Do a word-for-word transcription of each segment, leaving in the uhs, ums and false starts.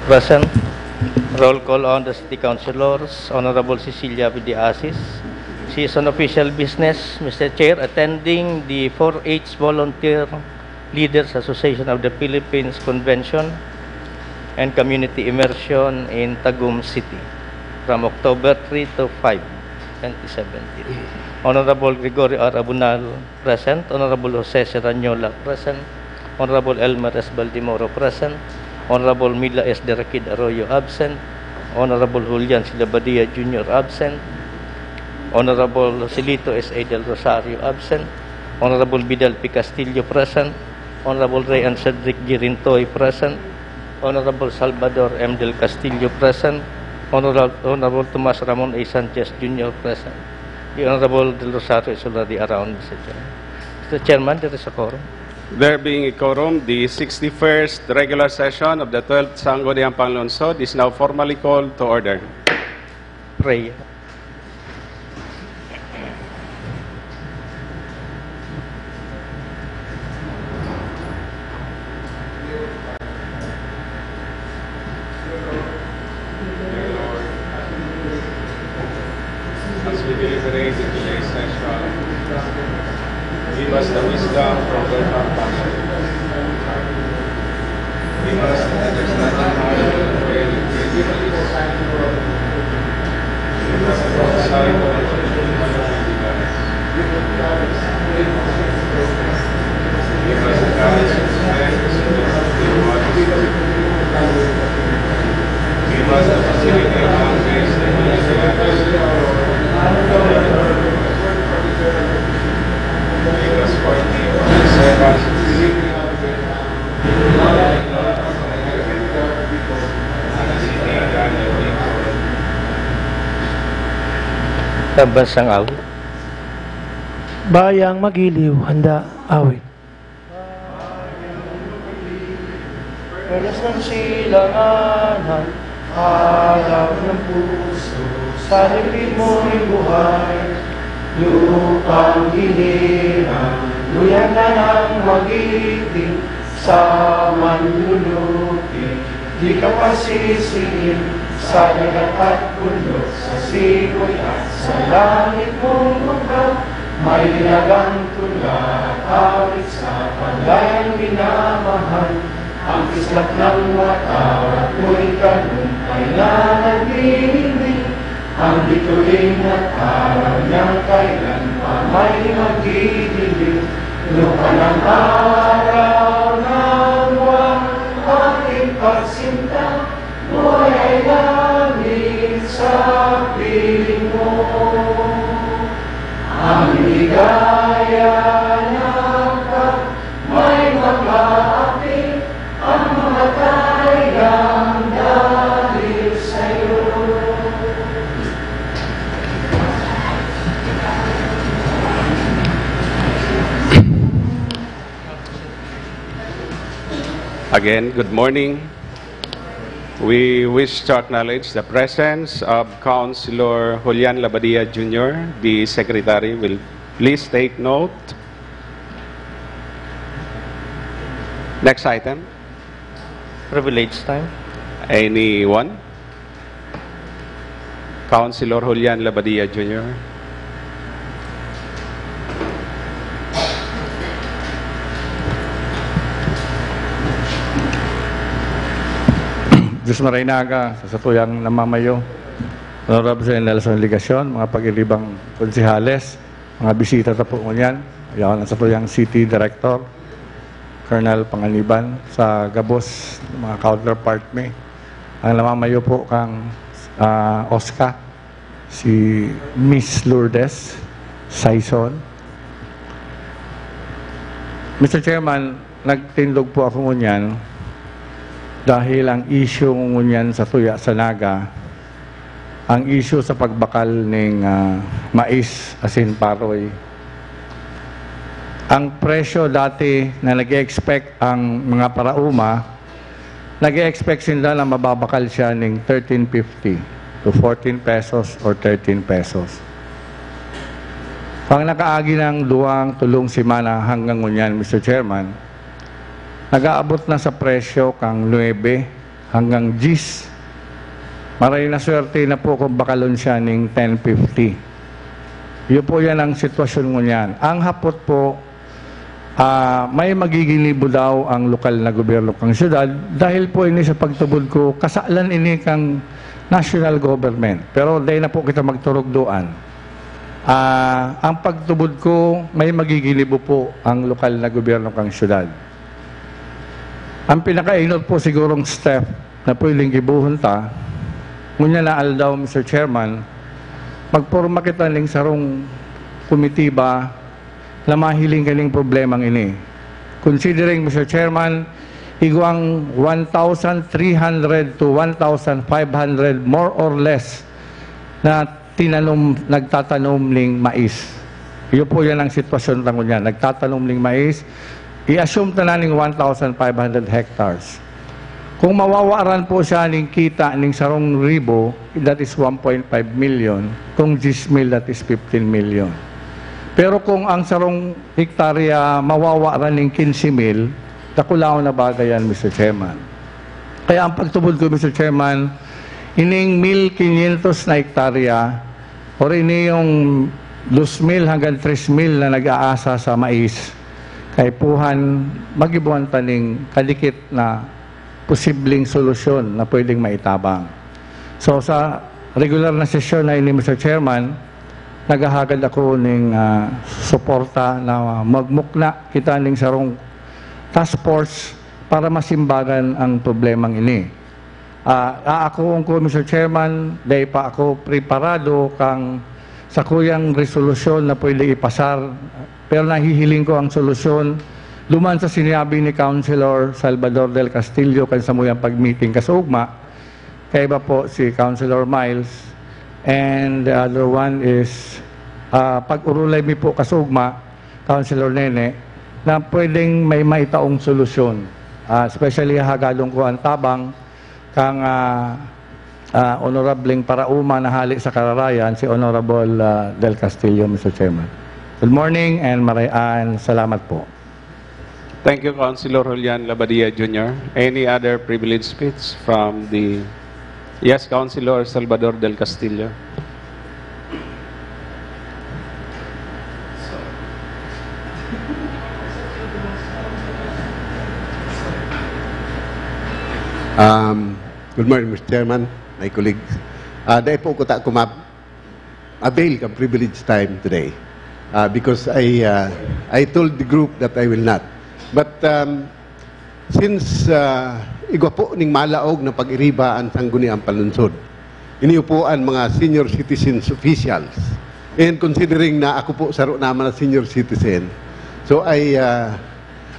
Present. Roll call on the city councilors. Honorable Cecilia Videasis. Season official business, Mister Chair, attending the four H Volunteer Leaders Association of the Philippines Convention and Community Immersion in Tagum City from October three to five, twenty seventeen. Honorable Gregorio R. Abunal, present. Honorable Jose Serrañola, present. Honorable Elmer S. Baldemoro, present. Honorable Mila S. Derakid Arroyo, absent. Honorable Julian Silabadia Junior, absent. Honorable Joselito S. A. Del Rosario, absent. Honorable Vidal P. Castillo, present. Honorable Ray and Cedric Girintoy, present. Honorable Salvador M. Del Castillo, present. Honorable, Honorable Tomas Ramon A. Sanchez Junior, present. The Honorable Del Rosario is already around, Mister Chairman. Mister Chairman, there is a quorum. There being a quorum, the sixty-first regular session of the twelfth Sangguniang Panlungsod is now formally called to order. Pray. As we deliberate in today's session, give us the wisdom from thy compassion. Give us the understanding heart to bear with patience. Give us the foresight to understand the will of God. Give us the courage and strength to do what is good. Give us the facility and grace to do the right thing. Make us worthy of thy servants. Pambansang awit. Bayang magiliw, handa, awit. Perlas ng silanganan, araw ng puso, sa dibdib mo'y buhay. Lupang ginirang, luyang ka nang magiting, sa manlulupi, di ka pasisiin, sa dagat at bundok, sa simoy at sa langit mong lugar, may dinagang tula, awit sa paglayang minamahal, ang kislap ng watawat mo'y kanumpay na nagbibigay. Ang bituin at araw niyang kailan pa may magdidilim. Lupa ng araw ng buwan, aking pagsinta, buhay ay langit sa piling mo. Ang ligaya na pag may makaapi, ang mga tayo dahil sa'yo. Again, good morning. We wish to acknowledge the presence of Councilor Julian Labadia Junior The secretary will please take note. Next item. Privilege time. Anyone? Councilor Julian Labadia Junior Diyos Maraynaga, sa satuyang namamayo, Honorable Nelson Legacion, mga pag-iribang konsehales, mga bisita ta po ngunyan, yaon ang satuyang City Director, Colonel Panganiban, sa gabos, mga counterpart mi. Ang namamayo po kang, ah, OSCA, si Miss Lourdes Saison. Mister Chairman, nagtindog po ako ngunyan dahil ang issue ngunyan sa tuya sa Naga, ang issue sa pagbakal ning, ah, mais, asin, paroy. Ang presyo dati na nag-e-expect ang mga parauma, nag-e-expect sinda na mababakal siya ning thirteen fifty to fourteen pesos or thirteen pesos. Ang nakaagi ng duwang, tulong semana hanggang ngunyan, Mister Chairman, nag-aabot na sa presyo kang nuebe hanggang diyes. Maray na swerte na po kung bakalon siya ning ten fifty. Iyo po yan ang sitwasyon ngunyan. Ang hapot po, ah, may magiginibo daw ang lokal na gobyerno kan syudad dahil po ini sa pagtubod ko, kasalan ini kan national government. Pero dai na po kita magturugdoan. Ah, ang pagtubod ko, may magiginibo po ang lokal na gobyerno kan syudad. Ang pinakainot po sigurong step na pwedeng gibohon ta, ngunyan na aldaw, Mister Chairman, magporma kita ning sarong komitiba na mahiling kaning problemang ini. Considering, Mister Chairman, igwang one thousand three hundred to one thousand five hundred, more or less, na tinanom, nagtatanom ning mais. Iyo po yan ang sitwasyon ta ngunyan. Nagtatanom ning mais, i-assume ta na ning one thousand five hundred hectares. Kung mawawaran po siya ning kita ning sarong ribo, that is one point five million. Kung diyes mil, that is fifteen million. Pero kung ang sarong hektarya mawawaran ning quince mil, dakulaon na bagay yan, Mister Chairman. Kaya ang pagtubod ko, Mister Chairman, ining mil quinientos na hektarya, or ini yung dos mil hanggang tres mil na nag-aasa sa mais, kaipuhan, magibuan ta ning kadikit na posibleng solusyon na pwedeng maitabang. So, sa regular na sesyon na ini, Mister Chairman, naghahagad ako ning, ah, suporta na magmukna kita ning sarong task force para masimbagan ang problemang ini. Ah, aakoon ko, Mister Chairman, dai pa ako preparado kan sakuyang resolusyon na pwede ipasar, pero nahihiling ko ang solusyon duman sa sinabi ni Councilor Salvador del Castillo kan samuyang pag-meeting kasuugma. Kaiba po si Councilor Miles, and the other one is, ah, pag-urulay mi po kasuugma, Councilor Nene, na pwedeng may maitaong solusyon. Ah, especially hagadon ko ang tabang kang, ah, ah, honorableng paraoma na hali sa Kararayan, si Honorable, ah, Del Castillo, Mister Chairman. Good morning and maray-, and salamat po. Thank you, Councilor Julian Labadia Junior Any other privilege speech from the... Yes, Councilor Salvador Del Castillo. Um, good morning, Mister Chairman, my colleagues. Uh, dai po ko ta kumap avail kan privilege time today, uh, because I, uh, I told the group that I will not. But, um, since, uh, igwa po ning malaog na pag-iriba an Sangguniang Panlungsod, iniupo an mga senior citizens officials. And considering na ako po saro naman na senior citizen, so I, uh,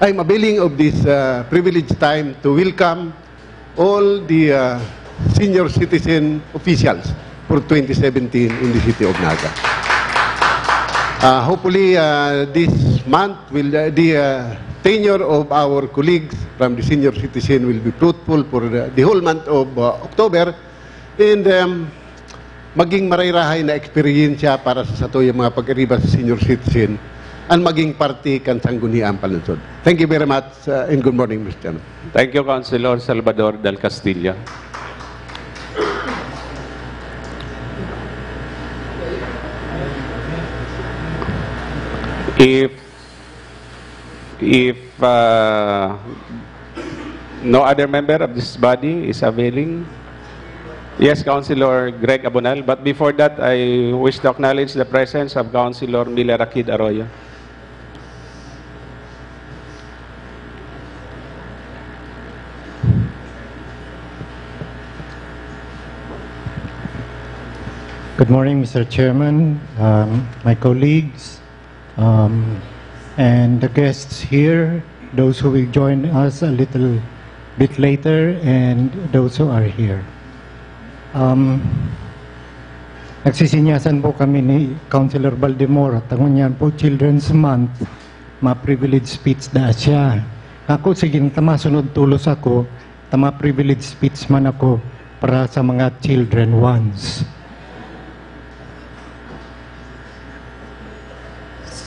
I'm availing of this, uh, privilege time to welcome all the, uh, senior citizen officials for twenty seventeen in the city of Naga. Uh, hopefully, uh, this month, will, uh, the, uh, tenure of our colleagues from the senior citizen will be fruitful for the, the whole month of, uh, October. And, um, maging marayrahay na eksperyensya para sa satuyang mga pag-iriba sa senior citizen an maging parte kan Sangguniang Panlungsod. Thank you very much, uh, and good morning, Mister Chairman. Thank you, Councilor Salvador Del Castillo. If, if, uh, no other member of this body is availing, yes, Councilor Greg Abonal. But before that, I wish to acknowledge the presence of Councilor Miller Akid Arroyo. Good morning, Mister Chairman, um, my colleagues, um, and the guests here, those who will join us a little bit later, and those who are here. Um, nagsisinyasan po kami ni Councilor Baldemor, at ngunyan po, Children's Month, ma-privilege speech da siya. Ako, sige, ta masunod tulos ako, ta ma-privilege speech man ako para sa mga children ones.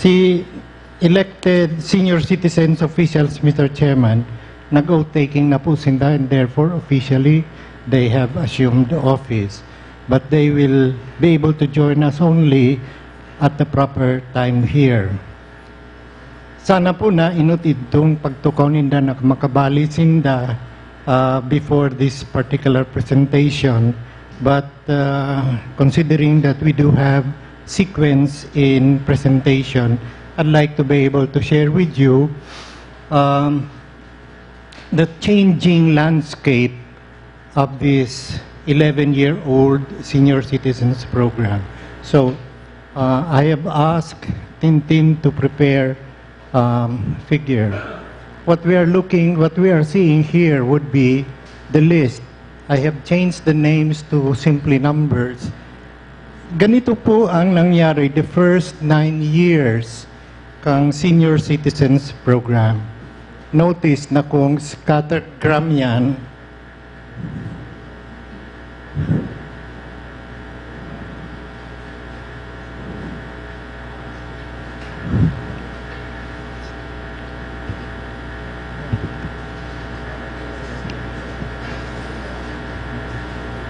Si elected senior citizens officials, Mister Chairman, nag-oath-taking na po sinda, and therefore officially they have assumed office. But they will be able to join us only at the proper time here. Sana po na inot idtong pagtukaw ninda na makabali sinda, ah, before this particular presentation. But, ah, considering that we do have sequence in presentation, I'd like to be able to share with you, um, the changing landscape of this eleven-year-old senior citizens program. So, uh, I have asked Tintin to prepare, um, figure. What we are looking, what we are seeing here would be the list. I have changed the names to simply numbers. Ganito po ang nangyari the first nine years kang senior citizens program. Notice na kung scattergram yan,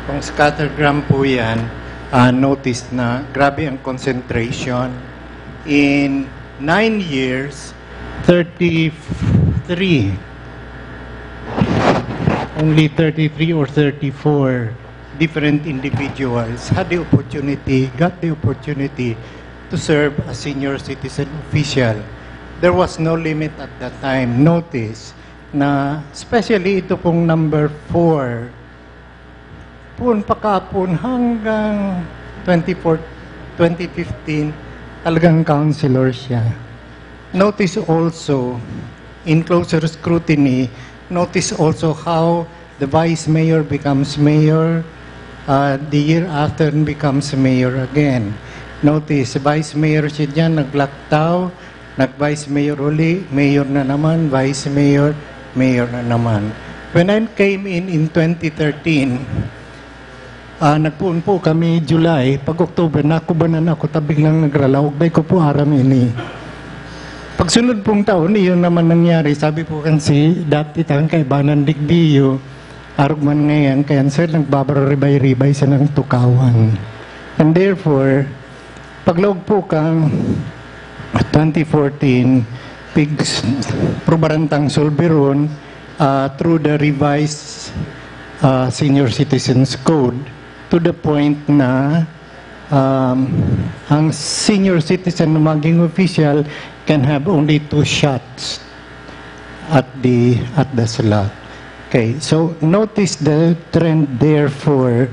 kung scattergram po yan, ah, notice na grabe ang concentration. In nine years, thirty-three, only thirty-three or thirty-four different individuals had the opportunity, got the opportunity to serve as senior citizen official. There was no limit at that time. Notice na especially ito pong number four, poon pakapon hanggang twenty-four, twenty fifteen, talagang councilor siya. Notice also, in closer scrutiny, notice also how the vice mayor becomes mayor, uh, the year after becomes mayor again. Notice, vice mayor siya dyan, naglaktaw, nag-vice mayor uli, mayor na naman, vice mayor, mayor na naman. When I came in in twenty thirteen, ah, nagpoon po kami July, pag October, nakubanan ako, ta biglang nagralaog, dai ko po aram ini. Pagsunod pong taon, iyon naman nangyari. Sabi po kan si dati tang kaibanan digdiyo, arog man ngayon, kaya sir, nagbabararibay-ribay sa nang tukawan. And therefore, paglaog po kang twenty fourteen, pigs, probaran tang sulbiron, ah, through the revised, ah, Senior Citizens Code, to the point na, um, ang senior citizen na maging official can have only two shots at the, at the slot. Okay, so notice the trend, therefore,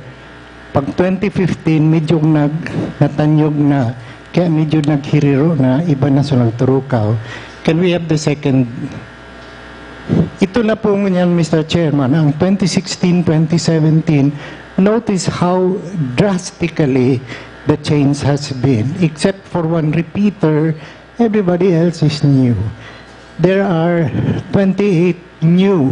pag twenty fifteen, medyo nag-, natanyog na, kaya medyo naghiriro na, iba na sa nagturukaw. Can we have the second? Ito na po ngunyan, Mister Chairman, ang twenty sixteen, twenty seventeen, notice how drastically the change has been. Except for one repeater, everybody else is new. There are twenty-eight new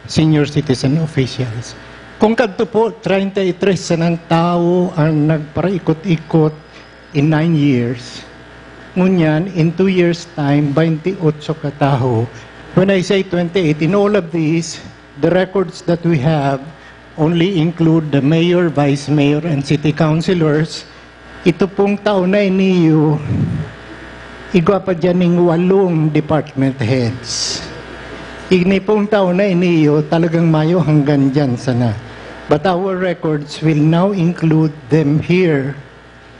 senior citizen officials. Kung kadto po, treinta y tres sanang tawo ang nagparaikot-ikot in nine years. Ngunyan, in two years' time, twenty-eight ka tawo. When I say twenty-eight, in all of these, the records that we have only include the mayor, vice mayor, and city councilors. Ito pong taon na iniyo, igwa pa dyan ning walong department heads. Ini pong taon na iniyo, talagang mayo hanggang dyan sana. But our records will now include them here,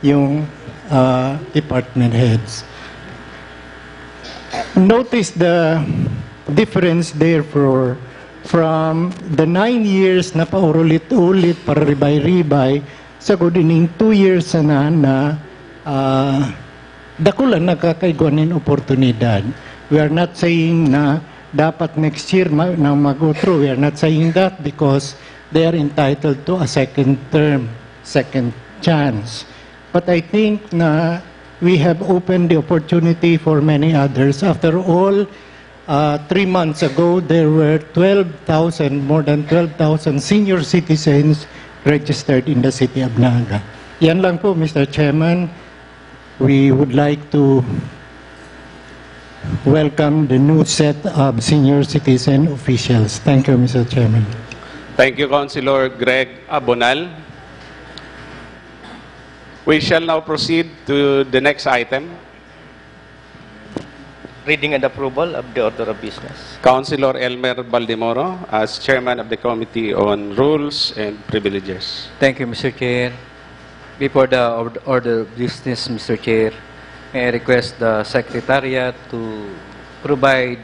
yung, ah, department heads. Notice the difference, therefore, from the nine years na paulit-ulit, pararibay-ribay, sagod ining two years sana na, ah, dakulan nagkakaigwa nin oportunidad. We are not saying na dapat next year ma-, na mag-utro. We are not saying that because they are entitled to a second term, second chance. But I think na we have opened the opportunity for many others. After all, uh, three months ago, there were twelve thousand, more than twelve thousand senior citizens registered in the city of Naga. Yan lang po, Mister Chairman. We would like to welcome the new set of senior citizen officials. Thank you, Mister Chairman. Thank you, Councilor Greg Abonal. We shall now proceed to the next item. Reading and approval of the order of business. Councilor Elmer Baldemoro as chairman of the Committee on Rules and Privileges. Thank you, Mister Chair. Before the ord- order of business, Mister Chair, may I request the Secretariat to provide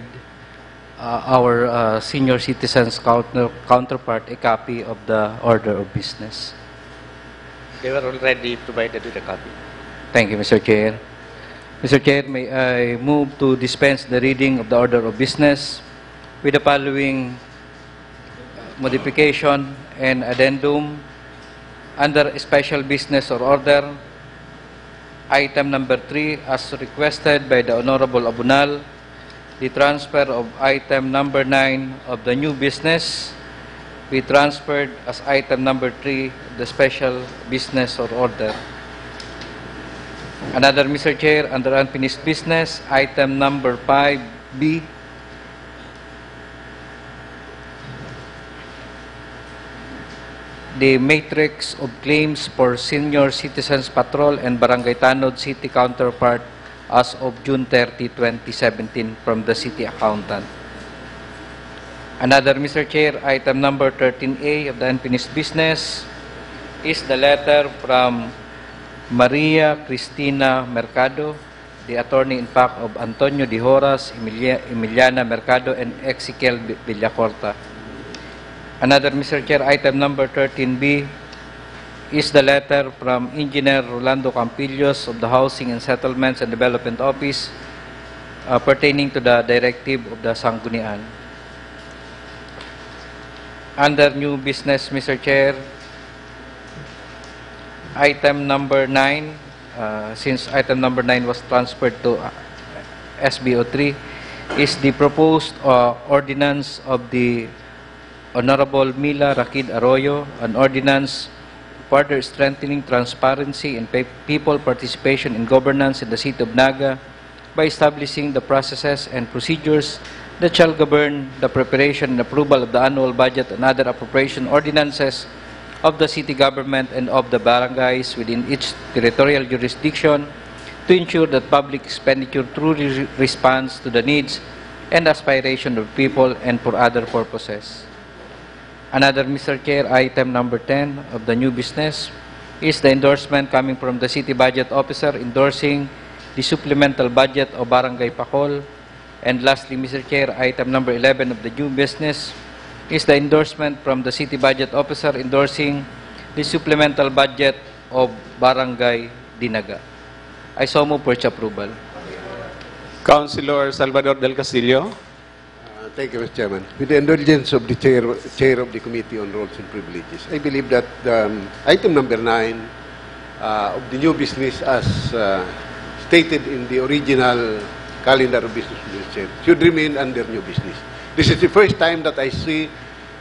uh, our uh, senior citizens counter- counterpart a copy of the order of business. They were already provided with a copy. Thank you, Mister Chair. Mister Chair, may I move to dispense the reading of the order of business with the following modification and addendum under special business or order. Item number three, as requested by the Honorable Abunal, the transfer of item number nine of the new business be transferred as item number three of the special business or order. Another, Mister Chair, under unfinished business, item number five B, the matrix of claims for Senior Citizens Patrol and Barangay Tanod City counterpart as of June thirty, twenty seventeen from the city accountant. Another, Mister Chair, item number thirteen A of the unfinished business is the letter from Maria Cristina Mercado, the attorney in fact of Antonio de Horas, Emilia- Emiliana Mercado, and Ezekiel Vi- Villacorta. Another, Mister Chair, item number thirteen B is the letter from Engineer Rolando Campillos of the Housing and Settlements and Development Office uh, pertaining to the directive of the Sanggunian. Under new business, Mister Chair, item number nine, uh, since item number nine was transferred to uh, S B O three, is the proposed uh, ordinance of the Honorable Mila Rakid Arroyo, an ordinance further strengthening transparency and pe- people participation in governance in the City of Naga by establishing the processes and procedures that shall govern the preparation and approval of the annual budget and other appropriation ordinances of the city government and of the barangays within each territorial jurisdiction to ensure that public expenditure truly re- responds to the needs and aspiration of people and for other purposes. Another, Mister Chair, item number ten of the new business is the endorsement coming from the City Budget Officer endorsing the supplemental budget of Barangay Pakol. And lastly, Mister Chair, item number eleven of the new business is the endorsement from the City Budget Officer endorsing the supplemental budget of Barangay Dinaga. I so move for its approval. Councilor Salvador Del Castillo. Uh, thank you, Mister Chairman. With the indulgence of the chair, chair of the Committee on Rules and Privileges, I believe that um, item number nine uh, of the new business, as uh, stated in the original calendar of business, Mister Chair, should remain under new business. This is the first time that I see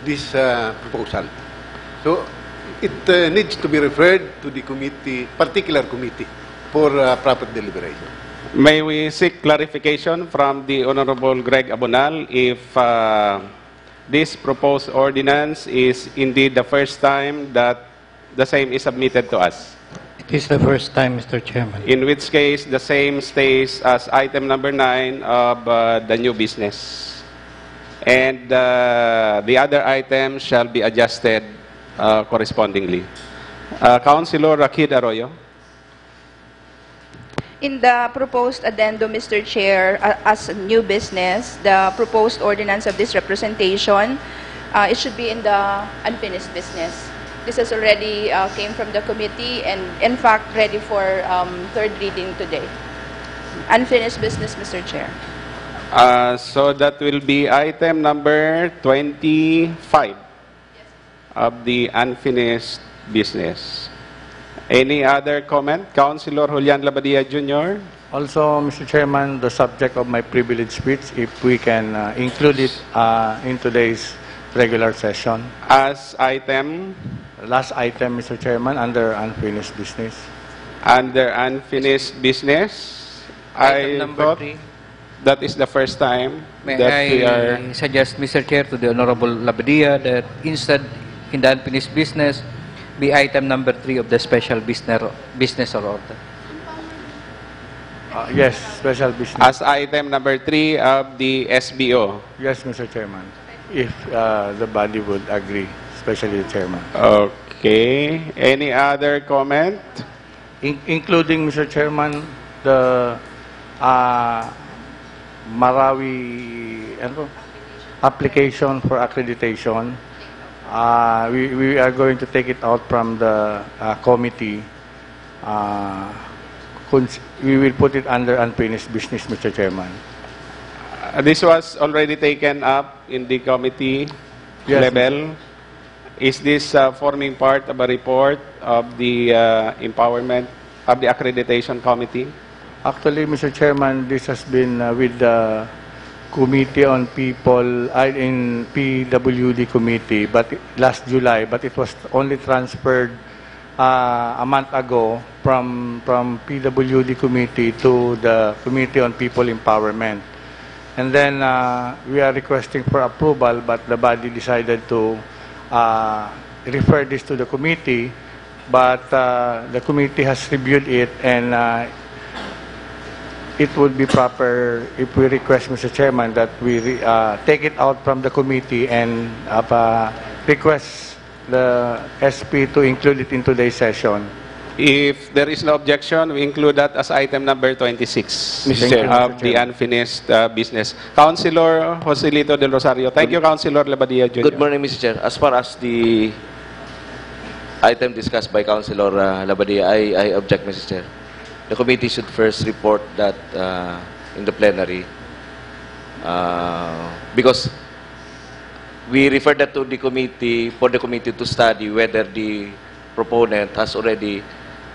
this uh, proposal. So it uh, needs to be referred to the committee, particular committee, for uh, proper deliberation. May we seek clarification from the Honorable Greg Abonal if uh, this proposed ordinance is indeed the first time that the same is submitted to us? It is the first time, Mister Chairman. In which case, the same stays as item number nine of uh, the new business. And uh, the other items shall be adjusted uh, correspondingly. Uh, Councilor Rakid Arroyo. In the proposed addendum, Mister Chair, uh, as new business, the proposed ordinance of this representation, uh, it should be in the unfinished business. This has already uh, came from the committee and, in fact, ready for um, third reading today. Unfinished business, Mister Chair. Uh, so that will be item number twenty-five of the unfinished business. Any other comment? Councilor Julian Labadia Junior? Also, Mister Chairman, the subject of my privilege speech, if we can uh, include it uh, in today's regular session. As item Last item, Mister Chairman, under unfinished business. Under unfinished business, Item I number thought three. That is the first time May that we are I suggest, Mister Chair, to the Honorable Labadia that instead in the unfinished business, be item number three of the special business, business or order. Uh, yes, special business. as item number three of the S B O. Yes, Mister Chairman. If uh, the body would agree, especially the chairman. Okay. Any other comment? In- including, Mister Chairman, the uh, Marawi ano, po? Application for accreditation. Uh, we, we are going to take it out from the uh, committee. Uh, cons- we will put it under unfinished business, Mister Chairman. Uh, this was already taken up in the committee Yes, level. Is this uh, forming part of a report of the uh, empowerment of the accreditation committee? Actually, Mister Chairman, this has been uh, with the Committee on People, I in P W D committee, but last July, but it was only transferred uh, a month ago from from P W D committee to the Committee on People Empowerment. And then uh, we are requesting for approval, but the body decided to uh, refer this to the committee. But uh, the committee has reviewed it, and uh, it would be proper if we request, Mister Chairman, that we re- uh, take it out from the committee and uh, pa- request the S P to include it in today's session. If there is no objection, we include that as item number twenty-six Mister of Chair. the unfinished uh, business. Councilor Joselito Del Rosario. Thank you, Councilor Labadia Junior. Good morning, Mister Chair. As far as the item discussed by Councilor uh, Labadia, I, I object, Mister Chair. The committee should first report that uh, in the plenary uh, because we refer that to the committee for the committee to study whether the proponent has already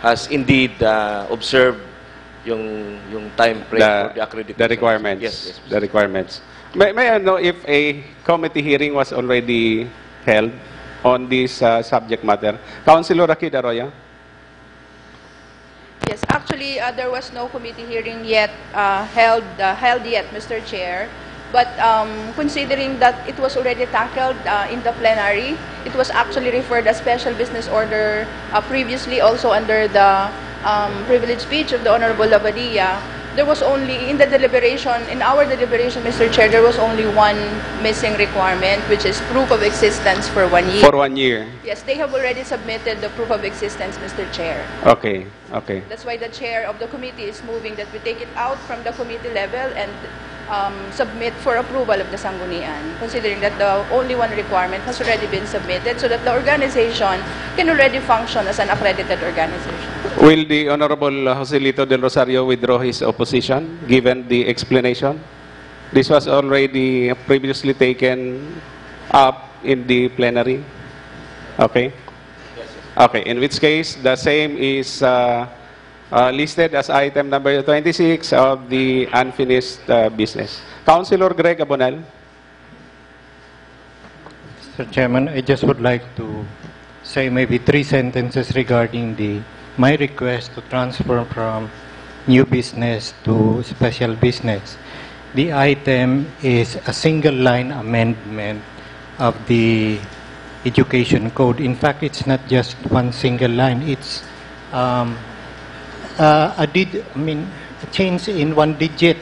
has indeed uh, observed yung yung time frame the, for the accreditation. the requirements. Yes, yes. The requirements. May, may I know if a committee hearing was already held on this uh, subject matter? Councilor Rakid Arroyo? Yes, actually, uh, there was no committee hearing yet uh, held uh, held yet, Mister Chair. But um, considering that it was already tackled uh, in the plenary, it was actually referred as special business order uh, previously, also under the um, privilege speech of the Honorable Labadia. There was only in the deliberation, in our deliberation, Mister Chair, there was only one missing requirement, which is proof of existence for one year. For one year. Yes, they have already submitted the proof of existence, Mister Chair. Okay, okay. That's why the chair of the committee is moving that we take it out from the committee level and um, submit for approval of the Sanggunian, considering that the only one requirement has already been submitted so that the organization can already function as an accredited organization. Will the Honorable Joselito Del Rosario withdraw his opposition given the explanation? This was already previously taken up in the plenary. Okay? Okay, in which case, the same is uh, uh, listed as item number twenty-six of the unfinished uh, business. Councilor Greg Abonal? Mister Chairman, I just would like to say maybe three sentences regarding the my request to transfer from new business to special business. The item is a single line amendment of the education code. In fact, it's not just one single line. It's um, uh, a did I mean a change in one digit.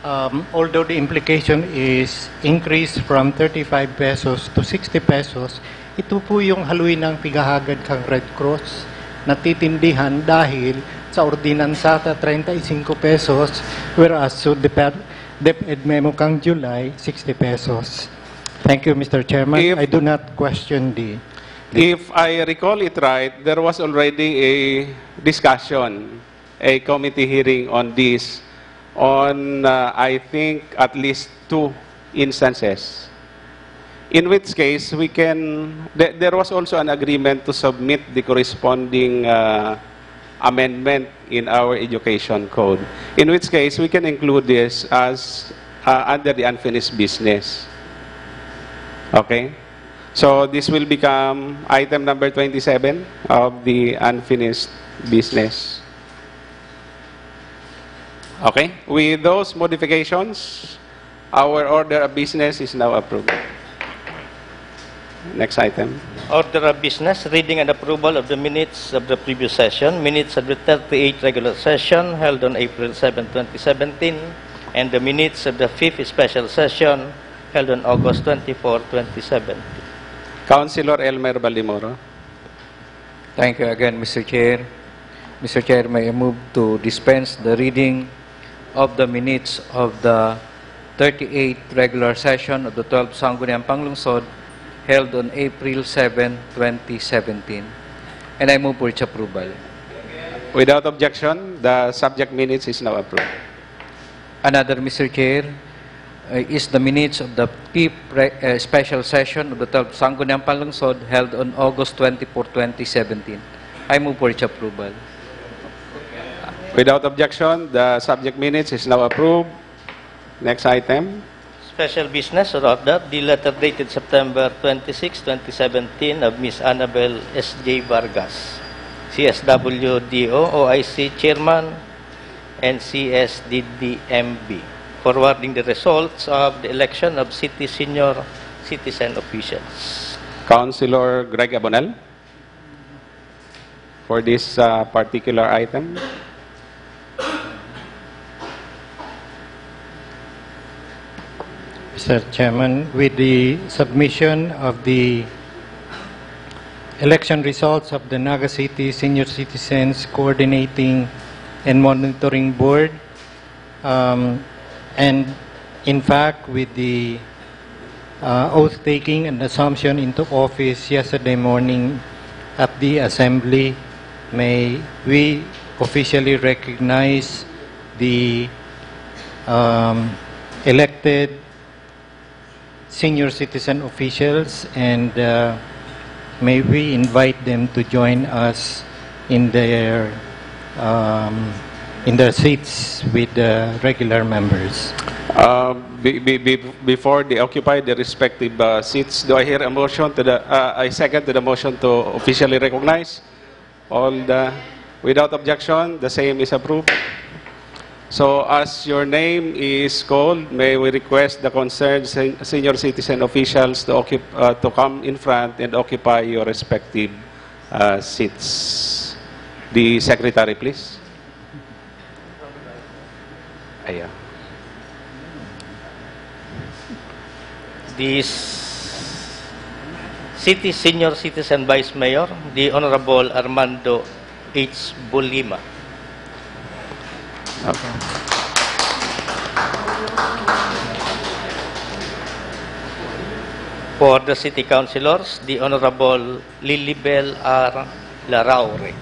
Um, although the implication is increase from thirty-five pesos to sixty pesos, ito po yung haloy ng pighahagad kang Red Cross. Natitindihan dahil sa ordinansa ta treinta y cinco pesos, whereas sa DepEd, DepEd memo kang July, sixty pesos. Thank you, Mister Chairman. If- I do not question the If I recall it right, there was already a discussion, a committee hearing on this, on, uh, I think, at least two instances. In which case, we can, th- there was also an agreement to submit the corresponding uh, amendment in our education code. In which case, we can include this as uh, under the unfinished business. Okay? So this will become item number twenty-seven of the unfinished business. Okay, with those modifications, our order of business is now approved. Next item. Order of business, reading and approval of the minutes of the previous session, minutes of the thirty-eighth regular session held on April seven, twenty seventeen, and the minutes of the fifth special session held on August twenty-four, twenty seventeen. Councilor Elmer Baldemoro. Thank you again, Mister Chair. Mister Chair, may I move to dispense the reading of the minutes of the thirty-eighth regular session of the twelfth Sangguniang Panglungsod held on April seven, twenty seventeen. And I move for its approval. Without objection, the subject minutes is now approved. Another, Mister Chair, uh, is the minutes of the fifth pre-, uh, special session of the twelfth Sangguniang Panglungsod held on August twenty-four, twenty seventeen. I move for its approval. Without objection, the subject minutes is now approved. Next item. Special business or order, the letter dated September twenty-six, twenty seventeen of Miss Annabel S J Vargas, C S W D O, O I C Chairman, and C S D D M B, forwarding the results of the election of city senior citizen officials. Councilor Greg Abonel, for this, uh, particular item. Mister Chairman, with the submission of the election results of the Naga City Senior Citizens Coordinating and Monitoring Board, um, and in fact, with the, uh, oath-taking and assumption into office yesterday morning at the Assembly, may we officially recognize the, um, elected senior citizen officials, and, uh, may we invite them to join us in their, um, in their seats with the regular members. Uh, be-, be-, be-, before they occupy their respective, uh, seats, do I hear a motion to the, uh, I second to the motion to officially recognize? All the, without objection, the same is approved. So, as your name is called, may we request the concerned sen-, senior citizen officials to occup-, uh, to come in front and occupy your respective, uh, seats. The secretary, please. Ayan. The s-, City Senior Citizen Vice Mayor, the Honorable Armando H Bolima. Okay. For the City Councilors, the Honorable Lilibel R Laraure.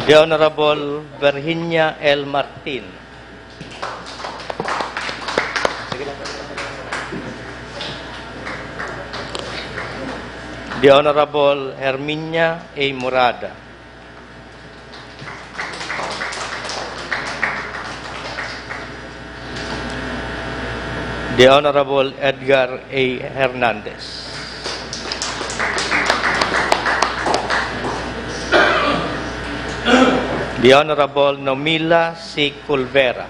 The Honorable Virginia L Martin. The Honorable Herminia A Morada. The Honorable Edgar A Hernandez. The Honorable Nomila C Culvera.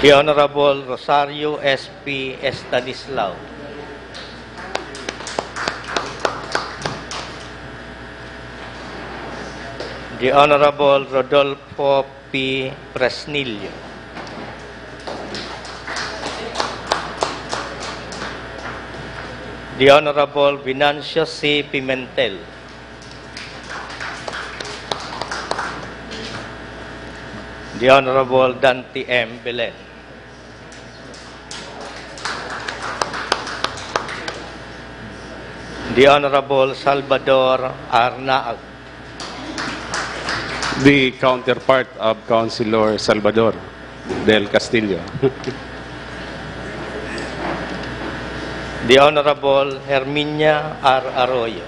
The Honorable Rosario S P Estanislao. The Honorable Rodolfo P Fresnillo. The Honorable Venancio C Pimentel. The Honorable Dante M Belen. The Honorable Salvador Arnaag. The counterpart of Councilor Salvador del Castillo. The Honorable Herminia R Arroyo.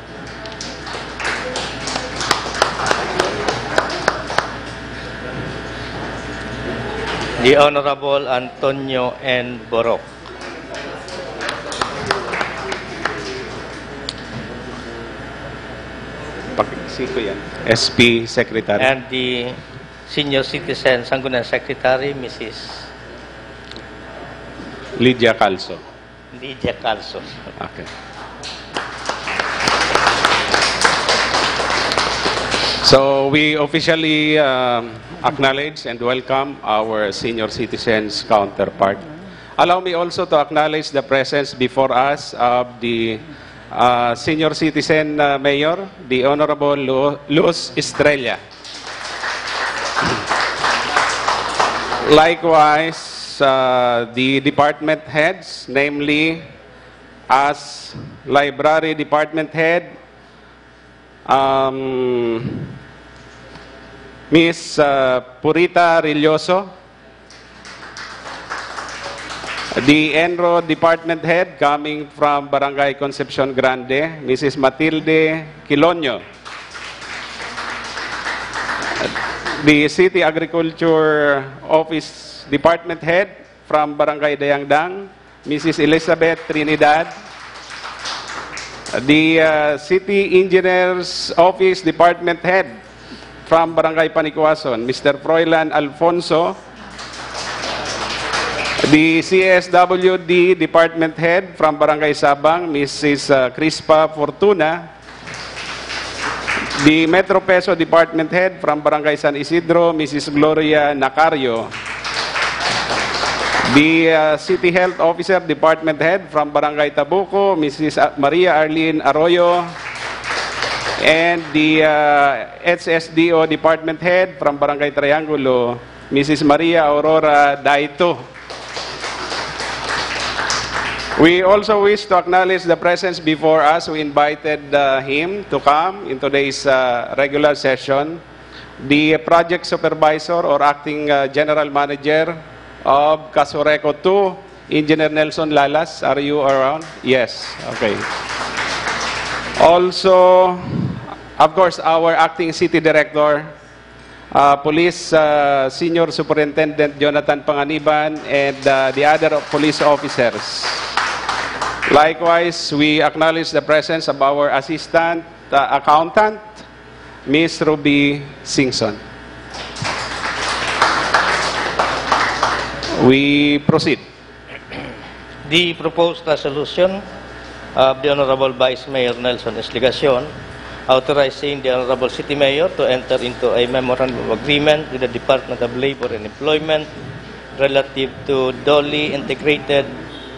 The Honorable Antonio N Borok. Pakisiko yan. S P Secretary. And the Senior Citizen Sangguniang Secretary, Missus Lydia Calso. Lydia Calso. Okay. So we officially um, acknowledge and welcome our senior citizens counterpart. Allow me also to acknowledge the presence before us of the uh, senior citizen uh, mayor, the Honorable Lu- Luz Estrella. Likewise, uh, the department heads, namely as library department head, um, Miss uh, Purita Rilloso, the ENRO department head coming from Barangay Concepcion Grande, Missus Matilde Quilonio, the City Agriculture Office Department Head from Barangay Dayangdang, Missus Elizabeth Trinidad, the uh, City Engineers Office Department Head from Barangay Panicuason, Mister Froilan Alfonso, the C S W D Department Head from Barangay Sabang, Missus uh, Crispa Fortuna, the Metro Peso Department Head from Barangay San Isidro, Missus Gloria Nacario. The uh, City Health Officer Department Head from Barangay Tabuco, Missus A- Maria Arlene Arroyo. And the uh, H S D O Department Head from Barangay Triangulo, Missus Maria Aurora Daito. We also wish to acknowledge the presence before us. We invited uh, him to come in today's uh, regular session. The project supervisor or acting uh, general manager of Casureco two, Engineer Nelson Lalas. Are you around? Yes. Okay. Also, of course, our acting city director, uh, Police uh, Senior Superintendent Jonathan Panganiban, and uh, the other police officers. Likewise, we acknowledge the presence of our assistant uh, accountant, Miss Ruby Singson. We proceed. The proposed resolution of the Honorable Vice Mayor Nelson S. Legacion, authorizing the Honorable City Mayor to enter into a memorandum of agreement with the Department of Labor and Employment relative to DOLE Integrated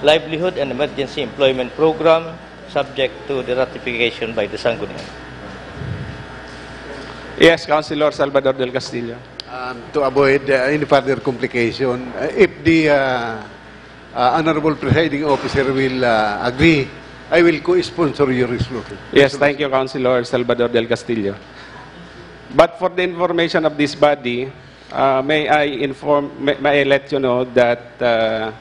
Livelihood and Emergency Employment Program, subject to the ratification by the Sangguniang. Yes, Councilor Salvador Del Castillo. Um, to avoid uh, any further complication, uh, if the uh, uh, Honorable Presiding Officer will uh, agree, I will co-sponsor your resolution. Yes, thank you, Councilor Salvador Del Castillo. But for the information of this body, uh, may I inform, may, may I let you know that uh,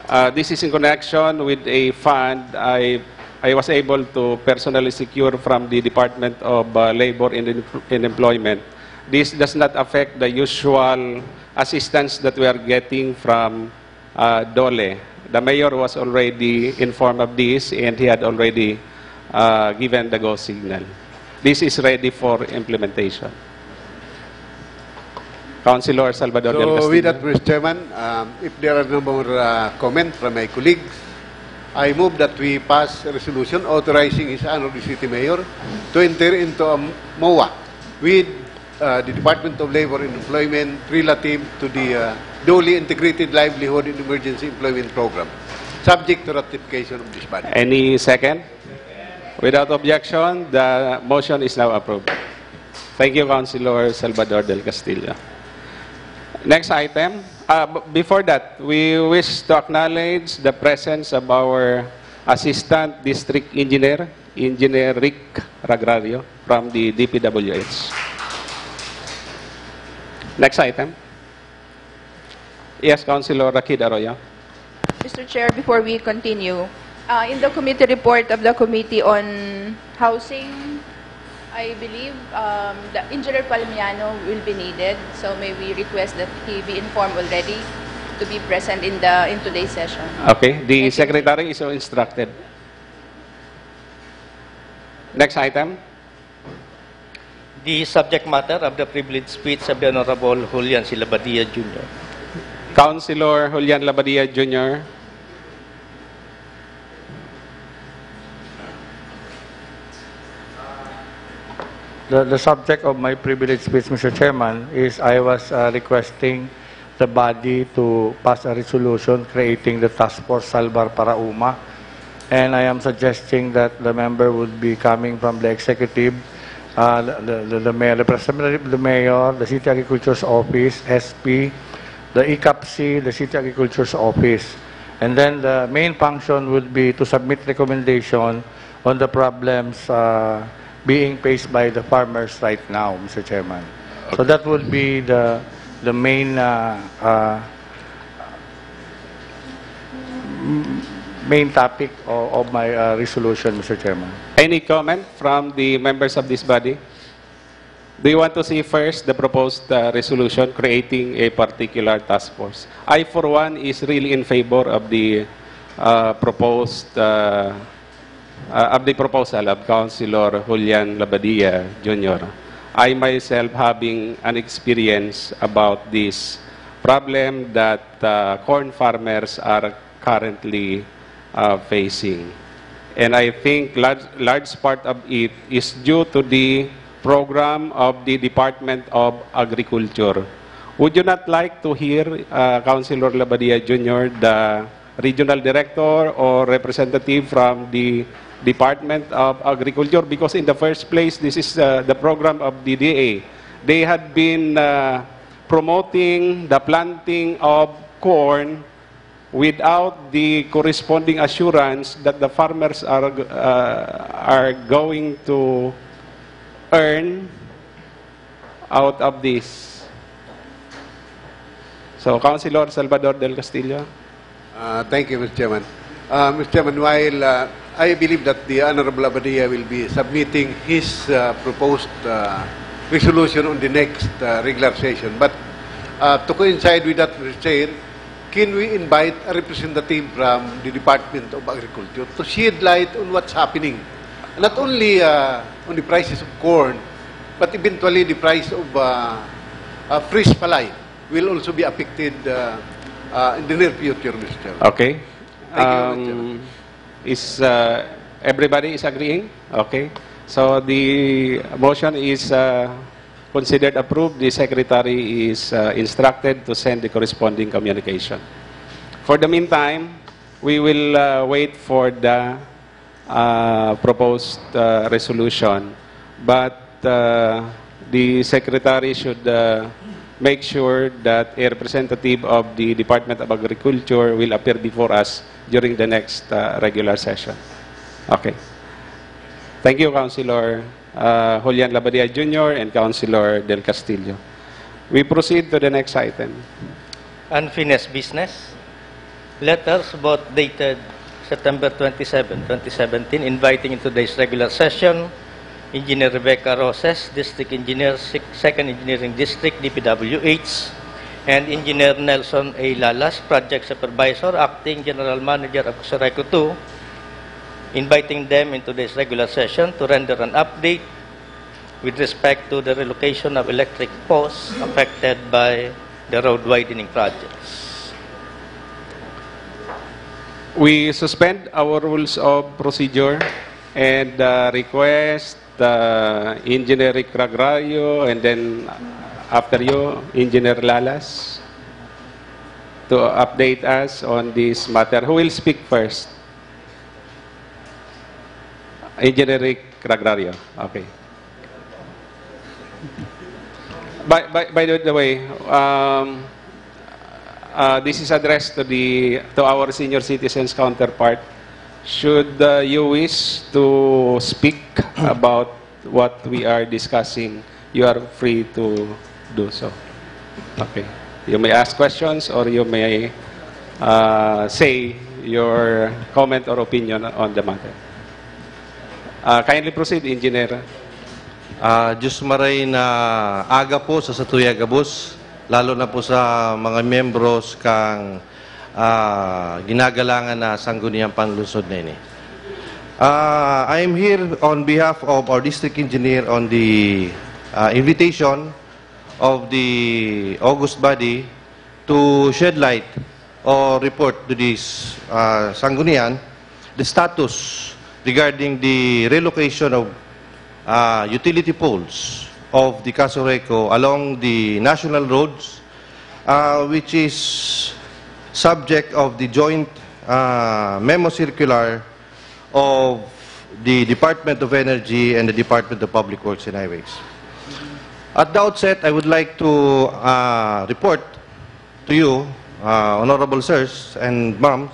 uh, this is in connection with a fund I, I was able to personally secure from the Department of uh, Labor and, Em- and Employment. This does not affect the usual assistance that we are getting from uh, DOLE. The mayor was already informed of this and he had already uh, given the go signal. This is ready for implementation. Councilor Salvador Del So, Castillo. With that, Mister Chairman, um, if there are no more uh, comment from my colleagues, I move that we pass a resolution authorizing His Honor the City Mayor to enter into a MOA with uh, the Department of Labor and Employment relative to the uh, DOLE Integrated Livelihood and Emergency Employment Program, subject to ratification of this body. Any second? Without objection, the motion is now approved. Thank you, Councilor Salvador Del Castillo. Next item. Uh, b- before that, we wish to acknowledge the presence of our Assistant District Engineer, Engineer Rick Ragrario from the D P W H. Next item. Yes, Councilor Rakid Arroyo. Mister Chair, before we continue, uh, in the committee report of the Committee on Housing, I believe um, the Engineer Palmiano will be needed, so may we request that he be informed already to be present in the in today's session. Okay, the Thank you. Secretary is so instructed. Next item. The subject matter of the privileged speech of the Honorable Julian C. Labadia Junior. Councilor Julian Labadia Junior. The, the subject of my privilege speech, Mister Chairman, is I was uh, requesting the body to pass a resolution creating the Task Force Salbar para Uma. And I am suggesting that the member would be coming from the executive, uh, the, the, the mayor, representative of the mayor, the city agriculture's office, S P, the E C A P C, the city agriculture's office. And then the main function would be to submit recommendation on the problems uh, being faced by the farmers right now, Mister Chairman. So that would be the the main uh, uh, m- main topic of, of my uh, resolution, Mister Chairman. Any comment from the members of this body? Do you want to see first the proposed uh, resolution creating a particular task force? I, for one, is really in favor of the uh, proposed uh, uh, of the proposal of Councilor Julian Labadia Junior. I myself having an experience about this problem that uh, corn farmers are currently uh, facing. And I think large, large part of it is due to the program of the Department of Agriculture. Would you not like to hear, uh, Councilor Labadia Junior, the regional director or representative from the Department of Agriculture? Because in the first place, this is uh, the program of the D A. They had been uh, promoting the planting of corn without the corresponding assurance that the farmers are uh, are going to earn out of this. So, Councilor Salvador Del Castillo. Uh, thank you, Mister Chairman. Uh, Mister Chairman, while uh, I believe that the Honorable Abadia will be submitting his uh, proposed uh, resolution on the next uh, regular session, but uh, to coincide with that, Mister Chair, can we invite a representative from the Department of Agriculture to shed light on what's happening? Not only uh, on the prices of corn, but eventually the price of uh, uh, fresh palay will also be affected uh, uh, in the near future, Mister Chairman. Okay. Thank you, Mister Chairman. Um, is uh, everybody is agreeing? Okay. So the motion is uh, considered approved. The secretary is uh, instructed to send the corresponding communication. For the meantime, we will uh, wait for the uh, proposed uh, resolution, but uh, the secretary should uh, make sure that a representative of the Department of Agriculture will appear before us during the next uh, regular session. Okay. Thank you, Councilor uh, Julian Labadia Junior and Councilor Del Castillo. We proceed to the next item. Unfinished business. Letters both dated September twenty-seven, twenty seventeen, inviting in today's regular session Engineer Rebecca Roses, District Engineer, Sec- Second Engineering District, D P W H, and Engineer Nelson A. Lalas, Project Supervisor, Acting General Manager of Cosereco two, inviting them in today's regular session to render an update with respect to the relocation of electric posts affected by the road widening projects. We suspend our rules of procedure and uh, request uh, Engineer Rick Ragrario and then after you, Engineer Lalas, to update us on this matter. Who will speak first? Engineer Rick Ragrario. Okay. By, by, by the way, um, uh, this is addressed to the to our senior citizens counterpart. Should uh, you wish to speak about what we are discussing, you are free to do so. Okay. You may ask questions or you may uh, say your comment or opinion on the matter. Uh, kindly proceed, Engineer. Ah, Diyos maray na aga po sa satuya gabos, lalo na po sa mga miyembros kang ah, ginagalangan na sangguniang panlungsod na ini. Ah, I am here on behalf of our district engineer on the uh, invitation of the August body to shed light or report to this uh, Sanggunian the status regarding the relocation of uh, utility poles of the Casureco along the national roads, uh, which is subject of the joint uh, memo circular of the Department of Energy and the Department of Public Works and Highways. At the outset, I would like to uh, report to you, uh, honorable sirs and ma'ams,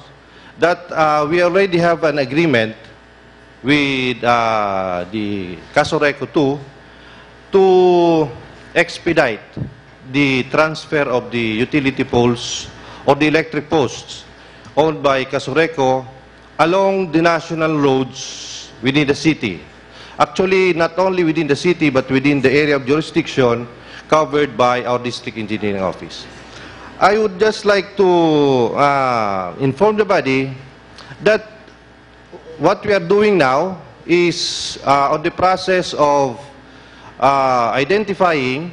that uh, we already have an agreement with uh, the Casureco two to expedite the transfer of the utility poles or the electric posts owned by Casureco along the national roads within the city. Actually, not only within the city, but within the area of jurisdiction covered by our district engineering office. I would just like to uh, inform the body that what we are doing now is uh, on the process of uh, identifying.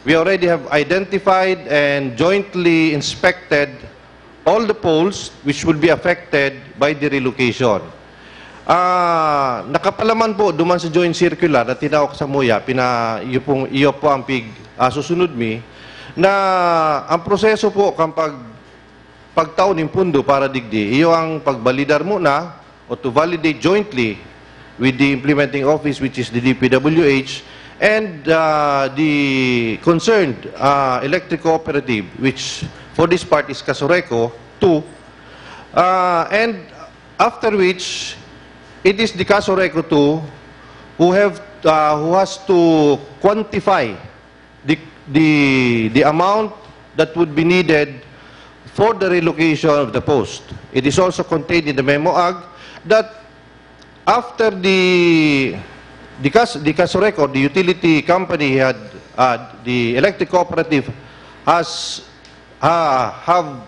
We already have identified and jointly inspected all the poles which will be affected by the relocation. Ah, nakapalaman po duman sa joint circular na tinao ko sa muya, pina, iyo, pong, iyo po ang pig, ah, susunod mi, na ang proseso po kan pag, pagtao nin pundo para digdi, iyo ang pagbalidar muna o to validate jointly with the implementing office, which is the D P W H, and uh, the concerned uh, electric cooperative, which for this part is Casureco two, uh, and after which it is the Casureco two who have uh, who has to quantify the, the, the amount that would be needed for the relocation of the post. It is also contained in the memo ag that after the, the, Cas, the Casureco, the utility company had, uh, the electric cooperative has uh, have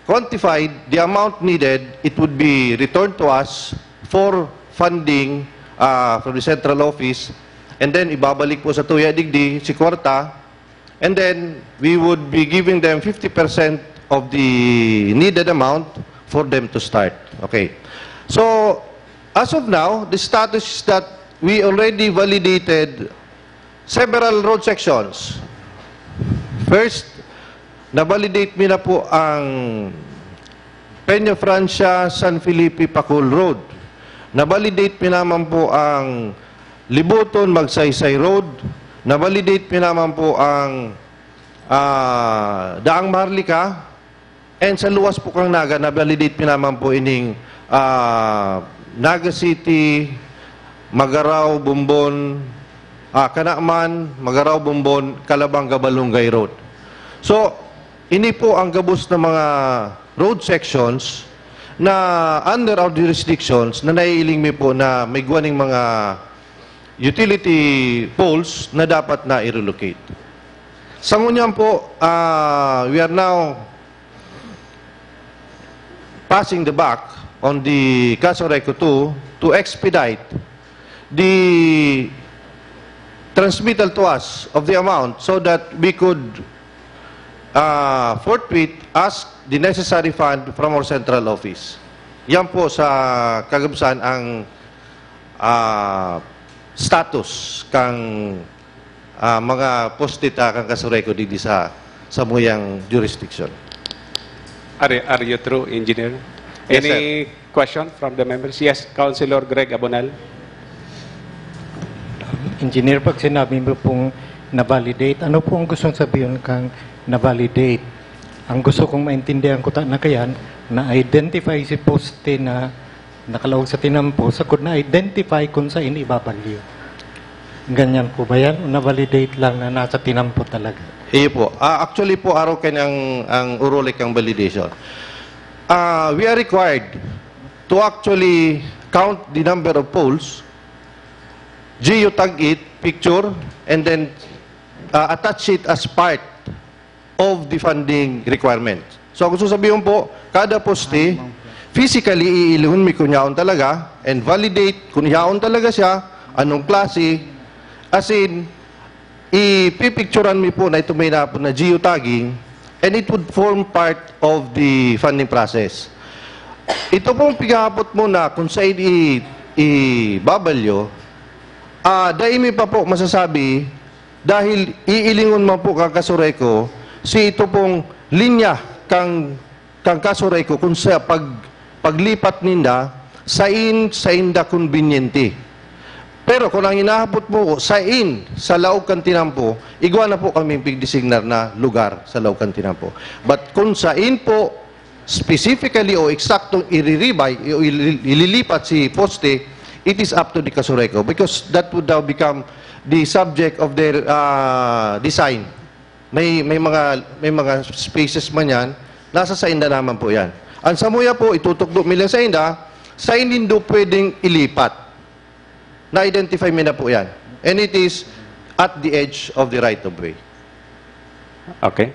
quantified the amount needed, it would be returned to us for funding uh, from the central office, and then ibabalik po sa tuya digdi si kwarta, and then we would be giving them fifty percent of the needed amount for them to start. Okay. So, as of now, the status is that we already validated several road sections. First, na-validate mi na po ang Peña Francia, San Felipe, Pacul Road. Na-validate mi naman po ang Libuton, Magsaysay Road. Na-validate mi naman po ang ah, Daang Maharlika. And sa luwas po kan Naga, na-validate mi naman po ining ah, Naga City, Magarao, Bombon, ah, Canaman, Magarao, Bombon, Calabanga, Balungay Road. So, ini po ang gabos na mga road sections na under our jurisdictions na naiiling mi po na may guwaning mga utility poles na dapat na i-relocate. Sa ngunyan po, ah, we are now passing the buck on the Casureco two to expedite the transmittal to us of the amount so that we could uh, forthwith ask the necessary fund from our central office. Yan po sa kagabsan ang ah, status kang ah, mga poste ta kan Casureco digdi sa samuyang jurisdiction. Are, are you through, Engineer? Yes, Any question from the members? Yes, Councilor Greg Abonal. Engineer, pag sinabi mo pong na-validate, ano po ang gustong sabihin kang na-validate? Ang gusto kong maintindihan ko ta na kayan, na-identify si poste na nakalaog sa tinampo, sagkod na-identify kung saan ibabalyo. Ganyan po ba yan? O na-validate lang na nasa tinampo talaga? Iyo po. Ah, actually po, araw kan ang, ang urulik ang validation. Ah, we are required to actually count the number of poles, geotag it, picture, and then ah, attach it as part of the funding requirement. So, ang gusto sabihin po, kada poste, physically iilihon mi kung yaon talaga, and validate kung yaon talaga siya, anong klase, as in, Ipipicturan mi po na ito may hinapot na geotagging, and it would form part of the funding process. Ito pong pighahapot mo na kung saan i-, ibabalyo, ah, dai mi pa po masasabi dahil iilingon man po kan CASURECO si ito pong linya kan, kan CASURECO kung sa pag-, paglipat ninda sain sainda kombinyente. Pero kung ang hinahapot mo sain sa laog kan tinampo, igwa na po kami pigdesignar na lugar sa laog kan tinampo. But kung sain po specifically o eksaktong iriribay o ili-, ililipat si poste, it is up to the CASURECO because that would now become the subject of their, ah, design. May, may mga, may mga spaces man yan, nasa sainda naman po yan. Ang samuya po, itutukdo mi lang sainda, sain nindo pwedeng ilipat. Na-identify mi na po yan. And it is at the edge of the right of way. Okay.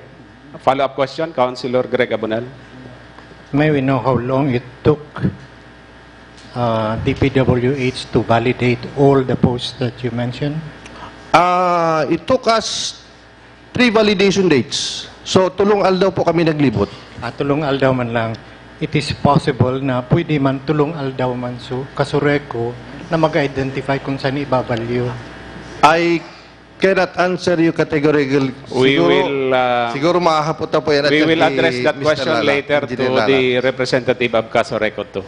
Follow-up question, Councilor Greg Abonal. May we know how long it took uh, D P W H to validate all the posts that you mentioned? Ah, it took us three validation dates. So, tulong aldaw po kami naglibot. At tulong aldaw man lang, it is possible na pwede man tulong aldaw man su CASURECO na mag-identify kung saan ibabalyo. I cannot answer you categorically. We will, uh, siguro mahahapot na po yan. We will address that question later to the representative of CASURECO too.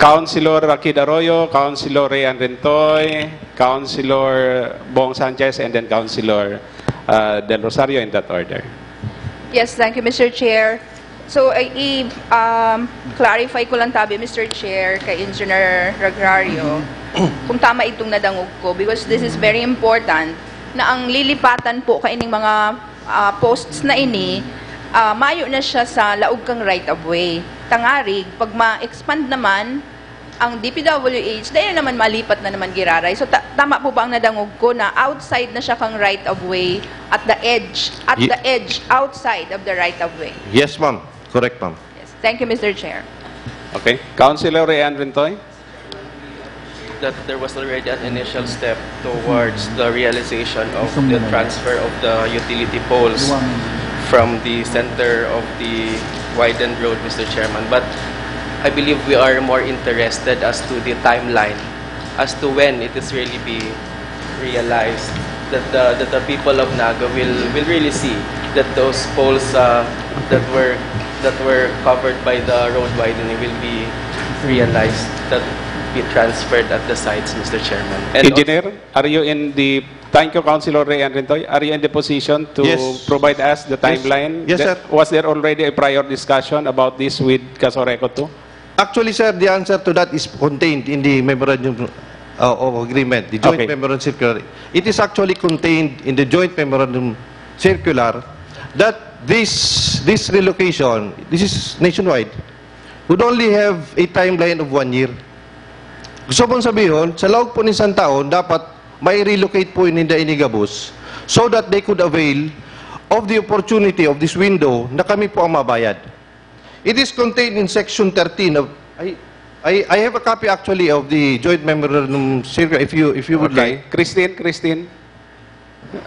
Councilor Rakid Arroyo, Councilor Ray Anrentoy, Councilor Bong Sanchez, and then Councilor uh, Del Rosario in that order. Yes, thank you, Mister Chair. So, i-clarify ko lang tabi, Mister Chair, kay Engineer Ragrario, kung tama itong nadangog ko, because this is very important, na ang lilipatan po kaining mga ah, posts na ini, ah, mayo na siya sa laog kang right of way. Tangarig, pag ma-expand naman ang D P W H, dahil naman malipat na naman giraray. So, ta- tama po ba ang nadangog ko na outside na siya kang right of way, at the edge, at Ye- the edge, outside of the right of way? Yes, ma'am. Correct, ma'am. Yes. Thank you, Mister Chair. Okay. Councilor Ray Anrentoy? That there was already an initial step towards the realization of the transfer of the utility poles from the center of the widened road, Mister Chairman. But I believe we are more interested as to the timeline, as to when it is really be realized that the, that the people of Naga will, will really see that those poles uh, that were that were covered by the road widening will be realized, that be transferred at the sites, Mister Chairman. And Engineer, are you in the... Thank you, Councilor Ray Anrentoy. Are you in the position to Yes. provide us the Yes. timeline? Yes, That- sir. Was there already a prior discussion about this with CASURECO too? Actually, sir, the answer to that is contained in the memorandum uh, of agreement, the joint Okay. memorandum circular. It is actually contained in the joint memorandum circular that this this relocation, this is nationwide, would only have a timeline of one year. Gusto pong sabihon, sa laog po ni isang taon, dapat may relocate po ninda ini gabos so that they could avail of the opportunity of this window na kami po ang mabayad. It is contained in section thirteen of... I, I, I have a copy actually of the joint memorandum circular if you, if you would Okay. like. Christine, Christine,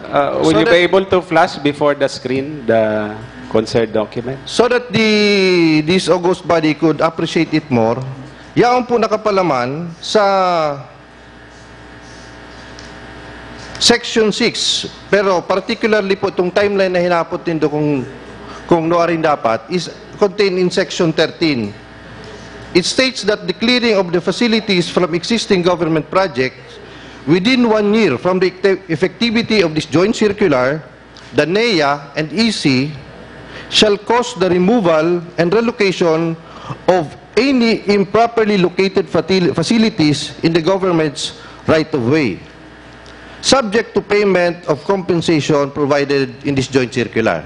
uh, will So you that- be able to flash before the screen the concerned document? So that the this august body could appreciate it more. Yaon po nakapalaman sa section six, pero particularly po itong timeline na hinapot nindo kung, kung nuarin dapat, is contained in section thirteen. It states that the clearing of the facilities from existing government projects within one year from the effectivity of this joint circular, the NEA and EC shall cause the removal and relocation of any improperly located fatil- facilities in the government's right of way, subject to payment of compensation provided in this joint circular.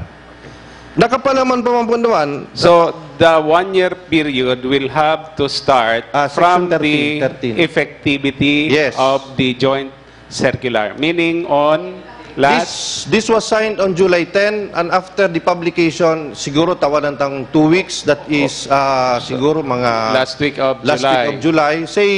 Nakapalaman pa man po naman. So, the one-year period will have to start Ah, from section thirteen, the thirteen. Effectivity Yes. of the joint circular, meaning on last... This, this was signed on July ten, and after the publication, siguro tawanan tang two weeks, that is, ah, siguro mga Last week of last July. week of July, say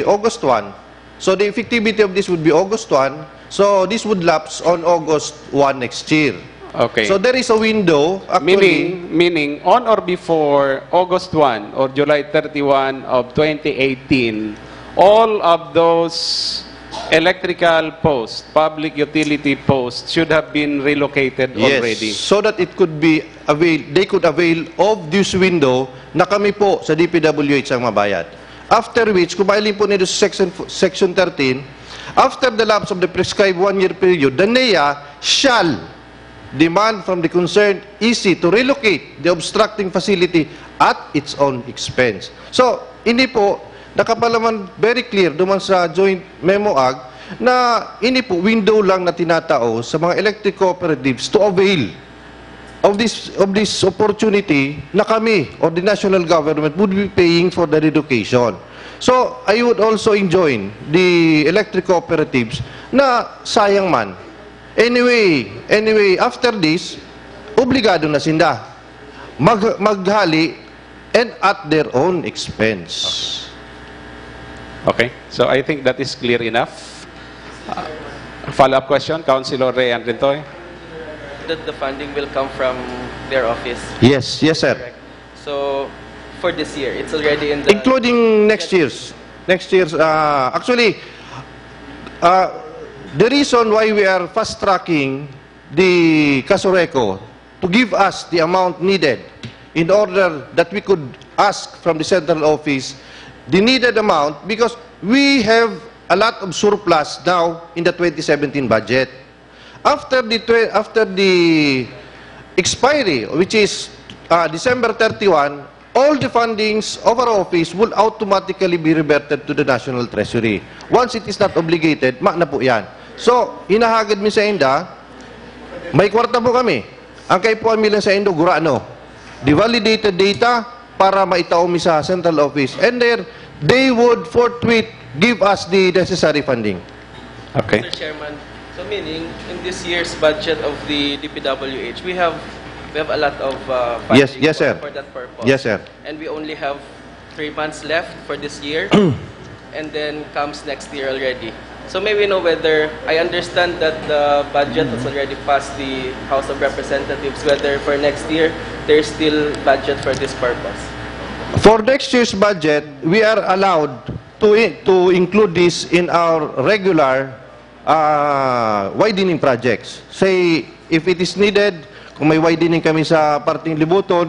August one. So the effectivity of this would be August one. So this would lapse on August one next year. Okay. So there is a window, actually. Meaning, meaning on or before August one or July thirty-one of twenty eighteen, all of those electrical posts, public utility posts, should have been relocated Yes, already. So that it could be avail, they could avail of this window na kami po sa D P W H ang mabayad. After which, kung mahiling po nito sa section, section thirteen, after the lapse of the prescribed one-year period, the NEA shall demand from the concerned E C to relocate the obstructing facility at its own expense. So, ini po, nakapalaman very clear duman sa joint memo ag na ini po window lang na tinatao sa mga electric cooperatives to avail of this of this opportunity na kami or the national government would be paying for the relocation. So, I would also enjoin the electric cooperatives na sayang man. Anyway, anyway, after this, obligado na sinda mag maghali and at their own expense. Okay, so I think that is clear enough. Uh, follow-up question, Councilor Ray Andrintoy. That the funding will come from their office. Yes, yes, sir. So, for this year, it's already in the... Including next year's. Next year's, uh, actually, uh, the reason why we are fast-tracking the Casureco to give us the amount needed in order that we could ask from the central office the needed amount, because we have a lot of surplus now in the twenty seventeen budget. After the twe- after the expiry, which is uh, December thirty-one, all the fundings of our office will automatically be reverted to the National Treasury. Once it is not obligated, ma na po yan. So, hinahagad mi sa inda, may kwarta po kami. Ang kaipuhan mi lang sa indo, gurano. The validated data para maitao mi sa central office. And there, they would forthwith give us the necessary funding. Okay. Mister Chairman, so meaning, in this year's budget of the D P W H, we have we have a lot of uh, Yes, funding yes, for, sir. for that purpose. Yes, sir. And we only have three months left for this year, and then comes next year already. So may we know whether, I understand that the budget has already passed the House of Representatives, whether for next year there's still budget for this purpose? For next year's budget, we are allowed to i- to include this in our regular uh, widening projects. Say, if it is needed, kung may widening kami sa parting Libuton,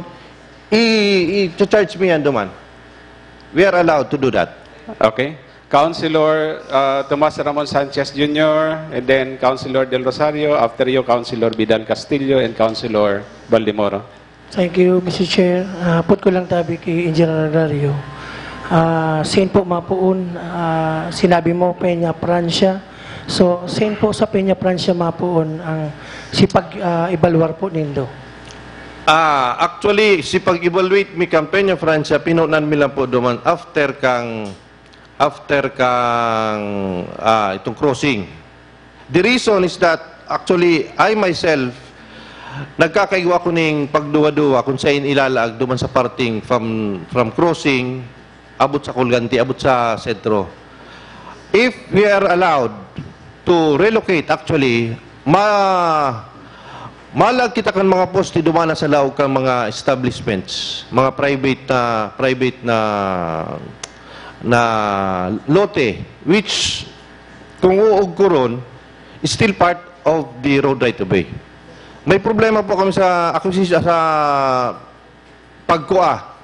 i- i-charge mi yan duman. We are allowed to do that. Okay. Councilor uh, Tomas Ramon Sanchez Junior, and then Councilor Del Rosario, after you, Councilor Vidal Castillo, and Councilor Baldemoro. Thank you, Mister Chair. Ah, put ko lang tabi kay Engineer Dario. Ah, saan po mapuon, ah, sinabi mo, Peña Francia. So, saan po sa Peña Francia mapuon ang si pag ah, evaluar po nindo? Ah, actually, si pag-evaluate mi kan Peña Francia, pinunan mi lang po duman after kang after kang ah, itong crossing. The reason is that actually I myself nagkakaigwa ko ning pagduwa-duwa kung saan ilalaag duman sa parting from from crossing, abot sa Colgante, abot sa sentro. If we are allowed to relocate, actually, ma malag kita kan mga poste dumana sa laog kan mga establishments, mga private na private na na lote, which kung uog ko ron, is still part of the road right of way. May problema po kami sa akusisya sa pagkua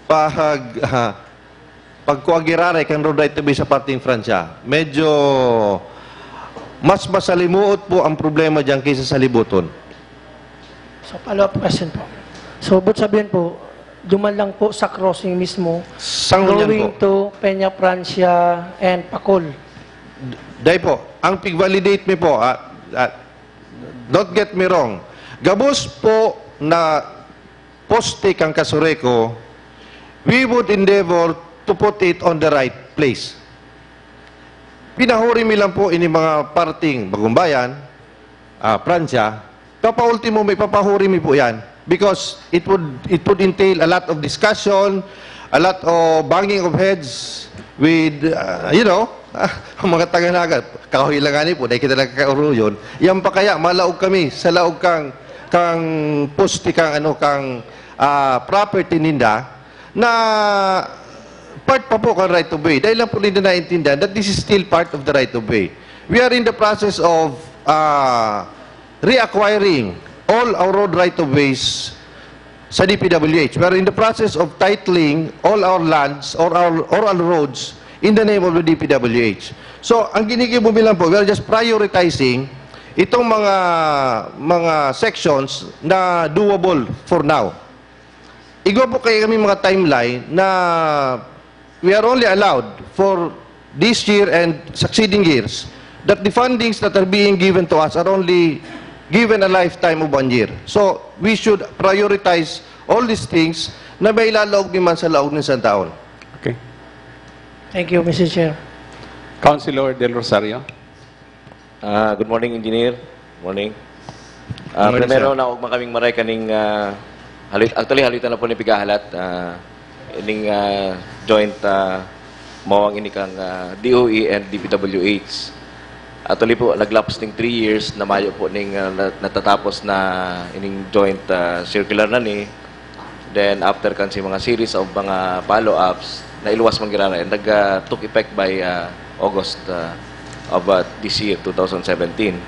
pag ah, pagkuagiraray kan road right of way sa parting Francia. Medyo mas masalimuot po ang problema diyan kaysa sa Libuton. So, follow-up question po. So, but sabihin po, duman lang po sa crossing mismo, Sangunyan going po. To Peña Francia and Pacol. Dai po, ang pig-validate mi po, ah, ah, don't get me wrong, gabos po na poste kang Casureco, we would endeavor to put it on the right place. Pinahuri mi lang po ini mga parting Bagumbayan, ah, Pransya, papaultimo mi, papahuri mi po yan. Because it would, it would entail a lot of discussion, a lot of banging of heads with, ah, you know, Ah, ang mga taga Naga, kahoy lang ani po, dai kita nagkakauruyon. Yan pa kaya, malaog kami sa laog kang, kang poste, kang ano, kang, ah, property ninda, na part pa po kan right of way. Dahil lang po ninda naintindihan that this is still part of the right of way. We are in the process of, ah, reacquiring all our road right of ways sa D P W H. We are in the process of titling all our lands or our, or our roads in the name of the D P W H. So, ang ginigibo mi lang po, we are just prioritizing itong mga, mga sections na doable for now. Igwa po kaya kami mga timeline na we are only allowed for this year and succeeding years that the fundings that are being given to us are only given a lifetime of one year. So, we should prioritize all these things na may lalaog naman sa laog ng isang taon. Okay. Thank you, Mister Chair. Councilor Del Rosario. Ah, good morning, Engineer. Morning. Ah, Morning, primero, sir. Naogma kaming maray kaning, ah, halit, actually, halitan na po ni Pigahalat, ah, ining, ah, joint, ah, mawang ini kang, ah, D O E and D P W H. Actually po, naglapos ning three years, na mayo po ning, ah, na- natatapos na ining joint, ah, circular na ni. Then, after kan si mga series of mga follow-ups, nailuwas man giraray. Nag, ah, took effect by, ah, August, ah, of, ah, this year, two thousand seventeen.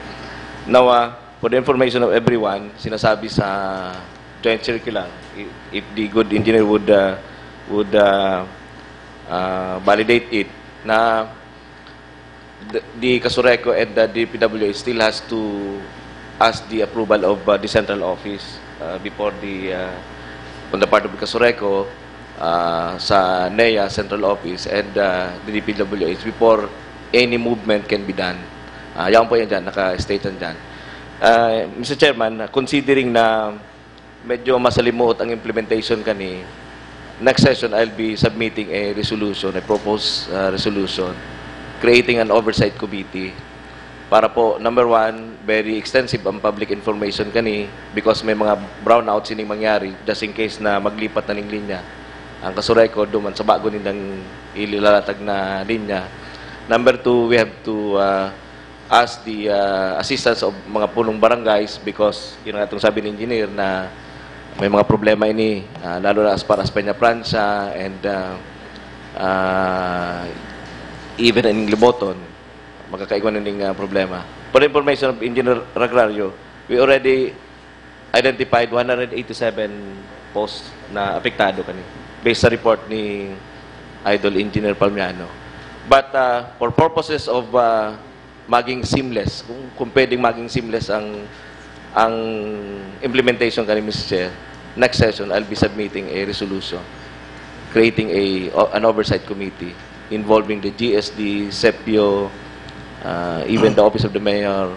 Now, ah, for the information of everyone, sinasabi sa joint circular, i- if the good engineer would, ah, would, ah, ah, validate it, na the, the Casureco and the D P W H still has to ask the approval of, uh, the central office, uh, before the, uh, on the part of the Casureco, uh, sa NEA central office and, uh, the D P W H before any movement can be done. Uh, yan po yan dyan, naka-state yan dyan. Uh, Mister Chairman, considering na medyo masalimuot ang implementation kani, next session I'll be submitting a resolution, a proposed, uh, resolution, creating an oversight committee para po, number one, very extensive ang public information kani because may mga brownouts ining mangyari just in case na maglipat na ning linya ang Casureco duman sa bago nindang ililalatag na linya. Number two, we have to, uh, ask the, uh, assistance of mga punong barangays because yun nga itong sabi ni Engineer na may mga problema ini, uh, lalo na as far as Peñafrancia and, uh, uh, even in Liboton, magkakaigwa na ning, uh, problema. For the information of Engineer Ragrario, we already identified one hundred eighty-seven posts na apektado kani, based sa report ni Idol Engineer Palmiano. But, uh, for purposes of, uh, maging seamless, kung, kung pwedeng maging seamless ang, ang implementation kani, Mister Chair, next session, I'll be submitting a resolution creating a, an oversight committee involving the G S D, CEPIO, uh, even the Office of the Mayor,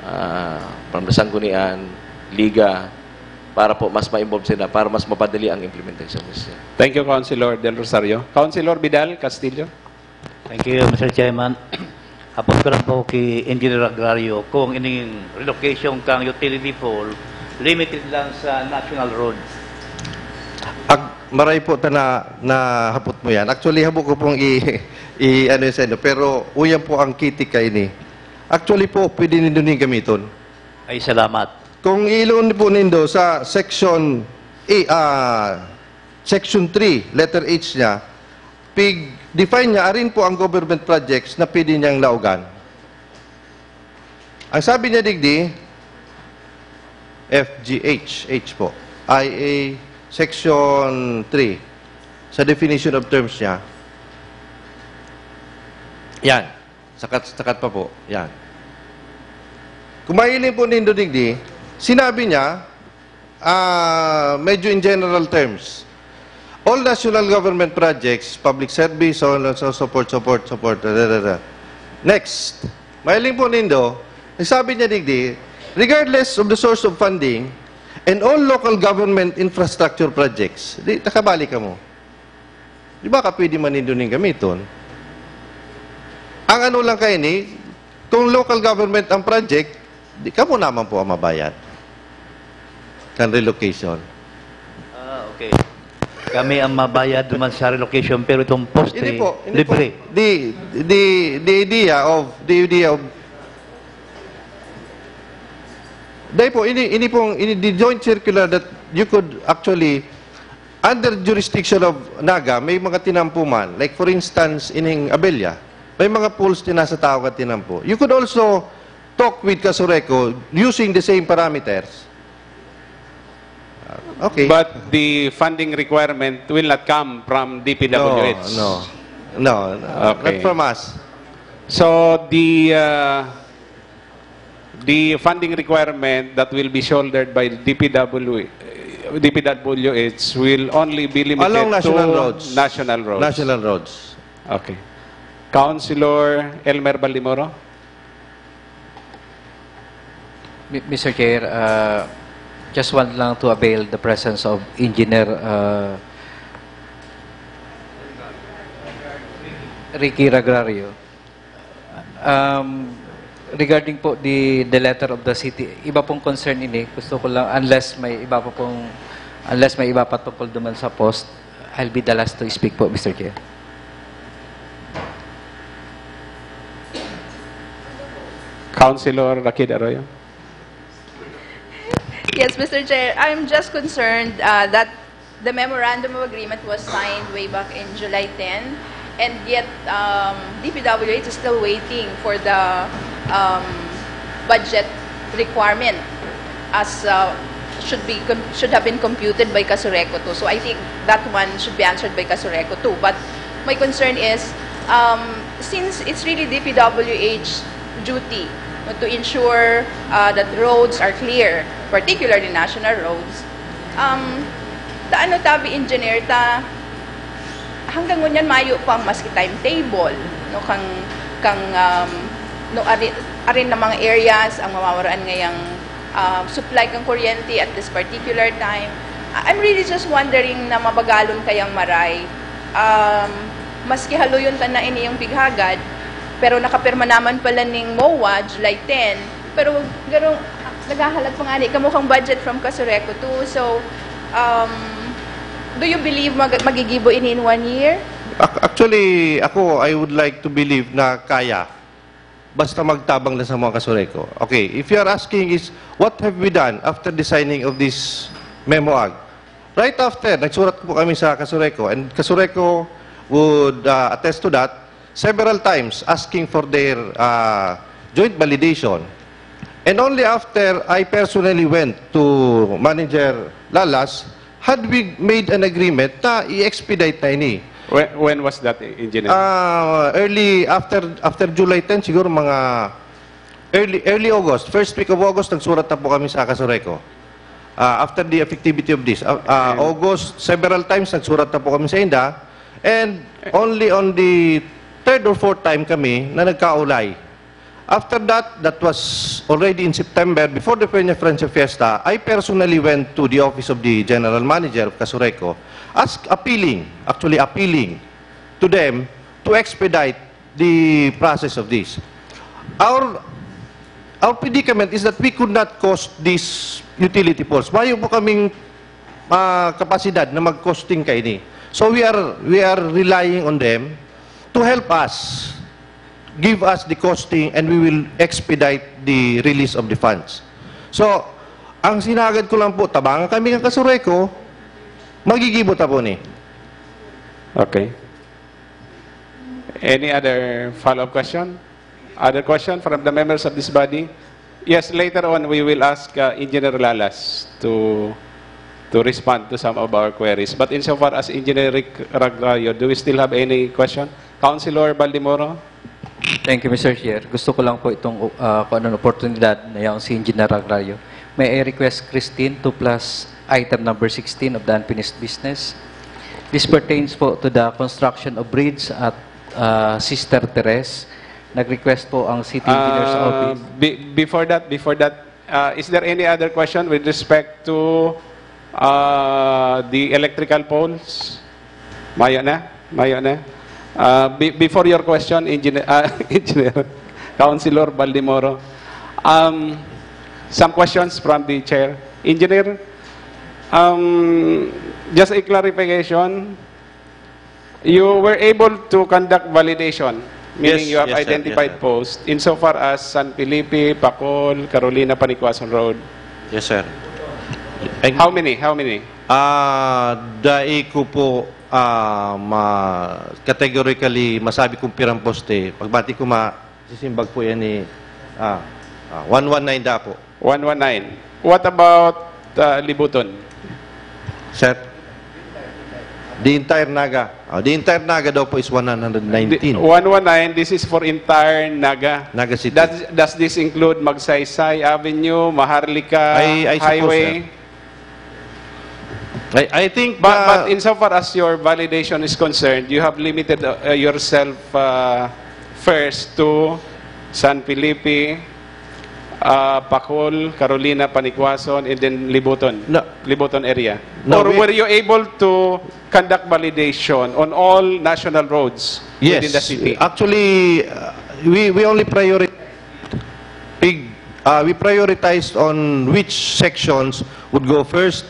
uh, from the Sanggunian, Liga, para po mas ma-involve sila, para mas mapadali ang implementation, Mister Chair. Thank you, Councilor Del Rosario. Councilor Vidal Castillo. Thank you, Mister Chairman. Hapot ko lang po ki Engineer Agrario kung ining relocation kang utility pole limited lang sa national road. Ag, maray po ta na, na hapot mo yan. Actually, habo ko pong i, i ano yun sa inyo. Pero uyan po ang kitik kaini. Actually po, pwede nindo ning gamiton. Ay, salamat. Kung iloon po nindo sa section A, ah, section three, letter H niya, pig-define niya, arin po ang government projects na pwede niyang laogan. Ang sabi niya digdi, F G H, H po, I A section three, sa definition of terms niya, yan, sakat, sakat pa po, yan. Kung mahiling po nindo digdi, sinabi niya, ah, medyo in general terms, all national government projects, public service, so on and so, so forth, so forth, so forth, da, da, da, da. Next, mahiling po nindo, ang sabi niya digdi, regardless of the source of funding, and all local government infrastructure projects. Di, nakabalik ka mo. Di ba ka pwede man nindo ning gamiton? Ang ano lang kayo ni, kung local government ang project, di ka mo naman po ang mabayad. Kan relocation. Ah, okay. Kami ang mabayad naman sa relocation, pero itong poste, Hindi po, hindi libre. Po. The, the, the idea of, the idea of, dahil po, ini, ini pong, ini, the joint circular that you could actually, under jurisdiction of Naga, may mga tinampo man. Like for instance, ining Abella, may mga pools din nasa tao ka tinampo. You could also talk with Kasureco using the same parameters. Ah, okay. But the funding requirement will not come from D P W H. No, no, no, no, Okay. Not from us. So the uh, the funding requirement that will be shouldered by the D P W, D P W H will only be limited Along national to roads. national roads. National roads. Okay. Councilor Elmer Baldemoro? Mi- Mister Chair, uh, just want lang to avail the presence of Engineer uh, Ricky Ragrario. Um, regarding po the, the letter of the city, iba pong concern ini, gusto ko lang, unless may iba pa pong, unless may iba pa tungkol duman sa post, I'll be the last to speak po, Mister Chair. Councilor Rakid Arroyo? Yes, Mister Chair, I'm just concerned uh, that the memorandum of agreement was signed way back in July ten, and yet um, D P W H is still waiting for the um, budget requirement as uh, should be com- should have been computed by Kasureco too. So I think that one should be answered by Kasureco too. But my concern is, um, since it's really D P W H duty, no, to ensure uh, that roads are clear, particularly national roads, um, ta ano tabi, engineer, ta hanggang ngunyan mayo pang maski timetable, no, kang, kang um, no, ari, arin na mga areas ang mawawaraan ngayang uh, supply kang kuryente at this particular time. I- I'm really just wondering na mabagalon kayang maray. Um, maski haluyon ta na ini yung pighagad, pero nakapirma naman pala ning MOA, July ten. Pero garo, naghahalat pa nga ni kamo kang budget from Kasureco too. So, um, do you believe mag- magigibo ini in one year? Ac- Actually, ako, I would like to believe na kaya. Basta magtabang lang sa mga Kasureco. Okay, if you are asking is, what have we done after the signing of this MOAG? Right after, nagsurat po kami sa Kasureco, and Kasureco would uh, attest to that, several times asking for their uh, joint validation. And only after I personally went to Manager Lalas, had we made an agreement na i-expedite na ini. When, when was that, Engineer? Ah, early after after July ten, siguro mga early early August, first week of August, nagsurat na po kami sa Kasureco. Ah, after the effectivity of this, ah, ah, August, several times nagsurat na po kami sa inda, and only on the third or fourth time kami na nagkaulay. After that, that was already in September, before the Peña Francia Fiesta, I personally went to the office of the General Manager of Kasureco, ask, appealing, actually appealing to them to expedite the process of this. Our our predicament is that we could not cost these utility poles. Mayo po kaming ah, kapasidad na mag-costing kaini. So we are we are relying on them to help us, give us the costing, and we will expedite the release of the funds. So, ang sinagad ko lang po, tabangan kami ng Kasureco, magigibo ta po ni. Okay. Any other follow-up question? Other question from the members of this body? Yes, later on we will ask uh, Engineer Lalas to to respond to some of our queries. But insofar as Engineer Rick Ragrayo, do we still have any question? Councilor Baldemoro? Thank you, Mister Chair. Gusto ko lang po itong uh, kung anong oportunidad na yung si Engineer Ragrario. May I request, Christine, to plus item number sixteen of the unfinished business. This pertains po to the construction of bridge at uh, Sister Teres. Nag-request po ang City Engineer's Uh, Office. be- before that, before that, uh, is there any other question with respect to uh, the electrical poles? Mayo na? Mayo na? Uh, be- before your question, Engineer, uh, Engineer, Councilor Baldemoro, um, some questions from the chair. Engineer, Um, just a clarification, you were able to conduct validation, meaning Yes, you have yes, sir. Yes, identified sir. Posts insofar as San Felipe, Pacol, Carolina, Panicuason Road. Yes, sir. How many? How many? Ah, dai ko po, ah, ma-, categorically masabi kung pirang poste. Pagbati ko ma-, sisimbag po yan ni, ah, ah, one one nine da po. One one nine. What about, uh, Libuton? Sir? The entire Naga. Ah, the entire Naga daw po is one hundred nineteen. The one one nine, this is for entire Naga. Naga City. Does, does this include Magsaysay Avenue, Maharlika I, I suppose, Highway? Sir. I, I think, But, uh, but insofar as your validation is concerned, you have limited, uh, yourself, uh, first to San Felipe, uh, Pacol, Carolina, Panicuason, and then Libuton. No. Libuton area. No, Or we were you able to conduct validation on all national roads Yes. within the city? Actually, uh, we, we only priority pig-, uh, we prioritized on which sections would go first.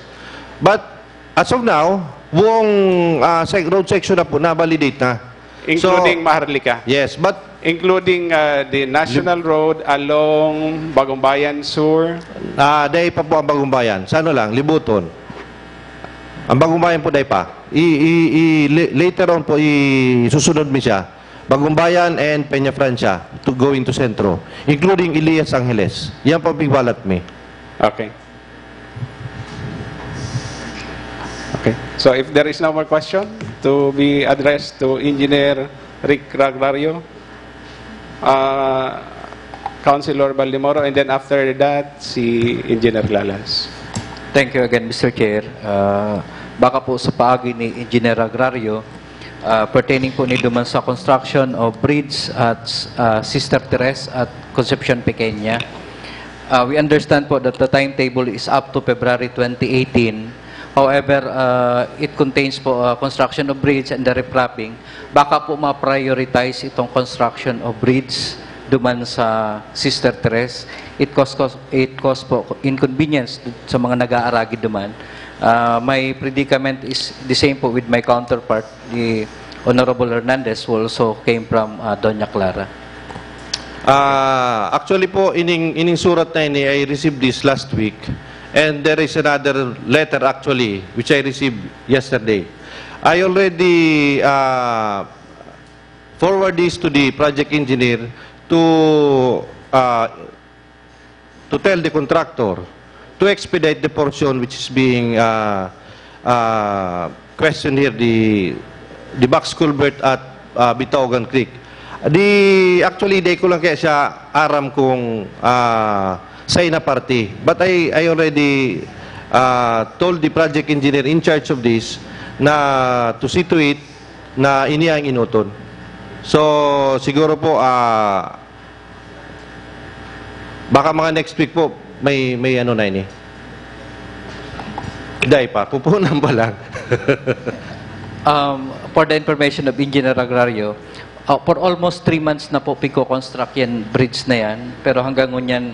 But as of now, buong, uh, sec-, road section na po, na-validate na. Including So, Maharlika? Yes, but Including, uh, the National Road along Bagumbayan Sur? Ah, dai pa po ang Bagumbayan. Sa ano lang, Libuton. Ang Bagumbayan po, dai pa. I, i, i, li-, later on po, isusunod mi siya. Bagumbayan and Peña Francia to going to Centro, including Elias Angeles. Yan po ang pigbalat mi. Okay. Okay. So if there is no more question to be addressed to Engineer Rick Ragrario, uh, Councilor Baldemoro, and then after that, si Engineer Lalas. Thank you again, Mister Chair. Uh, baka po sa paagi ni Engineer Agrario, uh, pertaining po ni duman sa construction of bridge at, uh, Sister Therese at Concepcion Pequeña. Uh, we understand po that the timetable is up to February twenty eighteen. However, uh, it contains po, uh, construction of bridge and the riprapping. Baka po ma-prioritize itong construction of bridge duman sa Sister Therese. It cause, cause, it cause po inconvenience sa mga nag-aaragid duman. Uh, my predicament is the same po with my counterpart, the Honorable Hernandez, who also came from, uh, Doña Clara. Ah, actually po, ining, ining surat na ini, I received this last week. And there is another letter actually, which I received yesterday. I already, ah, forward this to the project engineer to, ah, to tell the contractor to expedite the portion which is being, ah, ah, questioned here, the, the box culvert at, ah, Bitaogan Creek. Di, actually, dai ko lang kaya siya aram kung, ah, sa ina parte. But I, I already, ah, told the project engineer in charge of this na to see to it na ini ang inuton. So, siguro po, ah, baka mga next week po, may, may ano na ini. Dai pa, pupunan pa lang. Um, for the information of Engineer Agrario, uh, for almost three months na po pigko-construct yan bridge na yan, pero hanggang ngunyan,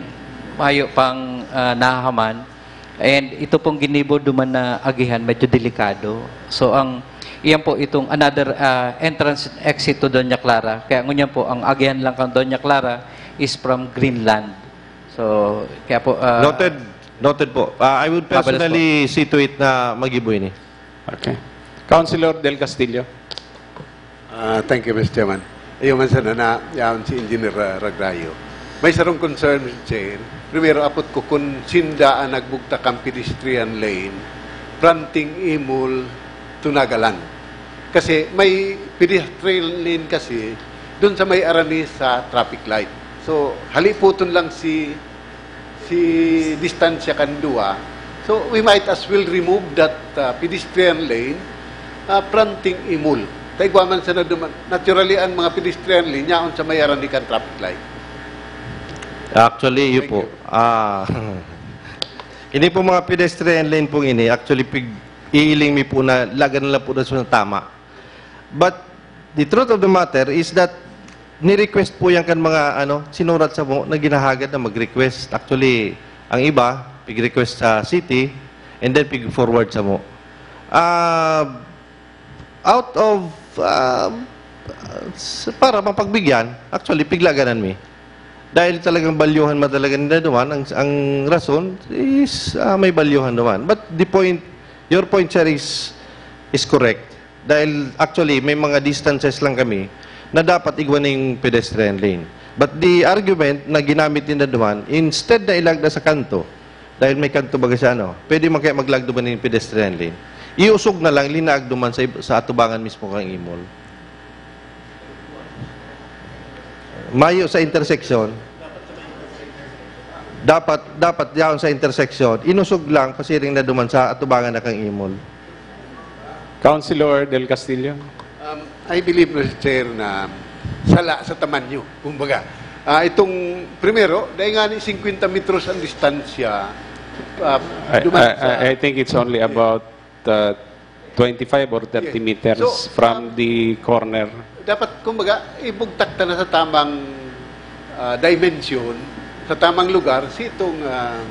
mayo pang, ah, nahahaman. And ito pong ginibo duman na agihan, medyo delikado. So, ang, iyan po itong another, ah, entrance exit to Doña Clara. Kaya ngunyan po, ang agihan lang kang Doña Clara is from Greenland. So, kaya po, ah, Noted. Noted po. Ah, I would Mabalas po. personally see to it na magibo ini. Okay. Councilor Del Castillo. Ah, thank you, Mister Chairman. Ayun man sana na, yaon si Engineer, ah, Ragrayo. May sarong concern, Mister Chair. Primero, apot ko kun sinda an nagbugtak kan pedestrian lane, fronting Imol to Nagaland. Kasi may pedestrian lane kasi dun sa may arani sa traffic light. So, haliputon lang si, si distansya kan duwa. So, we might as well remove that, uh, pedestrian lane, uh, fronting Imol. Ta igwa man sana duman. Naturally, ang mga pedestrian lane, yaon sa may arani kan traffic light. Actually, yun Thank po. you. Ah, ini po mga pedestrian lane pong ini, actually, pig-, iiling mi po na lagan na lang po na sa tama. But the truth of the matter is that ni-request po yan kan mga, ano, sinurat sa mo na ginahagad na mag-request. Actually, ang iba, pig-request sa city, And then pig-forward samo. Ah, out of, ah, s-, para mapagbigyan, actually, piglaganan mi. Dahil talagang balyuhan man talaga ninda duman, ang, ang rason is, ah, may balyuhan duman. But the point, your point, sir, is, is correct. Dahil actually, may mga distances lang kami na dapat igwa na yung pedestrian lane. But the argument na ginamit ninda duman, instead na ilagda sa kanto, dahil may kanto baga siya, ano, pwede man kaya maglagdo man yung pedestrian lane. Iusog na lang, linaag duman sa, sa atubangan mismo kang imol. Mayo sa intersection. Dapat, dapat yaon sa intersection. Inusog lang, pasiring na duman sa atubangan na kang imol. Councilor Del Castillo. Um, I believe, Mister Chair, na sala sa tamanyo, kumbaga. Ah, itong primero, dahil nga ni fifty metros ang distansya, ah, I, duman I, sa I, I think it's only about uh, twenty-five or thirty Yes. meters So, from um, the corner. Dapat, kumbaga, ibugtak ta na sa tamang, ah, dimension, sa tamang lugar, si itong, ah,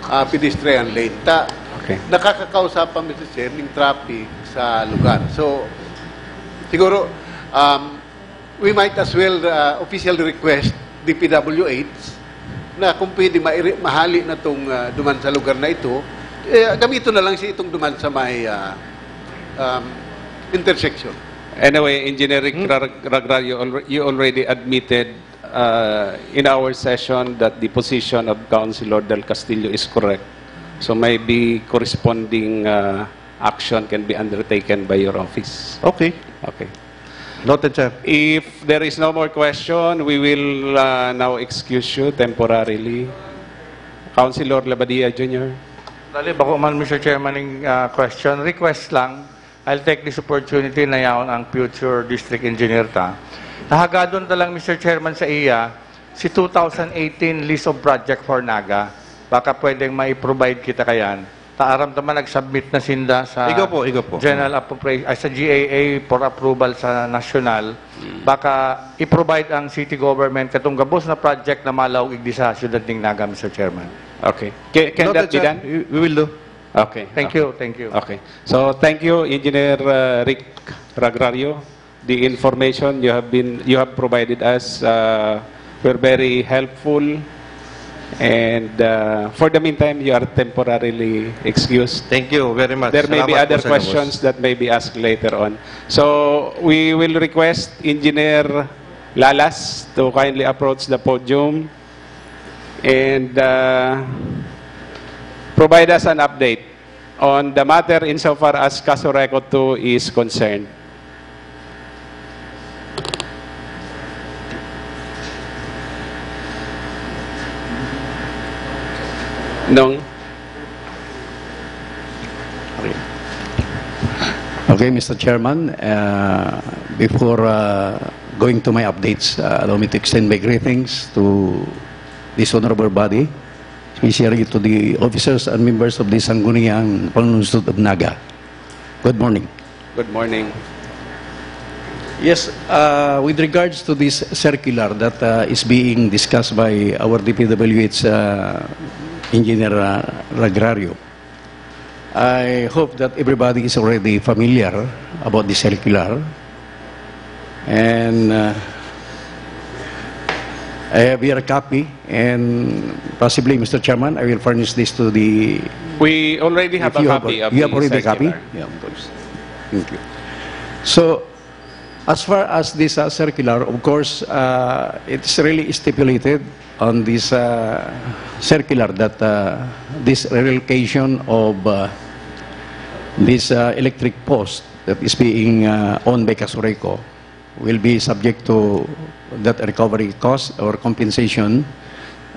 ah, pedestrian lane. Ta, Okay. nakakakausa pa, Mister Chair, ng traffic sa lugar. So, siguro, um, we might as well, ah, official request D P W H na kung pwede mairi-, mahali na tong, ah, duman sa lugar na ito, eh, gamiton na lang siya itong duman sa may, ah, um, intersection. Anyway, Engineer Rick Hmm? Rar-, Ragrar, you alre-, you already admitted, uh, in our session that the position of Councilor Del Castillo is correct. So maybe corresponding, uh, action can be undertaken by your office. Okay. Okay. Noted, sir. If there is no more question, we will, uh, now excuse you temporarily. Councilor Labadia Junior. Dali, bako man, Mister Chairman, ning, ah, question. Request lang, I'll take this opportunity na yaon ang future district engineer ta. Nahagadon ta lang, Mister Chairman, sa iya, si two thousand eighteen list of project for Naga. Baka pwedeng mai-provide kita kayan. Ta aram ta man, nag-submit na sinda sa Igo po, igo po. General Appropriation, ay, sa G A A for approval sa nasyonal. Baka i-provide ang city government katong gabos na project na malaog igdi sa siyudad ning Naga, Mister Chairman. Okay. Ca-, can Noted, that be sir. done? We, we will do. Okay. Thank Okay. you, thank you. Okay. So, thank you, Engineer, uh, Rick Ragrario. The information you have been, you have provided us, uh, were very helpful. And, uh, for the meantime, you are temporarily excused. Thank you very much. There may be Salamat other po sa inyo, questions boss. that may be asked later on. So, we will request Engineer Lalas to kindly approach the podium and, uh, provide us an update on the matter insofar as Casureco two is concerned. Nong? Okay. Okay, Mister Chairman, uh, before, uh, going to my updates, uh, allow me to extend my greetings to this honorable body, especially to the officers and members of the Sangguniang Panlungsod of Naga. Good morning. Good morning. Yes, uh, with regards to this circular that, uh, is being discussed by our D P W H, uh, Engineer, uh, Ragrario, I hope that everybody is already familiar about the circular. And, uh, I have here a copy, and possibly, Mister Chairman, I will furnish this to the We already have if a you have copy a, of you have the already a copy? circular. Yeah, of course. Thank you. So, as far as this, uh, circular, of course, uh, it's really stipulated on this, uh, circular that, uh, this relocation of, uh, this, uh, electric post that is being, uh, owned by Casureco will be subject to that recovery cost or compensation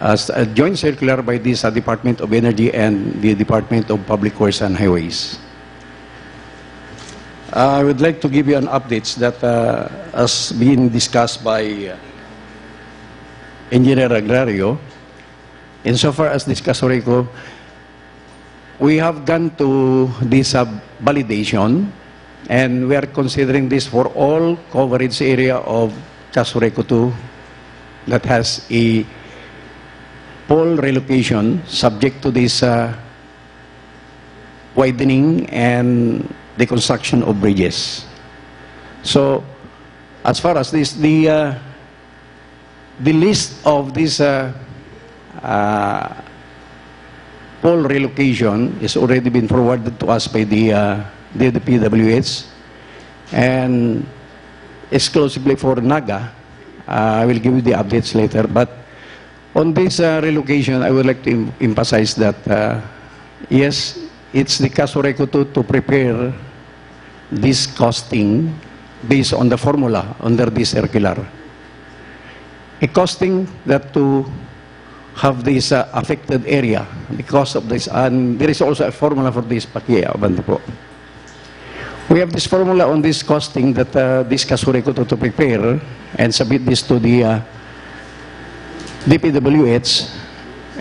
as a joint circular by this, uh, Department of Energy and the Department of Public Works and Highways. I would like to give you an update that, uh, has been discussed by, uh, Engineer Agrario. Insofar as this Casureco, we have gone to this, uh, validation, and we are considering this for all coverage area of Casureco two that has a pole relocation subject to this, uh, widening and the construction of bridges. So, as far as this, the, uh, the list of this, uh, uh, pole relocation is already been forwarded to us by the, uh, the D P W H, and exclusively for Naga. Uh, I will give you the updates later, but on this, uh, relocation, I would like to em-, emphasize that, uh, yes, it's the CASURECO to, to prepare this costing based on the formula under this circular. A costing that to have this, uh, affected area, the cost of this, and there is also a formula for this, pakiabante po. We have this formula on this costing that, uh, this CASURECO to, to prepare and submit this to the, uh, D P W H,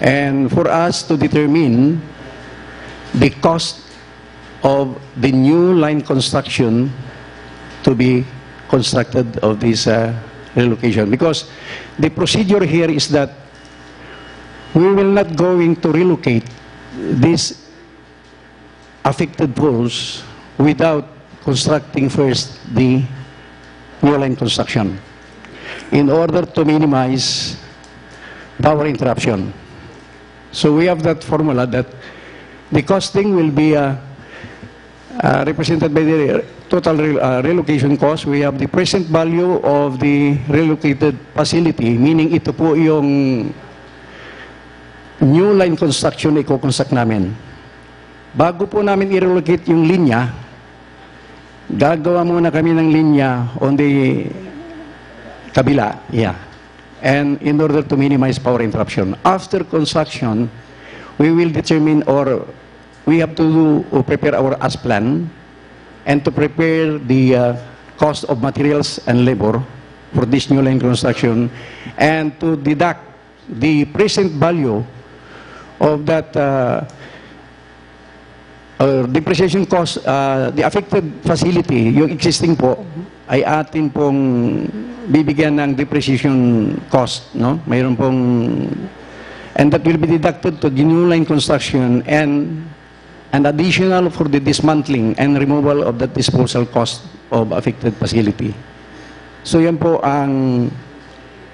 and for us to determine the cost of the new line construction to be constructed of this, uh, relocation. Because the procedure here is that we will not going to relocate this affected poles without constructing first the new line construction in order to minimize power interruption. So we have that formula that the costing will be, uh, uh, represented by the total re-, uh, relocation cost. We have the present value of the relocated facility, meaning ito po yung new line construction na i-construct namin. Bago po namin i-relocate yung linya, gagawa muna kami ng linya on the kabila. Yeah. And in order to minimize power interruption. After construction, we will determine, or we have to do, prepare our as plan and to prepare the, uh, cost of materials and labor for this new line construction and to deduct the present value of that, uh, uh, depreciation cost, uh, the affected facility, yung existing po, ay atin pong bibigyan ng depreciation cost, no? Mayroon pong, and that will be deducted to the new line construction and an additional for the dismantling and removal of that disposal cost of affected facility. So yan po ang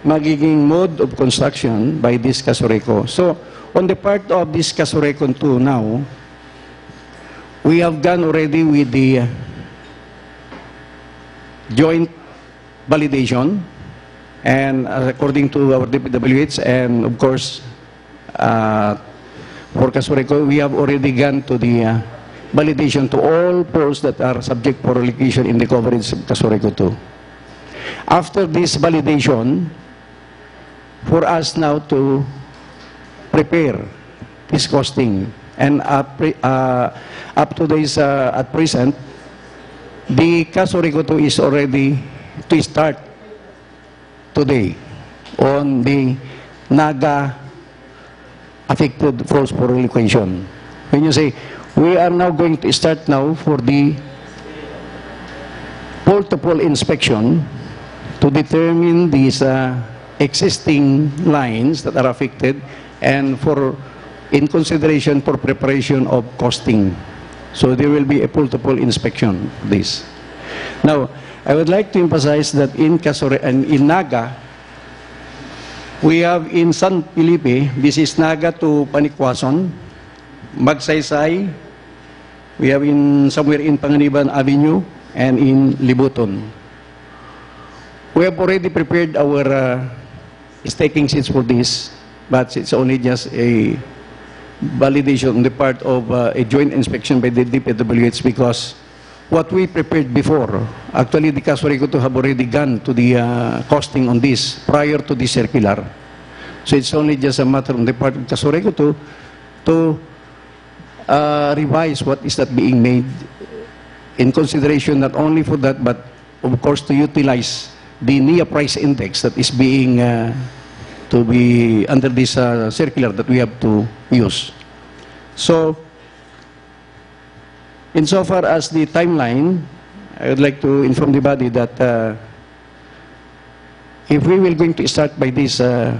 magiging mode of construction by this CASURECO. So, on the part of this CASURECO two now, we have gone already with the joint validation, and according to our D P W H, and of course, uh, for CASURECO, we have already gone to the, uh, validation to all poles that are subject for relocation in the coverage of CASURECO two. After this validation, for us now to prepare this costing. And up, uh, up to this, uh, at present, the CASURECO two is already to start today on the Naga affected poles for relocation. When you say, we are now going to start now for the pole-to-pole inspection to determine these, uh, existing lines that are affected and for, in consideration for preparation of costing. So there will be a pole-to-pole inspection of this. Now, I would like to emphasize that in CASURECO and in Naga, we have in San Felipe, this is Naga to Panicuason, Magsaysay, we have in somewhere in Panganiban Avenue, and in Libuton. We have already prepared our, uh, staking sheets for this, but it's only just a validation on the part of, uh, a joint inspection by the D P W H, because what we prepared before, actually, the CASURECO two have already gone to the, uh, costing on this prior to the circular. So it's only just a matter on the part of CASURECO two to, uh, revise what is that being made in consideration not only for that, but of course to utilize the NIA price index that is being, uh, to be under this, uh, circular that we have to use. So, insofar as the timeline, I would like to inform the body that, uh, if we will going to start by this, uh,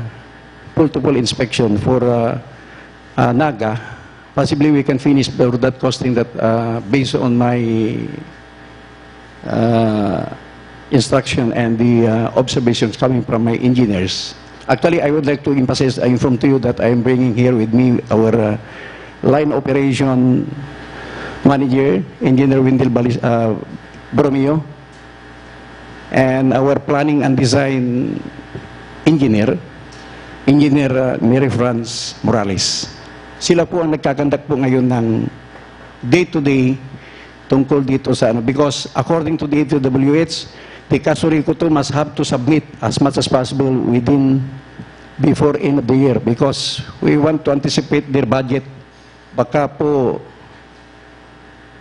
pole-to-pole inspection for, uh, uh, Naga, possibly we can finish for that costing that, uh, based on my, uh, instruction and the, uh, observations coming from my engineers. Actually, I would like to emphasize, I inform to you that I am bringing here with me our, uh, line operation manager, Engineer Wendell Balis-, uh, Bromeo, and our planning and design engineer, Engineer, uh, Mary Franz Morales. Sila po ang nagkakandak po ngayon ng day-to-day tungkol dito sa ano. Because according to the D P W H, the Casureco two must have to submit as much as possible within, before end of the year, because we want to anticipate their budget. Baka po,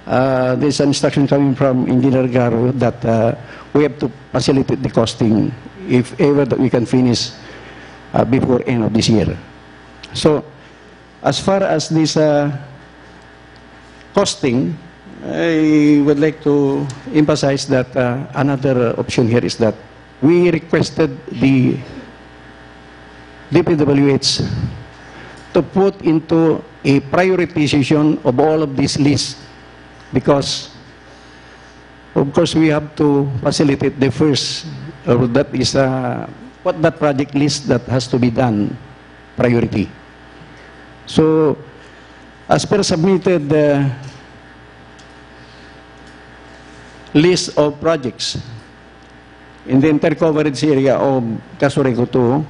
uh, there's an instruction coming from Engineer Garo that, uh, we have to facilitate the costing if ever that we can finish, uh, before end of this year. So, as far as this, uh, costing, I would like to emphasize that, uh, another option here is that we requested the D P W H to put into a prioritization of all of these lists, because, of course, we have to facilitate the first, or that is, uh, what that project list that has to be done priority. So, as per submitted, uh, list of projects in the entire coverage area of Casureco two,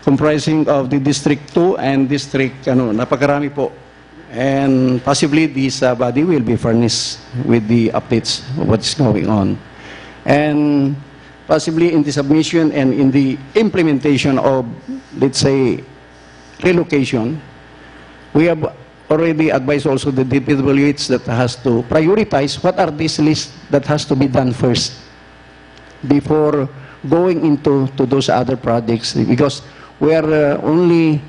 comprising of the District two and District, ano, napakarami po. And possibly this, uh, body will be furnished with the updates of what's going on. And possibly in the submission and in the implementation of, let's say, relocation, we have already advised also the D P W H that has to prioritize what are these lists that has to be done first before going into to those other projects, because we are, uh, only,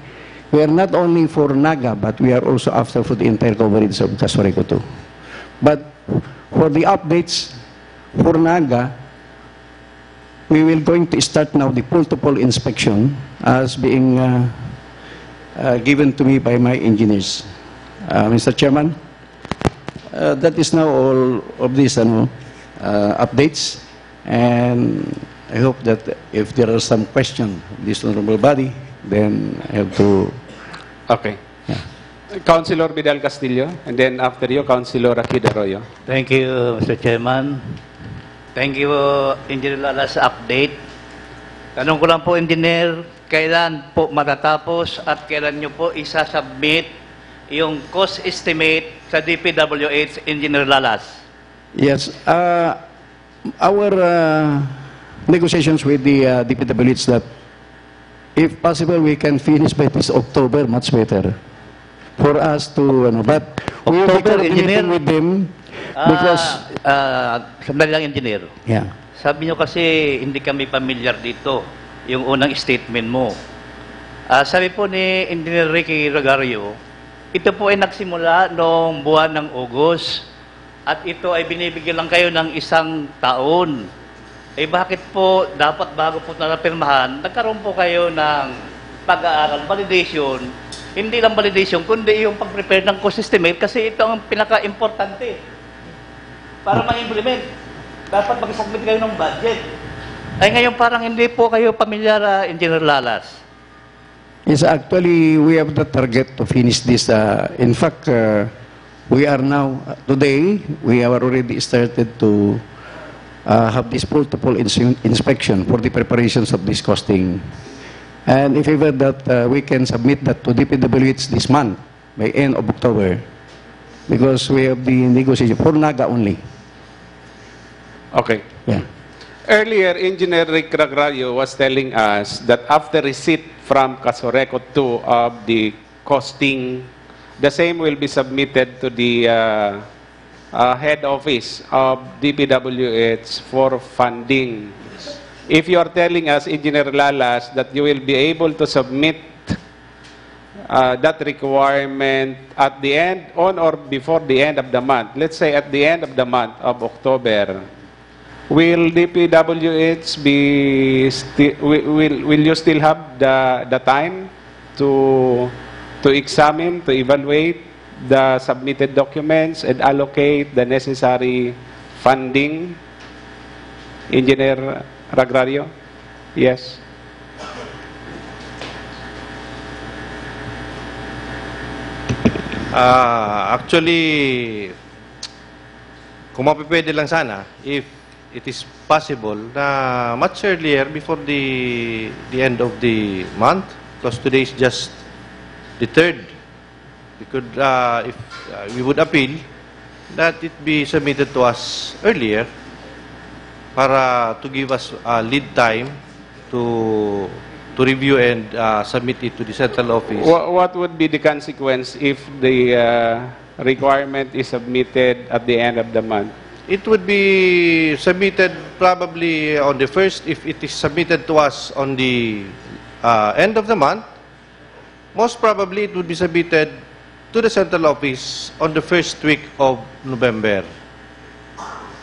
we are not only for Naga, but we are also after for the entire coverage of Casureco two. But for the updates for Naga, we will going to start now the pull-to-pull inspection as being, uh, uh, given to me by my engineers. Uh, Mister Chairman, uh, that is now all of these, ano, uh, updates, and I hope that if there are some question, this honorable body, then I have to. Okay. Yeah. Councilor Vidal Castillo, and then after you, Councilor Akid Arroyo. Thank you, Mister Chairman. Thank you, Engineer Lalas, sa update. Tanong ko lang po, Engineer, kailan po matatapos at kailan nyo po isasubmit yung cost estimate sa D P W H, Engineer Lalas? Yes. Uh, our, uh, negotiations with the, uh, D P W H that if possible, we can finish by this October, much better. For us to, ano, but we will be October, coordinating Engineer? with them because, Ah, ah, sandali lang, Engineer. Yeah. Sabi nyo kasi hindi kami pamilyar dito, yung unang statement mo. Ah, sabi po ni Engineer Ricky Rogario, ito po ay nagsimula noong buwan ng August at ito ay binibigyan lang kayo ng isang taon. Eh, bakit po dapat bago po napirmahan, nagkaroon po kayo ng pag-aaral, validation, hindi lang validation, kundi yung pag-prepare ng cost estimate kasi ito ang pinaka-importante para ma-implement. Dapat mag-submit kayo ng budget. Ay, ngayon parang hindi po kayo pamilyar, ah, Engineer Lalas. Yes, actually, we have the target to finish this. Uh, in fact, uh, we are now, uh, today, we have already started to, uh, have this multiple ins- inspection for the preparations of this costing. And if ever that, uh, we can submit that to D P W H this month, by end of October, because we have the negotiation for Naga only. Okay. Yeah. Earlier, Engineer Rick Ragrayo was telling us that after receipt from Casureco two of the costing, the same will be submitted to the, uh, uh, head office of D P W H for funding. If you are telling us, Engineer Lalas, that you will be able to submit, uh, that requirement at the end, on or before the end of the month, let's say at the end of the month of October, will D P W H be sti- wi- will, will you still have the, the time to to examine, to evaluate the submitted documents and allocate the necessary funding. Engineer Ragrario? Yes. Ah, actually, kung mapipwede lang sana, if it is possible, na much earlier before the the end of the month, because today is just the third. We could, uh, if uh, we would appeal that it be submitted to us earlier para to give us uh, lead time to to review and uh, submit it to the central office. What, what would be the consequence if the uh, requirement is submitted at the end of the month? It would be submitted probably on the first. If it is submitted to us on the uh, end of the month, most probably it would be submitted to the central office on the first week of November.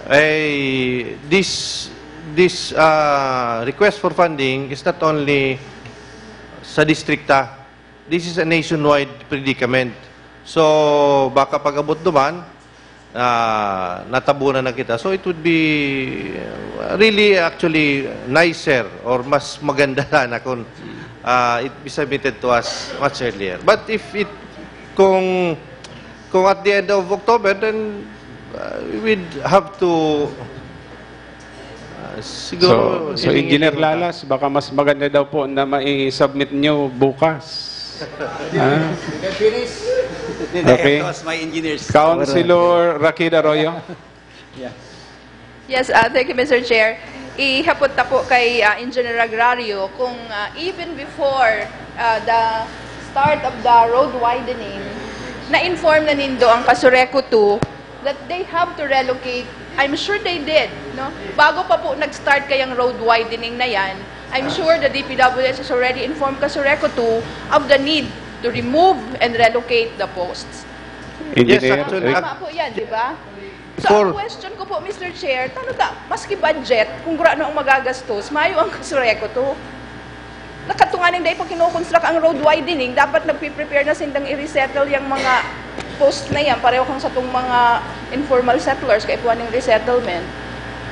Eh, this this uh, request for funding is not only sa distrikta. This is a nationwide predicament. So, baka pag-abot duman, ah, natabunan na kita. So, it would be uh, really actually nicer or mas maganda sana kung uh, it be submitted to us much earlier. But if it, kung kung at the end of October, then uh, we would have to uh, siguro So, so Engineer Lalas, baka mas maganda daw po na mai-submit nyo bukas. Ah, Can finish? Okay. That was my engineers. Councilor Rakid Arroyo? Yeah. Yes, uh, thank you, Mister Chair. Ihapot ta po kay uh, Engineer Agrario kung uh, even before uh, the start of the road widening, na-inform na nindo ang Kasureco two that they have to relocate. I'm sure they did, no? Bago pa po nag-start kayang road widening na yan, I'm sure the D P W H has already informed Kasureco two of the need to remove and relocate the posts. Yes, Engineer? actually, Tama po yan, di ba? So, Before- ang question ko po, Mister Chair, tano ta, maski budget, kung gurano ang magagastos, mayo ang Kasureco two. Nakatunganing dahil pag kinukonstruct ang road widening, dapat nagpiprepare na sindang i-resettle yung mga posts na yan. Pareho kang sa tong mga informal settlers, kaipuhan ng resettlement.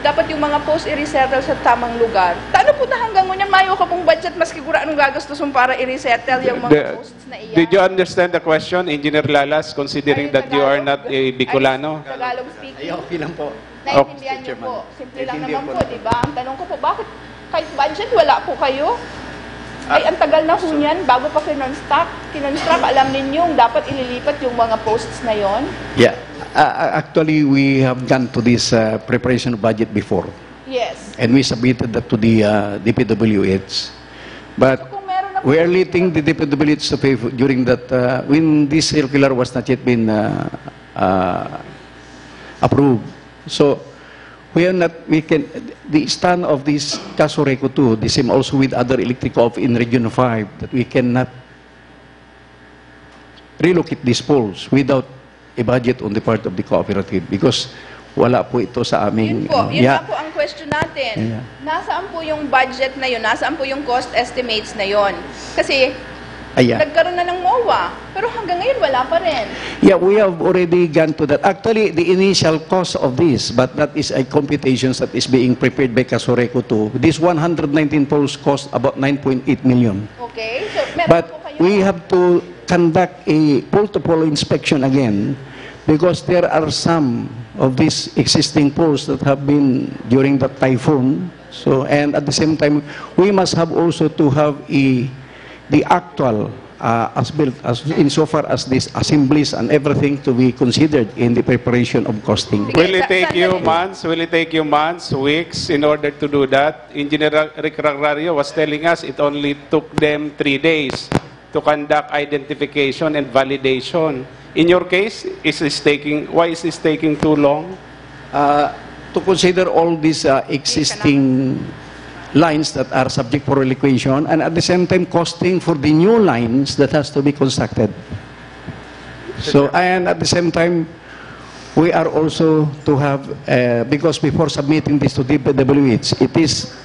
Dapat yung mga posts i-resettle sa tamang lugar. Tano po na hanggang ngunyan, mayo ka pong budget, maski gurano ang gagastos mo para i-resettle yung mga The- posts na iyan. Did you understand the question, Engineer Lalas, considering Ay, that you are Tagalog. not a Bicolano? Ay, Tagalog speaking. Ay, okay lang po. Naintindihan Mister niyo po. Chairman. Simple lang Naintindihan naman po po, naman. Di ba? Ang tanong ko po, bakit kahit budget wala po kayo? Ay, ang tagal na po niyan, bago pa kinonstruct. Kinonstruct, alam ninyong dapat ililipat yung mga posts na yon? Yeah. Uh, uh, actually, we have gone to this uh, preparation of budget before, Yes. and we submitted that to the uh, D P W H. But Kung meron na po we are letting the D P W H to pay for, during that uh, when this circular was not yet been uh, uh, approved. So we are not. We can. The stand of this Kasureco two, the same also with other electric co-op in Region five, that we cannot relocate these poles without a budget on the part of the cooperative because wala po ito sa aming Yun po, yun yeah. nga po ang question natin. Yeah. Nasaan po yung budget na yun? Nasaan po yung cost estimates na yun? Kasi Ayan. nagkaroon na ng MOA, pero hanggang ngayon wala pa rin. Yeah, we have already gone to that. Actually, the initial cost of this, but that is a computations that is being prepared by Kasureco two. This one hundred nineteen poles cost about nine point eight million. Okay? So, meron But po kayo we have to conduct a multiple inspection again because there are some of these existing poles that have been during the typhoon. So, and at the same time, we must have also to have a the actual uh, as built as insofar as these assemblies and everything to be considered in the preparation of costing. Will it Sa- take you sandali. months? Will it take you months, weeks in order to do that? Engineer Rick Ragrario was telling us it only took them three days to conduct identification and validation. In your case, is this taking, why is this taking too long? Uh, to consider all these uh, existing lines that are subject for relocation and at the same time costing for the new lines that has to be constructed. So, and at the same time, we are also to have, uh, because before submitting this to D P W H, it is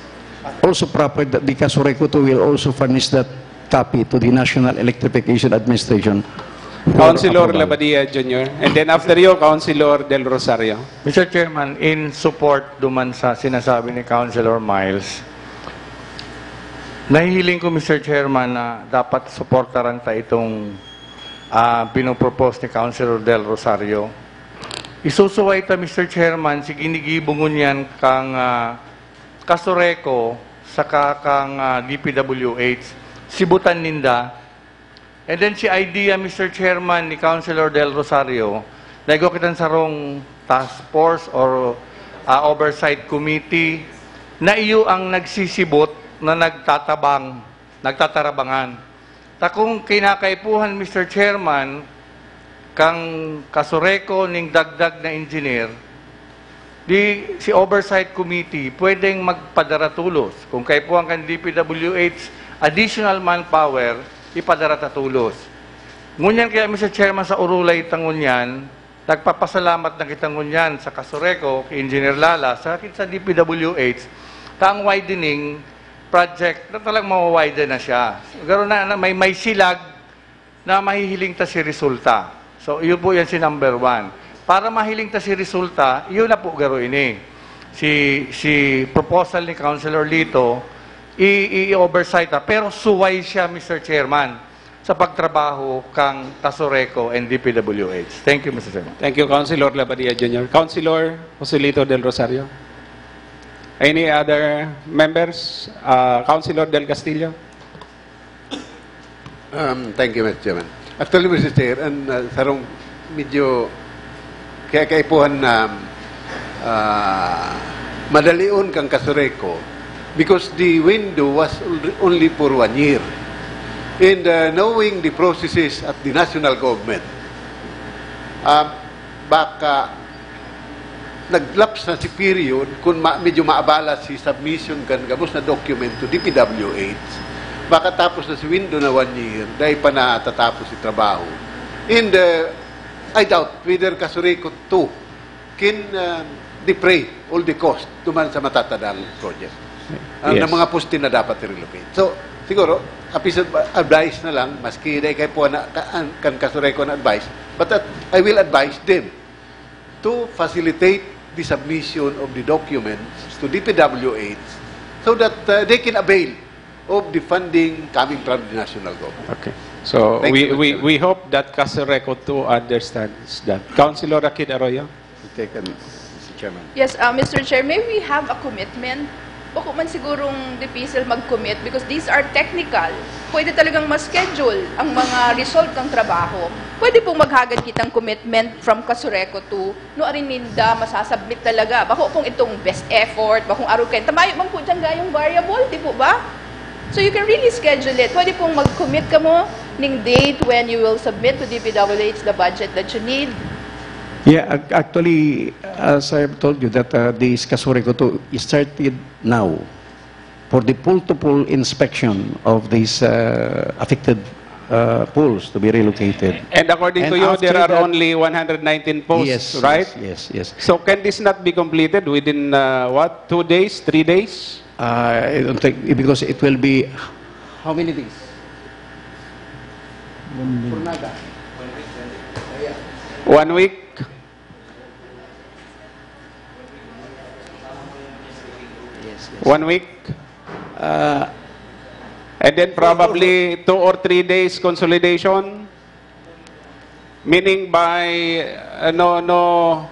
also proper that the Kasureco two will also furnish that copy to the National Electrification Administration. Councilor Labadia Junior And then after you, Councilor Del Rosario. Mister Chairman, in support duman sa sinasabi ni Councilor Miles, nahihiling ko, Mister Chairman, na dapat suportaran ta itong uh, pinopropose ni Councilor Del Rosario. Isusuway ta, Mister Chairman, si ginigibo ngunyan kang uh, Kasureko saka kang uh, D P W H, sibutan ninda. And then si idea, Mister Chairman, ni Councilor Del Rosario, na igwa kitang sarong task force or uh, oversight committee na iyo ang nagsisibot na nagtatabang, nagtatarabangan. Ta kung kinakaipuhan, Mister Chairman, kang Kasureko ning dagdag na engineer, di si Oversight Committee pwedeng magpadaratulos. Kung kaipuhan kan D P W H additional manpower, ipadaratulos. Ngunyan kaya, Mister Chairman, sa urulay ta ngunyan, nagpapasalamat na kita ngunyan sa Kasureko, kay Engineer Lala, sa, sa D P W H, ta ang widening project na talagang mawawiden na siya. Pero na, na may, may silag na mahihiling ta si resulta. So, iyo po yan si number one. Para mahiling ta si resulta, iyo na po garo ini. Si, si proposal ni Councilor Lito, i-oversight ta. Pero suway siya, Mister Chairman, sa pagtrabaho kang Kasureko and D P W H. Thank you, Mister Chairman. Thank you, Councilor Labadia Junior Councilor Joselito Del Rosario. Any other members? Uh, Councilor Del Castillo? Um, thank you, Mister Chairman. Actually, Mister Chair, ang uh, sarong medyo kaya kaipuhan na uh, madalion kang Kasureko because the window was only for one year. And uh, knowing the processes at the national government, uh, baka naglaps na si period, kung ma- medyo maabala si submission kan gabos na document to D P W H, makatapos na si window na one year, dahil pa natatapos si trabaho. And uh, I doubt whether Kasureko two can uh, defray all the cost duman sa matatadang project. Ang yes. mga poste na dapat i-relocate. So, siguro, a piece of advice na lang, maski dahil kayo po na, kan Kasureko na advice, but uh, I will advise them to facilitate the submission of the documents to D P W H so that uh, they can avail of the funding coming from the national government. Okay. So we, we, we hope that Kasureko too understands that. Councilor Rakid Arroyo? Taken, Mister Chairman. Yes, uh, Mister Chair, may we have a commitment? Bako man sigurong dipisil mag-commit because these are technical. Pwede talagang ma-schedule ang mga result ng trabaho. Pwede pong maghagad kitang commitment from Kasureko to no arin ninda masasubmit talaga. Bako kung itong best effort, bakong arog kayo. Tamayo man po dyan gayong variable, di po ba? So you can really schedule it. Pwede pong mag-commit ka mo ning date when you will submit to D P W H the budget that you need. Yeah, actually, as I've told you, that uh, this Kasureko two started now for the pull-to-pull inspection of these uh, affected uh, pools to be relocated. And according and to you, there are that, only one hundred nineteen posts, yes, right? Yes, yes, yes. So can this not be completed within uh, what, two days, three days? Uh, I don't think, because it will be how many days? One week. Yes, yes. One week. Uh, and then probably two or three days consolidation. Meaning by uh, no no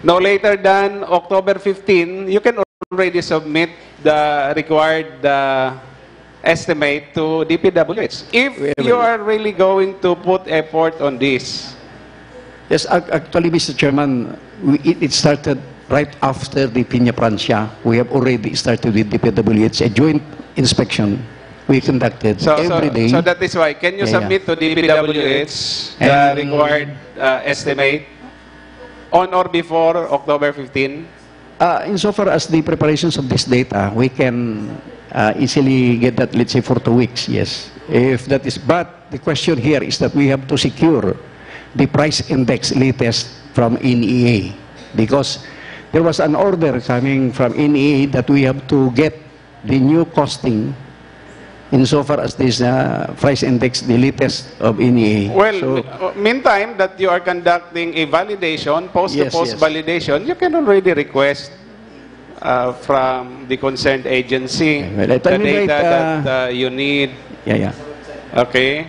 no later than October fifteen, you can already submit the required uh, estimate to D P W H if you are really going to put effort on this. Yes, actually, Mister Chairman, we, it, it started right after the Peñafrancia. We have already started with D P W H, a joint inspection we conducted so, every so, day. So that is why, can you yeah, submit yeah. to D P W H the and, required uh, estimate on or before October fifteen? Uh, insofar as the preparations of this data, we can uh, easily get that, let's say, for two weeks, yes. If that is, but the question here is that we have to secure the price index latest from N E A because there was an order coming from N E A that we have to get the new costing insofar as this uh, price index, the latest of N E A. Well, So, me- uh, meantime that you are conducting a validation, post-to-post Yes, yes. validation, you can already request uh, from the concerned agency Well, let the me invite, data that uh, uh, you need. yeah, yeah. Okay?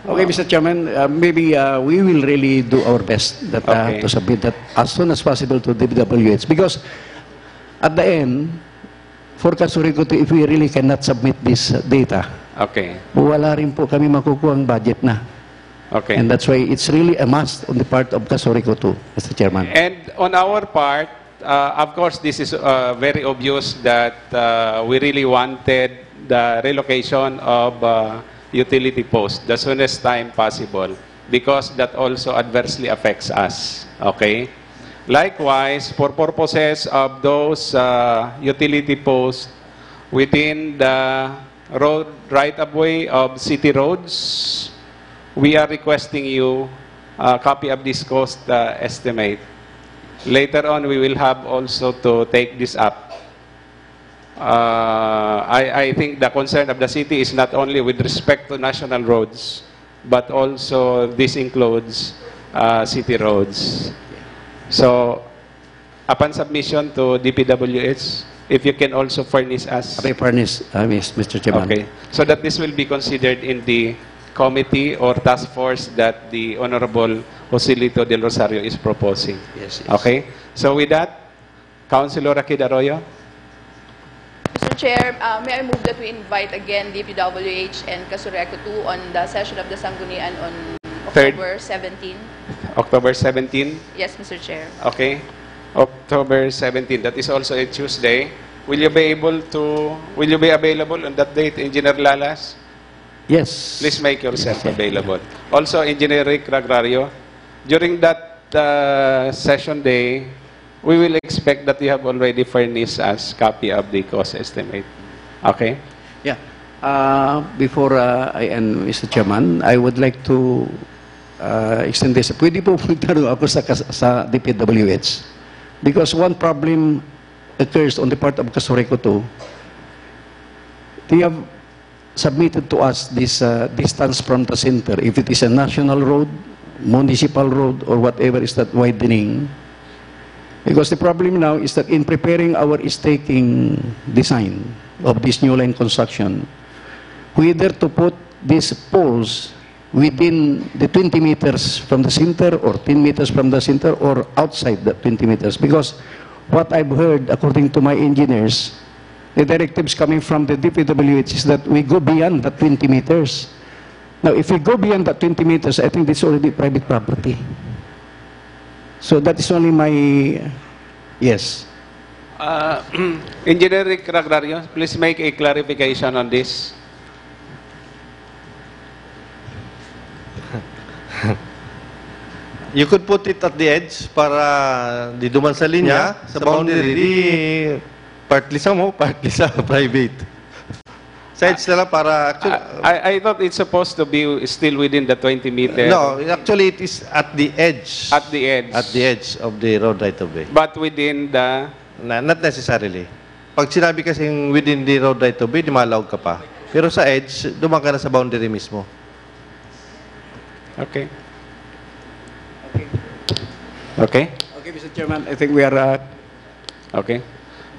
Okay, Mister Chairman, uh, maybe uh, we will really do our best that uh, Okay. to submit that as soon as possible to the D P W H, because at the end, for Casureco two, if we really cannot submit this uh, data, Okay. wala rin po kami makukuha ang budget na. Okay. And that's why it's really a must on the part of Casureco two, Mister Chairman. And on our part, uh, of course, this is uh, very obvious that uh, we really wanted the relocation of uh, utility post the soonest time possible because that also adversely affects us. Okay? Likewise, for purposes of those uh, utility posts within the road right-of-way of city roads, we are requesting you a copy of this cost uh, estimate. Later on, we will have also to take this up. Uh, I, I think the concern of the city is not only with respect to national roads, but also this includes uh, city roads. So, upon submission to D P W H, if you can also furnish us. Reference, uh, yes, Mister Chairman. Okay. So that this will be considered in the committee or task force that the Honorable Joselito Del Rosario is proposing. Yes, yes. Okay? So with that, Councilor Akid Arroyo? Mister Chair, uh, may I move that we invite again D P W H and Casureco two on the session of the Sanggunian on Third. October seventeen? October seventeen? Yes, Mister Chair. Okay. October seventeen. That is also a Tuesday. Will you be able to, will you be available on that date, Engineer Lalas? Yes. Please make yourself available. Also, Engineer Rick Ragrario, during that uh, session day, we will expect that you have already furnished us copy of the cost estimate. Okay? Yeah. Uh, before uh, I end, Mister Chairman, I would like to uh, extend this. Pwede po punta rin ako sa, kas- sa D P W H. Because one problem occurs on the part of Casureco two. They have submitted to us this uh, distance from the center. If it is a national road, municipal road, or whatever is that widening. Because the problem now is that in preparing our staking design of this new line construction, whether to put these poles within the twenty meters from the center or ten meters from the center or outside that twenty meters. Because what I've heard, according to my engineers, the directives coming from the D P W H is that we go beyond that twenty meters. Now, if we go beyond that twenty meters, I think this is already private property. So that is only my, yes. Uh, Engineer Rick Ragrario, please make a clarification on this. You could put it at the edge para di duman sa linya, Yeah, sa boundary, di partly sa mo, partly sa private. Sa edge na lang para, actually, I, I thought it's supposed to be still within the twenty meter. No, actually it is at the edge. At the edge. At the edge of the road right of way. But within the... Na, not necessarily. Pag sinabi kasing within the road right of way, di malaog ka pa. Pero sa edge, duman ka na sa boundary mismo. Okay. Okay. Okay, Mister Chairman, I think we are uh, Okay.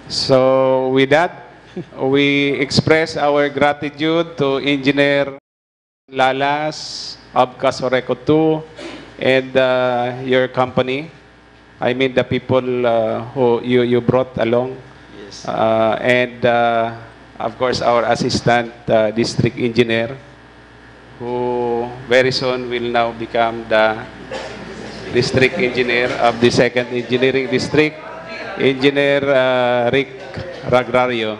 So with that, we express our gratitude to Engineer Lalas of Casureco two and uh, your company. I mean the people uh, who you, you brought along. Yes. Uh, and uh, of course our assistant uh, district engineer who very soon will now become the district engineer of the second engineering district, Engineer uh, Rick Ragrario.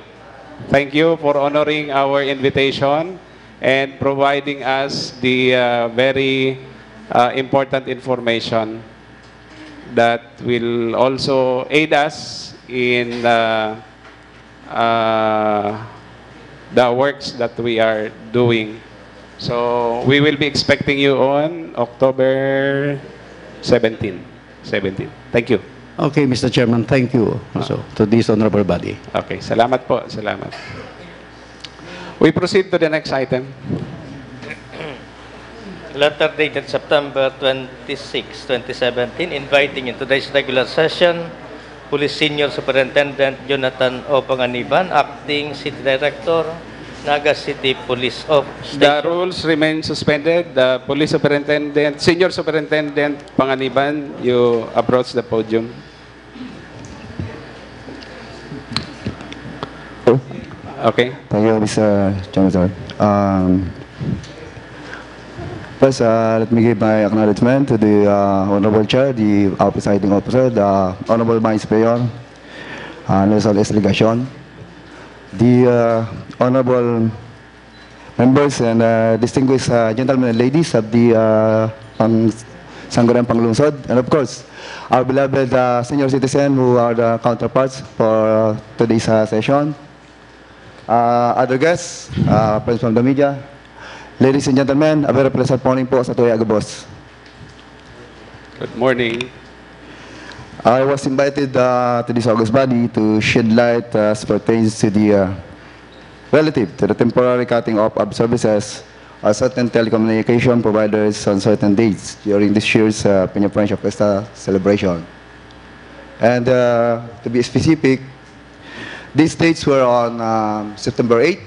Thank you for honoring our invitation and providing us the uh, very uh, important information that will also aid us in uh, uh, the works that we are doing. So we will be expecting you on October seventeen. seventeen. Thank you. Okay, Mister Chairman, thank you also to this honorable body. Okay, salamat po. Salamat. We proceed to the next item. Letter dated September twenty-six, twenty seventeen, inviting in today's regular session Police Senior Superintendent Jonathan O. Panganiban, Acting City Director, Naga City Police of The rules remain suspended. The police superintendent, senior superintendent Panganiban, you approach the podium. Okay. Thank you, Mister Chairman, sir. Um, first, uh, let me give my acknowledgement to the uh, Honorable Chair, the uh, presiding officer, the Honorable Vice Mayor, uh, Nelson S. Legacion, the uh, Honorable members and uh, distinguished uh, gentlemen and ladies of the uh, pang Sangguniang Panglungsod, and of course, our beloved uh, senior citizen who are the counterparts for uh, today's uh, session. Uh, other guests, uh, friends from the media, ladies and gentlemen, a very pleasant morning po sa tuya gabos. Good morning. I was invited uh, to this august body to shed light uh, as pertains to the uh, relative to the temporary cutting off of services of certain telecommunication providers on certain dates during this year's uh, Peñafrancia Fiesta celebration. And uh, to be specific, these dates were on um, September eighth.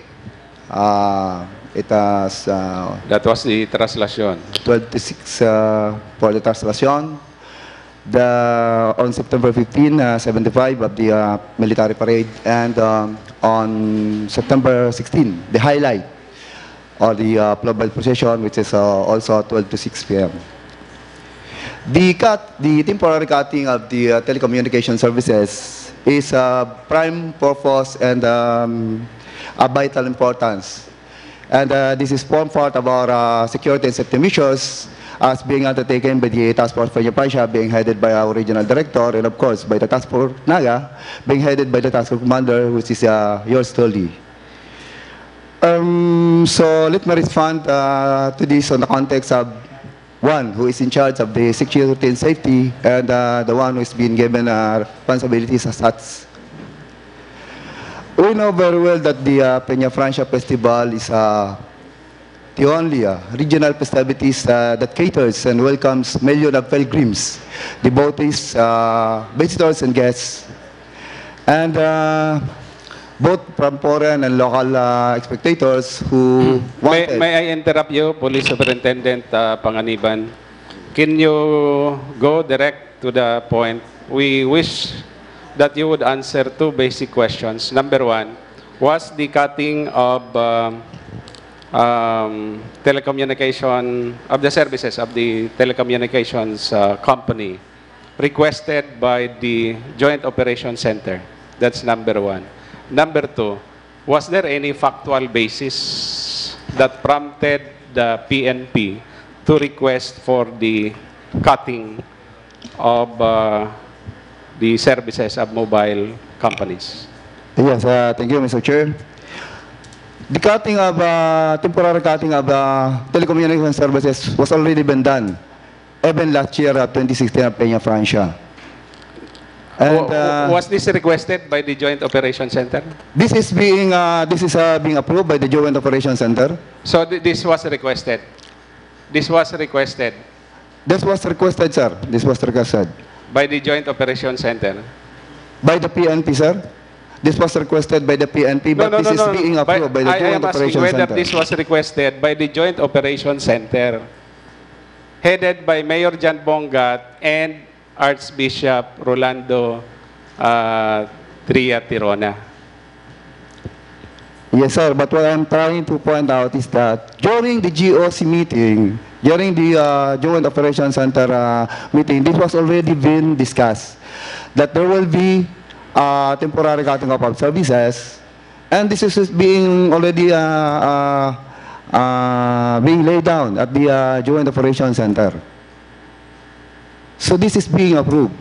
Uh, it has uh, That was the traslacion. twelve to six uh, for the traslacion. The, on September fifteen, uh, seventy-five of the uh, military parade, and um, on September sixteen, the highlight or the uh, Plobal procession, which is uh, also twelve to six p.m. The cut, the temporary cutting of the uh, telecommunication services is a prime purpose and um, a vital importance. And uh, this is form part of our uh, security and safety measures as being undertaken by the Task Force Peñafrancia, being headed by our regional director, and of course by the Task Force Naga, being headed by the Task Force Commander, which is uh, yours truly. Um, so let me respond uh, to this on the context of one who is in charge of the security and safety and uh, the one who is being given uh, responsibilities as such. We know very well that the uh, Peñafrancia Festival is uh, the only uh, regional festivities uh, that caters and welcomes millions of pilgrims, devotees, uh, visitors, and guests. And uh, both from foreign and local uh, spectators who May, wanted... may I interrupt you, Police Superintendent uh, Panganiban? Can you go direct to the point? We wish that you would answer two basic questions. Number one, was the cutting of um, um, telecommunication, of the services of the telecommunications uh, company requested by the Joint Operations Center? That's number one. Number two, was there any factual basis that prompted the P N P to request for the cutting of uh, the services of mobile companies? Yes, uh, thank you, Mister Chair. The cutting of uh, temporary cutting of uh, telecommunication services was already been done even last year, uh, twenty sixteen, at Peñafrancia. And Wa- wa- uh, was this requested by the Joint Operation Center? This is being uh, this is uh, being approved by the Joint Operation Center. So th- this was requested. This was requested This was requested, sir. This was requested by the Joint Operation Center. By the P N P, sir. This was requested by the P N P, but this is being approved by the Joint Operation Center. This was requested by the Joint Operation Center, headed by Mayor John Bongat and Archbishop Rolando uh, Tria Tirona. Yes, sir. But what I'm trying to point out is that during the G O C meeting, during the uh, Joint Operation Center uh, meeting, this was already been discussed that there will be uh, temporary cutting off of services, and this is being already uh, uh, uh, being laid down at the uh, Joint Operation Center. So this is being approved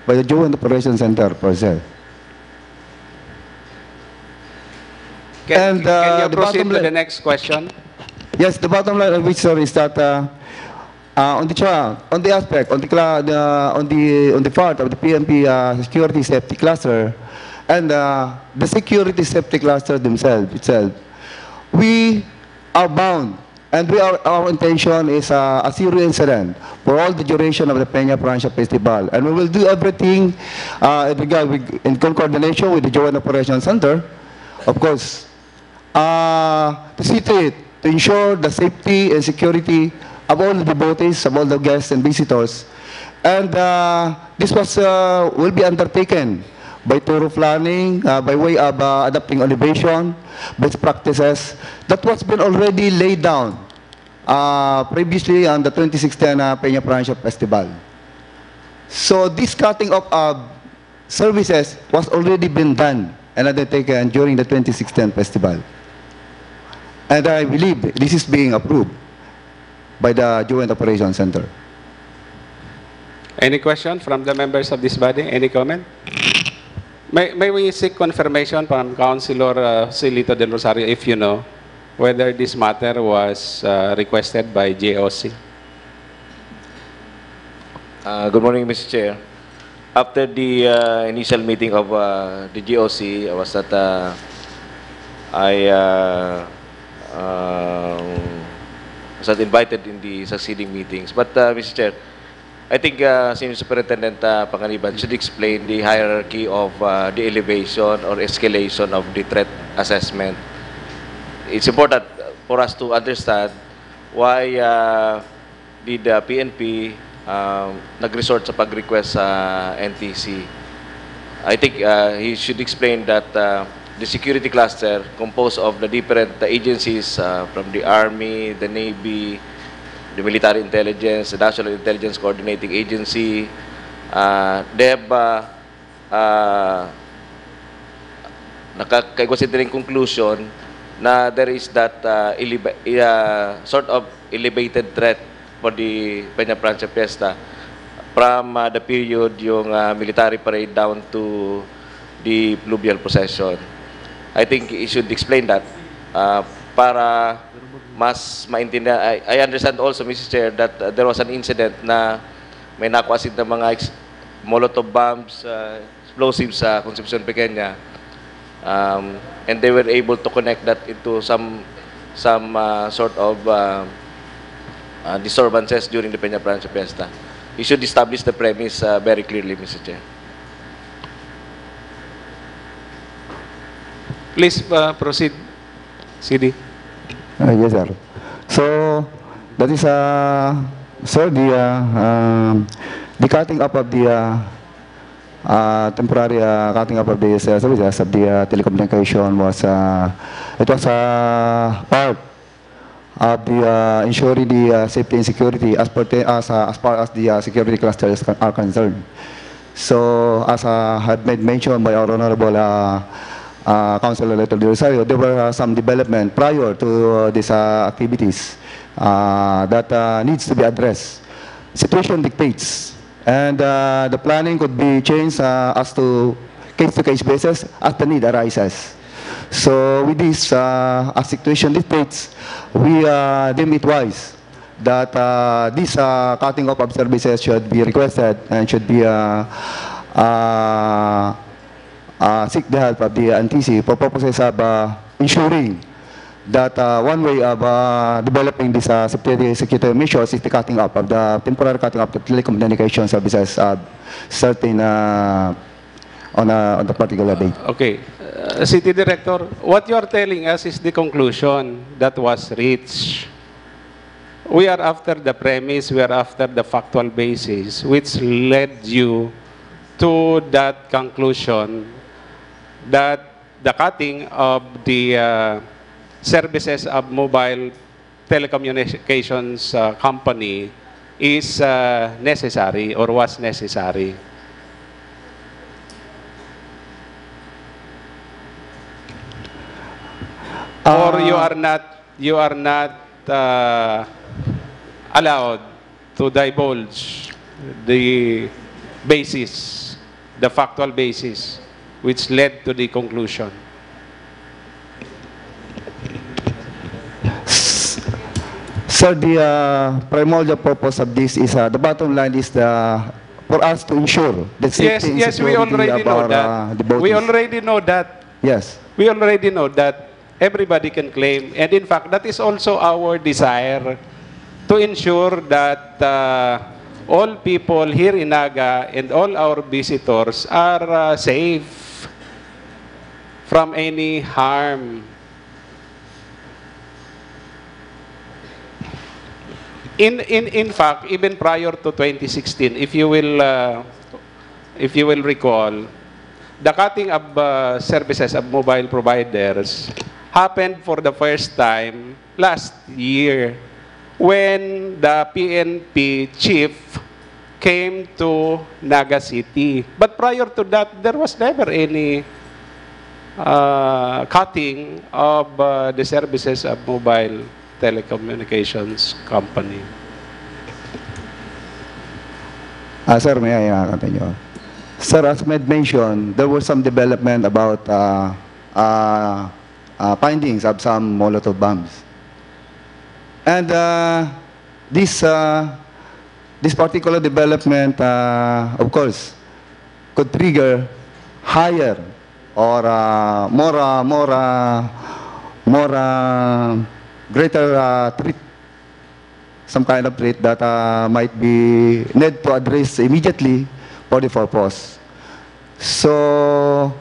by the Joint Operation Center per se. Can, And, uh, can you the proceed bottom to line- the next question? Yes, the bottom line of which, sir, is that uh, uh, on the tra- on the aspect, on the cla- the, on the on the part of the P N P uh, security safety cluster, and uh, the security safety cluster themselves itself we are bound, and we are, our intention is, uh, a zero incident for all the duration of the Peña Francia Festival. And we will do everything, uh, in regard with, in coordination with the Joint Operations Center, of course, uh, to see to it, to ensure the safety and security of all the devotees, of all the guests and visitors. And, uh, this was, uh, will be undertaken by thorough planning, uh, by way of, uh, adopting elevation, best practices that was been already laid down, uh, previously on the twenty sixteen, uh, Peña Francia Festival. So this cutting off of services was already been done and undertaken during the twenty sixteen festival. And I believe this is being approved by the Joint Operations Center. Any question from the members of this body? Any comment? May, may we seek confirmation from Councilor uh, Silito Del Rosario, if you know, whether this matter was uh, requested by J O C? Uh, good morning, Mister Chair. After the uh, initial meeting of uh, the G O C, I was not, uh, I uh, uh, was not invited in the succeeding meetings. But, uh, Mister Chair, I think uh, Senior Superintendent uh, Panganiban should explain the hierarchy of uh, the elevation or escalation of the threat assessment. It's important for us to understand why uh, did uh, P N P uh, nag-resort sa pag-request sa N T C. I think uh, he should explain that uh, the security cluster composed of the different uh, agencies uh, from the Army, the Navy, the Military Intelligence, the National Intelligence Coordinating Agency, uh, they have uh, uh, nakakaigwa sila conclusion na there is that uh, eleva- uh, sort of elevated threat for the Peña Francia Fiesta from uh, the period yung uh, military parade down to the fluvial procession. I think he should explain that uh, para mas maintindihan. I, I understand also, Mister Chair, that uh, there was an incident na may nakuha sila ng mga ex- Molotov bombs, uh, explosives sa Concepcion Pequeña. Um, and they were able to connect that into some some uh, sort of uh, uh, disturbances during the Peña Francia Fiesta. You should establish the premise uh, very clearly, Mister Chair. Please uh, proceed, C D. Uh, yes, sir. So, that is, uh, sir, the, uh, um, the cutting up of the uh, uh, temporary uh, cutting up of the uh, services of the uh, telecommunication was, uh, it was uh, part of the uh, ensuring the uh, safety and security as, pertain, as, uh, as far as the uh, security clusters con- are concerned. So, as uh, had made mention by our Honorable uh, uh, Councilor Leto de Rosario, there were uh, some development prior to uh, these uh, activities uh, that uh, needs to be addressed. Situation dictates, and uh, the planning could be changed uh, as to case-to-case basis as the need arises. So, with this uh, as situation dictates, we uh, deem it wise that uh, this uh, cutting off of services should be requested and should be uh, uh, uh, seek the help of the N T C for purposes of uh, ensuring that uh, one way of uh, developing this uh, safety security measures is the cutting off of the temporary cutting off the telecommunication services of certain uh, on, a, on the particular day. Okay. Uh, City Director, what you are telling us is the conclusion that was reached. We are after the premise, we are after the factual basis, which led you to that conclusion that the cutting of the uh, services of mobile telecommunications uh, company is uh, necessary or was necessary. Or you are not you are not uh, allowed to divulge the basis, the factual basis which led to the conclusion. Sir, the uh, primordial purpose of this is uh, the bottom line is the for us to ensure the safety Yes, and yes, we security already of know our that. Uh, devotees. We already know that. Yes. We already know that everybody can claim. And in fact, that is also our desire to ensure that uh, all people here in Naga and all our visitors are uh, safe from any harm. In, in, in fact, even prior to twenty sixteen, if you will, uh, if you will recall, the cutting of uh, services of mobile providers happened for the first time last year when the P N P chief came to Naga City. But prior to that, there was never any uh, cutting of uh, the services of mobile telecommunications company. Ah, sir, may I uh, continue? Sir, as Med mentioned, there was some development about uh, uh, uh, findings of some Molotov bombs. And uh, this uh, this particular development, uh, of course, could trigger higher or uh, more, uh, more, uh, more uh, greater uh, threat, some kind of threat that uh, might be need to address immediately for the purpose. So,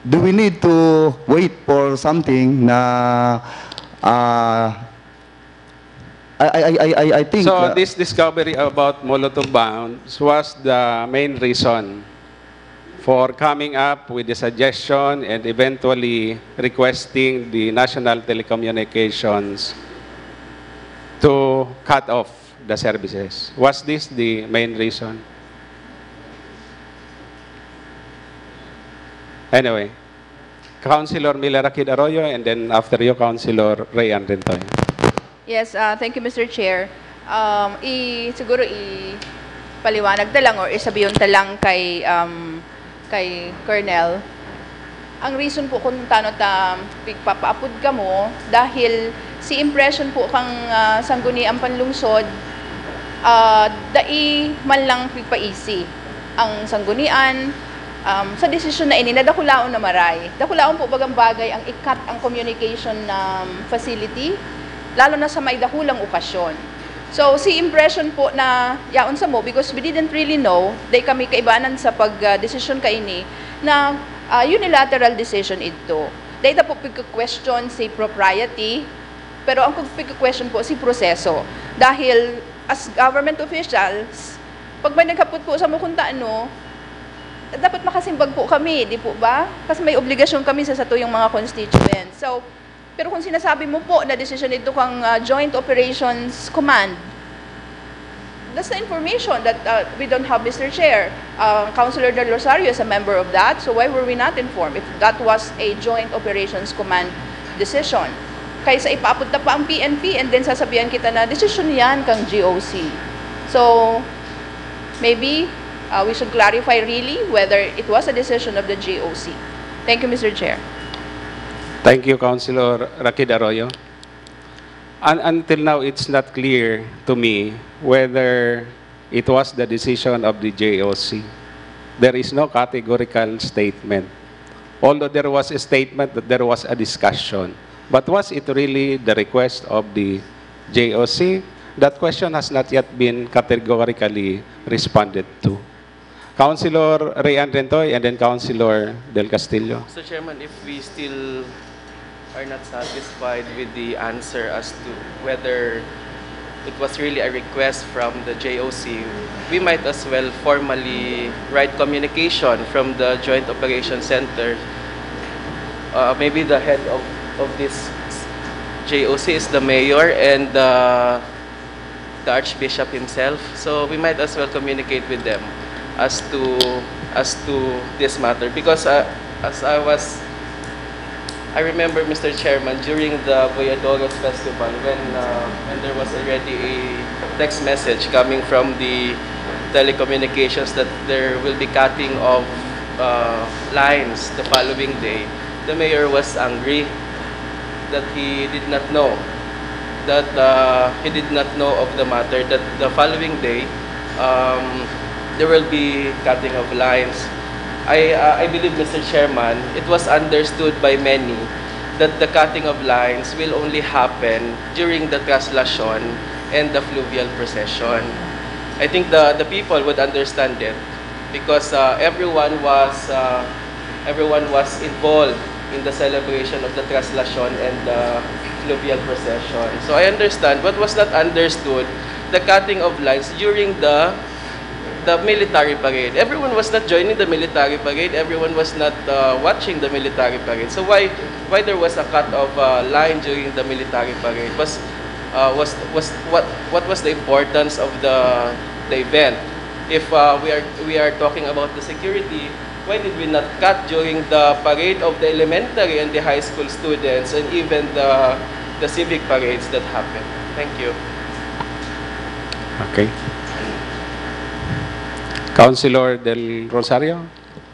do we need to wait for something na uh, I, I, I, I, I think So uh, this discovery about Molotov bombs was the main reason for coming up with the suggestion and eventually requesting the National Telecommunications to cut off the services. Was this the main reason? Anyway, Councilor Mila Rakid Arroyo, and then after you, Councilor Ray Ann Rintoy. Yes, uh, thank you, Mister Chair. Um, i, siguro i paliwanag ta lang or isabihon ta lang kay um, kay Colonel. Ang reason po kung tano ta pigpapaapod kamo dahil si impression po kang uh, sangguniang panlungsod uh, dai man lang pigpaisi ang sanggunian um, sa desisyon na ini na dakulaon na maray. Dakulaon po bagang bagay ang ikat ang communication um, facility lalo na sa may dakulang okasyon. So, si impression po na yaon sa mo, because we didn't really know, dahil kami kaibanan sa pag-desisyon kaini, na uh, unilateral decision idto. Dahil po pagka-question si propriety, pero ang pagka-question po si proseso. Dahil as government officials, pag may naghapot po sa mo kung taano, dapat makasimbag po kami, di po ba? Kasi may obligasyon kami sa satuyang mga constituents. So, pero kung sinasabi mo po na desisyon ito kang uh, Joint Operations Command, that's the information that uh, we don't have, Mister Chair. Uh, Councilor Del Rosario is a member of that, so why were we not informed if that was a Joint Operations Command decision? Kaysa ipaapod ta pa ang P N P and then sasabihan kita na desisyon yan kang G O C. So, maybe uh, we should clarify really whether it was a decision of the G O C. Thank you, Mister Chair. Thank you, Councilor Rakid Arroyo. And until now, it's not clear to me whether it was the decision of the J O C. There is no categorical statement. Although there was a statement that there was a discussion, but was it really the request of the J O C? That question has not yet been categorically responded to. Councilor Ray Ann Rintoy and then Councilor Del Castillo. Mister Chairman, if we still are not satisfied with the answer as to whether it was really a request from the J O C, we might as well formally write communication from the Joint Operations Center. Uh, maybe the head of, of this J O C is the mayor and uh, the Archbishop himself. So we might as well communicate with them as to as to this matter because uh, as I was I remember, Mister Chairman, during the Voyadores Festival, when uh, when there was already a text message coming from the telecommunications that there will be cutting of uh, lines the following day, the mayor was angry that he did not know that uh, he did not know of the matter that the following day um, there will be cutting of lines. I, uh, I believe, Mister Chairman, it was understood by many that the cutting of lines will only happen during the traslacion and the fluvial procession. I think the, the people would understand it because uh, everyone was uh, everyone was involved in the celebration of the traslacion and the fluvial procession. So I understand what was not understood, the cutting of lines during the the military parade. Everyone was not joining the military parade. Everyone was not uh, watching the military parade. So why why there was a cut of uh, line during the military parade? Was uh, was was what what was the importance of the the event? If uh, we are we are talking about the security, why did we not cut during the parade of the elementary and the high school students and even the the civic parades that happened? Thank you. Okay. Councilor Del Rosario?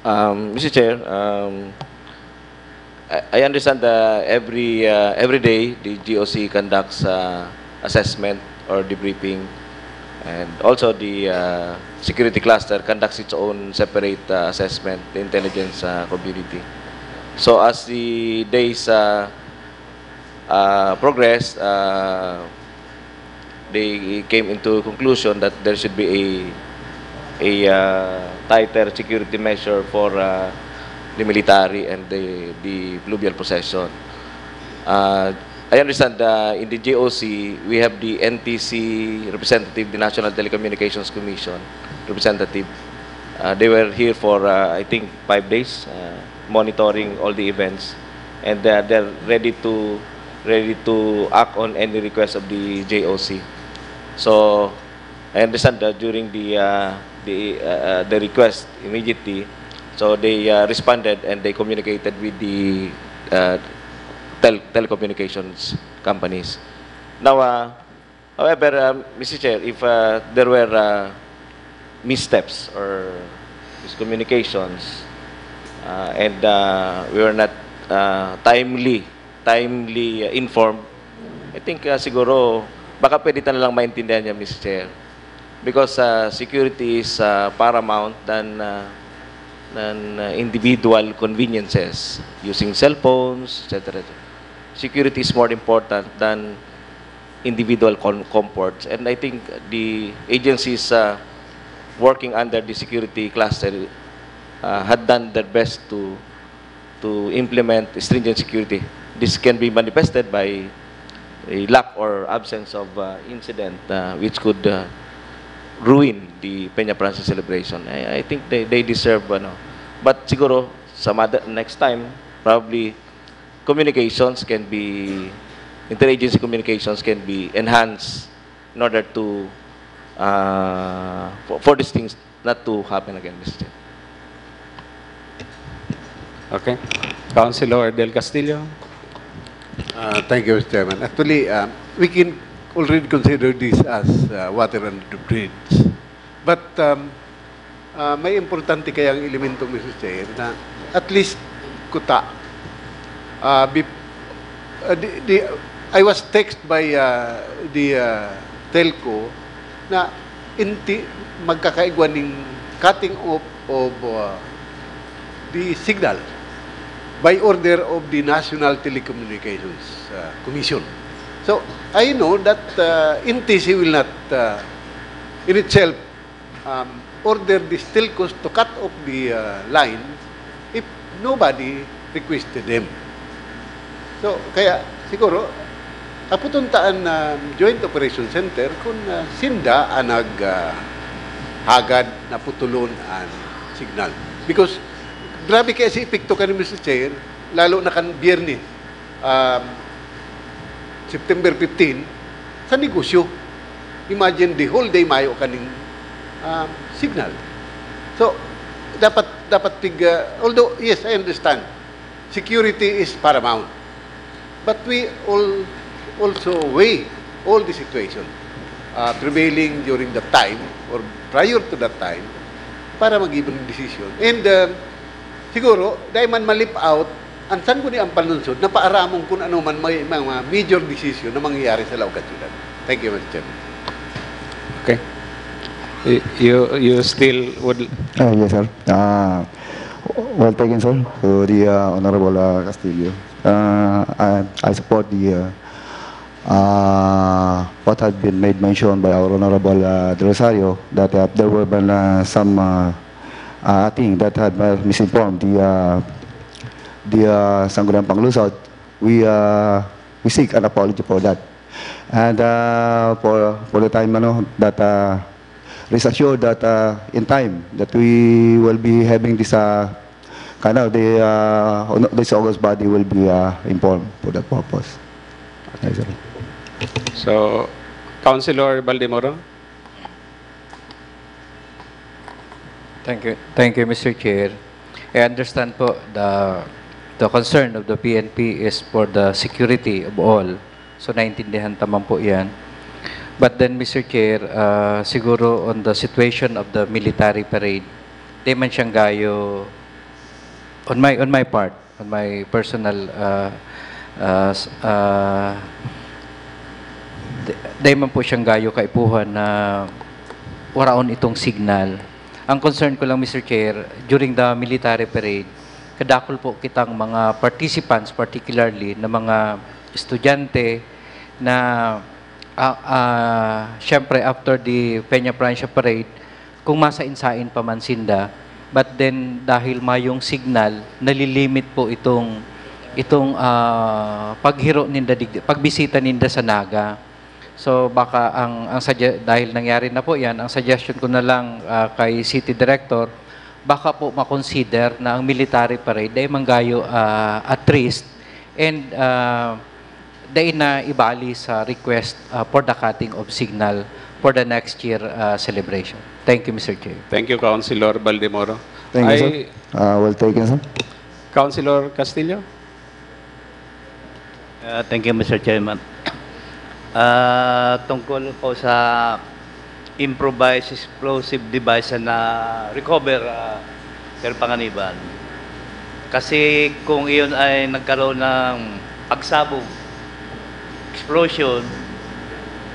Um, Mister Chair, um, I, I understand that every uh, every day the G O C conducts uh, assessment or debriefing, and also the uh, security cluster conducts its own separate uh, assessment, the intelligence uh, community. So as the days uh, uh, progress, uh, they came into conclusion that there should be a a uh, tighter security measure for uh, the military and the the fluvial procession. Uh, I understand uh, in the G O C we have the N T C representative, the National Telecommunications Commission representative. Uh, they were here for uh, I think five days, uh, monitoring all the events, and uh, they're ready to ready to act on any request of the J O C. So I understand that during the uh, the uh, the request immediately, so they uh, responded and they communicated with the uh, tel- telecommunications companies. Now, uh, however, um, Mister Chair, if uh, there were uh, missteps or miscommunications uh, and uh, we were not uh, timely timely uh, informed, I think uh, siguro baka pwede ta na lang maintindihan niya, Mister Chair. Because uh, security is uh, paramount than uh, than uh, individual conveniences using cellphones, et cetera. Security is more important than individual con- comforts, and I think the agencies uh, working under the security cluster uh, had done their best to to implement stringent security. This can be manifested by a lack or absence of uh, incident uh, which could uh, ruin the Peña Francia celebration. I, I think they, they deserve, ano. But siguro, sa mother, next time, probably communications can be, interagency communications can be enhanced in order to, uh, for, for these things not to happen again, Mister Chair. Okay. Councilor Del Castillo? Uh, thank you, Mister Chairman. Actually, um, we can already consider this as uh, water under the bridge. But um, uh, may importante kayang elemento, Mister Chair, na at least kuta. Uh, bef- uh, the, the, I was text by uh, the uh, telco na inti magkakaigwa ning cutting off of uh, the signal by order of the National Telecommunications uh, Commission. So I know that uh, N T C will not uh, in itself um, order the telcos to cut off the uh, line if nobody requested them. So kaya siguro aputon ta an uh, Joint Operation Center kung uh, sinda ang nag uh, hagad na putulon an signal. Because grabe kaya si epekto kan, Mister Chair, lalo na kan Biyernes, um, September fifteen, sa negosyo. Imagine the whole day mayo kaning um, signal. So dapat dapat pig uh, although yes, I understand security is paramount. But we all also weigh all the situation uh, prevailing during that time or prior to that time para mag-give ng decision. And uh, siguro, dahil man ma-leave out, ang sangguniang panlunsod na paaramon kung ano man may mga major decision na mangyayari sa laog at syudad. Thank you, Mister Chairman. Okay. Y- You you still would Uh, yes, sir. Uh, well taken, sir, to the uh, Honorable uh, Castillo. Uh, I, I support the uh, uh, what had been made mention by our Honorable uh, De Rosario, that uh, there were been uh, some uh, uh, thing that had uh, misinformed the uh, the uh, Sangguniang Panglungsod. We uh, we seek an apology for that, and uh, for for the time ano that uh, rest assured that uh, in time that we will be having this uh, kind of the uh, this august body will be uh, informed for that purpose. Yes, sir. So, Councilor Baldemoro? Thank you. Thank you, Mister Chair. I understand po the the concern of the P N P is for the security of all. So naintindihan ta man po 'yan. But then, Mister Chair, uh, siguro on the situation of the military parade, di man siyang gayo on my on my part, on my personal uh, uh, uh, di, di man po siyang gayo kaipuhan na waraon itong signal. Ang concern ko lang, Mister Chair, during the military parade, kadakol po kitang mga participants, particularly na mga estudyante na ah, ah, syempre after the Peña Francia Parade, kung masain-sain pa man sinda, but then dahil mayong signal, nalilimit po itong itong ah, paghiro ninda digdi, pagbisita ninda sa Naga. So baka ang ang sugge- dahil nangyari na po 'yan, ang suggestion ko na lang ah, kay City Director, baka po makonsider na ang military parade ay manggayo ah, at risk and ah, dai na ibali sa request ah, for the cutting of signal for the next year ah, celebration. Thank you, Mister Chair. Thank you, Councilor Baldemoro. Thank you, Ay, sir. Uh, well taken, sir. Councilor Castillo? Uh, thank you, Mister Chairman. Ah, tungkol po sa improvised explosive device na recover, ah, Sir Panganiban. Kasi kung iyon ay nagkaroon ng pagsabog, explosion,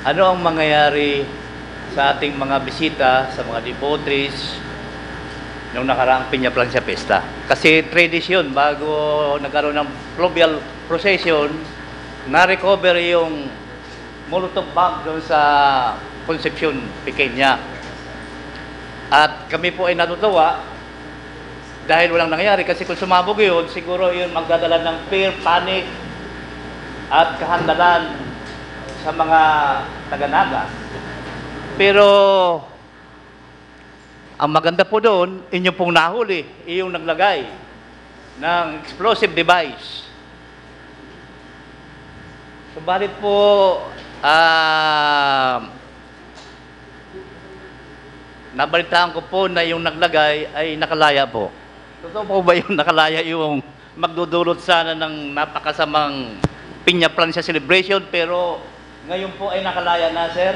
ano ang mangyayari sa ating mga bisita, sa mga devotees, nung nakaraang Peña Francia Fiesta? Kasi tradisyon, bago nagkaroon ng fluvial procession, na-recover yung Molotov bomb doon sa Concepcion, Pequeña. At kami po ay natutuwa dahil walang nangyari. Kasi kung sumabog yun, siguro yun magdadala ng fear, panic, at kahandalan sa mga taga-Naga. Pero ang maganda po doon, inyo pong nahuli, iyong naglagay ng explosive device. Subalit po, ah, nabalitaan ko po na yung naglagay ay nakalaya po. Totoo po ba yung nakalaya yung magdudulot sana ng napakasamang Peña Francia celebration, pero ngayon po ay nakalaya na, sir?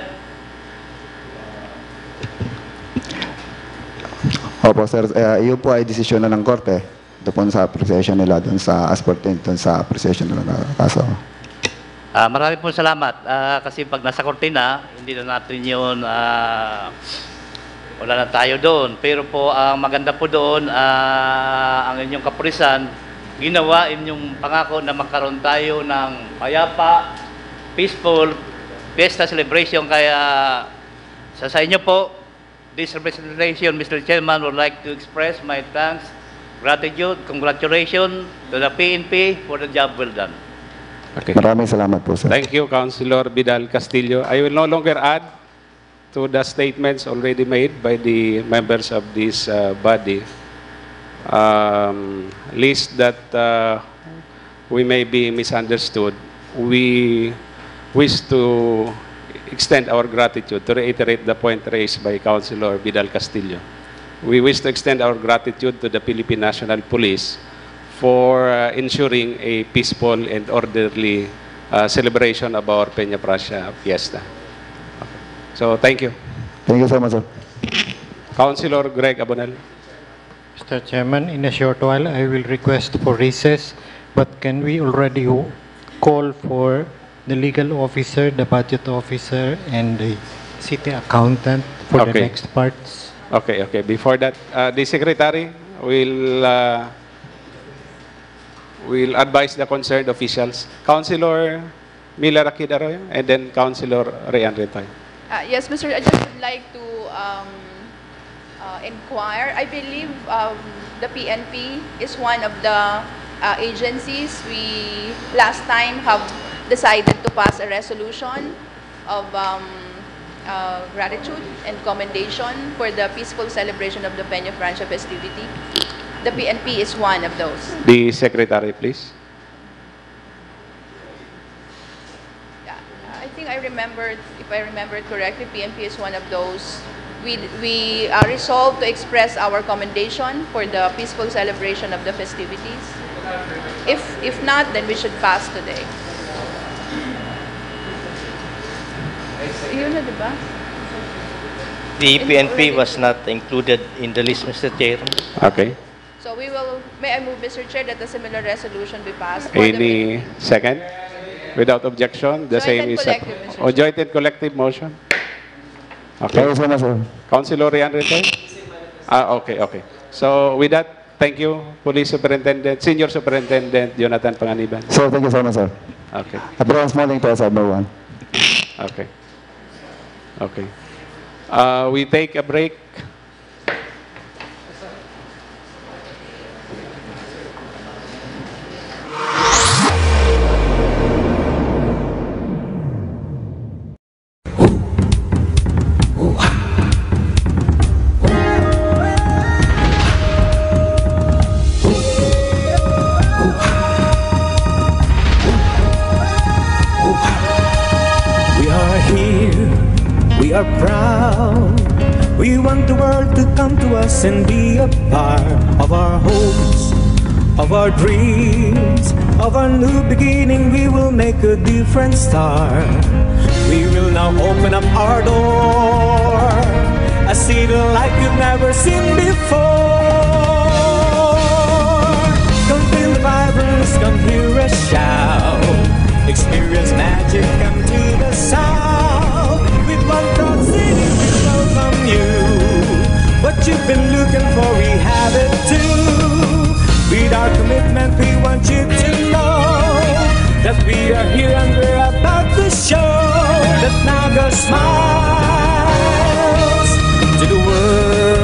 Opo, sir. Uh, iyon po ay desisyon na ng korte. Doon po sa appreciation nila, doon sa as pertains, doon sa appreciation nila ng kaso. Ah, marami pong salamat. Ah, kasi pag nasa korte na, hindi na natin yun, ah, wala na tayo doon. Pero po, ang maganda po doon, ah, ang inyong kapulisan, ginawa inyong pangako na magkaroon tayo ng payapa, peaceful, fiesta celebration. Kaya sa, sa inyo po, this representation, Mister Chairman, would like to express my thanks, gratitude, congratulations to the P N P for the job well done. Okay. Maraming salamat po, sir. Thank you, Councilor Vidal Castillo. I will no longer add to the statements already made by the members of this uh, body. Um, lest that uh, we may be misunderstood, we wish to extend our gratitude, to reiterate the point raised by Councilor Vidal Castillo. We wish to extend our gratitude to the Philippine National Police for uh, ensuring a peaceful and orderly uh, celebration of our Peña Francia Fiesta. So, thank you. Thank you so much, sir. Councilor Greg Abonel. Mister Chairman, in a short while, I will request for recess, but can we already call for the legal officer, the budget officer, and the city accountant for the Okay. next parts? Okay, okay. Before that, uh, the secretary will uh, We'll advise the concerned officials. Councilor Mila Rakid Arroyo and then Councilor Ray Ann Retoy. Uh, yes, Mister I just would like to um, uh, inquire. I believe um, the P N P is one of the uh, agencies we last time have decided to pass a resolution of um, uh, gratitude and commendation for the peaceful celebration of the Peñafrancia festivity. The P N P is one of those. The secretary, please. Yeah, I think I remembered, if I remember it correctly, P N P is one of those. We, we uh, resolved to express our commendation for the peaceful celebration of the festivities. If, if not, then we should pass today. Yun na, di ba? The P N P was not included in the list, Mister Chair. Okay. So we will, may I move, Mister Chair, that a similar resolution be passed for the Any second? Without objection, the Joint same and is collective, Mister oh, joint and collective motion. Okay. Kaya sana, sir. Councilor Ray Ann Retoy? Ah, okay, okay. So with that, thank you, Police Superintendent, Senior Superintendent Jonathan Panganiban. Sir, thank you so much, sir. Okay. Advance morning to us, everyone. Okay. Okay. Uh, we take a break. We are here, we are proud. We want the world to come to us and be a part of our hopes, of our dreams, of our new beginning. We will make a different start. We will now open up our door, a city like you've never seen before. Come feel the vibrance, come hear us shout. Experience magic, come to the south. With one proud city, we welcome you. What you've been looking for, we have it too. With our commitment, we want you to know that we are here and we're about to show that Naga smiles to the world.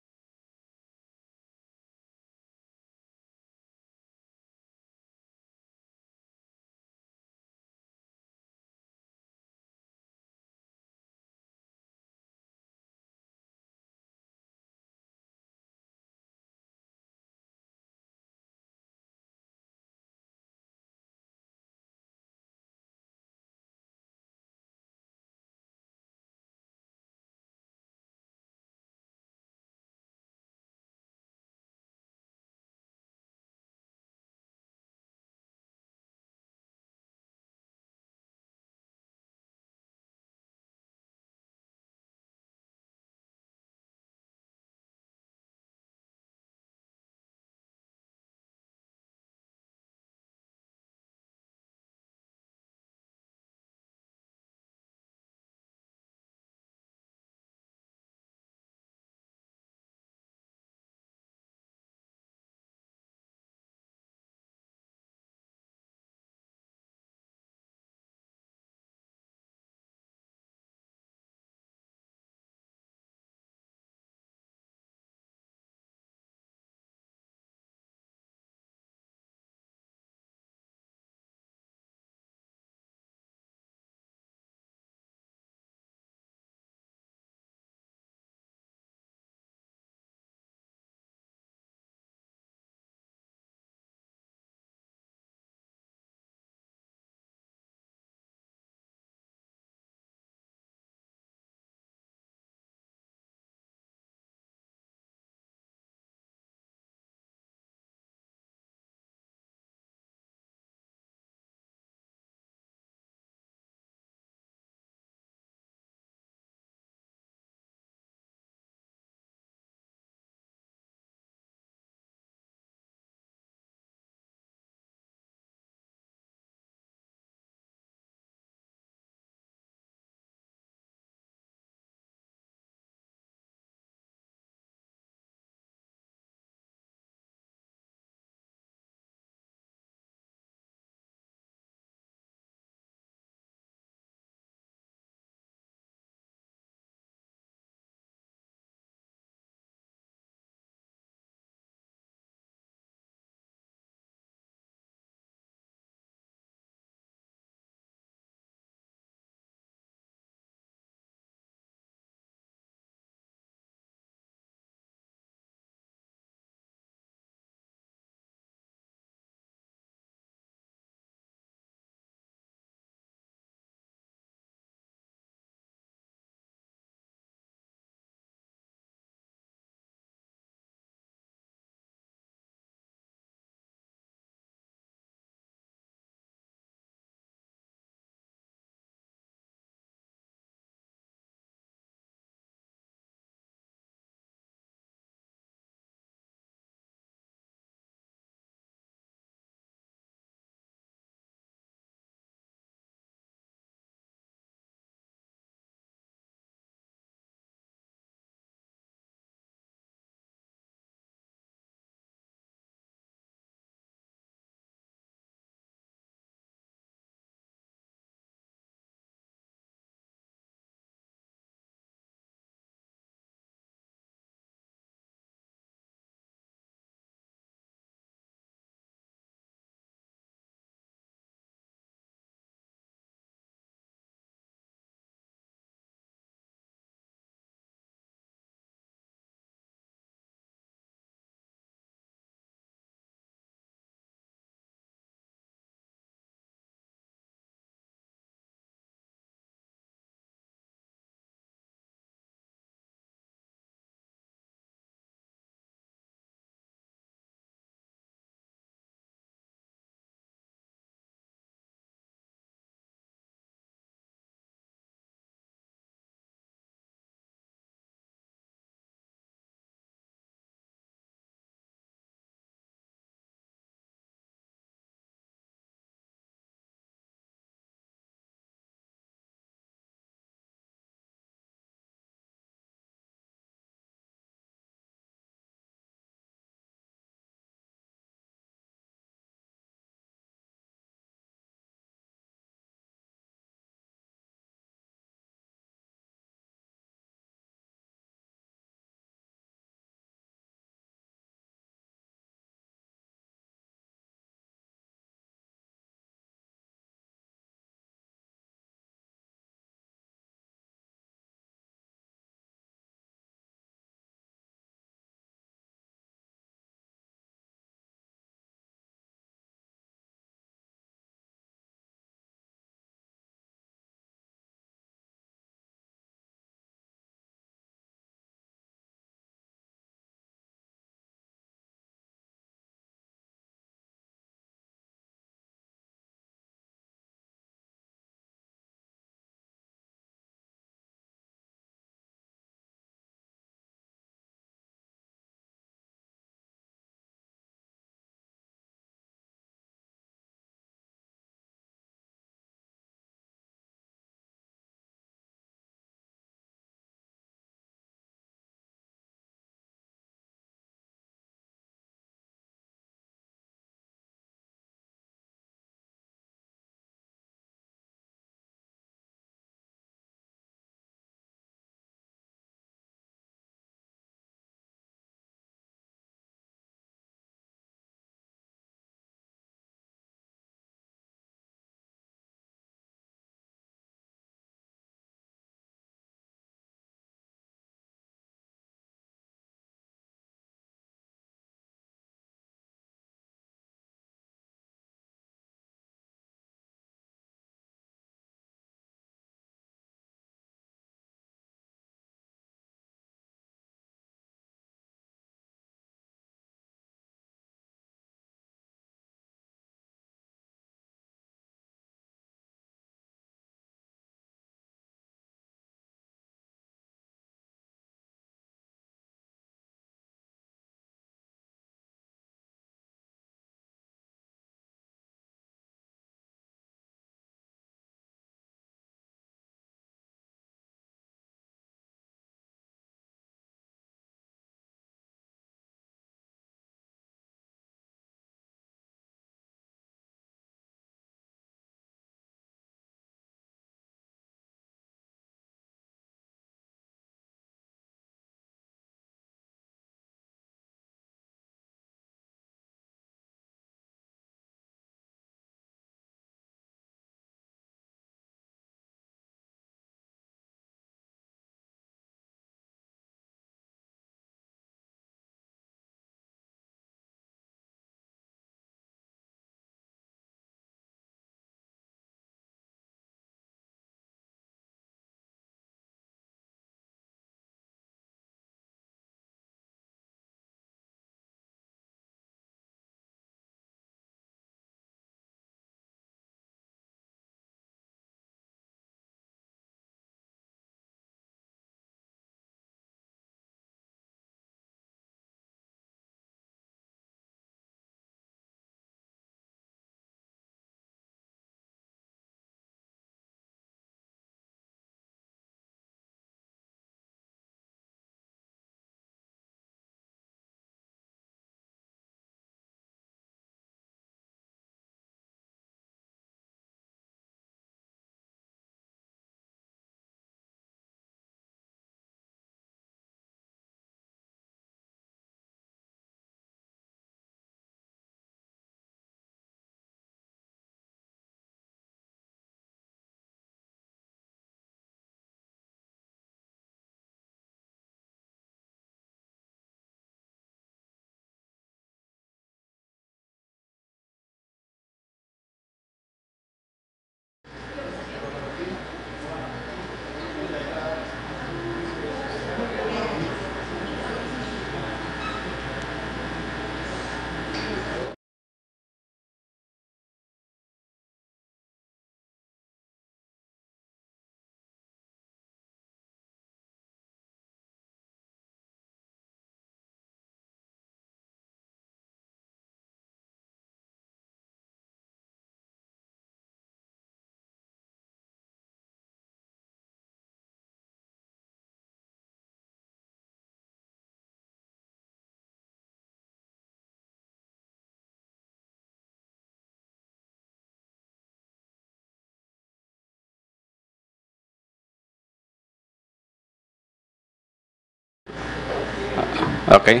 Okay.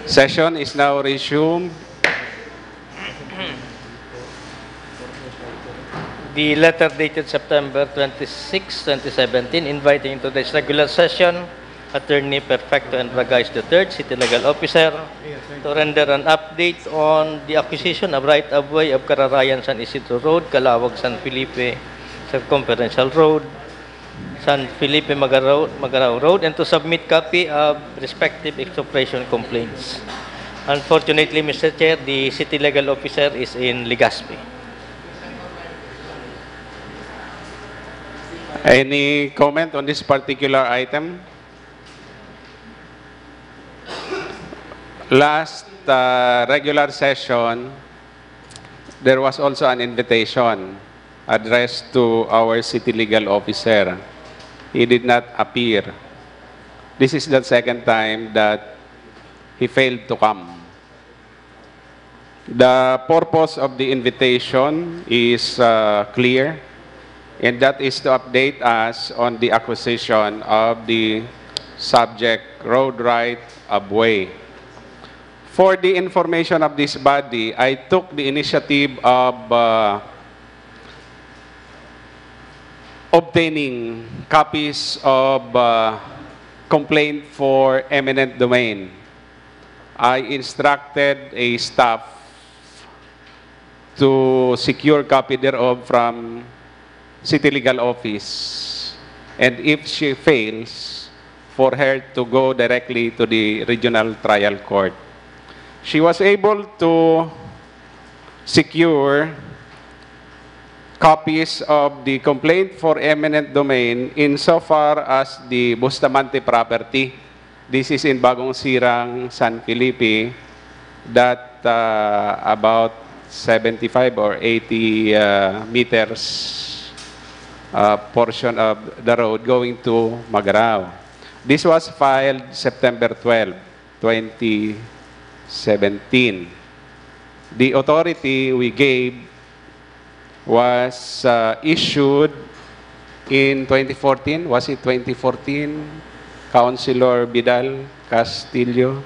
Session is now resumed. The letter dated September twenty-six, twenty seventeen, inviting today's regular session, Attorney Perfecto Enragais the third, City Legal Officer, to render an update on the acquisition of right-of-way of Kararayan San Isidro Road, Calawag San Felipe Circumferential Road, San Felipe Magarao, Magarao Road, and to submit copy of respective expropriation complaints. Unfortunately, Mister Chair, the City Legal Officer is in Legazpi. Any comment on this particular item? Last uh, regular session, there was also an invitation addressed to our city legal officer. He did not appear. This is the second time that he failed to come. The purpose of the invitation is uh, clear, and that is to update us on the acquisition of the subject road right of way. For the information of this body, I took the initiative of uh, obtaining copies of uh, complaint for eminent domain. I instructed a staff to secure copy thereof from City Legal Office, and if she fails, for her to go directly to the Regional Trial Court. She was able to secure copies of the complaint for eminent domain insofar as the Bustamante property. This is in Bagong Sirang, San Felipe, that uh, about seventy-five or eighty uh, meters uh, portion of the road going to Magarao. This was filed September twelve, twenty seventeen. The authority we gave was uh, issued in twenty fourteen. Was it twenty fourteen? Councilor Vidal Castillo?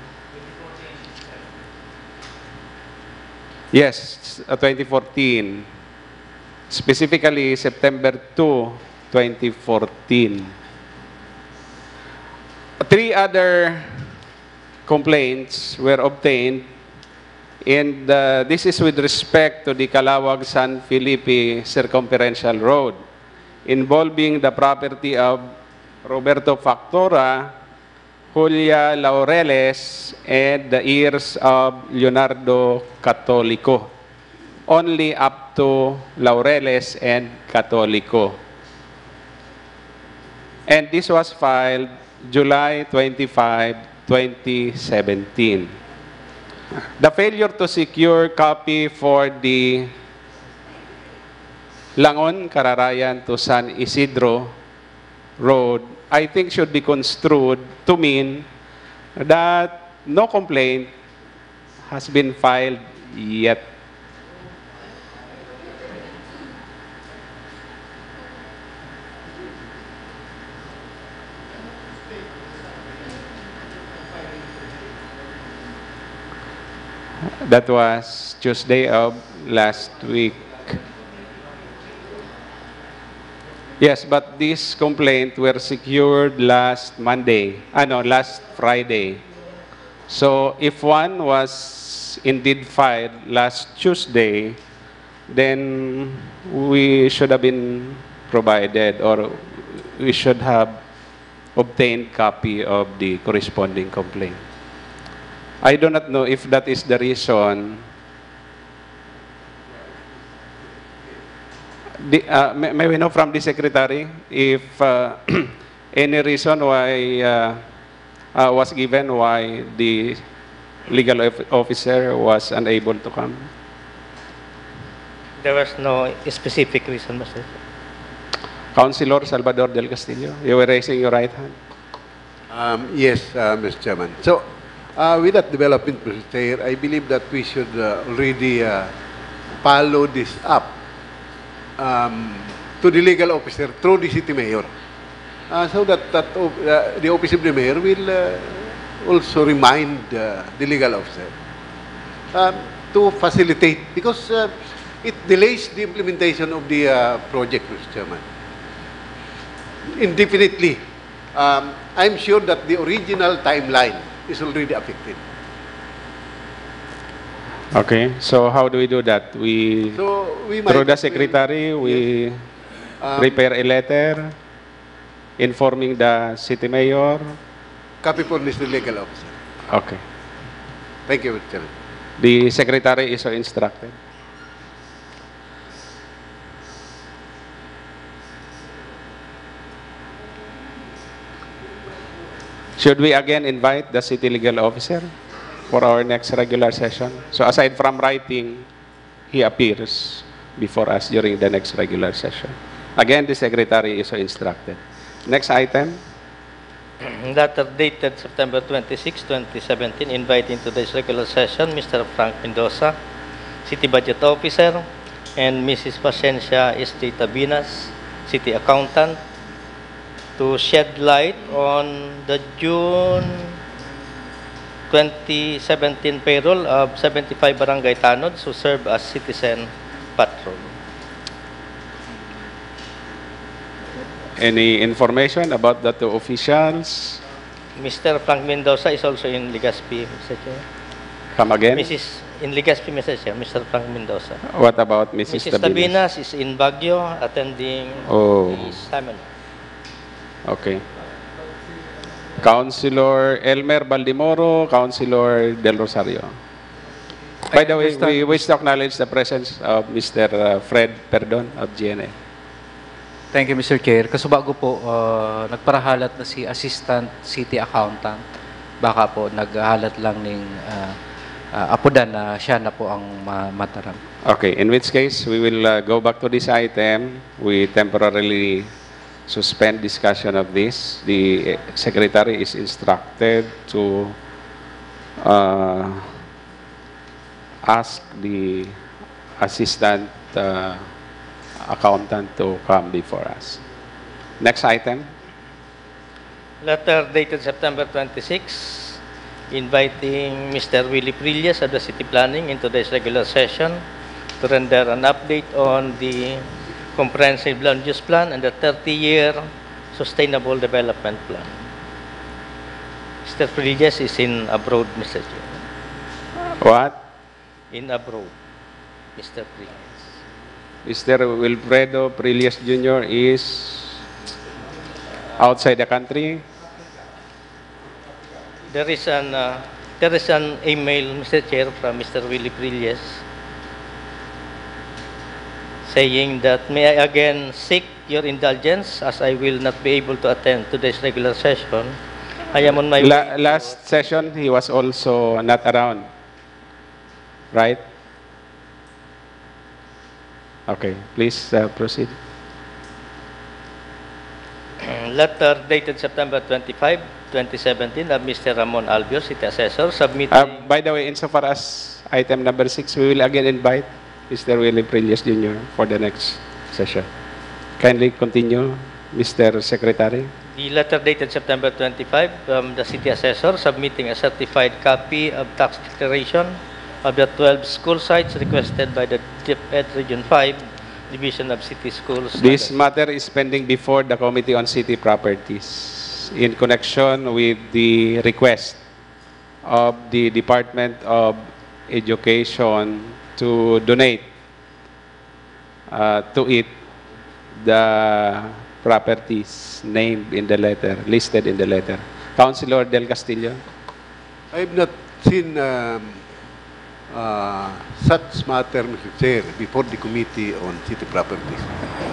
Yes, uh, twenty fourteen. Specifically, September two, twenty fourteen. Three other complaints were obtained, and uh, this is with respect to the Calawag San Felipe Circumferential Road, involving the property of Roberto Factora, Julia Laureles, and the heirs of Leonardo Catolico, only up to Laureles and Catolico. And this was filed July twenty-five, twenty seventeen. The failure to secure copy for the Langon, Kararayan to San Isidro Road, I think, should be construed to mean that no complaint has been filed yet. That was Tuesday of last week. Yes, but this complaint were secured last Monday, ano, last Friday. So if one was indeed filed last Tuesday, then we should have been provided, or we should have obtained copy of the corresponding complaint. I do not know if that is the reason. The, uh, may, may we know from the secretary if uh, any reason why uh, uh, was given why the legal of- officer was unable to come? There was no specific reason, Mister Chair. Councilor Salvador Del Castillo, you were raising your right hand. Um, yes, uh, Mister Chairman. So, uh, with that development, Mister Chair, I believe that we should uh, already uh, follow this up um, to the legal officer through the city mayor. Uh, so that, that uh, the office of the mayor will uh, also remind uh, the legal officer um, to facilitate because uh, it delays the implementation of the uh, project, Mister Chairman, indefinitely. Um, I'm sure that the original timeline is already affected. Okay, so how do we do that? We, So we might through the explain- secretary, we Um, prepare a letter informing the city mayor. Copy for Mister Legal Officer. Okay. Thank you, Mister Chairman. The secretary is so instructed. Should we again invite the city legal officer for our next regular session? So aside from writing, he appears before us during the next regular session. Again, the secretary is so instructed. Next item. Letter dated September twenty-six, twenty seventeen, inviting to this regular session Mister Frank Mendoza, City Budget Officer, and Missus Paciencia Este Tabinas, City Accountant, to shed light on the June twenty seventeen payroll of seventy-five barangay tanods who serve as citizen patrol. Any information about the two officials? Mister Frank Mendoza is also in Legazpi, Mister Chair. Come again? Missus in Legazpi, Mister Chair, Mister Frank Mendoza. What about Missus Missus Tabinas? Tabinas is in Baguio attending Oh. the seminar. Okay. Councilor Elmer Baldemoro, Councilor Del Rosario. By the way, understand. We wish to acknowledge the presence of Mister uh, Fred Perdon of G N A. Thank you, Mister Chair. Kasubago po, uh, nagparahalat na si Assistant City Accountant. Baka po naghahalat lang ning uh, uh, apodan na siya na po ang ma- mataram. Okay, in which case, we will uh, go back to this item. We temporarily suspend discussion of this. The uh, secretary is instructed to uh, ask the assistant uh, accountant to come before us. Next item. Letter dated September twenty-six, inviting Mister Willie Prillas of the City Planning in today's regular session to render an update on the comprehensive land use plan and the thirty-year sustainable development plan. Mister Prillas is in abroad, Mister Chair. What? In abroad, Mister Prillas. Mister Wilfredo Prillas Junior is outside the country. There is an uh, there is an email, Mister Chair, from Mister Willie Prillas saying that, "May I again seek your indulgence as I will not be able to attend today's regular session. I am on my La- way." last session, he was also not around. Right? Okay, please uh, proceed. Letter dated September twenty-five, twenty seventeen, of Mister Ramon Albio, City Assessor, submitting Uh, by the way, insofar as item number six, we will again invite Mister Willie Prillas Junior for the next session. Kindly continue, Mister Secretary. The letter dated September twenty-five from the City Assessor submitting a certified copy of tax declaration of the twelve school sites requested by the DepEd Region five Division of City Schools. This matter is pending before the Committee on City Properties in connection with the request of the Department of Education to donate uh, to it the properties named in the letter, listed in the letter. Councilor Del Castillo? I have not seen um, uh, such matter, Mister Chair, before the Committee on City Properties.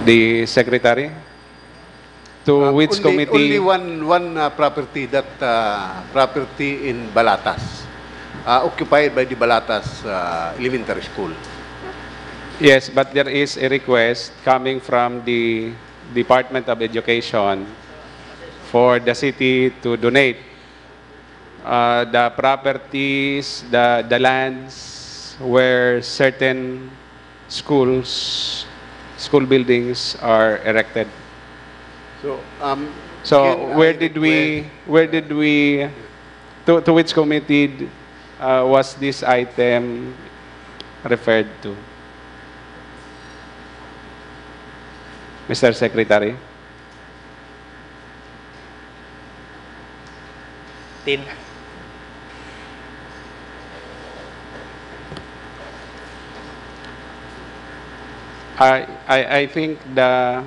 The Secretary? To Uh, which only, committee? Only one one uh, property, that uh, property in Balatas, uh, occupied by the Balatas uh, Elementary School. Yes, but there is a request coming from the Department of Education for the city to donate uh, the properties, the, the lands where certain schools, school buildings are erected. So, um, So can where I did we request- where did we To, to which committee uh, was this item referred to? Mister Secretary? Tin. I, I, I think the,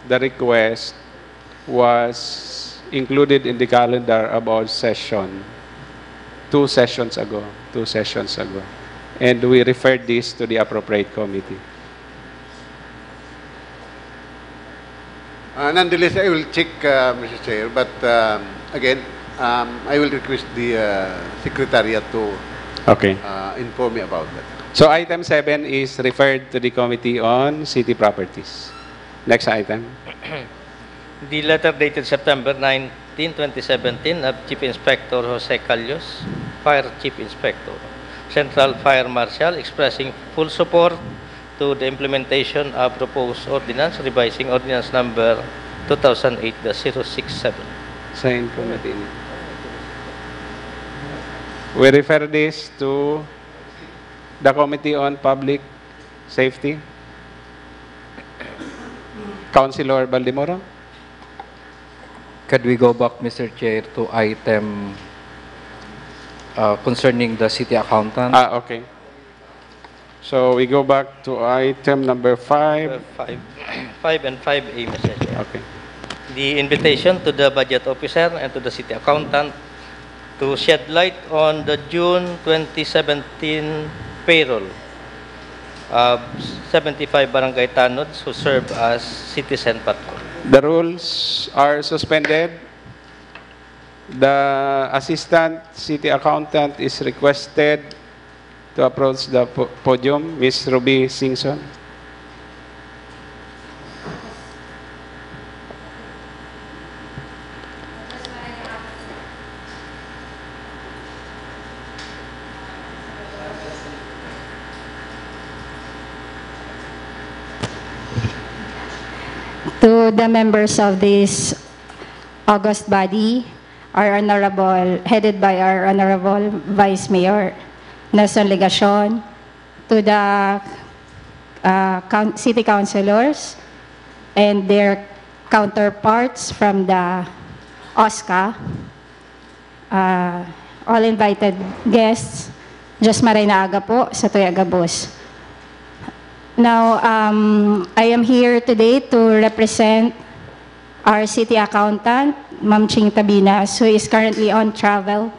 the request was included in the calendar about session two sessions ago, two sessions ago. And we referred this to the appropriate committee. Uh, nonetheless, I will check, uh, Mister Chair, but um, again, um, I will request the uh, Secretariat to Okay. uh, inform me about that. So item seven is referred to the Committee on City Properties. Next item. The letter dated September nineteen, twenty seventeen of Chief Inspector Jose Calios, Fire Chief Inspector, Central Fire Marshal, expressing full support to the implementation of proposed ordinance revising ordinance number two thousand eight dash zero six seven. Sa committee. We refer this to the Committee on Public Safety. Councilor Baldemoro? Could we go back, Mister Chair, to item uh, concerning the city accountant? Ah, okay. So we go back to item number five. Five, five and five A, Mister Chair. Okay. The invitation to the budget officer and to the city accountant to shed light on the June twenty seventeen payroll of seventy-five barangay tanods who serve as citizen patrol. The rules are suspended. The assistant city accountant is requested to approach the po- podium, Miss Ruby Singson. To the members of this august body, our honorable, headed by our honorable Vice Mayor Nelson Legacion, to the uh, coun- city councilors and their counterparts from the OSCA, uh, all invited guests, Diyos maray na aga po sa Tuya Gabos. Now, um, I am here today to represent our city accountant, Ma'am Ching Tabinas, who is currently on travel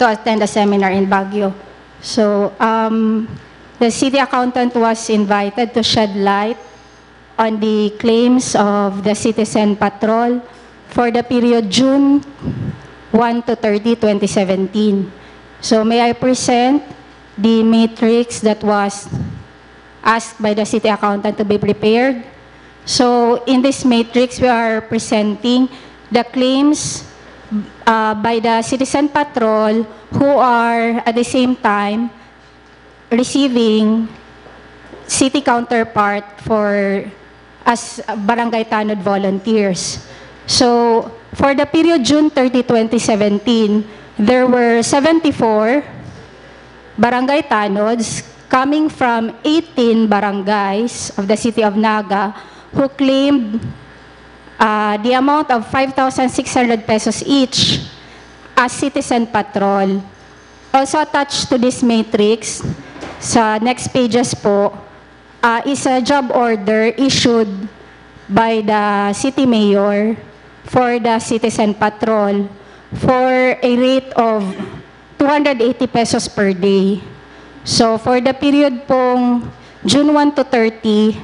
to attend a seminar in Baguio. So, um, the city accountant was invited to shed light on the claims of the Citizen Patrol for the period June one to thirty, twenty seventeen. So, may I present the matrix that was asked by the city accountant to be prepared? So, in this matrix, we are presenting the claims uh, by the Citizen Patrol who are at the same time receiving city counterpart for as barangay tanod volunteers. So, for the period June thirty, twenty seventeen, there were seventy-four barangay tanods coming from eighteen barangays of the city of Naga who claimed uh, the amount of five thousand six hundred pesos each as citizen patrol. Also attached to this matrix, sa next pages po, uh, is a job order issued by the city mayor for the citizen patrol for a rate of two hundred eighty pesos per day. So for the period pong June one to thirty,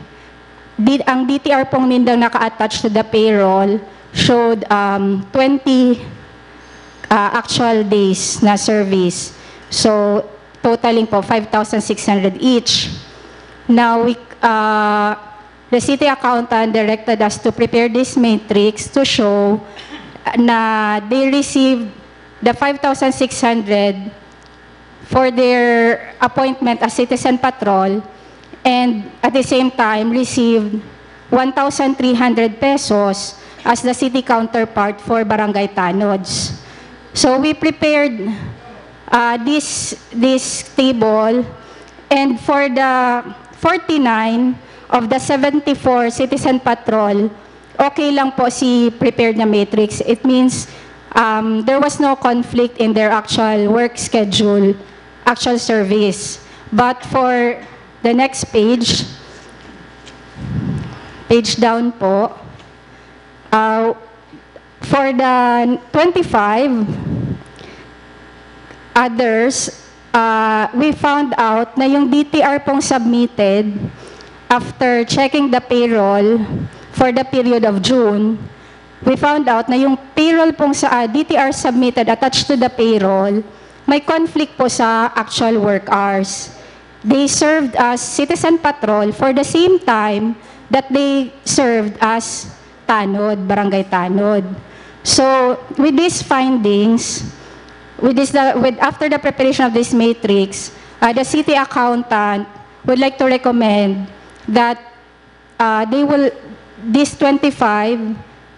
di, ang D T R pong nindang naka-attach to the payroll showed um, twenty uh, actual days na service. So, totaling po, five thousand six hundred each. Now, we, uh, the city accountant directed us to prepare this matrix to show na they received the five thousand six hundred for their appointment as citizen patrol and at the same time received one thousand three hundred pesos as the city counterpart for barangay tanods. So we prepared uh, this this table, and for the forty-nine of the seventy-four citizen patrol, okay lang po si prepared na matrix. It means um, there was no conflict in their actual work schedule, actual service. But for the next page, page down po, uh, for the twenty-five others, uh, we found out na yung D T R pong submitted after checking the payroll for the period of June, we found out na yung payroll pong sa uh, D T R submitted attached to the payroll, may conflict po sa actual work hours. They served as citizen patrol for the same time that they served as Tanod, Barangay Tanod. So, with these findings, with this, the, with, after the preparation of this matrix, uh, the city accountant would like to recommend that uh, they will, these twenty-five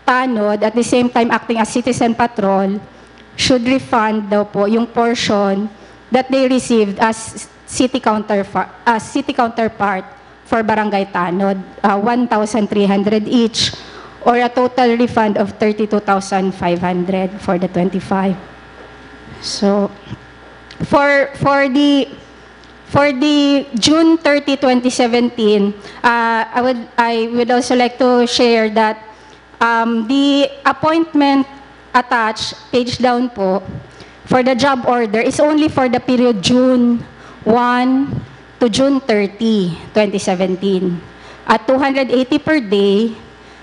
Tanod, at the same time acting as citizen patrol, should refund daw po yung portion that they received as city counterpart, as city counterpart for Barangay Tanod, uh, one thousand three hundred each, or a total refund of thirty-two thousand five hundred for the twenty-five. So, for for the for the June thirty, twenty seventeen, uh, I would I would also like to share that um, the appointment attached, page down po, for the job order is only for the period June one to June thirty, twenty seventeen. At two hundred eighty per day,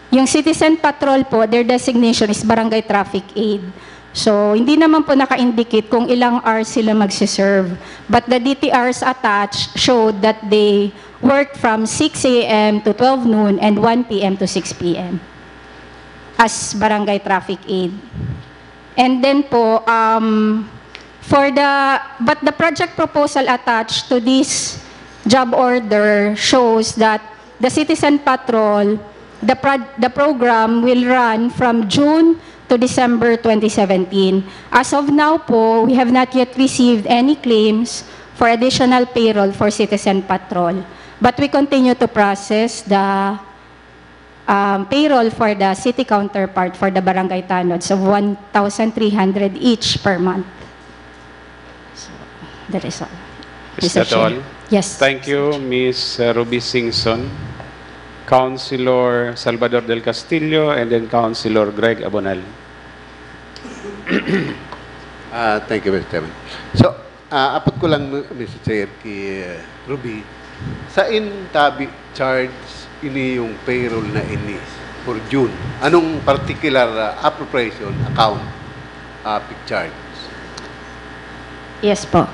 yung citizen patrol po, their designation is barangay traffic aid. So, hindi naman po naka-indicate kung ilang hours sila magsiserve. But the D T Rs attached showed that they worked from six a m to twelve noon and one p m to six p m as barangay traffic aid. And then po, um, for the, but the project proposal attached to this job order shows that the citizen patrol, the, pro- the program will run from June to December twenty seventeen. As of now po, we have not yet received any claims for additional payroll for citizen patrol. But we continue to process the um, payroll for the city counterpart for the barangay tanods of one thousand three hundred each per month. So, that is all. Is Mister that Chair. All? Yes. Thank you, Miss Ruby Singson, Councilor Salvador Del Castillo, and then Councilor Greg Abonal. Ah, thank you, Mister Chairman. So, ah, apot ko lang, Mister Chair, ki uh, Ruby, sain tabi charge ini yung payroll na ini for June? Anong particular ah, appropriation account ah, pig charge? Yes po.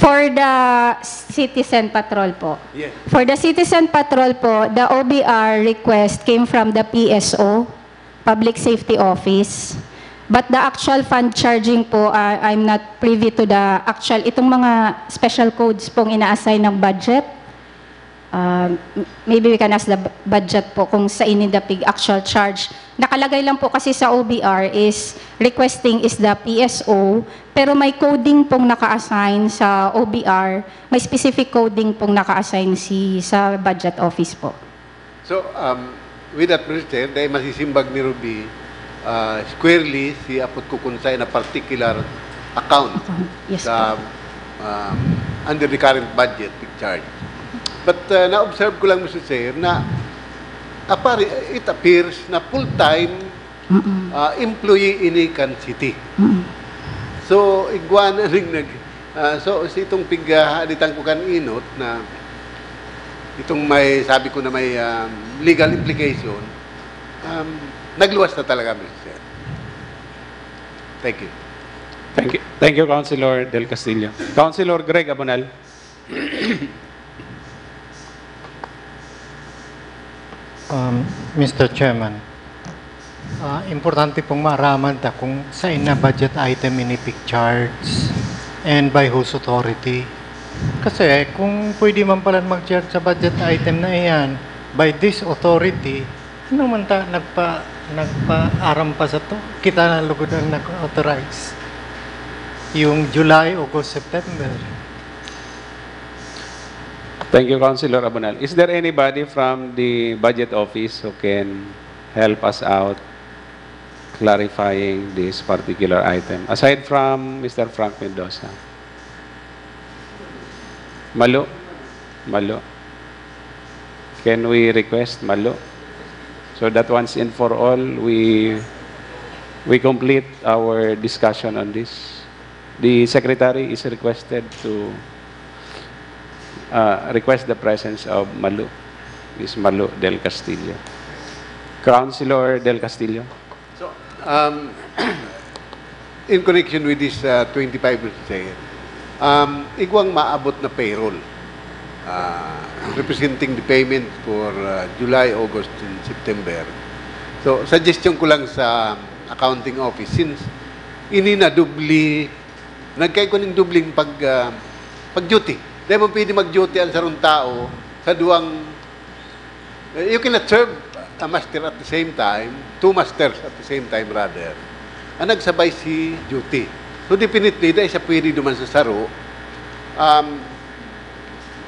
For the citizen patrol po. Yes. For the citizen patrol po, the O B R request came from the P S O, Public Safety Office. But the actual fund charging po, uh, I'm not privy to the actual, itong mga special codes pong ina-assign ng budget. Uh, m- maybe we can ask the bu- budget po kung sa ini the pig actual charge. Nakalagay lang po kasi sa O B R is requesting is the P S O, pero may coding pong naka-assign sa O B R, may specific coding pong naka-assign si sa budget office po. So, um, with that, Mister Chair, dahil masisimbag ni Ruby, uh, squarely si apot ko kung sa na particular account Yes sa um, under the current budget pig charge. But uh, na-observe ko lang, Mister Chair, na apari, it appears na full-time uh, employee ini kan city. So, igwa na ning nag... Uh, so, si itong pig uh, haditan ko kan inot na itong may, sabi ko na may um, legal implication, um, nagluwas na talaga, Mister Chair. Thank you. Thank you. Thank you, Councilor Del Castillo. Councilor Greg Abonal. Um, Mister Chairman, ah, importante pong maaraman ta kung sain na budget item ini pig charge and by whose authority. Kasi kung pwede man pala mag-charge sa budget item na iyan by this authority, ano man ta nagpa nagpaaram pa sa to? Kita na lugod ang nag-authorize. Yung July, August, September. Thank you, Councilor Abonal. Is there anybody from the Budget Office who can help us out clarifying this particular item, aside from Mister Frank Mendoza? Malo? Malo. Can we request? Malo. So that once and for all, we we complete our discussion on this. The secretary is requested to uh, request the presence of Malo, Miss Malo del Castillo. Councilor del Castillo. So, um, in connection with this uh, twenty-five, Mister Chair, um, igwang maabot na payroll uh, representing the payment for uh, July, August, and September. So, suggestion ko lang sa accounting office, since ini na dubli, nagkaigwa ning dubling pag, uh, pag-duty. Dahil mo pwede mag-duty ang sarong tao sa duwang, you cannot serve a master at the same time, two masters at the same time rather, ang nagsabay si duty. So definitely, dahil siya pwede duman sa saro, um,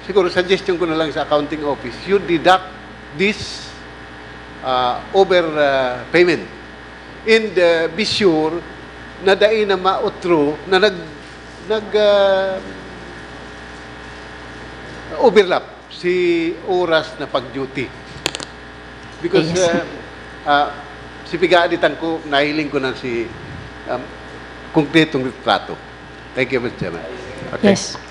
siguro suggestion ko na lang sa accounting office, you deduct this uh, over uh, payment. And uh, be sure na dai na mautro na nag, nag uh, overlap si oras na pag-duty. Because Yes. uh, uh, si Piga Aditan ko, nahiling ko na si um, konkretong litrato. Thank you, Mister Chairman. Okay. Yes.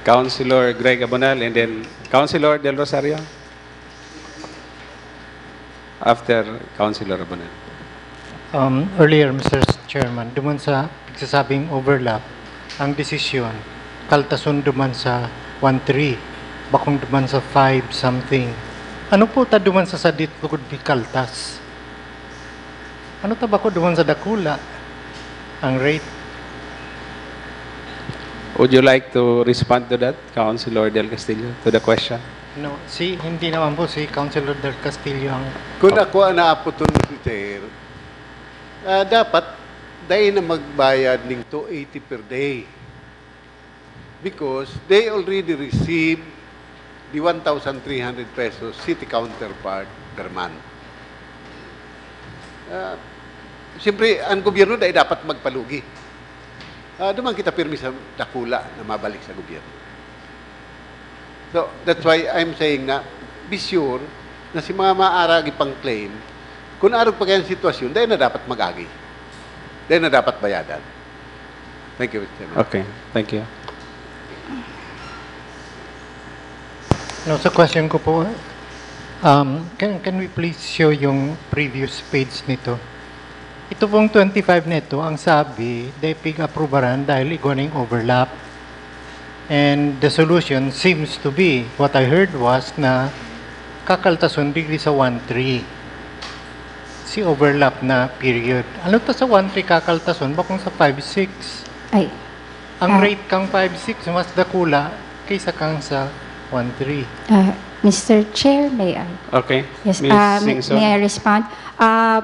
Councilor Greg Abonal and then Councilor Del Rosario. After Councilor Abonal. Um, earlier, Mister Chairman, duman sa pagsasabing overlap, ang desisyon, kaltason duman sa one three, bakong duman sa five something. Ano po ta duman sa sadit lugod ni kaltas? Ano ta bako duman sa dakula? Ang rate? Would you like to respond to that, Councilor Del Castillo, to the question? No, si hindi naman po si Councilor Del Castillo ang Kung ako ang naaputon, Mister Chair, ah, dapat dai na magbayad ning two eighty per day. Because they already receive the one thousand three hundred pesos city counterpart per month. Ah, siyempre, ang gobyerno dai dapat magpalugi. Ah, duman kita pirmi sa dakula na mabalik sa gobyerno. So, that's why I'm saying na be sure na si mga maaragi pang claim, kung arog pa kaya ang sitwasyon, dahil na dapat mag-agi. Dahil na dapat bayadan. Thank you, Mister Chairman. Okay, thank you. No, sa question ko po, um, can, can we please show yung previous page nito? Ito pong twenty-five nito, ang sabi, dai pig-aprubaran dahil igwa ning overlap. And the solution seems to be, what I heard was na kakaltason digdi sa one three. Si overlap na period. Ano ta sa one three kakaltason? Bakong sa five six. Ay, Ang Ah. rate kang five six mas dakula kaysa kang sa one three. uh, Mister Chair, may I? Okay. Yes, Miss uh, may, Singson. may I respond? Uh,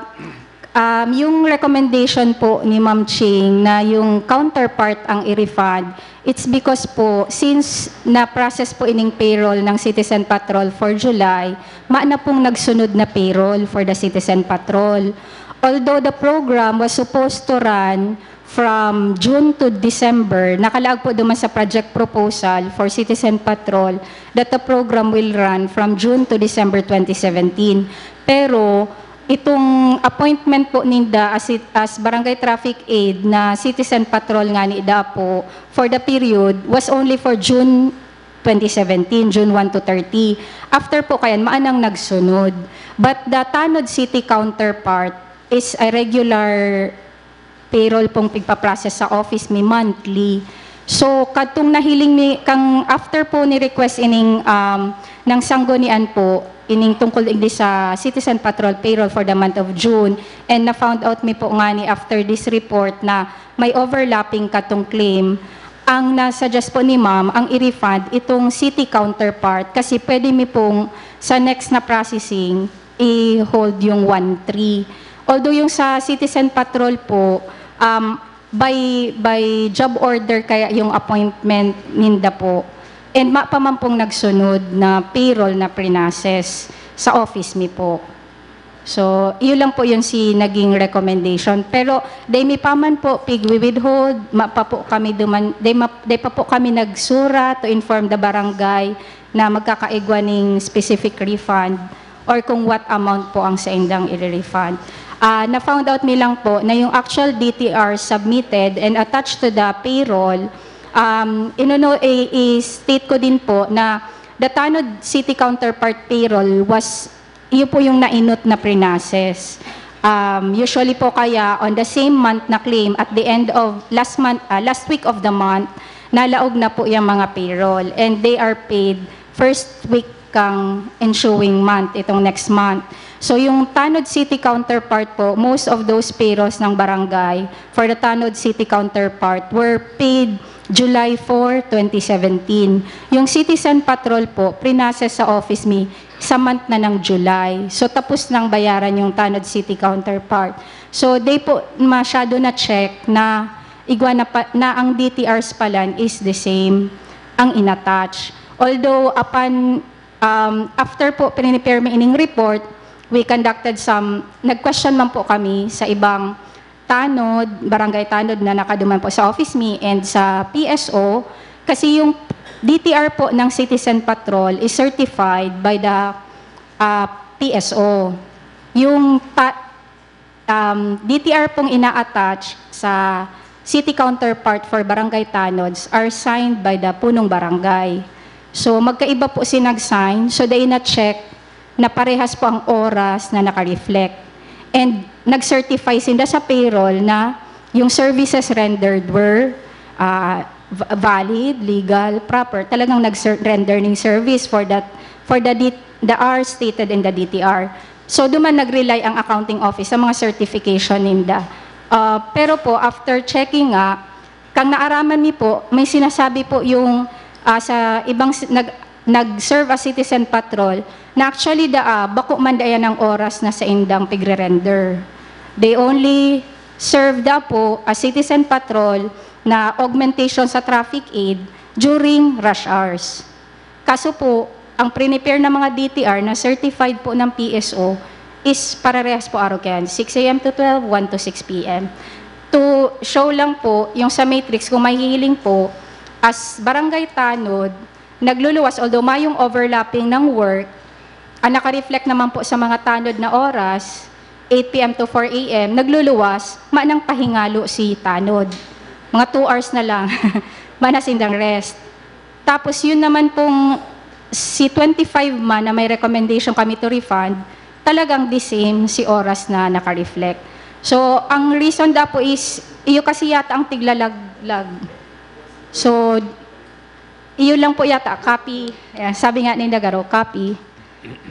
um, yung recommendation po ni Ma'am Ching na yung counterpart ang i-refund, it's because po, since na-process po ining payroll ng Citizen Patrol for July, maana pong nagsunod na payroll for the Citizen Patrol. Although the program was supposed to run from June to December, nakalaag po duman sa project proposal for Citizen Patrol that the program will run from June to December twenty seventeen. Pero itong appointment po ninda as, it, as Barangay Traffic Aide na Citizen Patrol nga ni da po for the period was only for June twenty seventeen, June one to thirty. After po kayan, maanang nagsunod. But the Tanod City counterpart is a regular payroll pong pigpaprocess sa office mi monthly. So, kadtong nahiling mi, kang after po ni request ining um, ng sanggunian po, ining tungkol digdi sa Citizen Patrol payroll for the month of June, and na-found out mi po nga ni after this report na may overlapping katong claim, ang nasuggest po ni ma'am, ang i-refund itong city counterpart kasi pwede mi pong sa next na processing, i-hold yung one three. Although yung sa Citizen Patrol po, um, By, by job order kaya yung appointment ninda po. And mapa man pong nagsunod na payroll na prinases sa office mi po. So, yun lang po yun si naging recommendation. Pero, day mi pa man po, pig-withhold, mapa po kami duman, day, ma, day pa po kami nagsura to inform the barangay na magkakaigwa ning specific refund or kung what amount po ang saindang i-refund. Ah, na-found out mi lang po na yung actual D T R submitted and attached to the payroll, um, inuno-, i-, i-state ko din po na the Tanod City counterpart payroll was, yun po yung nainot na prinases. Um, usually po kaya on the same month na claim, at the end of last month, ah, last week of the month, nalaog na po yung mga payroll and they are paid first week kang ensuing month, itong next month. So, yung Tanod City counterpart po, most of those payrolls ng barangay for the Tanod City counterpart were paid July four, twenty seventeen. Yung Citizen Patrol po, prinases sa office mi sa month na ng July. So, tapos nang bayaran yung Tanod City counterpart. So, they po masyado na check na igwa na, pa, na ang D T Rs palan is the same ang inattach. Although, apan, um, after po, pinipirmi ining report, we conducted some, nag-question man po kami sa ibang tanod, barangay tanod na nakaduman po sa office mi and sa P S O, kasi yung D T R po ng Citizen Patrol is certified by the, ah, P S O. Yung ta-, um, D T R pong ina-attach sa city counterpart for barangay tanods are signed by the punong barangay. So, magkaiba po si nag-sign. So, they na-check na parehas po ang oras na naka-reflect. And nag-certify sinda sa payroll na yung services rendered were, ah, v-, valid, legal, proper. Talagang nag-render ning service for that, for the D-, the hours stated in the D T R. So, duman nag-rely ang accounting office sa mga certification ninda. Ah, pero po, after checking nga, kang naaraman mi po, may sinasabi po yung, ah, sa ibang si-, nag-, nag-serve as citizen patrol na actually daa, bako man daa yan ang oras na saindang pigre-render. They only serve daa po as citizen patrol na augmentation sa traffic aid during rush hours. Kaso po, ang prepare na mga D T R na certified po ng P S O is parehas po arog yan, six A M to twelve, one to six P M. To show lang po, yung sa matrix, kung mahihiling po, as barangay tanod, nagluluwas, although mayong overlapping ng work, ang naka-reflect naman po sa mga tanod na oras, eight P M to four A M, nagluluwas, manang pahingalo si tanod. Mga two hours na lang, mana sindang rest. Tapos yun naman pong si twenty-five man na may recommendation kami to refund, talagang the same si oras na naka-reflect. So, ang reason da po is, iyo kasi yata ang tiglalaglag. So, iyo lang po yata, copy. Ayan, sabi nga ni Nagaro, copy.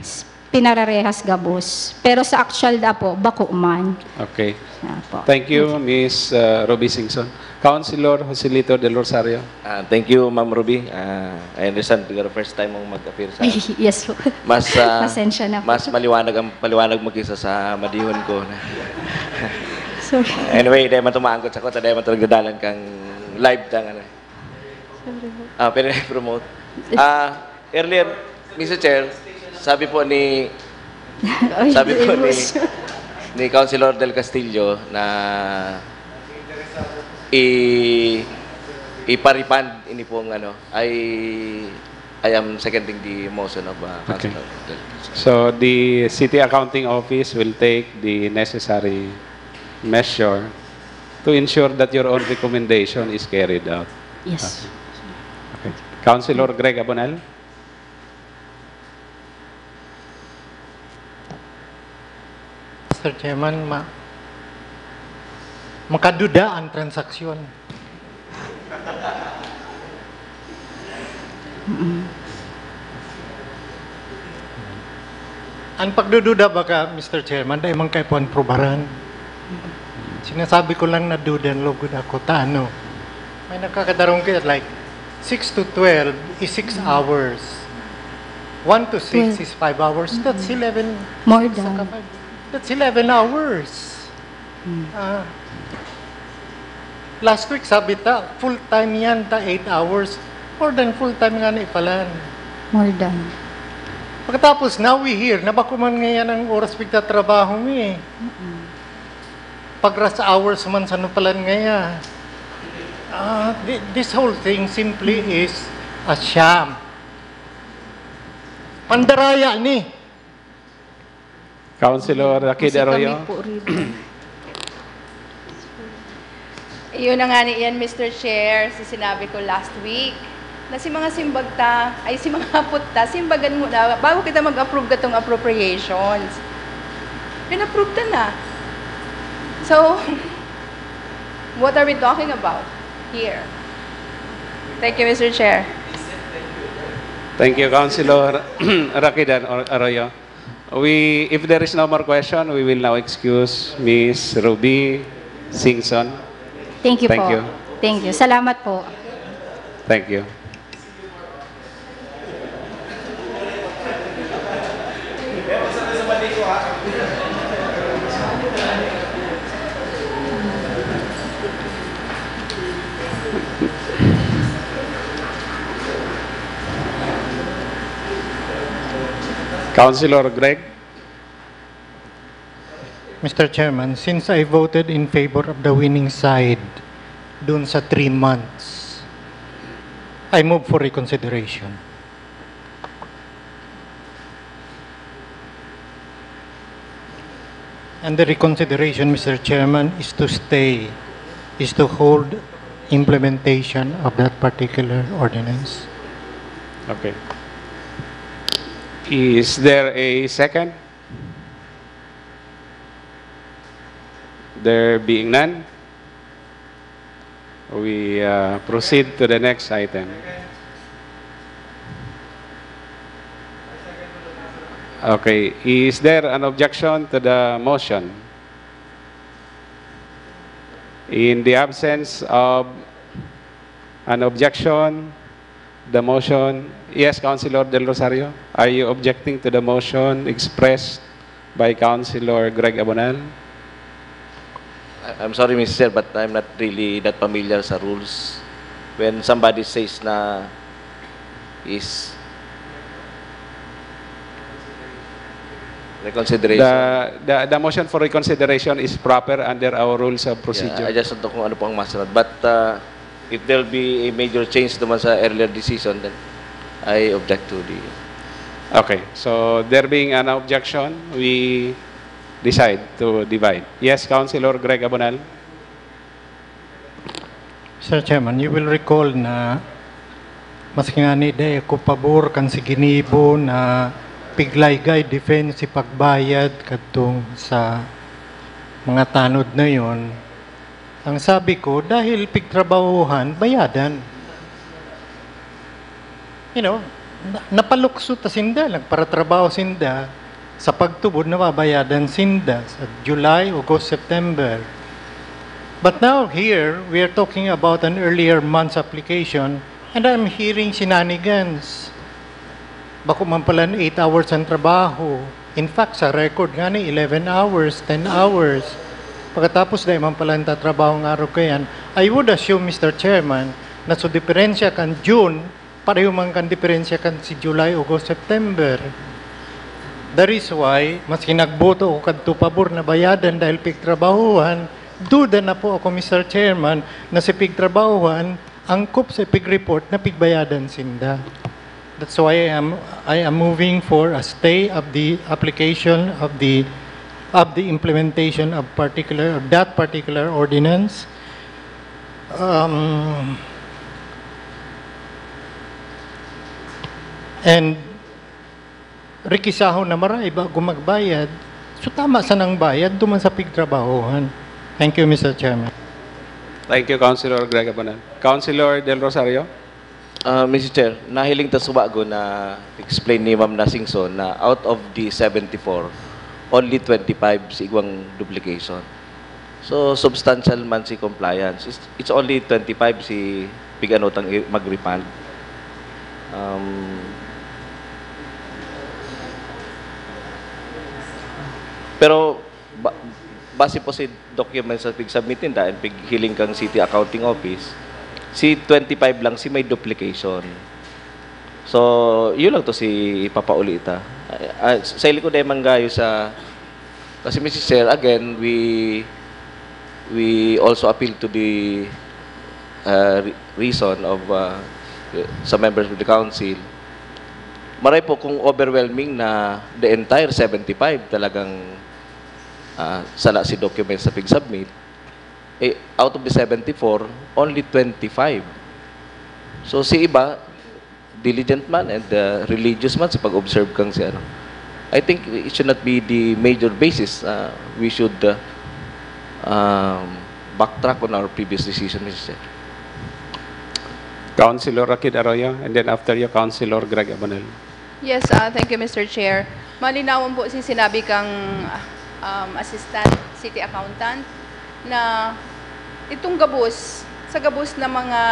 S-, pinararehas gabos. Pero sa actual da po, bako man. Okay. Yan po. Thank you, Miss uh, Ruby Singson. Councilor Joselito Del Rosario. Ah, thank you, Ma'am Ruby. Ah, I understand siguro first time mong mag-appear sa Yes po. mas ah, Pasensya na po. Mas maliwanag ang maliwanag mo kaysa sa madihon ko. Sorry. Anyway, dahil man tumaangkot sa ko, dahil man nagdadalan kang live tang ano. Sorry po. Ah, pero promote. Ah, earlier, Mister Chair, sabi po ni Ay, sabi po ni Diyos. ni Councilor Del Castillo na i ipa-refund ini pong ano, I I am seconding the motion of uh, Okay. Councilor Del Castillo. So the City Accounting Office will take the necessary measure to ensure that your own recommendation is carried out. Yes. Okay. Councilor Greg Abonel? Mister Chairman, ma makaduda ang transaksyon. Ang pagdududa baka, Mister Chairman, dahil man kayo po ang prubaran. Sinasabi ko lang na duda ang lugod ako, ta ano. May nakakadarong kaya, like, six to twelve is six hours. One to six Twelve. Is five hours. That's eleven. More Six than. saka five. That's eleven hours. Ah. Last week, sabi ta, full-time yan, ta eight hours. More than full-time nga na ipalan. More than. Pagkatapos, now we hear na bako man ngayon ang oras pigtatrabaho mi. Pag rush hours man sa nupalan ngaya. Ah, thi- this whole thing simply is a sham. Pandaraya ni. Councilor Rakid Kasi Arroyo. Kami po, River. Iyon na nga ni iyan, Mister Chair, si sinabi ko last week, na si mga simbag ta, ay si mga hapot ta, simbagan mo na bago kita mag-approve katong appropriations. Pin-approve ta na. So, what are we talking about here? Thank you, Mister Chair. Thank you, Councilor Rakidan Or- Arroyo. We, if there is no more question, we will now excuse Miss Ruby Singson. Thank you Thank po. you. Thank you. Salamat po. Thank you. Councilor Greg? Mister Chairman, since I voted in favor of the winning side dun sa three months, I move for reconsideration. And the reconsideration, Mister Chairman, is to stay, is to hold implementation of that particular ordinance. Okay. Is there a second? There being none, we uh, proceed to the next item. Okay, is there an objection to the motion? In the absence of an objection, the motion, yes, Councilor Del Rosario, are you objecting to the motion expressed by Councilor Greg Abonal? I- I'm sorry, Mister Chair, but I'm not really that familiar sa rules. When somebody says na is reconsideration. The, the, the motion for reconsideration is proper under our rules of Yeah, procedure. I just don't know kung ano po ang masunod. But uh, if there'll be a major change naman sa earlier decision, then I object to the... Okay, so there being an objection, we decide to divide. Yes, Councilor Greg Abonal? Mister Chairman, you will recall na mas nga ni dai ako pabor kan si ginibo na piglaygay defense si pagbayad kadtong sa mga tanod na yon. Ang sabi ko, dahil pigtrabahuhan, bayadan. You know, na- napalukso ta sinda, nagparatrabaho sinda, sa pagtubod nababayadan sinda sa July, August, September. But now here, we are talking about an earlier month's application, and I'm hearing shenanigans. Bako man pala eight hours ang trabaho. In fact, sa record nga ni, eleven hours, ten hours. Pagkatapos, dai man pala ang tatrabaho ng araw kayan. I would assume, Mister Chairman, na sa diferensya kan June, pareho man kan diferensya kan si July, August, September. That is why, mas kinagboto ko kadto pabor na bayadan dahil pigtrabahuhan, duda na po ako, Mister Chairman, na si pigtrabahuhan, angkop sa pig-report na pigbayadan sinda. That's why I am, I am moving for a stay of the application of the, of the implementation of particular, of that particular ordinance. Um, and rikisahon na maray bago magbayad. So tama sanang bayad duman sa pigtrabahohan. Thank you, Mister Chairman. Thank you, Councilor Greg Abonal. Councilor Del Rosario? Uh, Mister Chair, nahiling ta sa bago na explain ni Ma'am Nasingson na out of the seventy-four, only twenty-five si igwang duplication. So, substantial man si compliance. It's, it's only twenty-five si pig-ano tang i- mag-refund. Um, pero, ba, Base po si documents na pig-submit ninda and pighiling kang City Accounting Office, si twenty-five lang si may duplication. So, yun lang to si ipapauli ita. Ah, sa likod ay manggayo sa, kasi, Mister Chair, again, we, we also appeal to the, uh, re-, reason of, uh, sa members of the council. Maray po kung overwhelming na the entire seventy-five talagang, ah, sala si documents na pig-submit, eh, out of the seventy-four, only twenty-five. So, si iba, diligent man and, uh, religious man sa pag-observe kang si ano. I think it should not be the major basis. Uh, we should, uh, um, backtrack on our previous decision, Mister Chair. Councilor Rakid Arroyo, and then after you, Councilor Greg Abonel. Yes, ah, thank you, Mister Chair. Malinawon po si sinabi kang, um, Assistant City Accountant na itong gabos, sa gabos na mga,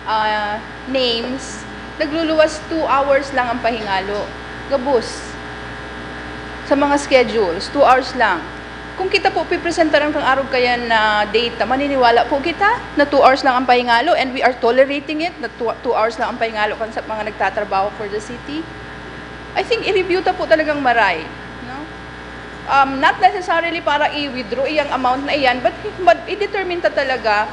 ah, names, nagluluwas two hours lang ang pahingalo. Gabos. Sa mga schedules, two hours lang. Kung kita po pipresentaran kang arog kayan na data, maniniwala po kita na two hours lang ang pahingalo and we are tolerating it, na two, two hours lang ang pahingalo kan sa mga nagtatrabaho for the city? I think i-review ta po talagang maray, no? Um, not necessarily para i-withdraw iyang amount na iyan, but, but i-determine ta talaga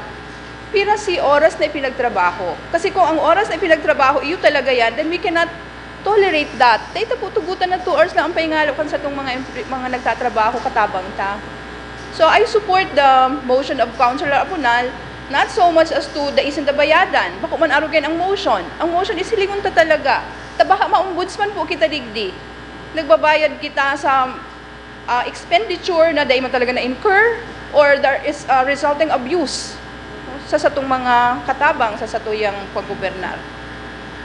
pira si oras na ipinagtrabaho. Kasi kung ang oras na ipinagtrabaho, iyo talaga yan, then we cannot tolerate that. Dahil ta po, tugutan na two hours lang ang pahingalo kan satong mga empl-, mga nagtatrabaho katabang ta. So, I support the motion of Councilor Abonal, not so much as to dai sinda bayadan. Bako man arugen ang motion. Ang motion is hilingon ta talaga. Ta baka ma-ombudsman po kita digdi. Nagbabayad kita sa, ah, expenditure na dai man talaga na-incur or there is, ah, resulting abuse sa satong mga katabang sa satuyang paggobernar.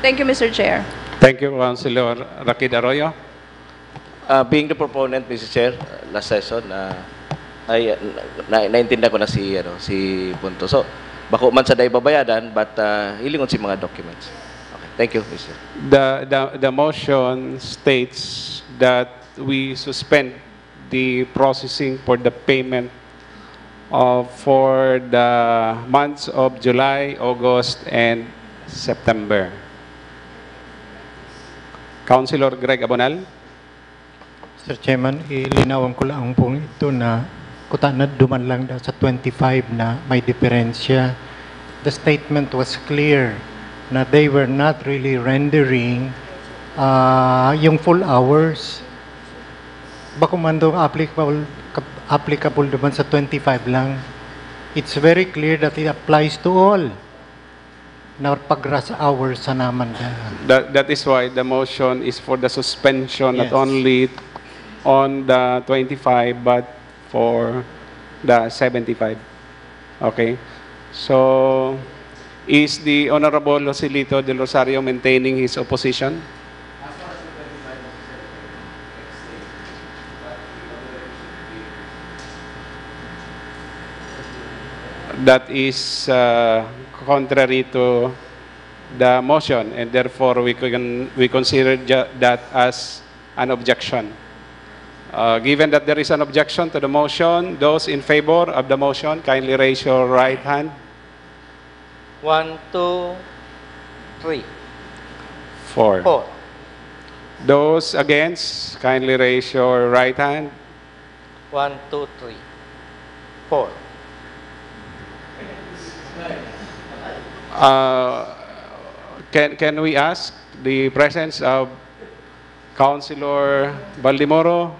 Thank you, Mister Chair. Thank you, Councilor Rakid Arroyo. Ah, being the proponent, Mister Chair, last session, ah, ay, na, na, naintindihan ko na si, ano, si punto. So, bako man sa dai babayadan, but, ah, hilingon si mga documents. Okay, thank you, Mister Chair. The, the, the motion states that we suspend the processing for the payment of, for the months of July, August, and September. Councilor Greg Abonal? Mister Chairman, ilinawon ko lang po ito na kuta na duman lang daw sa twenty-five na may diferensya. The statement was clear na they were not really rendering, ah, yung full hours. Bako man daw applicable, applicable naman sa twenty-five lang. It's very clear that it applies to all na pag-rush hour sana man da. That, that is why the motion is for the suspension, not Yes. only on the twenty-five, but for the seventy-five. Okay? So, is the Honorable Joselito Del Rosario maintaining his opposition? That is, uh, contrary to the motion, and therefore we can, we consider ju-, that as an objection. Uh, given that there is an objection to the motion, those in favor of the motion, kindly raise your right hand. One, two, three. Four. Four. Those against, kindly raise your right hand. One, two, three, four. Uh, can, can we ask the presence of Councilor Baldemoro?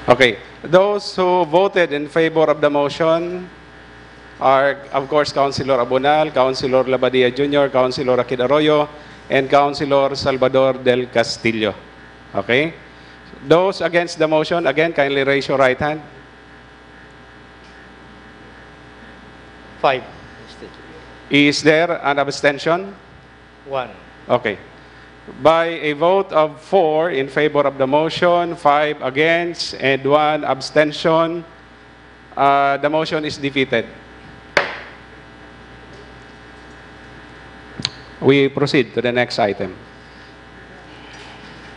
Okay. Those who voted in favor of the motion are, of course, Councilor Abonal, Councilor Labadia Junior, Councilor Rakid Arroyo, and Councilor Salvador Del Castillo. Okay? Those against the motion, again, kindly raise your right hand. Five. Is there an abstention? One. Okay. By a vote of four in favor of the motion, five against, and one abstention, uh, the motion is defeated. We proceed to the next item.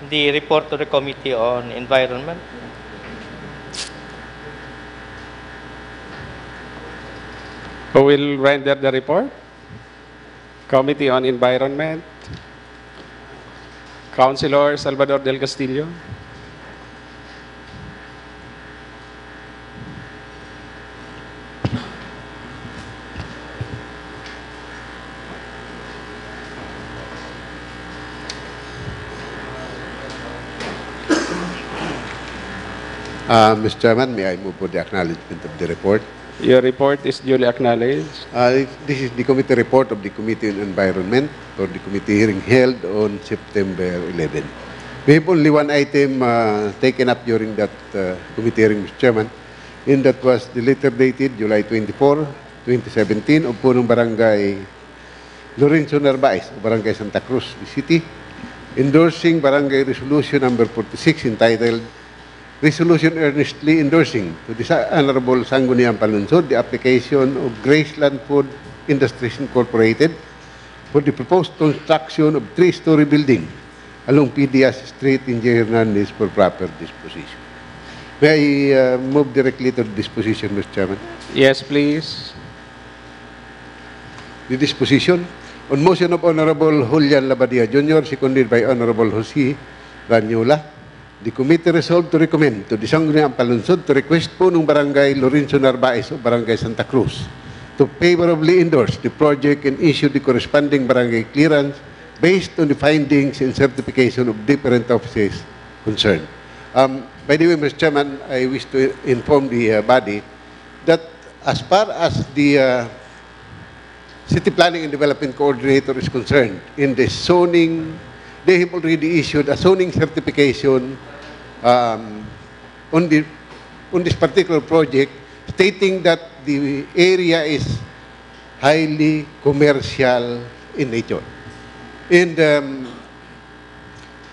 The report to the Committee on Environment. Who will render the report? Committee on Environment. Councilor Salvador Del Castillo. Uh, Mister Chairman, may I move for the acknowledgement of the report? Your report is duly acknowledged. Uh, this is the committee report of the Committee on Environment for the committee hearing held on September eleven. We have only one item uh, taken up during that uh, committee hearing, Mister Chairman, and that was the letter dated July twenty-four, twenty seventeen, of punong barangay Lorenzo Narvaez, Barangay Santa Cruz, the city, endorsing Barangay Resolution Number forty-six, entitled Resolution Earnestly Endorsing to the Sa- Honorable Sangguniang Panlunsod the application of Graceland Food Industries Incorporated for the proposed construction of three-story building along P D S Street in J. Hernandez for proper disposition. May I uh, move directly to the disposition, Mister Chairman? Yes, please. The disposition on motion of Honorable Julian Labadia Junior, seconded by Honorable Jose Ranyola, the committee resolved to recommend to the Sangguniang Panlunsod to request punong barangay Lorenzo Narvaez of Barangay Santa Cruz to favorably endorse the project and issue the corresponding barangay clearance based on the findings and certification of different offices concerned. Um, by the way, Mister Chairman, I wish to inform the uh, body that as far as the uh, City Planning and Development Coordinator is concerned in the zoning, they have already issued a zoning certification um, on the on this particular project, stating that the area is highly commercial in nature. And um,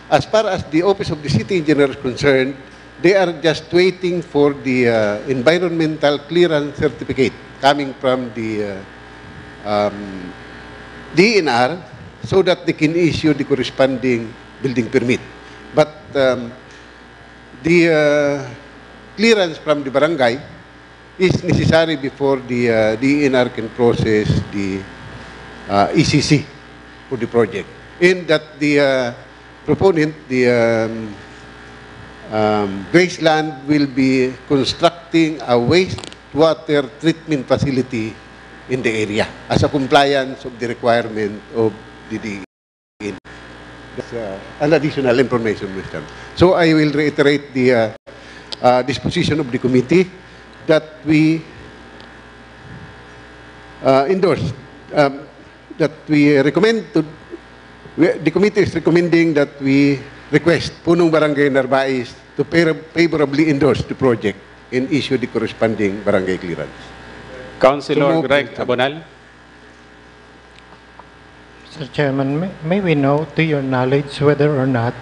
as far as the Office of the City Engineer is concerned, they are just waiting for the uh, environmental clearance certificate coming from the uh, um, D E N R so that they can issue the corresponding building permit. But um, the uh, clearance from the barangay is necessary before the uh, D E N R can process the uh, E C C for the project. And that the uh, proponent, the um, um, Graceland, will be constructing a wastewater treatment facility in the area as a compliance of the requirement of the D E N R. That's uh, an additional information, Mister Chairman. So I will reiterate the uh, uh, disposition of the committee that we uh, endorse, um, that we recommend to, we, the committee is recommending that we request Punong Barangay Narvaez to favor- favorably endorse the project and issue the corresponding barangay clearance. Councilor So moved, Greg Mister Abonal. Mister Chairman, may, may we know, to your knowledge, whether or not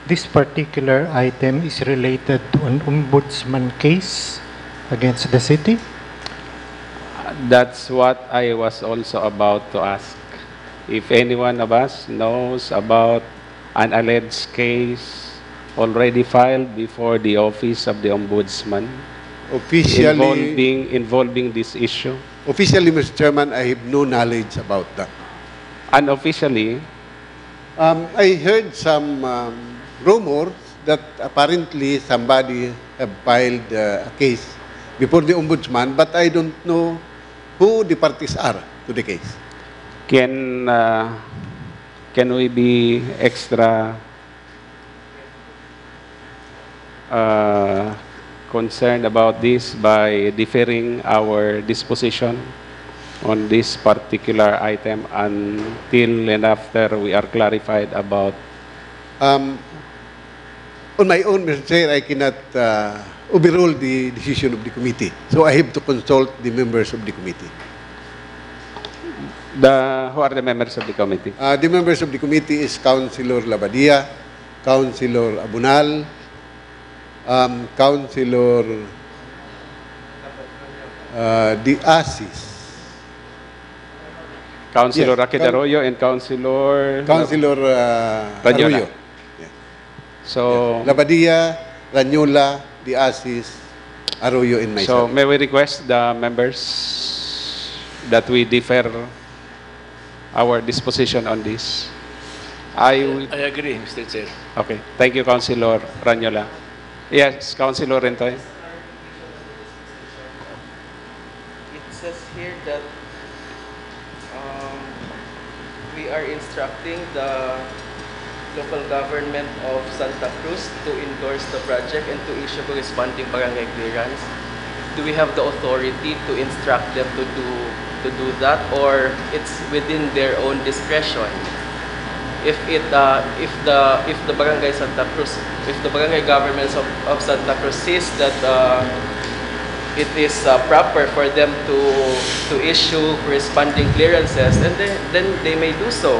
this particular item is related to an ombudsman case against the city? That's what I was also about to ask. If anyone of us knows about an alleged case already filed before the Office of the Ombudsman Officially, involving, involving this issue. Officially, Mister Chairman, I have no knowledge about that. Unofficially, Um, I heard some um, rumors that apparently somebody have filed uh, a case before the ombudsman, but I don't know who the parties are to the case. can uh, can we be extra uh, concerned about this by deferring our disposition on this particular item until and after we are clarified about Um, on my own, Mister Chair, I cannot uh, overrule the decision of the committee. So I have to consult the members of the committee. The, who are the members of the committee? Uh, the members of the committee is Councilor Labadia, Councilor Abunal, um, Councilor uh, De Asis. Councilor Yes, Roque Coun- Arroyo and Councilor Councilor uh, Rañola. Arroyo. Yeah. So, Labadia, Rañola, De Asis, Arroyo, and so myself. May we request the members that we defer our disposition on this? I will I agree, Mister Chair. Okay. Thank you, Councilor Rañola. Yes, Councilor Rentoy. It says here that um, we are instructing the local government of Santa Cruz to endorse the project and to issue corresponding barangay clearance. Do we have the authority to instruct them to do to do that, or it's within their own discretion? If it uh, if the if the barangay Santa Cruz, if the barangay governments of, of Santa Cruz sees that uh, it is uh, proper for them to to issue corresponding clearances, then they, then they may do so.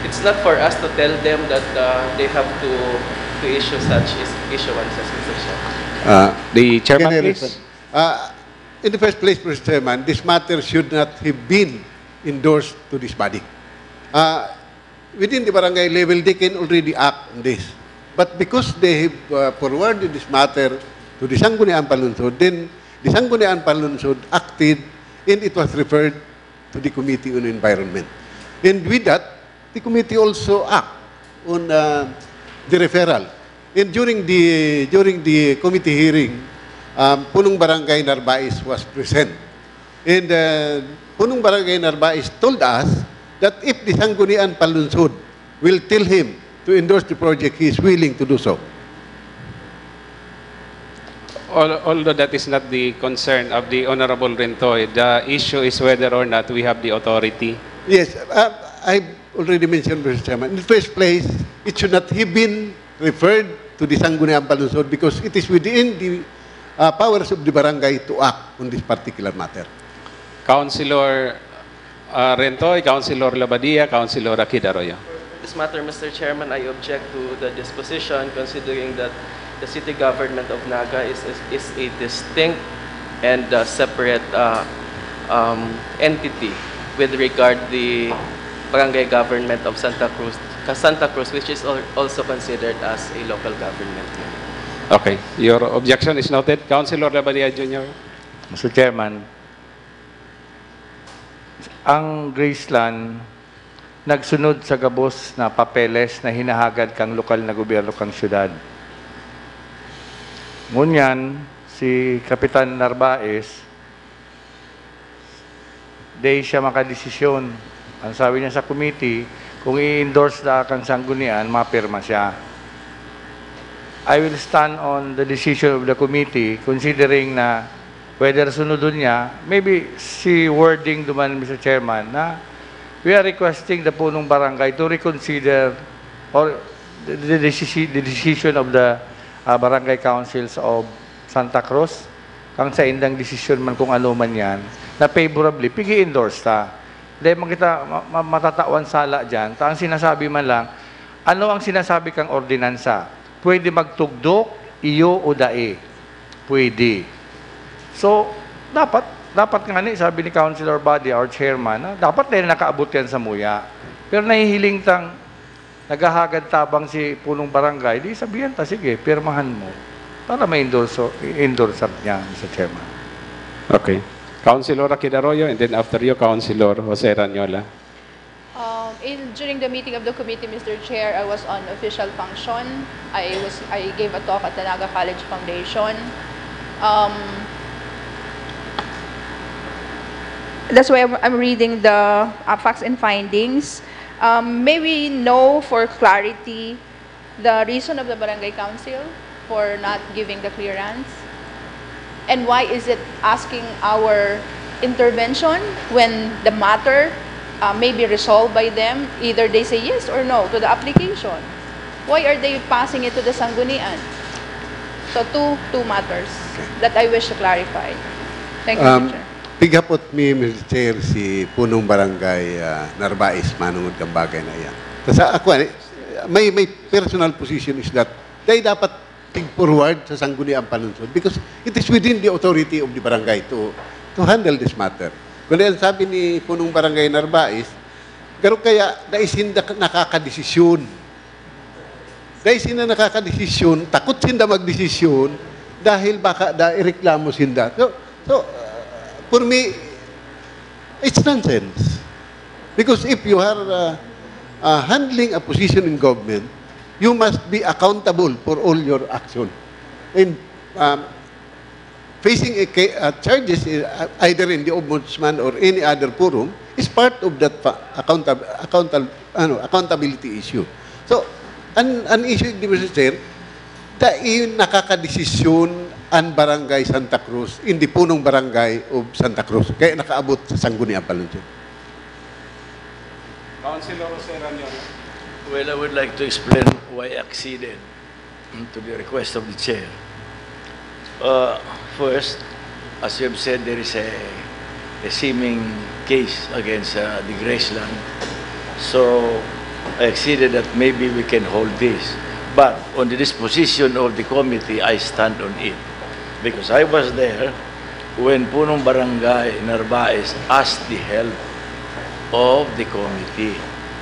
It's not for us to tell them that uh, they have to to issue such is issuances, Mister Chair. Uh, the chairman, General please. Fund. Uh, in the first place, Mister Chairman, this matter should not have been endorsed to this body. Uh, within the barangay level, they can already act on this. But because they have uh, forwarded this matter to the Sangguniang Panlungsod, then the Sangguniang Panlungsod acted and it was referred to the Committee on Environment. And with that, the committee also act on uh, the referral. And during the during the committee hearing, um, Punong Barangay Narvaez was present. And uh, Punong Barangay Narvaez told us that if the Sangguniang Panlungsod will tell him to endorse the project, he is willing to do so. Al- Although that is not the concern of the Honorable Rentoy, the issue is whether or not we have the authority. Yes, uh, I already mentioned, Mister Chairman. In the first place, it should not have been referred to the Sangguniang Panlungsod because it is within the uh, powers of the barangay to act on this particular matter. Councilor uh, Rentoy, Councilor Labadia, Councilor Akid Arroyo. This matter, Mister Chairman, I object to the disposition considering that the city government of Naga is, is, is a distinct and uh, separate uh, um, entity with regard the barangay government of Santa Cruz, Santa Cruz, which is al- also considered as a local government unit. Okay. Your objection is noted. Councilor Labadia Junior. Mister Chairman, ang Graceland nagsunod sa gabos na papeles na hinahagad kan lokal na gobyerno kan syudad. Ngunyan, si Kapitan Narvaez, di siya makadesisyon. Ang sabi niya sa committee, kung i-endorse na kan sanggunian, mapirma siya. I will stand on the decision of the committee considering na whether sunodon niya, maybe si wording duman, Mister Chairman, na we are requesting the punong barangay to reconsider or the, the, decisi- the decision of the uh, barangay councils of Santa Cruz, kang saindang desisyon man kung ano man yan, na favorably, pigi-endorse ta. Dahil man kita ma- ma- matatawan sala dyan, ta ang sinasabi man lang, ano ang sinasabi kang ordinansa? Pwede magtugdok, iyo o dai. Pwede. So, dapat, dapat nga ni, sabi ni Councilor Body, our chairman, na dapat dahil nakaabot yan sa muya. Pero nahihiling tang naghahagad tabang si punong barangay, di sabihan ta, sige, pirmahan mo. Para ma-endorse, endorse niya, Mister Chairman. Okay. Councilor Akid Arroyo, and then after you, Councilor Jose Ranyola. Um, in, during the meeting of the committee, Mister Chair, I was on official function. I was I gave a talk at the Naga College Foundation. Um, that's why I'm, I'm reading the uh, facts and findings. Um, may we know for clarity the reason of the barangay council for not giving the clearance? And why is it asking our intervention when the matter uh, may be resolved by them? Either they say yes or no to the application. Why are they passing it to the Sanggunian? So two two matters that I wish to clarify. Thank you, Um, Mister Chair. Pighapot mi, Mister Chair, si Punong Barangay, ah, Narvaez, manungod kang bagay na iyan. Sa ako, ani, my, my personal position is that dai dapat tig-forward sa Sangguniang Panlungsod because it is within the authority of the barangay to, to handle this matter. Kundi ang sabi ni Punong Barangay Narvaez, garo kaya dai sinda nakakadesisyon. Dai sinda nakakadesisyon, takot sinda magdesisyon dahil baka da ireklamo sinda. So, so, uh, for me, it's nonsense. Because if you are, uh, uh, handling a position in government, you must be accountable for all your action. And, um, facing a ca-, uh, charges, uh, either in the ombudsman or any other forum is part of that fa-, accountab-, accountab-, ano, accountability issue. So, an, an issue, di ba, Mister Chair, dai nakakadesisyon an Barangay Santa Cruz, hindi Punong Barangay of Santa Cruz. Kaya nakaabot sa Sangguniang Panlungsod. Councilor Jose Ranyola. Well, I would like to explain why I acceded to the request of the chair. Uh, first, as you have said, there is a, a seeming case against, uh, the Graceland. So, I acceded that maybe we can hold this. But on the disposition of the committee, I stand on it. Because I was there when Punong Barangay Narvaez asked the help of the committee.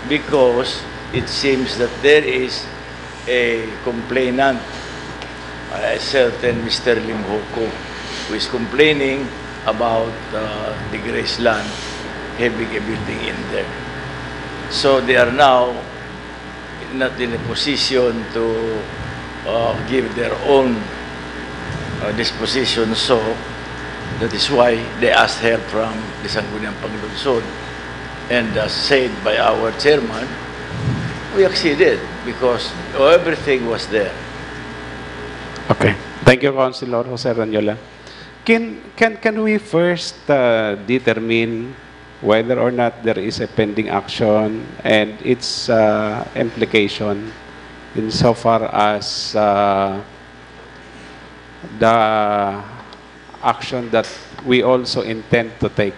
Because it seems that there is a complainant, a certain Mister Limhoco, who is complaining about, uh, the Graceland having a building in there. So they are now not in a position to, uh, give their own, uh, disposition. So that is why they asked help from the Sangguniang Panlungsod. And as said by our chairman, we acceded because everything was there. Okay. Thank you, Councilor Jose Ranyola. Can, can, can we first, uh, determine whether or not there is a pending action and its, uh, implication insofar as, uh, the action that we also intend to take?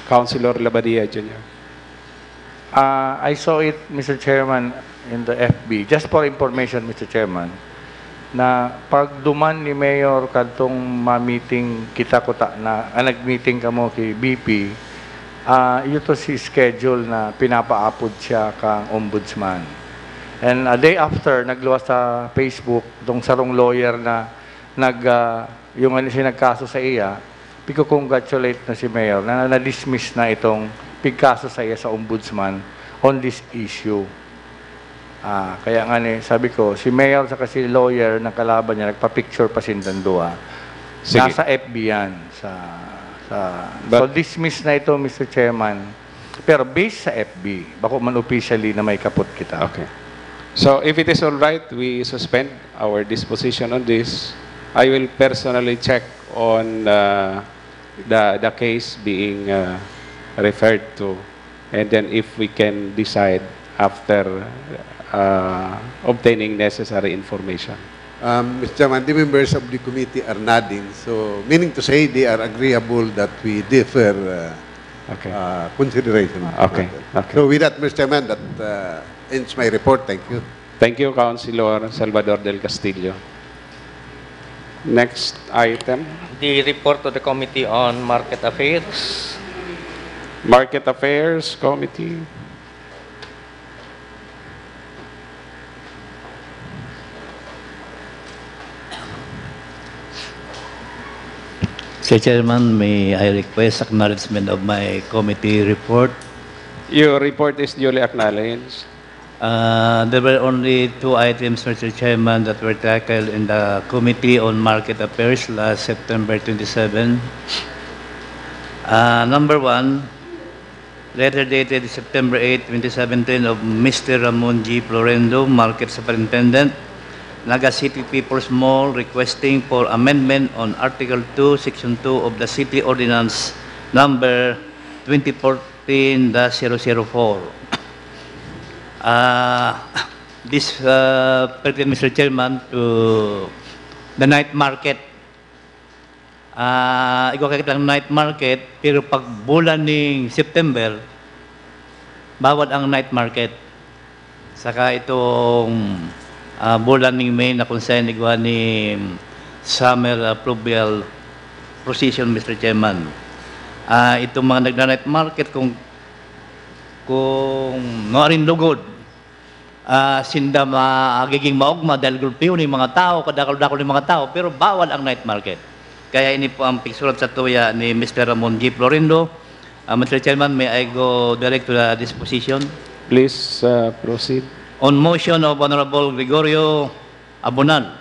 Councilor Labadia Junior. Ah, I saw it, Mister Chairman, in the F B. Just for information, Mister Chairman, na pagduman ni Mayor kadtong ma-meeting kita kuta na, ah, nag-meeting kamo ki V P, ah, iyo to si schedule na pinapaapod siya kang ombudsman. And a day after, nagluwas sa Facebook tong sarong lawyer na nag, ah, yung ano siya nagkaso sa iya, pigko-congratulate na si Mayor na na-dismiss na itong pigkaso sa iya sa ombudsman on this issue. Ah, kaya nga ni, sabi ko, si Mayor saka si lawyer na kalaban niya, nagpa-picture pa sindang duwa. Sige. Nasa F B yan. Sa, sa, But so, dismiss na ito, Mister Chairman. Pero based sa F B, bako man officially na may kapot kita. Okay. So, if it is all right, we suspend our disposition on this. I will personally check on, uh, the, the case being, uh, referred to, and then if we can decide after, uh, obtaining necessary information. Um, Mister Chairman, the members of the committee are nodding, so meaning to say they are agreeable that we defer, uh, Okay. uh, consideration of the Okay, matter. Okay. So with that, Mister Chairman, that, uh, ends my report. Thank you. Thank you, Councilor Salvador Del Castillo. Next item. The report of the Committee on Market Affairs. Market Affairs Committee. Mister Chairman, may I request acknowledgement of my committee report? Your report is duly acknowledged. Uh, there were only two items, Mister Chairman, that were tackled in the Committee on Market Affairs last September twenty-seven. Uh, number one, letter dated September eight, twenty seventeen, of Mister Ramon G Florendo, Market Superintendent, Naga City People's Mall, requesting for amendment on Article two, Section two of the City Ordinance Number twenty fourteen dash zero zero four. Ah, this, uh, pertain, Mister Chairman, to the night market. Ah, igwa ka kitang night market, pero pag bulan ning September, bawal ang night market. Saka itong, ah, bulan ning May na kung saan igwa ni summer, ah, fluvial procession, Mister Chairman. Ah, itong mga nagna-night market, kung, kung nuarin lugod, ah, sinda magiging maogma dahil gulpihon ning mga tao, kadakul-dakul ning mga tao, pero bawal ang night market. Kaya ini po ang pigsurat sa tuya ni Mister Ramon G. Florindo. Ah, Mister Chairman, may I go direct to the disposition? Please, uh, proceed. On motion of Honorable Gregorio Abonal,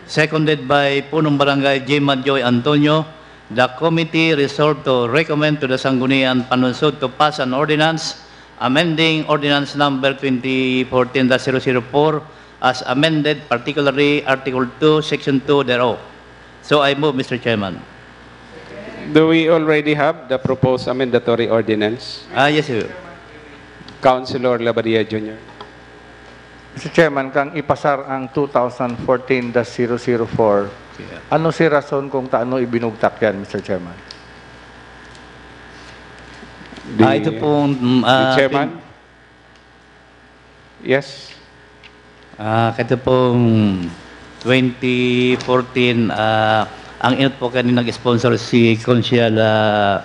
seconded by Punong Barangay Jim Joy Antonio, the committee resolved to recommend to the Sangguniang Panlungsod to pass an ordinance amending Ordinance Number twenty fourteen dash zero zero four as amended, particularly Article two, Section two thereof. So I move, Mister Chairman. Do we already have the proposed amendatory ordinance? Ah, yes, sir. Councilor Labadia Junior. Mister Chairman, kang ipasar ang two thousand fourteen dash zero zero four, Yeah. ano si rason kung taano ibinugtak yan, Mister Chairman? The Ah, ito pong, mm, the ah, chairman? Yes. Ah, ito pong twenty fourteen, ah, ang inot po kayo nag-sponsor si Consial, ah,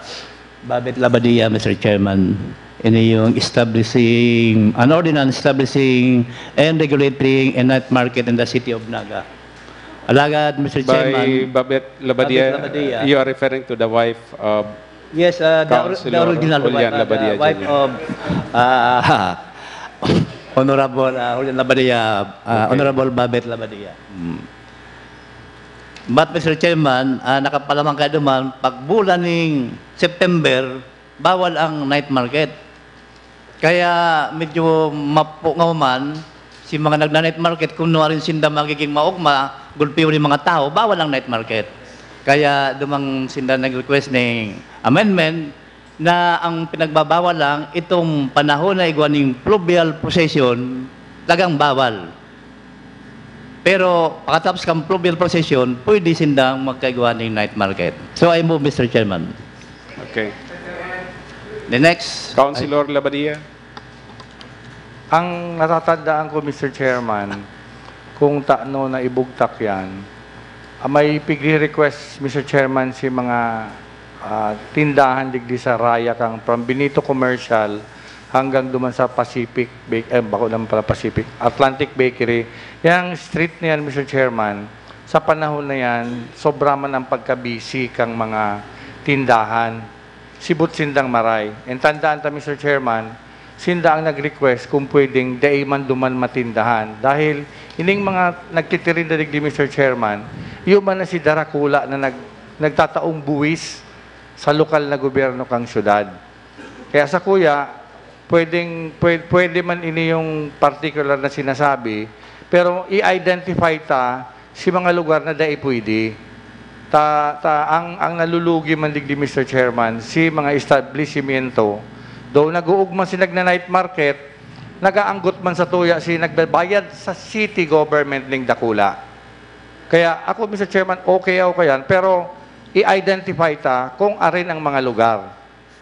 Babet Labadia, Mister Chairman. Ini yung establishing, an ordinance establishing and regulating a night market in the city of Naga. Alagad, Mister By Chairman, Babet Labadia, Babet Labadia. You are referring to the wife of Yes, uh, the or-, the Councilor original Julian wife, uh, the Labadia wife Junior. of, uh, Honorable, uh, Julian Labadia, uh, Okay. Honorable Babet Labadia. Mm. But, Mister Chairman, ah, nakapalamang kayo duman, pag bulan ning September, bawal ang night market. Kaya medyo mapungaw man si mga nagna-night market, kung nuarin sinda magiging maogma, gulpihon ning mga tao, bawal ang night market. Kaya dumang sinda nag-request ning amendment na ang pinagbabawal lang itong panahon na igwa ning fluvial procession, talagang bawal. Pero pakatapos kan fluvial procession, pwede sindang magkaigwa ning night market. So I move, Mister Chairman. Okay. The next. Councilor Labadia. Ang natatandaan ko, Mister Chairman, kung taano na ibugtak yan, ah, may pigre-request, Mister Chairman, si mga, ah, tindahan digdi sa raya kang from Benito Commercial hanggang duman sa Pacific Bake-, eh, bako naman pala Pacific, Atlantic Bakery. Yang street na yan, Mister Chairman, sa panahon na yan, sobra man ang pagkabisi kang mga tindahan. Sibot sindang maray. And tandaan ta, Mister Chairman, sinda ang nag-request kung pwedeng dai man duman matindahan. Dahil ining mga nagtitirinda digdi, Mister Chairman, iyo man na si Darakula na nag-, nagtataong buwis sa lokal na gobyerno kang syudad. Kaya sa kuya, pwedeng, pwe-, pwede man ini yung particular na sinasabi, pero i-identify ta si mga lugar na dai pwede. Ta, ta, ang, ang nalulugi man digdi, Mister Chairman, si mga establishmento, though nag-uugma si nagna-night market, nagaanggot man sa tuya si nagbabayad sa city government ning dakula. Kaya ako, Mister Chairman, okay ako kayan, pero i-identify ta kung arin ang mga lugar.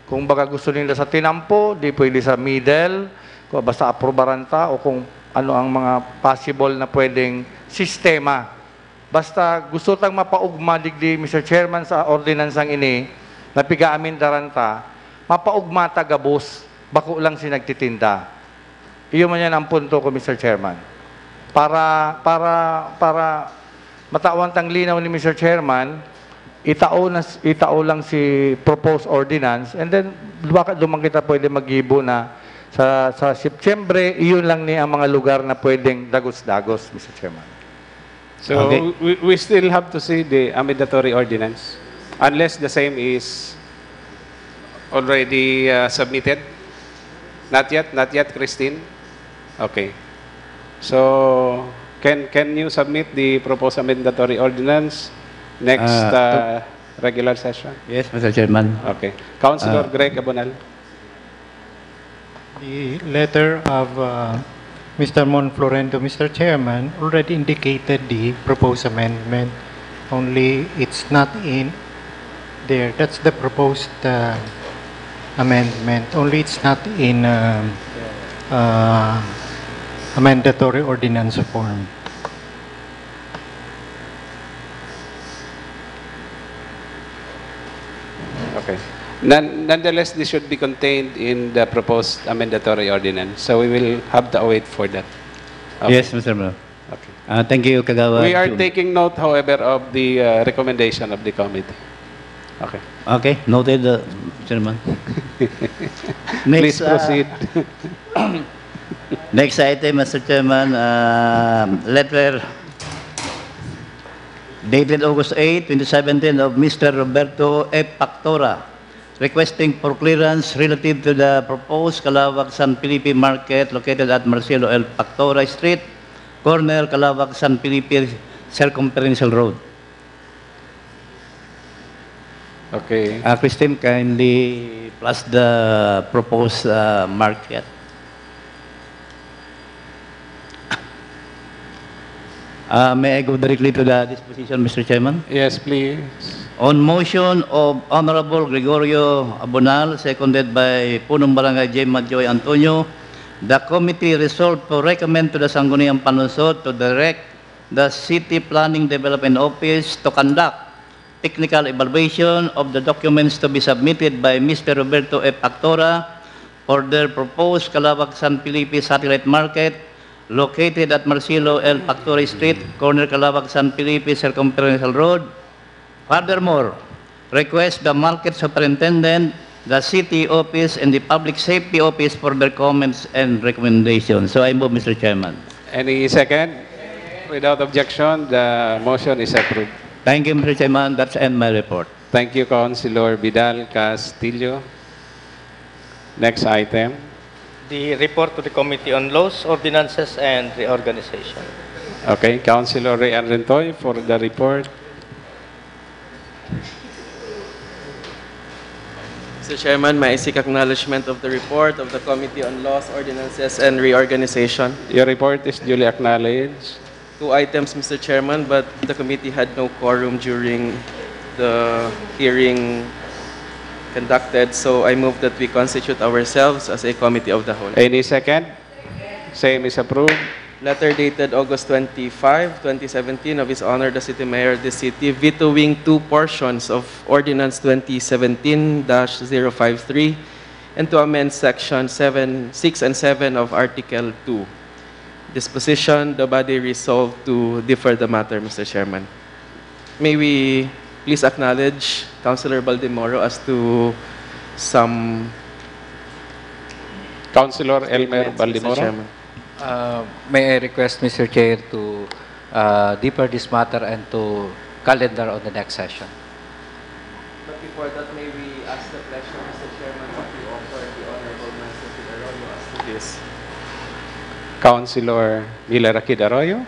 Kung baga gusto ninda sa tinampo, di pwede sa middle, kung basta aprubaran ta o kung ano ang mga possible na pwedeng sistema. Basta gusto tang mapaugma digdi, Mister Chairman, sa ordinansang ini, na piga-amendaran ta, mapaugma ta gabos, bako lang si nagtitinda. Iyo man yan ang punto ko, Mister Chairman. Para, para, para matawan tang linaw ni Mister Chairman, itao na, itao lang si proposed ordinance, and then baka duman kita pwede maggibo na sa, sa Sep-, siyempre, iyon lang ni ang mga lugar na pwedeng dagos-dagos, Mister Chairman. So, Okay. we, we still have to see the amendatory ordinance unless the same is already, uh, submitted? Not yet, not yet, Christine? Okay. So, can, can you submit the proposed amendatory ordinance next, Ah, uh, regular session? Yes, Mister Chairman. Okay. Councilor Ah. Greg Abonal. The letter of, uh, Mister Mon Florendo, Mister Chairman, already indicated the proposed amendment. Only it's not in, There, that's the proposed uh, amendment. Only it's not in uh, uh, a mandatory ordinance form. Okay. Nonetheless, this should be contained in the proposed amendatory ordinance. So we will have to await for that. Okay. Yes, Mister Mayor. Okay. Uh, thank you, Kagawad. We are taking note, however, of the uh, recommendation of the committee. Okay. Okay, noted, uh, Chairman. Next, Please proceed. Uh, next item, Mister Chairman, uh, letter dated August eight, twenty seventeen of Mister Roberto F. Pactora requesting for clearance relative to the proposed Calawag San Felipe Market located at Marcelo L. Pactora Street, corner Calawag San Felipe Circumferential Road. Okay. Uh, Christine, kindly plus the proposed uh, market. Uh, may I go directly to the disposition, Mister Chairman? Yes, please. On motion of Honorable Gregorio Abonal, seconded by Punong Barangay J. Madjoy Antonio, the committee resolved to recommend to the Sangguniang Panlungsod to direct the City Planning Development Office to conduct technical evaluation of the documents to be submitted by Mister Roberto F. Pactora for their proposed Calawag San Felipe Satellite Market located at Marcelo L. Pactora Street, corner Calawag San Felipe Circumferential Road. Furthermore, request the market superintendent, the city office, and the public safety office for their comments and recommendations. So I move, Mister Chairman. Any second? Without objection, the motion is approved. Thank you, Mister Chairman. That's end my report. Thank you, Councilor Vidal Castillo. Next item. The report to the Committee on Laws, Ordinances, and Reorganization. Okay, Councilor Ray Anrentoy for the report. Mister Chairman, may I seek acknowledgement of the report of the Committee on Laws, Ordinances, and Reorganization. Your report is duly acknowledged. Two items, Mister Chairman, but the committee had no quorum during the hearing conducted, so I move that we constitute ourselves as a committee of the whole. Any second? Same is approved. Letter dated August twenty-five, twenty seventeen, of His Honor the City Mayor of this city, vetoing two portions of Ordinance twenty seventeen dash zero five three and to amend Section seven, six and seven of Article two. Disposition, the body resolved to defer the matter, Mister Chairman. May we please acknowledge Councilor Baldemoro as to some Councilor Elmer statements, Mister Baldemoro. Chairman. Uh, may I request, Mister Chair, to uh, defer this matter and to calendar on the next session. But before that, may we ask the pleasure, Mister Chairman, that we offer the Honorable Master Fidel Arroyo as to this. Councilor Miller Akid Arroyo.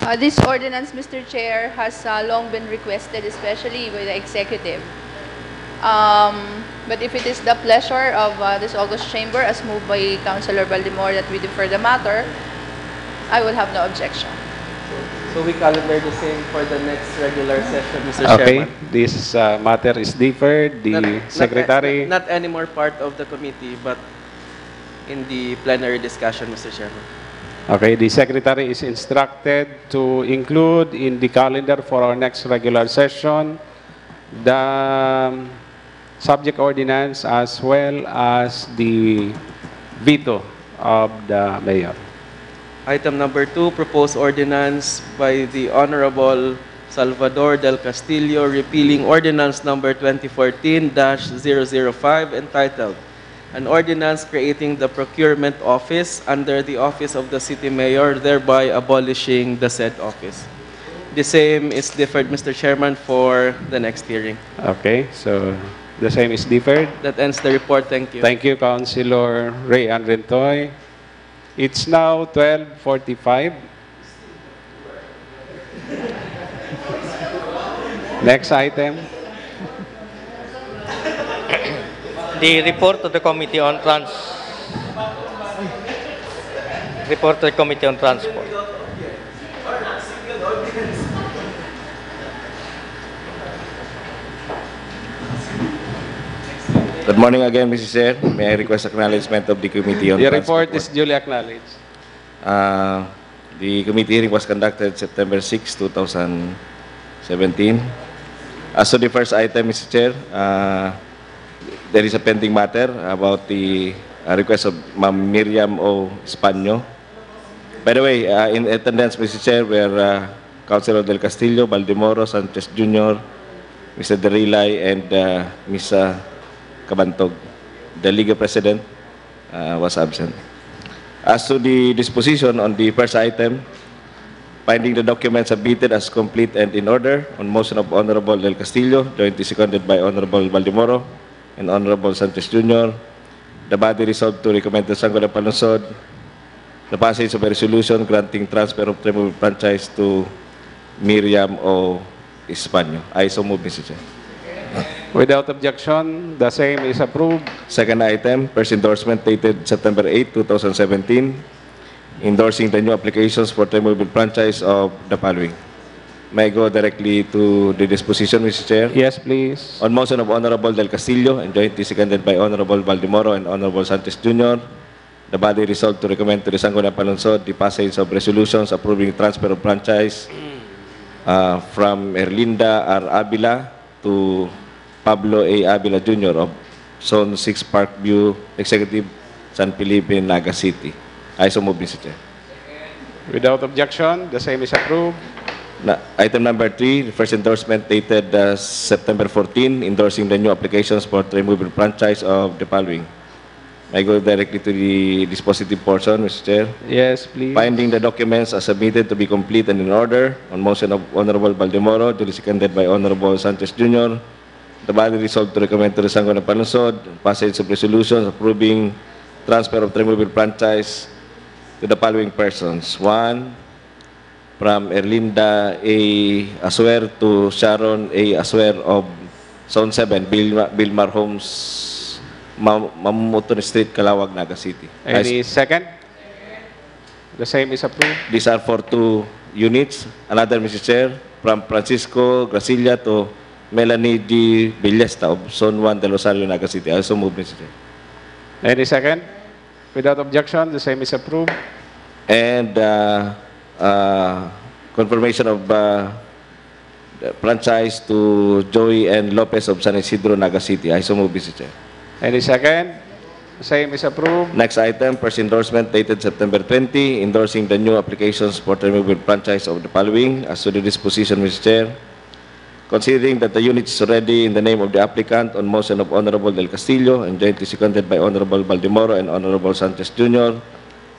Uh, this ordinance, Mister Chair, has uh, long been requested, especially by the executive. Um, but if it is the pleasure of uh, this august chamber, as moved by Councilor Baldemoro, that we defer the matter, I will have no objection. So we calendar the same for the next regular session, Mister Okay, Chairman. This uh, matter is deferred. The not, Secretary... Not, not anymore part of the committee, but in the plenary discussion, Mister Chairman. Okay, the Secretary is instructed to include in the calendar for our next regular session the subject ordinance as well as the veto of the Mayor. Item number two, proposed ordinance by the Honorable Salvador Del Castillo repealing ordinance number twenty fourteen dash zero zero five entitled an ordinance creating the procurement office under the office of the city mayor, thereby abolishing the said office. The same is deferred, Mister Chairman, for the next hearing. Okay, so the same is deferred. That ends the report. Thank you. Thank you, Councilor Ray Anrentoy. It's now twelve forty-five. Next item. The report to the Committee on Trans... Report to the Committee on Transport. Good morning again, Mister Chair. May I request acknowledgement of the Committee on Your Transport? Report is duly acknowledged. Uh, the committee hearing was conducted September sixth, two thousand seventeen. As to the first item, Mister Chair, uh, there is a pending matter about the uh, request of Ma'am Miriam O. Españo. By the way, uh, in attendance, Mister Chair, were uh, Councilor Del Castillo, Baldemoro, Sanchez Junior, Mister Derilay, and uh, Miss uh, Cabantog. The Liga President uh, was absent. As to the disposition on the first item, finding the documents submitted as complete and in order, on motion of Honorable Del Castillo, jointly seconded by Honorable Baldemoro and Honorable Sanchez Junior, the body resolved to recommend to Sangguniang Panlungsod the passage of a resolution granting transfer of Trimovil franchise to Miriam O. Españo. I so move, Mister Chair. Without objection, the same is approved. Second item, first endorsement dated September eight, two thousand seventeen, endorsing the new applications for Trimovil franchise of the following. May I go directly to the disposition, Mister Chair? Yes, please. On motion of Honorable Del Castillo and jointly seconded by Honorable Baldemoro and Honorable Sanchez Junior, the body resolved to recommend to the Sangguniang Panlungsod the passage of resolutions approving transfer of franchise uh, from Erlinda R. Avila to Pablo A. Avila Junior of Zone six Parkview Executive, San Felipe, Naga City. I so move, Mister Chair. Without objection, the same is approved. Na, item number three, the first endorsement dated uh, September fourteen, endorsing the new applications for Trimovil franchise of the following. I go directly to the dispositive portion, Mister Chair. Yes, please. Finding the documents as submitted to be complete and in order, on motion of Honorable Baldemoro, duly seconded by Honorable Sanchez Junior, the body resolved to recommend to the Sangguniang Panlungsod passage of resolutions approving transfer of Trimovil franchise to the following persons. One, from Erlinda A. Asuer to Sharon A. Asuer of Zone seven, Bilma- Bilmar Homes, Ma- Mamuton Street, Calauag, Naga City. Any second? The same is approved. These are for two units. Another, Mister Chair, from Francisco Gracilla to Melanie D. Villesta of Zone one, Del Rosario, Naga City. I so move, Mister Chair. Any second? Without objection, the same is approved. And uh, uh, confirmation of uh, the franchise to Joey N. Lopez of San Isidro, Naga City. I so move, Mister Chair. Any second? Same is approved. Next item, first endorsement dated September twenty, endorsing the new applications for Trimovil franchise of the following. As to the disposition, Mister Chair, considering that the unit is already in the name of the applicant on motion of Honorable Del Castillo and jointly seconded by Honorable Baldemoro and Honorable Sanchez Junior,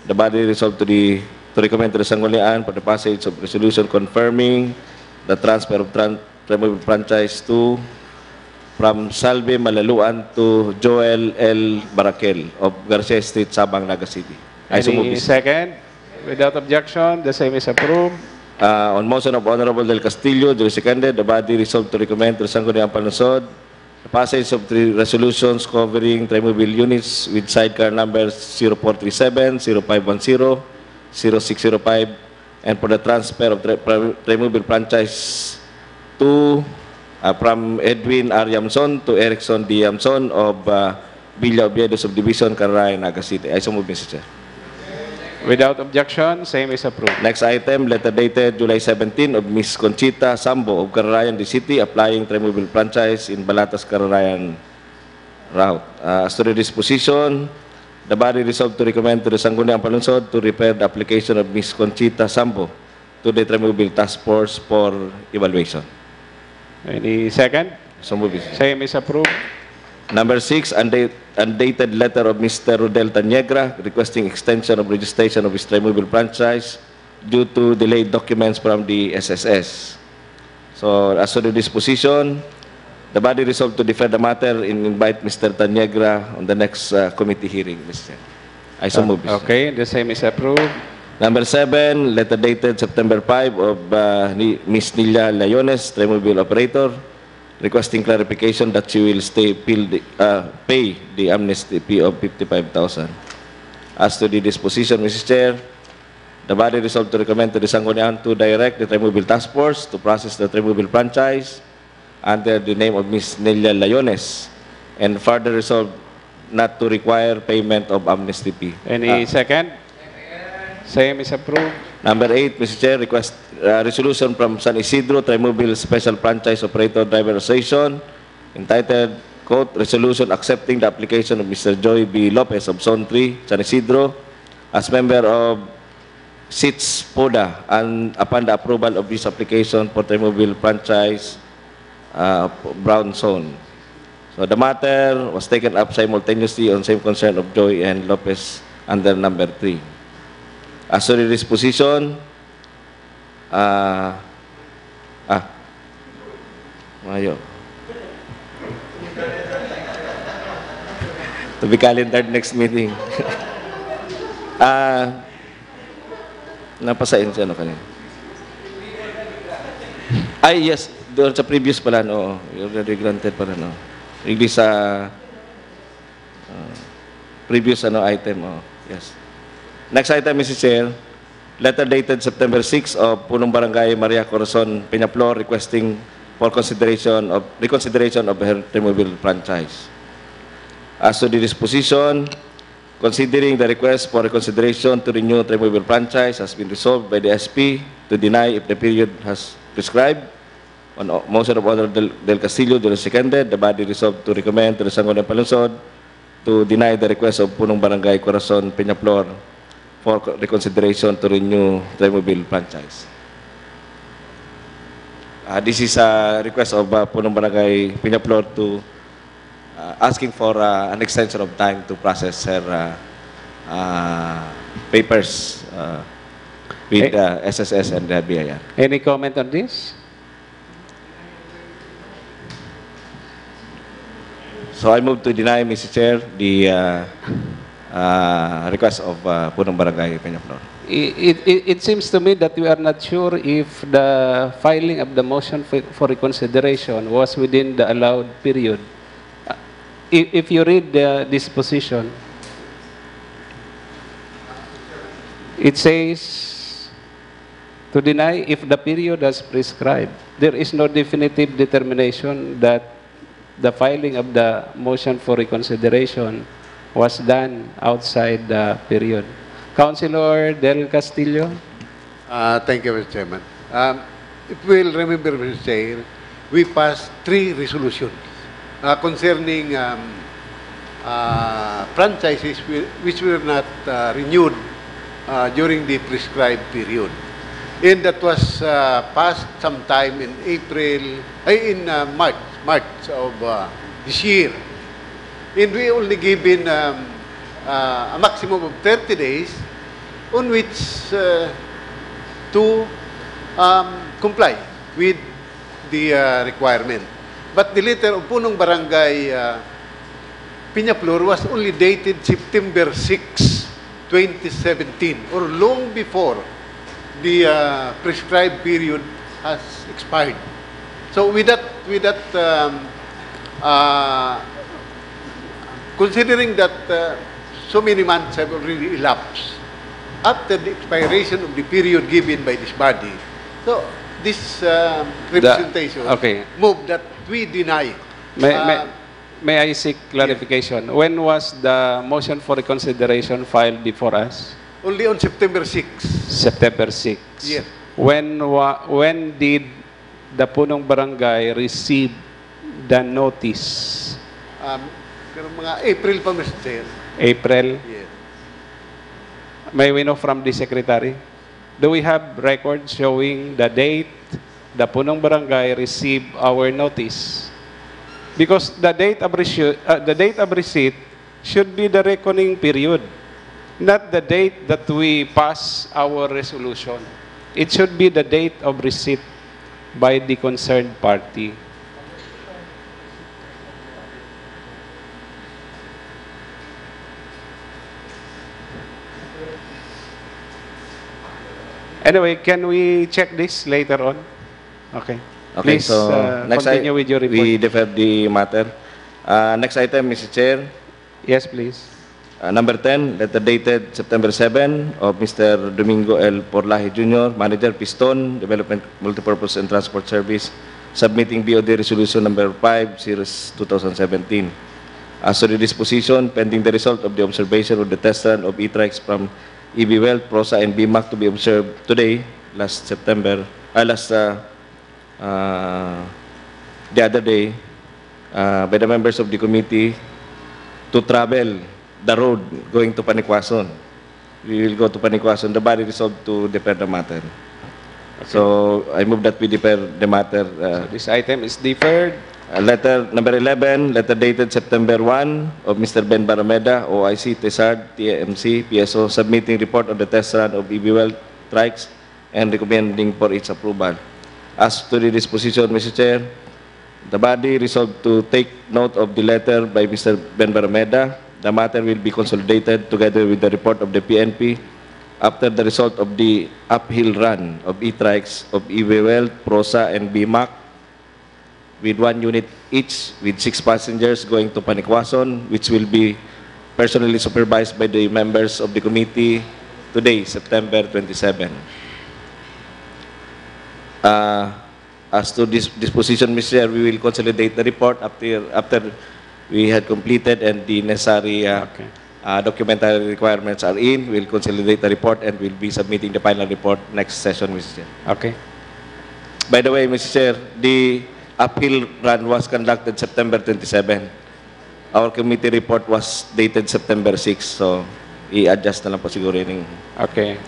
the body resolved to, the, to recommend to the Sangguniang for the passage of resolution confirming the transfer of tran- Trimovil franchise to from Salve Malaluan to Joel L. Barakel of Garcia Street, Sabang, Naga City. I so move, Any Mister Chair. Second? Without objection, the same is approved. Uh, on motion of Honorable Del Castillo, duly seconded, the body resolved to recommend to the Sangguniang Panlungsod the passage of three resolutions covering Trimovil units with sidecar numbers zero four three seven, zero five one zero, zero six zero five, and for the transfer of Tri- Tri- Trimovil franchise to uh, from Edwin R. Yamson to Erickson D. Yamson of uh, Villa Oviedo Subdivision, Cararayan, Naga City. I so move, Mister Chair. Without objection, same is approved. Next item, letter dated July seventeen of Miss Conchita Sambo of Cararayan de City, applying Trimovil franchise in Balatas, Cararayan route. Uh, as to the disposition, the body resolved to recommend to the Sangguniang Panlungsod to refer the application of Miss Conchita Sambo to the Trimovil Task Force for evaluation. Any second? So move, Mister Chair. Same is approved. Number six, unda- undated letter of Mister Rodel Tanyegra requesting extension of registration of his Trimovil franchise due to delayed documents from the S S S. So, as to the disposition, the body resolved to defer the matter and invite Mister Tanyegra on the next uh, committee hearing, Mister Chair. I so move, Mister Chair. Okay, the same is approved. Number seven, letter dated September five of uh, ni- Miss Nelia Layones, Trimovil operator, requesting clarification that she will stay pil- uh, pay the amnesty fee of fifty-five thousand. As to the disposition, Mister Chair, the body resolved to recommend to the Sangguniang to direct the Trimovil Task Force to process the Trimovil franchise under the name of Miss Nelia Layones And further resolve not to require payment of amnesty fee. Any Ah. second? Same is approved. Number eight, Mister Chair, request, uh, resolution from San Isidro Trimobile Special Franchise Operator Driver Association entitled, quote, "Resolution accepting the application of Mister Joy B Lopez of Zone three, San Isidro, as member of SITS PODA and upon the approval of this application for Trimobile Franchise, uh, Brown Zone." So the matter was taken up simultaneously on same concern of Joy and Lopez under number three. As to the disposition, ah, ah, mayo. To be calendared next meeting. Ah, napasensya na kanina. Ay, yes, doon sa previous pala, no? You already granted pala, no? Hindi sa, ah, previous, ano, item, oh, yes. Next item, Mister Chair, letter dated September six of Punong Barangay Maria Corazon Peñaflor requesting for consideration of, reconsideration of her Trimobile franchise. As to the disposition, considering the request for reconsideration to renew Trimobile franchise has been resolved by the S P to deny if the period has prescribed. On o-, motion of Honorable Del, Del Castillo, duly seconded, the body resolved to recommend to the Sangguniang Panlungsod to deny the request of Punong Barangay Corazon Peñaflor for co-, reconsideration to renew Trimobile franchise. Ah, this is a request of, ah, Punong Barangay Peñaflor to, ah, asking for, ah, an extension of time to process her, ah, ah, papers, ah, with, Eh, ah, S S S and, ah, B I R. Any comment on this? So I move to deny, Mister Chair, the, uh, uh, request of, uh, Punong Barangay Peñaflor. I-, it, it, it seems to me that we are not sure if the filing of the motion for, for reconsideration was within the allowed period. Uh, i-, if you read the disposition, it says, to deny if the period has prescribed. There is no definitive determination that the filing of the motion for reconsideration was done outside the period. Councilor Del Castillo? Uh, thank you, Mister Chairman. Um, if you will remember, Mister Chair, we passed three resolutions, uh, concerning, um, uh, franchises whi-, which were not, uh, renewed, uh, during the prescribed period. And that was, uh, passed sometime in April, ay, in, uh, March, March of, uh, this year. And we only given, um, uh, a maximum of thirty days on which, uh, to, um, comply with the, uh, requirement. But the letter of Punong Barangay, uh, Peñaflor was only dated September six, twenty seventeen, or long before the, uh, prescribed period has expired. So with that, with that, um, uh, considering that, uh, so many months have already elapsed after the expiration of the period given by this body, so this, uh, The, representation okay. move that we deny. May, may, Uh, may I seek clarification? When was the motion for reconsideration filed before us? Only on September six. September six. Yes. When wa-, when did the Punong Barangay receive the notice? Um, pero mga April pa, Mister Chair. April? Yes. May we know from the secretary? Do we have records showing the date the Punong Barangay received our notice? Because the date of receipt, uh, the date of receipt should be the reckoning period, not the date that we pass our resolution. It should be the date of receipt by the concerned party. Anyway, can we check this later on? Okay. Okay, Please, so uh, next continue I-, with your report. We defer the matter. Uh, next item, Mister Chair. Yes, please. Uh, number ten, letter dated September seven of Mister Domingo L Porlahi Junior, Manager, Piston Development Multipurpose and Transport Service, submitting B O D Resolution Number five, Series two thousand seventeen. As to the disposition, pending the result of the observation of the test run of e-trikes from E B Wealth, PROSA, and BMAC to be observed today, last September, ah, last, uh, uh, the other day, uh, by the members of the committee to travel the road going to Panicuason. We will go to Panicuason. The body resolved to defer the matter. So, I move that we defer the matter. Uh, So this item is deferred. Uh, letter number eleven, letter dated September one of Mister Ben Barrameda, O I C, TESARD, T M C, P S O, submitting report on the test run of E B Wealth trikes and recommending for its approval. As to the disposition, Mister Chair, the body resolved to take note of the letter by Mister Ben Barrameda. The matter will be consolidated together with the report of the P N P after the result of the uphill run of e-trikes of E B Wealth, PROSA, and BMAC, with one unit each, with six passengers going to Panicuason, which will be personally supervised by the members of the committee today, September twenty-seven. Uh, as to this disposition, Mister Chair, we will consolidate the report after, after we had completed and the necessary, uh, Okay. uh, documentary requirements are in. We'll consolidate the report and we'll be submitting the final report next session, Mister Chair. Okay. By the way, Mister Chair, the uphill run was conducted September twenty-seven. Our committee report was dated September six, so i-adjust na lang po siguro yun. Okay.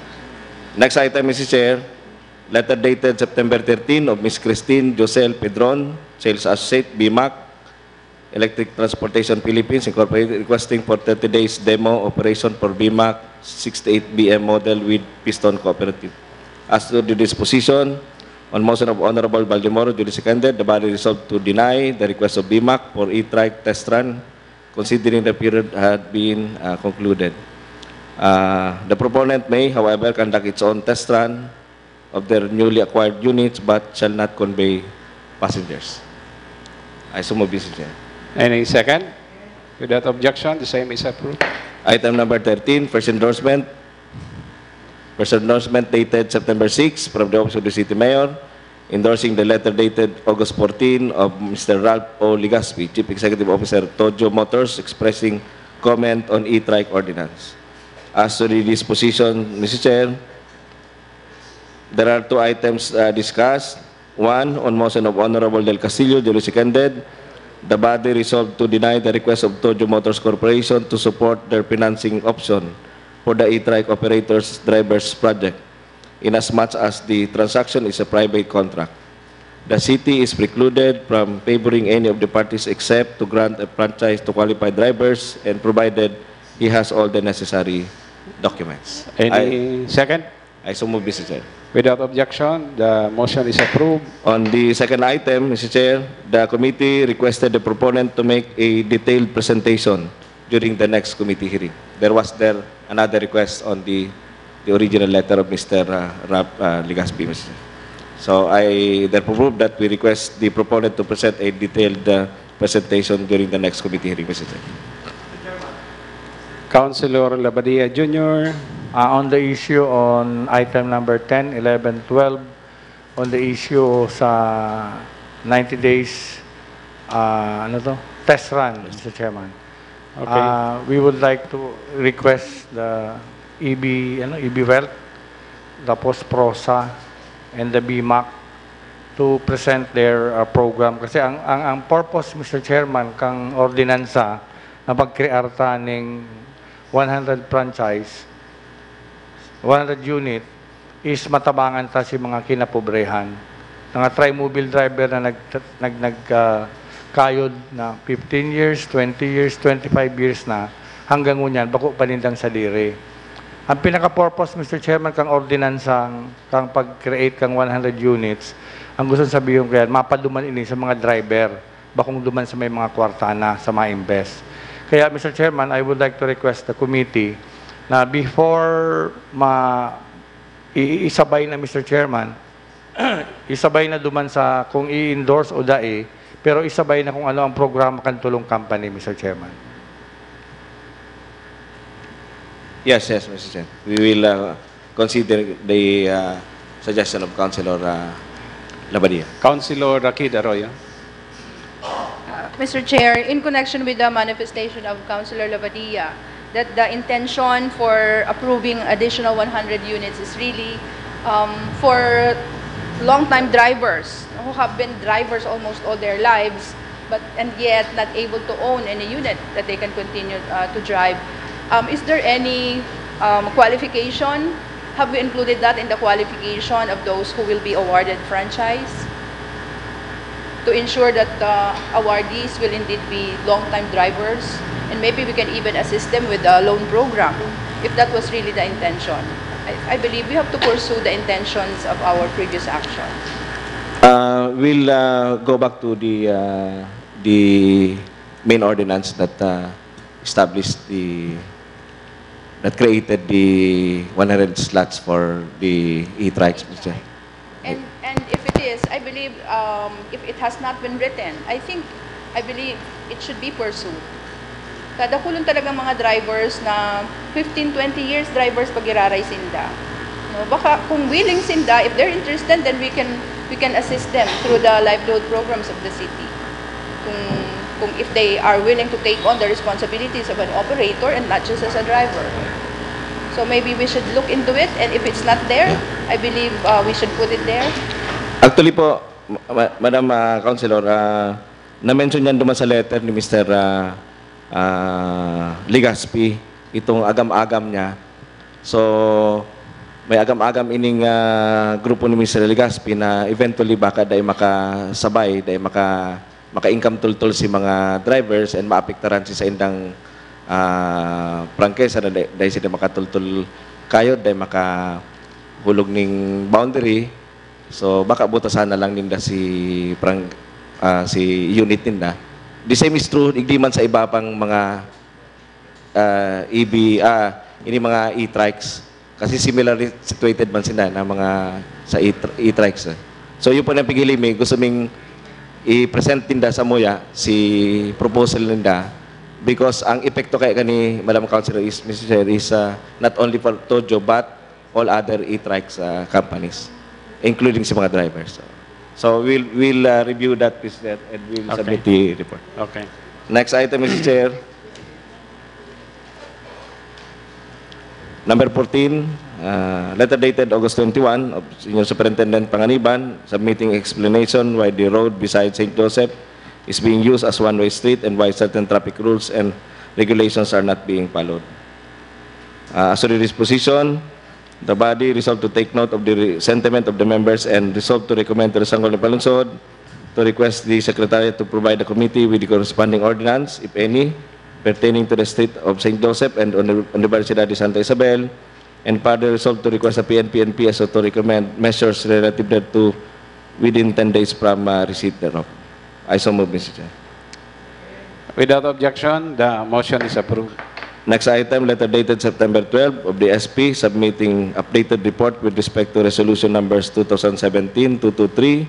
Next item, Mister Chair, letter dated September thirteen of Miss Christine Josel Pedron, Sales Associate, BMAC, Electric Transportation Philippines Incorporated, requesting for thirty days demo operation for BMAC sixty-eight B M model with piston cooperative. As to the disposition, on motion of Honorable Baldemoro, duly seconded, the body resolved to deny the request of BMAC for e-trike test run, considering the period had been, uh, concluded. Uh, the proponent may, however, conduct its own test run of their newly acquired units but shall not convey passengers. I so move, Mister Chair. Any second? Without objection, the same is approved. Item number thirteen, first endorsement. First endorsement dated September six from the Office of the City Mayor, endorsing the letter dated August fourteen of Mister Ralph O. Legaspi, Chief Executive Officer, Tojo Motors, expressing comment on e-trike ordinance. As to the disposition, Mister Chair, there are two items, uh, discussed. One, on motion of Honorable Del Castillo, duly seconded, the body resolved to deny the request of Tojo Motors Corporation to support their financing option for the e-trike operators drivers project, inasmuch as the transaction is a private contract. The city is precluded from favoring any of the parties except to grant a franchise to qualified drivers and provided he has all the necessary documents. Any I, second? I so move, Mister Chair. Without objection, the motion is approved. On the second item, Mister Chair, the committee requested the proponent to make a detailed presentation during the next committee hearing. There was there another request on the, the original letter of Mister, uh, Ralph, uh, Legaspi, Mister Chair. So I therefore move that we request the proponent to present a detailed, uh, presentation during the next committee hearing, Mister Chair. Councilor Labadia Junior. Ah, on the issue on item number ten, eleven, twelve, on the issue sa ninety days, ah, ano to? Test run, Mister Chairman. Okay. Ah, we would like to request the E B, ano, E B Wealth, tapos PROSA, and the BMAC to present their, ah, program. Kasi ang, ang, ang purpose, Mister Chairman, kang ordinansa na pagkrear ta ning one hundred franchise, one hundred unit, is matabangan ta si mga kinapobrehan. Mga trimobile driver na nag-, nag-, nag-, ah, kayod na fifteen years, twenty years, twenty-five years na, hanggang ngunyan, bako pa nindang sadiri. Ang pinaka-purpose, Mister Chairman, kang ordinansang, kang pag-create kang one hundred units, ang gusto sabihon ko yan, mapaduman ini sa mga driver, bakong duman sa may mga kwarta na, sa mga invest. Kaya, Mister Chairman, I would like to request the committee na before ma-, i-, isabay na, Mister Chairman, isabay na duman sa kung i-endorse o dai, pero isabay na kung ano ang programa kan tulong company, Mister Chairman. Yes, yes, Mister Chair. We will, uh, consider the, uh, suggestion of Councilor, uh, Labadia. Councilor Rakid Arroyo. Uh, Mister Chair, in connection with the manifestation of Councilor Lavadia, that the intention for approving additional one hundred units is really, um, for long-time drivers who have been drivers almost all their lives, but, and yet not able to own any unit that they can continue, uh, to drive. Um, is there any, um, qualification? Have we included that in the qualification of those who will be awarded franchise? To ensure that, uh, awardees will indeed be long-time drivers, and maybe we can even assist them with a loan program, if that was really the intention. I, I believe we have to pursue the intentions of our previous action. Uh, we'll uh, go back to the uh, the main ordinance that uh, established the that created the one hundred slots for the e-trikes, Mister Chair. And, and if it is, I believe, um, if it has not been written, I think, I believe it should be pursued. Kadakulon talagang mga drivers na fifteen, twenty years drivers pag iraray sinda. No? Baka kung willing sinda, if they're interested, then we can, we can assist them through the livelihood programs of the city. Kung, kung if they are willing to take on the responsibilities of an operator and not just as a driver. So maybe we should look into it, and if it's not there, I believe, uh, we should put it there. Actually po, ma- ma- Madam uh, Councilor, uh, na-mention yan duman sa letter ni Mister Uh, uh, Legaspi, itong agam-agam niya. So, may agam-agam ining uh, grupo ni Mister Legaspi na eventually baka dai makasabay, dai maka maka-income tultol si mga drivers and maapektaran si saindang uh, prangkesa na dai, dai sila makatultol kayod, dai makahulog ning boundary. So, baka butasan na lang ninda si prang, uh, si unit ninda. The same is true, igdi man sa iba pang mga uh, E V, ah, ini mga e-trikes. Kasi similarly situated man sila na mga sa e- e-trikes. Eh. So, yun po ang pigili mi. Gusto ming i-present ninda sa muya si proposal ninda because ang epekto kaya kani Madam Councilor is, Mister Chair, is uh, not only for Tojo but all other e-trikes uh, companies, including sa mga drivers. So, so we'll, we'll uh, review that, President, and we'll okay. submit the report. Okay. Next item, Mister Chair. Number fourteen, uh, letter dated August twenty-one of Senior Superintendent Panganiban submitting explanation why the road beside Saint Joseph is being used as one-way street and why certain traffic rules and regulations are not being followed. Uh, as to the disposition, the body resolved to take note of the re- sentiment of the members and resolved to recommend to the Sangguniang Panlungsod to request the Secretariat to provide the committee with the corresponding ordinance, if any, pertaining to the Street of Saint Joseph and Uni- Universidad de Santa Isabel, and further resolved to request the P N P and P S O to recommend measures relative thereto within ten days from uh, receipt thereof. I so move, Mister Chair. Without objection, the motion is approved. Next item, letter dated September twelve of the S P submitting updated report with respect to resolution numbers two thousand seventeen two two three,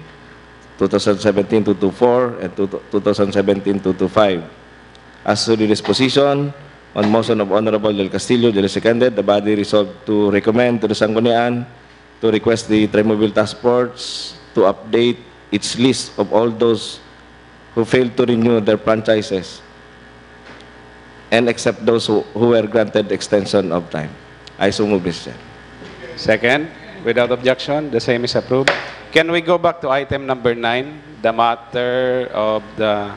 two thousand seventeen two two four, and two- two thousand seventeen two two five. As to the disposition, on motion of Honorable Del Castillo, duly seconded, the body resolved to recommend to the Sanggunian to request the Trimobile Task Force to update its list of all those who failed to renew their franchises and accept those who, who were granted extension of time. I so move, Mister Chair. Second, without objection, the same is approved. Can we go back to item number nine, the matter of the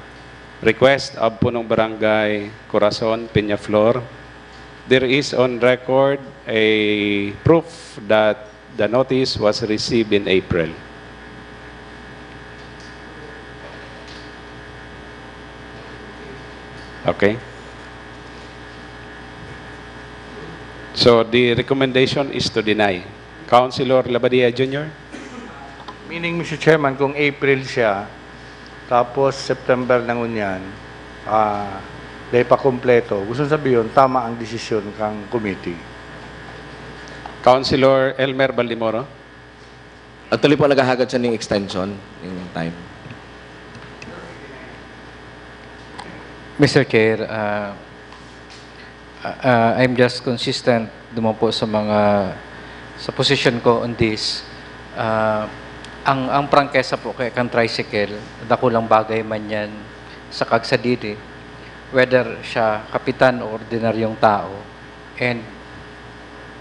request of Punong Barangay Corazon Peñaflor? There is on record a proof that the notice was received in April. Okay. So the recommendation is to deny. Councilor Labadia Junior? Meaning, Mister Chairman, kung April siya, tapos September na ngunyan, ah, dahil pa kompleto, gusto sabihin, tama ang desisyon kang committee. Councilor Elmer Baldemoro? Actually po, naghahagad siya ng extension in time. Mister Chair, uh, uh, I'm just consistent duman po sa mga sa position ko on this. Uh, ang ang prangkesa po kaya kan tricycle, dakulang bagay man yan, sa kagsadiri, whether siya kapitan o ordinaryong tao. And,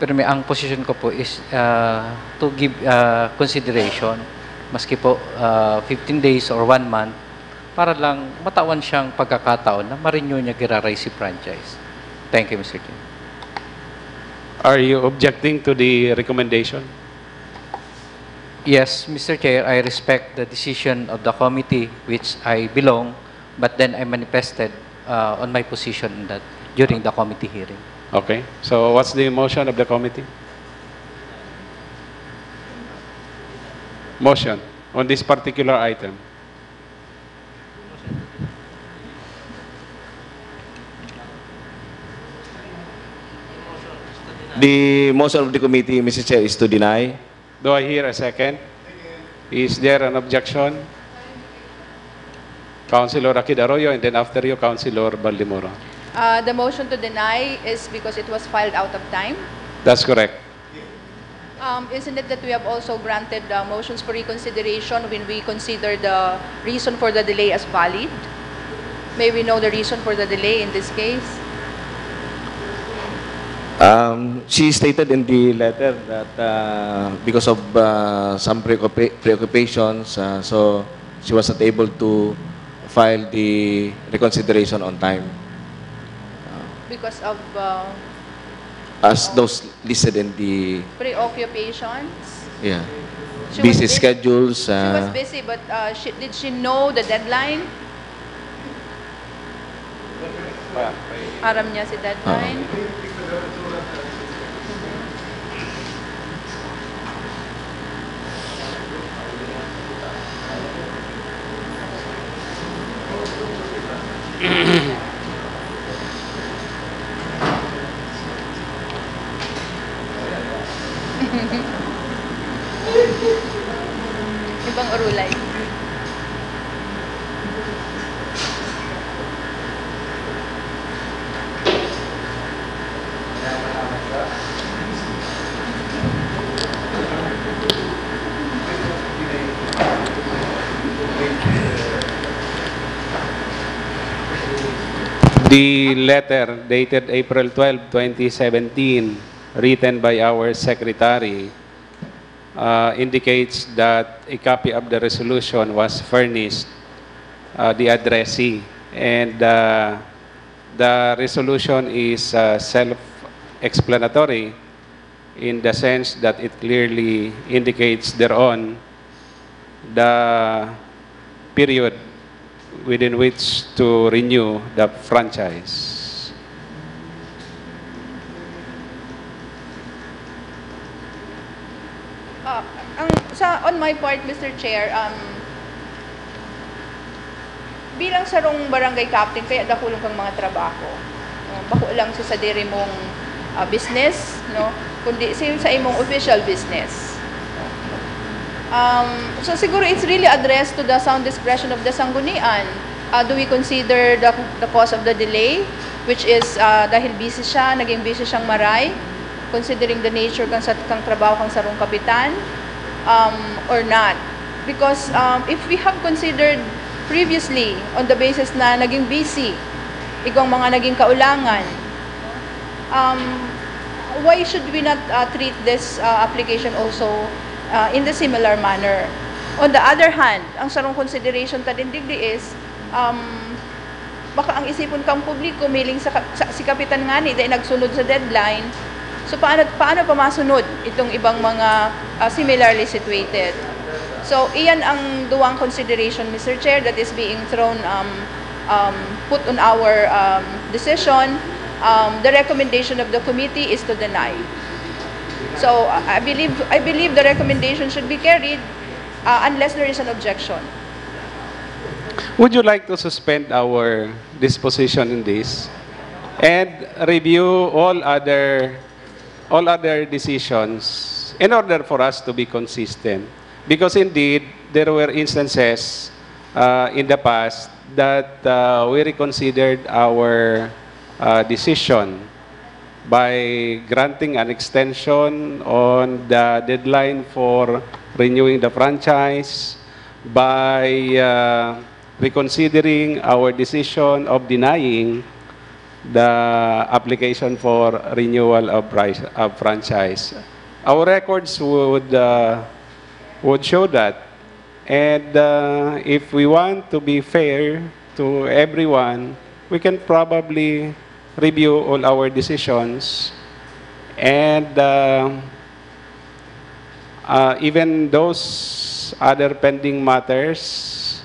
pero may, ang position ko po is, ah, to give, ah, consideration, maski po, ah, fifteen days or one month, para lang matawan siyang pagkakataon na ma-renew niya giraray si franchise. Thank you, Mister Chair. Are you objecting to the recommendation? Yes, Mister Chair, I respect the decision of the committee which I belong, but then I manifested, uh, on my position in that during the committee hearing. Okay. So what's the motion of the committee? Motion on this particular item. The motion of the committee, Mister Chair, is to deny. Do I hear a second? Is there an objection? Councilor Akid Arroyo, and then after you, Councilor Baldemoro. Uh, the motion to deny is because it was filed out of time. That's correct. Um, isn't it that we have also granted uh, motions for reconsideration when we consider the reason for the delay as valid? May we know the reason for the delay in this case? Um, she stated in the letter that uh, because of uh, some preoccupa- preoccupations, uh, so she was not able to file the reconsideration on time. Because of uh, As those listed in the preoccupations? Yeah. She Busy was busy. Schedules. She was Uh, busy, but uh, she, did she know the deadline? Aram niya si deadline? Ibang urulay. The letter dated April twelve, twenty seventeen, written by our secretary, uh, indicates that a copy of the resolution was furnished uh, the addressee, and uh, the resolution is uh, self-explanatory in the sense that it clearly indicates thereon the period within which to renew the franchise. Ah, ang sa on my part, Mister Chair, um, bilang sarong barangay captain, kaya dakulon kang mga trabaho. No? Bako lang sa sadiri mong ah, business, no? Kundi sa, sa imong official business. Um, so siguro it's really addressed to the sound discretion of the sanggunian. Uh, do we consider the, the cause of the delay, which is uh, dahil busy siya, naging busy siyang maray, considering the nature kang, sa, kang trabaho kang sarong kapitan, um, or not? Because um, if we have considered previously on the basis na naging busy, igwang mga naging kaulangan, um, why should we not uh, treat this uh, application also uh, in the similar manner? On the other hand, ang sarong consideration ta din digdi is, um, baka ang isipon kang publiko, miling sa, ka- sa si Kapitan ngani, dahil nagsunod sa deadline. So paano paano pa masunod itong ibang mga uh, similarly situated? So iyan ang duwang consideration, Mister Chair, that is being thrown um, um, put on our um, decision. Um, the recommendation of the committee is to deny. So I believe I believe the recommendation should be carried uh, unless there is an objection. Would you like to suspend our disposition in this and review all other all other decisions in order for us to be consistent? Because indeed, there were instances uh, in the past that uh, we reconsidered our uh, decision by granting an extension on the deadline for renewing the franchise, by uh, reconsidering our decision of denying the application for renewal of price, of franchise. Our records would, uh, would show that. And, uh, if we want to be fair to everyone, we can probably review all our decisions. And, uh, uh, even those other pending matters,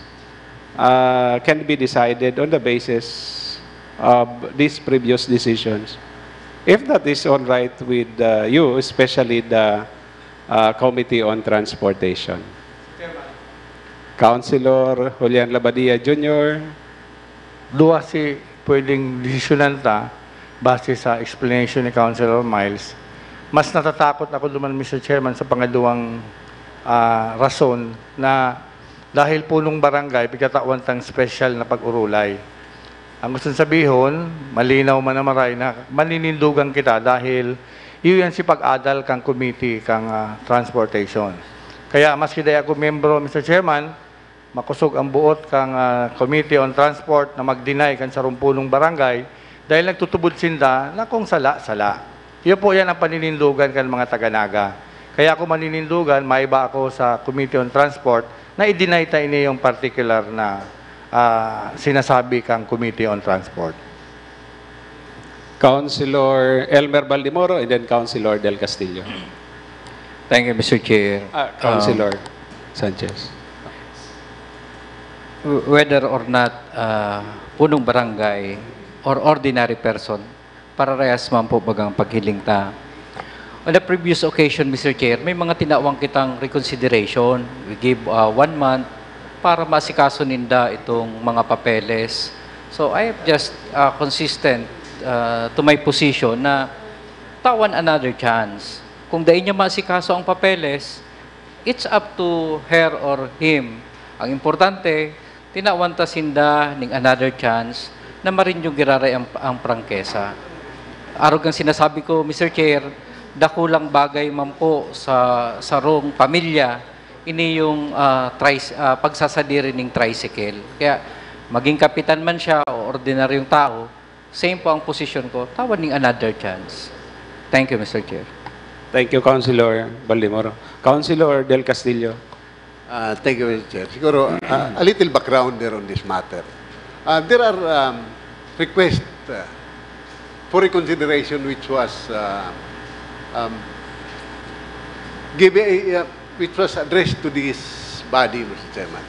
uh, can be decided on the basis of these previous decisions. If that is all right with, uh, you, especially the, uh, Committee on Transportation. Councilor Julian Labadia Junior. Duwa si pwedeng desisyonan ta base sa explanation ni Councilor Miles. Mas natatakot ako duman, Mister Chairman, sa pangaduwang, ah, rason na dahil punong barangay, pigkatawan tang special na pag-urulay. Ang gusto sabihon, malinaw man na maray na maninindugan kita dahil iyo yan si pag-adal kang committee kang, ah, transportation. Kaya maski dai ako miyembro, Mister Chairman, makosog ang buot kang, ah, Committee on Transport na mag-deny kan sarong punong barangay dahil nagtutubod sinda na kung sala, sala. Iyo po yan ang paninindugan kan mga taga-Naga. Kaya ako maninindugan, maiba ako sa Committee on Transport na i-deny ta ini yung particular na, ah, sinasabi kang Committee on Transport. Councilor Elmer Baldemoro and then Councilor Del Castillo. Thank you, Mister Chair. Ah, Councilor Sanchez. Um, w- whether or not uh, punong barangay or ordinary person, pararehas man po bagang paghiling ta. On the previous occasion, Mister Chair, may mga tinawang kitang reconsideration. We give uh, one month para maasikaso ninda itong mga papeles. So I have just uh, consistent uh, to my position na tawan another chance. Kung dai niya maasikaso ang papeles, it's up to her or him. Ang importante, tinawan ta sinda ning another chance na marin yung giraray ang, ang prangkesa. Arog ang sinasabi ko, Mister Chair, dakulang bagay man po sa sarong pamilya ini yung ah, tris- ah, pagsasadiri ning tricycle. Kaya maging kapitan man siya o ordinaryong tao, same po ang posisyon ko, tawan ning another chance. Thank you, Mister Chair. Thank you, Councilor Baldemoro. Councilor Del Castillo. Uh, thank you, Mister Chair. Siguro, uh, a little background there on this matter. Uh, there are um, requests uh, for reconsideration which was uh, um, given, uh, which was addressed to this body, Mister Chairman.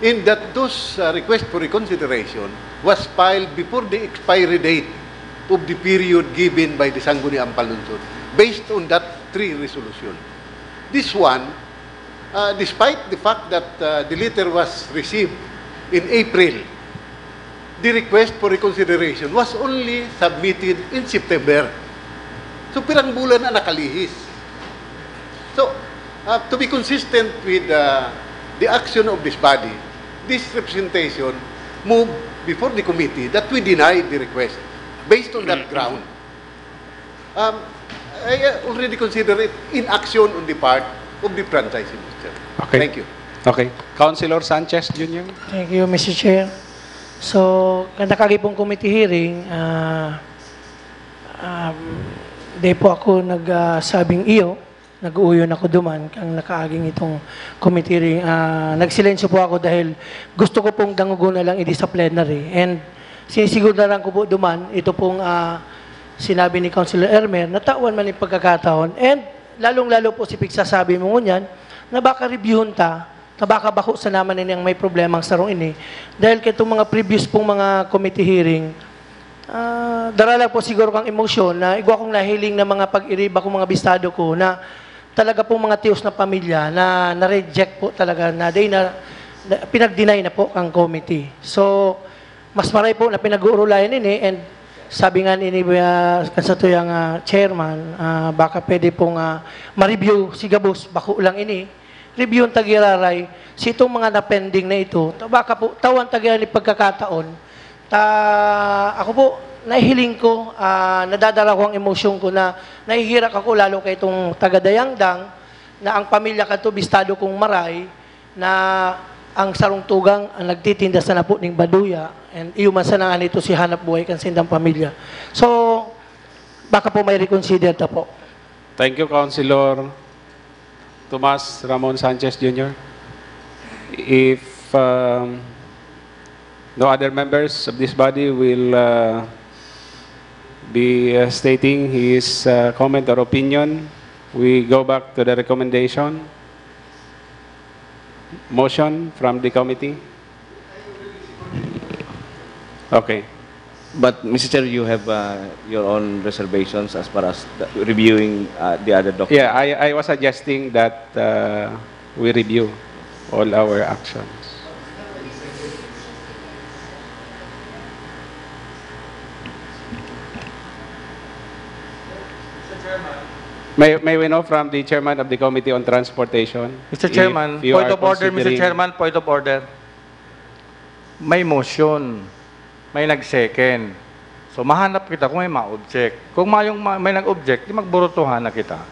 In that those uh, requests for reconsideration was filed before the expiry date of the period given by the Sangguniang Panlungsod based on that three resolution. This one, uh, despite the fact that uh, the letter was received in April, the request for reconsideration was only submitted in September. So, pirang bulan na nakalihis. So, uh, to be consistent with uh, the action of this body, this representation moved before the committee that we denied the request based on that ground. Um, I uh, already consider it in action on the part of the franchisee, Mister Chair. Okay. Thank you. Okay. Councilor Sanchez Junior. Thank you, Mister Chair. So, kan nakaagi pong committee hearing, ah, um, di po ako nagsabing iyo, nag-uuyon ako duman, kang nakaaging itong committee hearing. Ah, nagsilensyo po ako dahil gusto ko pong dangogon na lang idi sa plenary. And sinisiguraran ko po duman, ito pong ah, sinabi ni Councilor Ermer, natawan man yung pagkakataon. And lalong-lalo po si pigsasabi mo ngunyan, na baka reviewon ta, na baka bako sa naman ini ang may problema ang sarong ini. Dahil kay itong mga previous pong mga committee hearing, ah, dara lang po siguro kang emosyon na igwa kong nahiling na mga pag-iriba kong mga bistado ko na talaga pong mga tiyos na pamilya na na-reject po talaga na day na, na pinag-deny na po kang committee. So, mas maray po na pinag-uurulayan ini and sabi nga ni uh, sa tuyang uh, chairman, uh, baka pwede pong uh, ma-review si gabos, bako lang ini. Review ang tagiraray, si itong mga na-pending na ito, baka po, tawan tagira ni pagkakataon. Ta, ako po, nahihiling ko, uh, nadadala ko ang emosyon ko na nahihirak ako lalo kay itong taga-Dayangdang na ang pamilya kadto bistado kong maray na Ang sarong tugang ang nagtitinda sana po ning baduya, and iyo man sana nga nito si hanap buhay kan sindang pamilya. So, baka po may reconsider ta po. Thank you, Councilor Tomas Ramon Sanchez Junior If um, no other members of this body will uh, be uh, stating his uh, comment or opinion, we go back to the recommendation, motion from the committee. Okay. But, Mister Chair, you have uh, your own reservations as far as the, reviewing uh, the other documents. Yeah, I, I was suggesting that uh, we review all our actions. May, may we know from the chairman of the Committee on Transportation? Mister if Chairman, you point are of order, Mister considering- Chairman, point of order. May motion, may nag-second. So mahanap kita kung may ma-object. Kung mayong ma- may nag-object, di magburutuhan na kita.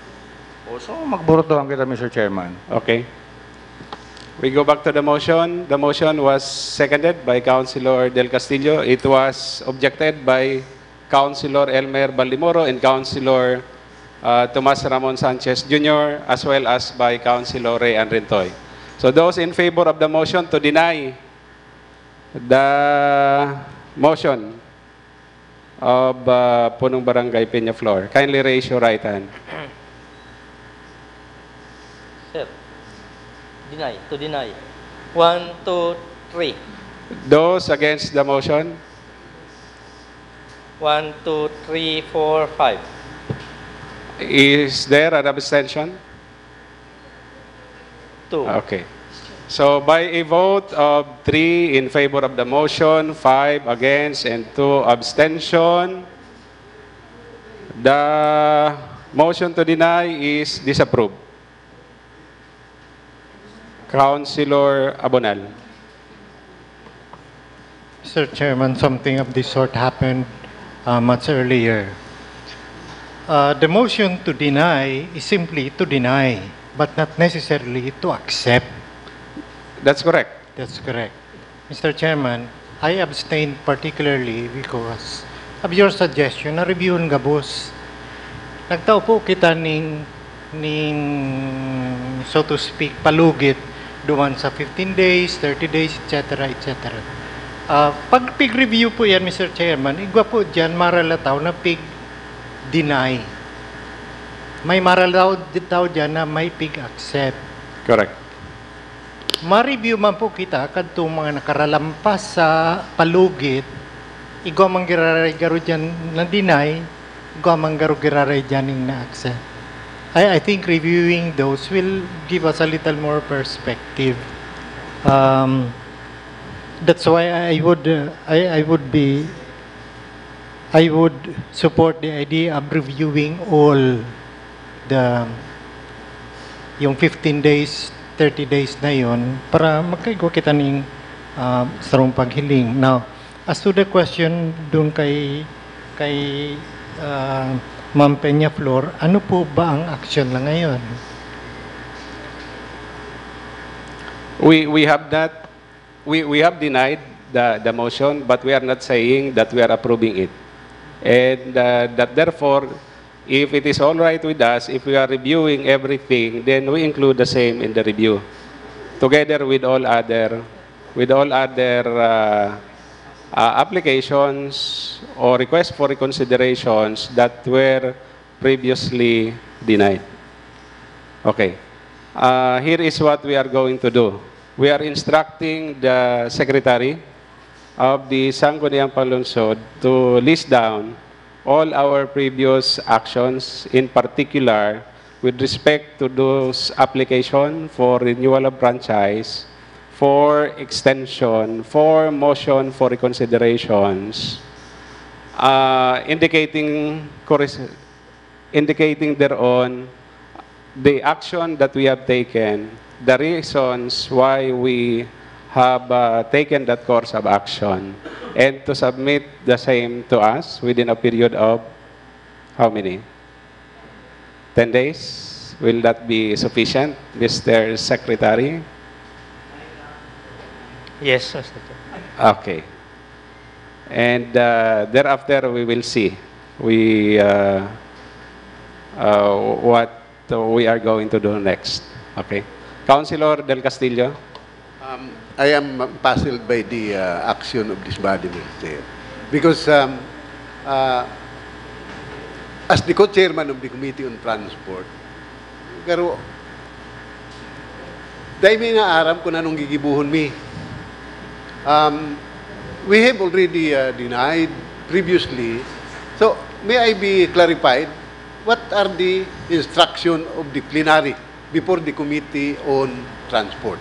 O, so magburutuhan kita, Mister Chairman. Okay. We go back to the motion. The motion was seconded by Councilor Del Castillo. It was objected by Councilor Elmer Baldemoro and Councilor uh, Tomas Ramon Sanchez Junior as well as by Councilor Ray Ann Rintoy. So those in favor of the motion to deny the motion of uh, Punong Barangay Peñaflor, kindly raise your right hand. Sir, deny, to deny. One, two, three. Those against the motion? One, two, three, four, five. Is there an abstention? Two. Okay. So by a vote of three in favor of the motion, five against, and two abstention, the motion to deny is disapproved. Councilor Abonal. Mister Chairman, something of this sort happened uh, much earlier. Uh, the motion to deny is simply to deny, but not necessarily to accept. That's correct. That's correct. Mister Chairman, I abstain particularly because of your suggestion na reviewon gabos. Nagtao po kita ning, ning, so to speak, palugit duman sa fifteen days, thirty days, et cetera, et cetera. Ah, pag pig-review po yan, Mister Chairman, igwa po dyan maralataw na pig-deny. May maralataw dyan na may pig-accept. Correct. Ma-review man po kita kadtong mga nakaralampas sa palugit, igwa man giraray garo diyan na-deny, igwa man garo giraray diyan ning na-accept. I, I think reviewing those will give us a little more perspective. Um, that's why I would uh, I, I would be I would support the idea of reviewing all the yung fifteen days, thirty days na yon para makaigwa kita ning uh, sarong paghiling. Now, as to the question doon kay kay uh, Ma'am Peñaflor, ano po ba ang action na ngayon? We, we have not, we, we have denied the, the motion, but we are not saying that we are approving it. And uh, that therefore, if it is all right with us, if we are reviewing everything, then we include the same in the review, together with all other, with all other uh, uh, applications or requests for reconsiderations that were previously denied. Okay. Uh, here is what we are going to do. We are instructing the secretary of the Sangguniang Panlungsod to list down all our previous actions, in particular with respect to those application for renewal of franchise, for extension, for motion for reconsiderations, uh, indicating corres- indicating thereon the action that we have taken, the reasons why we have uh, taken that course of action, and to submit the same to us within a period of how many? ten days? Will that be sufficient, Mister Secretary? Yes, Mister Chair. Okay. And uh, thereafter, we will see we uh, uh, what we are going to do next. Okay. Councilor Del Castillo? Um, I am puzzled by the uh, action of this body, Mister Chair. Because um, uh, as the co-chairman of the Committee on Transport, pero dai mi naaram kung anong gigibuhon mi. Um, we have already uh, denied previously. So, may I be clarified? What are the instruction of the plenary before the Committee on Transport?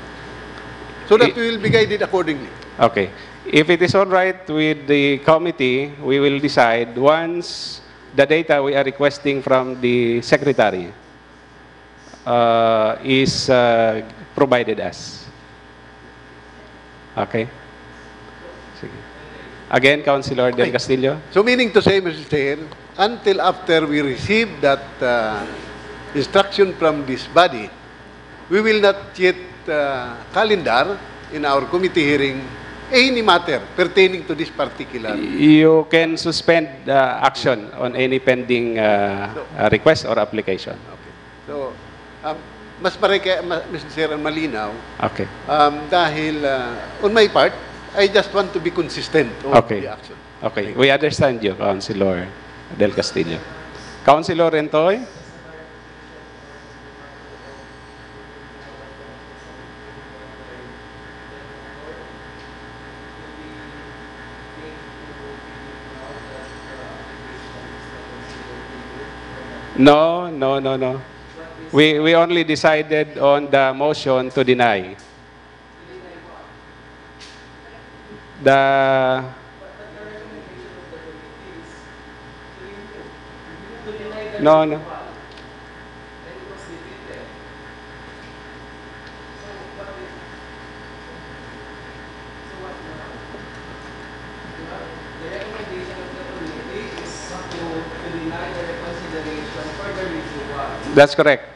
So that I- we will be guided accordingly. Okay. If it is all right with the committee, we will decide once the data we are requesting from the secretary uh, is uh, provided us. Okay? Sige. Again, Councilor Del Ay. Castillo? So meaning to say, Mister Chair, until after we receive that uh, instruction from this body, we will not yet uh, calendar in our committee hearing any matter pertaining to this particular. You can suspend uh, action on any pending uh, uh, request or application. Okay. So, um, mas mareke, ma, Mister Chair, ang malinaw Okay. um, dahil uh, on my part, I just want to be consistent on Okay. the action. Okay. We understand you, Councilor Del Castillo. Councilor Rentoy? No, no, no, no. We, we only decided on the motion to deny. The... No, no. That's correct.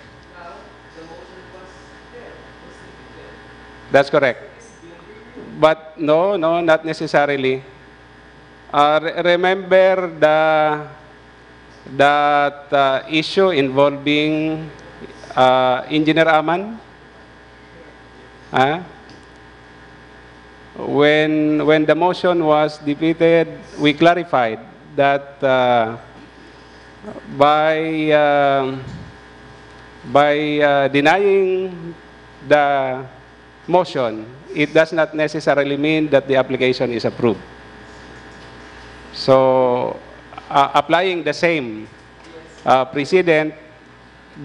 That's correct. But no, no, not necessarily. Uh, re- remember the that uh, issue involving uh, Engineer Aman? Huh? When when the motion was defeated, we clarified that uh, by uh, by uh, denying the motion, it does not necessarily mean that the application is approved. So, uh, applying the same uh, precedent,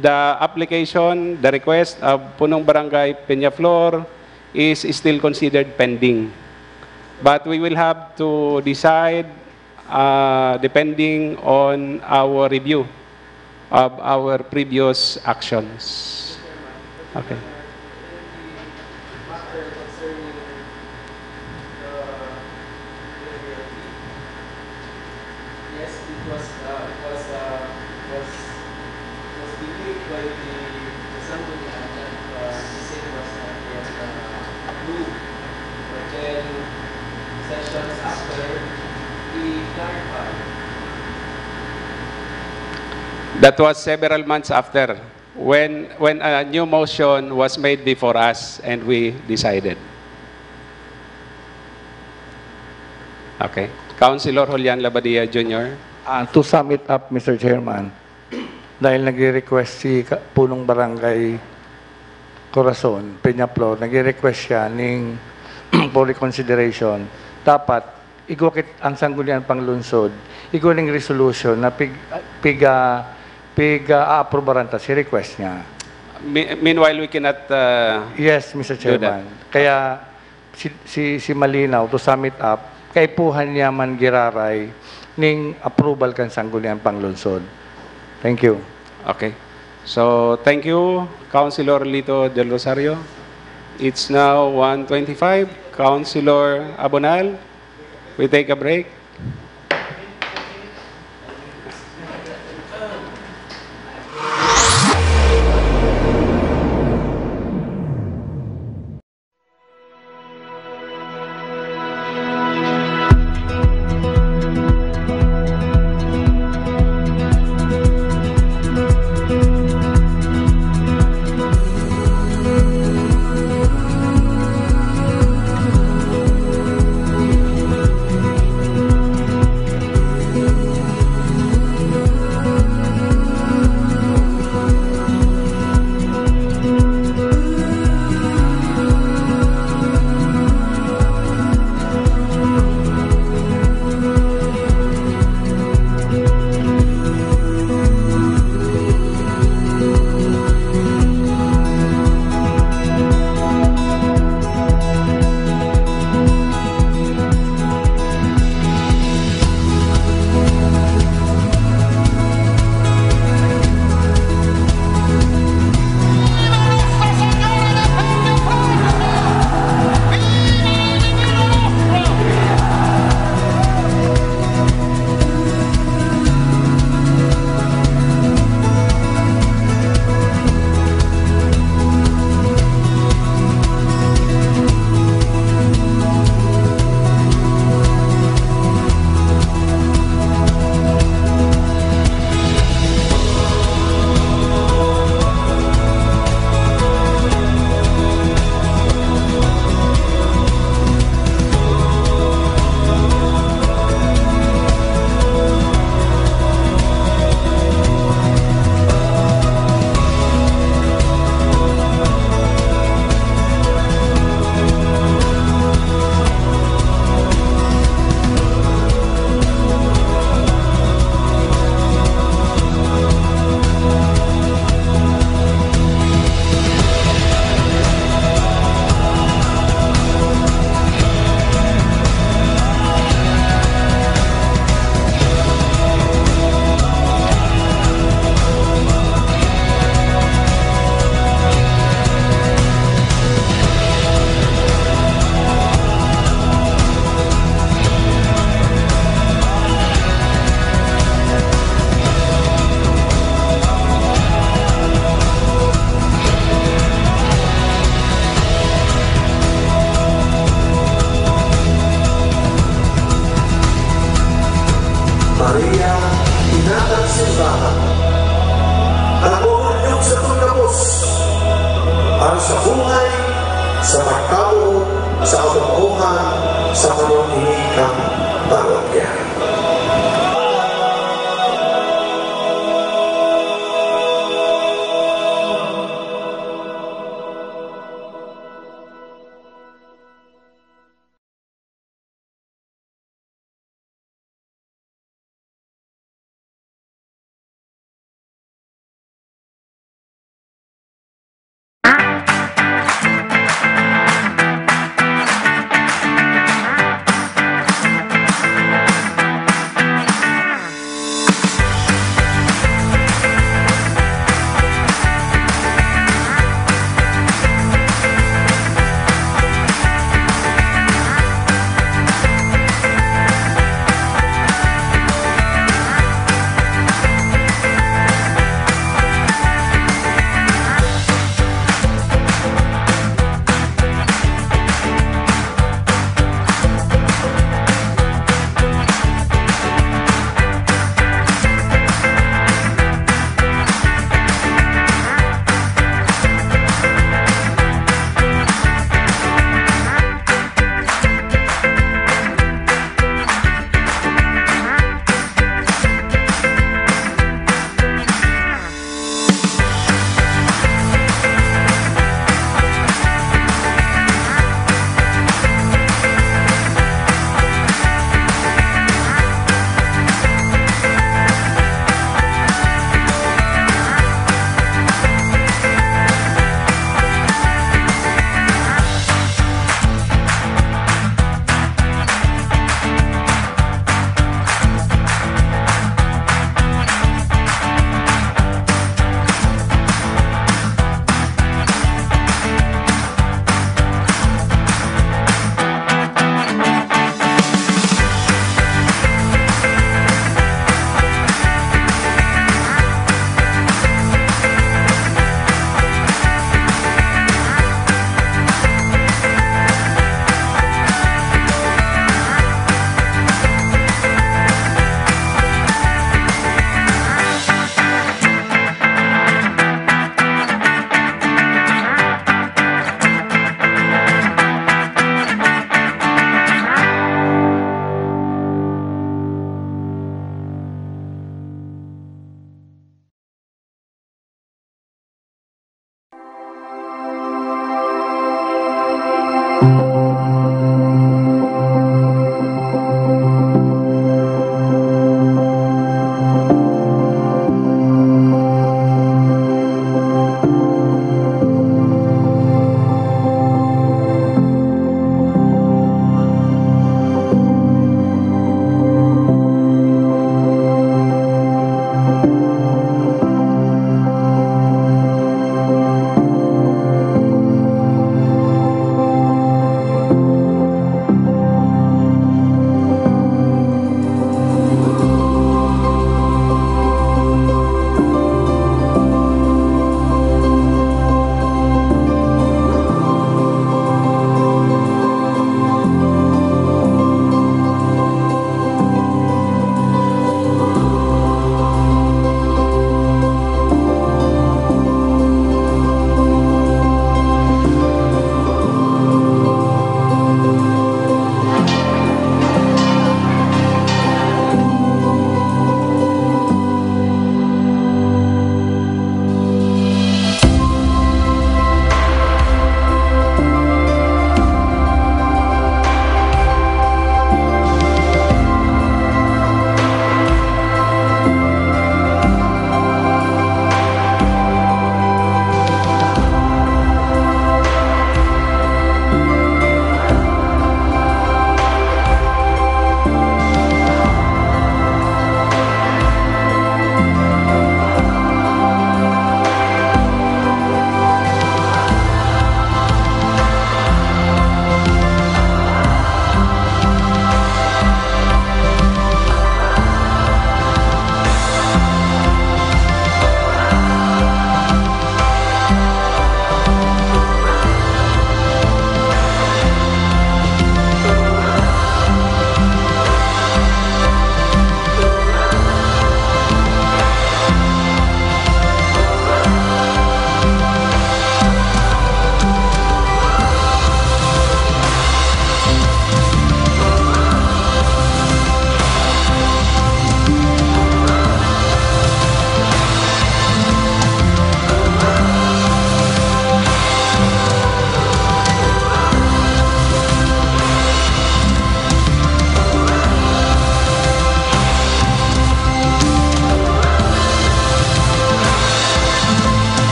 the application, the request of Punong Barangay Peñaflor is still considered pending. But we will have to decide uh, depending on our review of our previous actions. Okay. Yes, it was, uh, it was, uh, it was, it was believed by the, the Sanggunian that uh, the same was not yet uh, approved. But then, sessions after, we clarified. That was several months after when when a new motion was made before us and we decided. Okay. Councilor Julian Labadia Junior. Ah, to sum it up, Mister Chairman, dahil nagre-request si Ka- Punong Barangay Corazon, Peñaflor, nagre-request siya ning for reconsideration. Dapat, igwa kit ang Sangguniang Panglungsod, igwa ning resolution na pig, pig, ah, pig, ah, aaprubaran ta si request niya. Mi- meanwhile, we cannot uh, Yes, Mister Do that. Chairman. Kaya si, si, si Malinaw, to sum it up, kaipuhan niya man giraray ning approval kan Sangguniang Panglungsod. Thank you. Okay. So, thank you, Councilor Lito Del Rosario. It's now one twenty-five. Councilor Abonal, we take a break. sa buhay, sa pagkabuot, sa katotohan, sa panong ini kan parokya.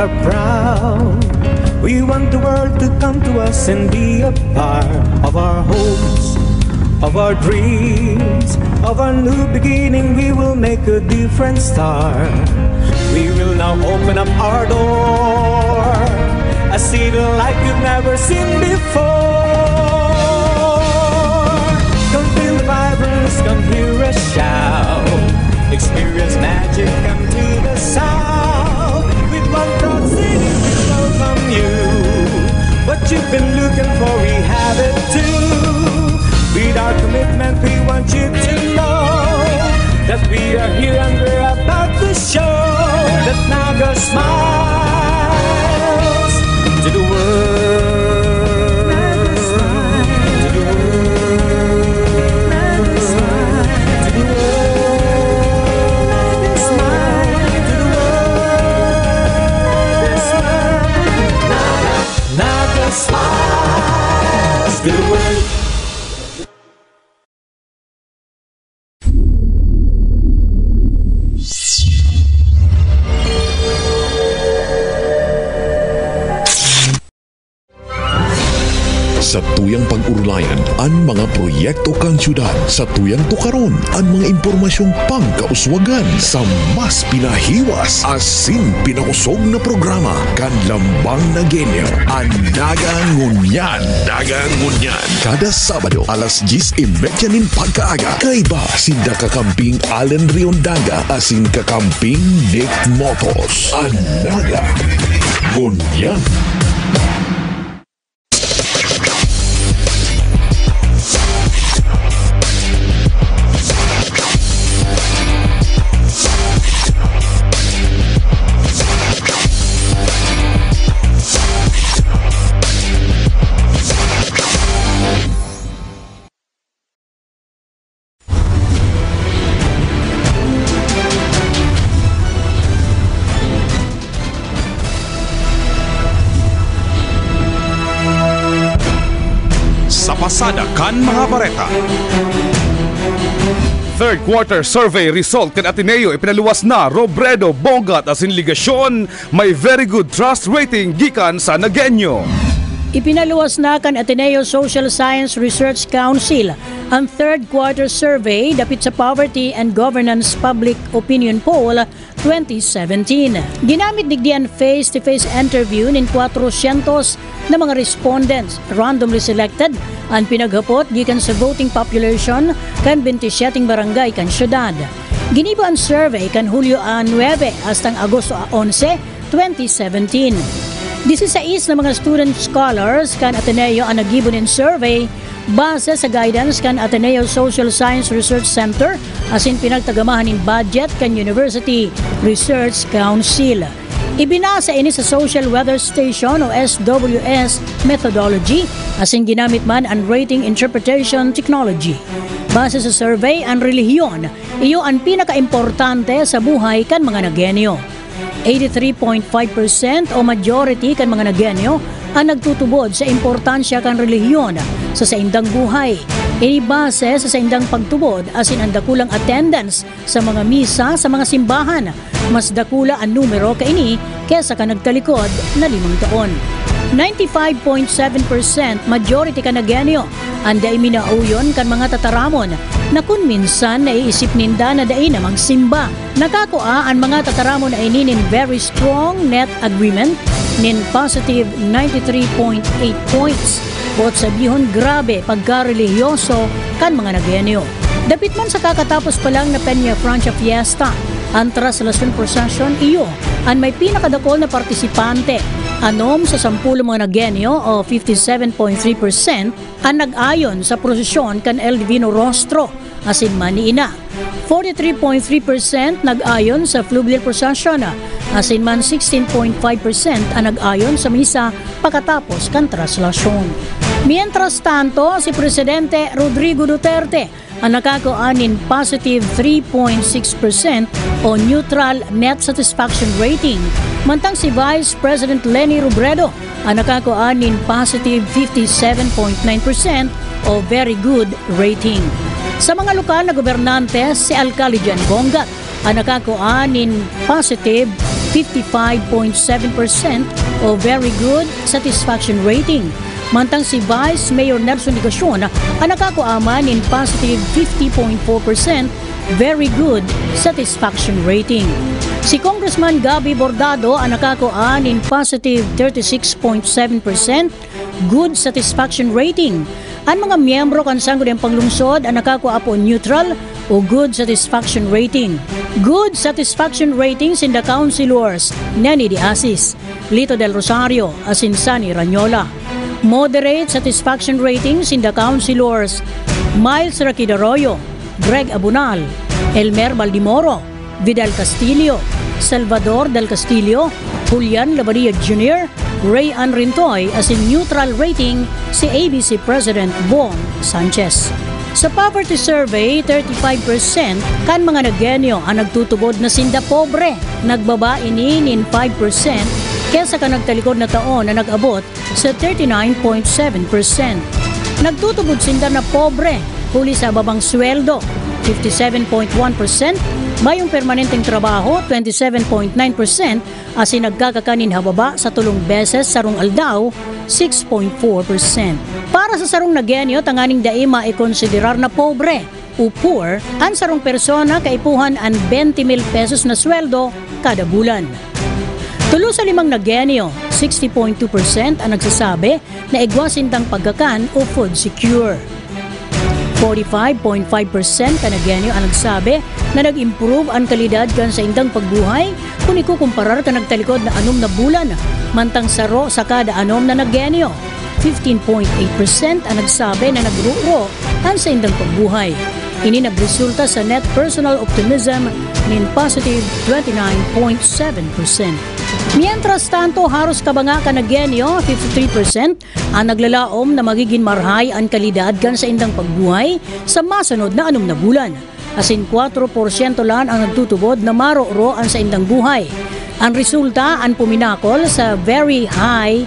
are proud. We want the world to come to us and be a part of our hopes, of our dreams, of our new beginning. We will make a different start. We will now open up our door, a city like you've never seen before. Come feel the vibrance, come hear us shout. Experience magic, come to the south. With one proud city, we welcome you. What you've been looking for, we have it too. With our commitment, we want you to know that we are here and we're about to show that Naga smiles to the world. Naga smiles to the world. Naga smiles to the world. Naga smiles to the world. Naga smiles to the world. Satuyang pag-orulayan an mga proyekto kan syudad. Satuyang tukaron an mga impormasyong pangkauswagan sa mas pinahiwas asin pinakosog na programa kan Lambang Nagueño, an Naga Ngunyan. Naga Ngunyan. Kada Sabado, alas dyes y media nin pagkaaga, kaiba sinda kakamping Allen Riondanga asin kakamping Nick Motos. An Naga Ngunyan. Sa pasada kan mga bareta. Third quarter survey result kan Ateneo ipinaluwas na. Robredo, Bongat asin Legacion may very good trust rating gikan sa Nagueño. Ipinaluwas na kan Ateneo Social Science Research Council an third quarter survey dapit sa Poverty and Governance Public Opinion Poll twenty seventeen. Ginamit digdi an face-to-face interview nin kwatrosyentos na mga respondents, randomly selected, an pinaghapot gikan sa voting population kan bente syeteng barangay kan syudad. Ginibo an survey kan Hulyo a nuebe hastang Agosto a onse, twenty seventeen. Disisais na mga student scholars kan Ateneo an naggibo nin survey base sa guidance kan Ateneo Social Science Research Center asin pinagtagamahan nin budget kan University Research Council. Ibinase ini sa Social Weather Station o S W S methodology, asin ginamit man an rating interpretation technology. Base sa survey, an relihiyon iyo an pinakaimportante sa buhay kan mga Nagueño. Eighty-three point five percent o majority kan mga Nagueño an nagtutubod sa importansya kan relihiyon sa saindang buhay. Ini base sa saindang pagtubod asin an dakulang attendance sa mga misa sa mga simbahan. Mas dakula an numero kaini kesa kan nagtalikod na limang taon. Ninety-five point seven percent majority kan Nagueño an dai minauyon kan mga tataramon na kun minsan naiisip ninda na dai na magsimba. Nakakua an mga tataramon na ini nin very strong net agreement nin positive ninety-three point eight points. Boot sabihon, grabe pagkarelihiyoso kan mga Nagueño. Dapit man sa kakatapos pa lang na Peña Francia Fiesta, an Traslasyon Procession iyo an may pinakadakol na partisipante. Anom sa sampolo mga Nagueño o fifty-seven point three percent an nag-ayon sa prosesyon kan El Divino Rostro asin man ni Ina. Forty-three point three percent nag-ayon sa Fluvial Procession, asin man sixteen point five percent an nag-ayon sa misa pakatapos kan traslasyon. Mientras tanto, si Presidente Rodrigo Duterte an nakakua nin positive three point six percent o neutral net satisfaction rating, mantang si Vice President Leni Robredo an nakakua nin positive fifty-seven point nine percent o very good rating. Sa mga lokal na gobernante, si Alcalde John Bongat an nakakua nin positive fifty-five point seven percent o very good satisfaction rating. Mantang si Vice Mayor Nelson Legacion an nakakua man nin positive fifty point four percent very good satisfaction rating. Si Congressman Gabby Bordado an nakakua nin positive thirty-six point seven percent good satisfaction rating. An mga miyembro kan Sangguniang Panglungsod an nakakua po neutral o good satisfaction rating. Good satisfaction rating sinda Councilors Neni de Asis, Lito Del Rosario, asin Sunny Ranyola. Moderate satisfaction rating sinda Councilors Miles Rakidaroyo, Greg Abunal, Elmer Baldimoro, Vidal Castillo, Salvador Del Castillo, Julian Labadia Junior, Ray Ann Rintoy, asin neutral rating si A B C President Bong Sanchez. Sa poverty survey, thirty-five percent kan mga Nagueño an nagtutubod na sinda pobre. Nagbaba ini nin five percent kesa kan nagtalikod na taon na nag-abot sa thirty-nine point seven percent. Nagtutubod sinda na pobre huli sa babang sweldo, fifty-seven point one percent, mayong permanenteng trabaho, twenty-seven point nine percent, asin nagkakakan nin hababa sa tolong beses sarong aldaw, six point four percent. Para sa sarong Nagueño, tanganing dai maikonsiderar na pobre o poor an sarong persona kaipuhan an twenty mil pesos na sweldo kada bulan. Tulo sa limang Nagueño, sixty point two percent, an nagsasabi na igwa sindang pagkakan o food secure. Forty-five point five percent kan Nagueño an nagsabi na nag-improve an kalidad kan saindang pagbuhay kun ikukumparar kan nagtalikod na anom na bulan, mantang saro sa kada anom na Nagueño, fifteen point eight percent an nagsabi na nagruro an saindang pagbuhay. Ini nagresulta sa net personal optimism nin positive twenty-nine point seven percent. Mientras tanto, haros kabanga kan Nagueño, fifty-three percent, an naglalaom na magigin marahay an kalidad kan saindang pagbuhay sa masunod na anom na bulan. Asin kwatro porsyento lang an nagtutubod na maroro an saindang buhay. An resulta, an puminakol sa very high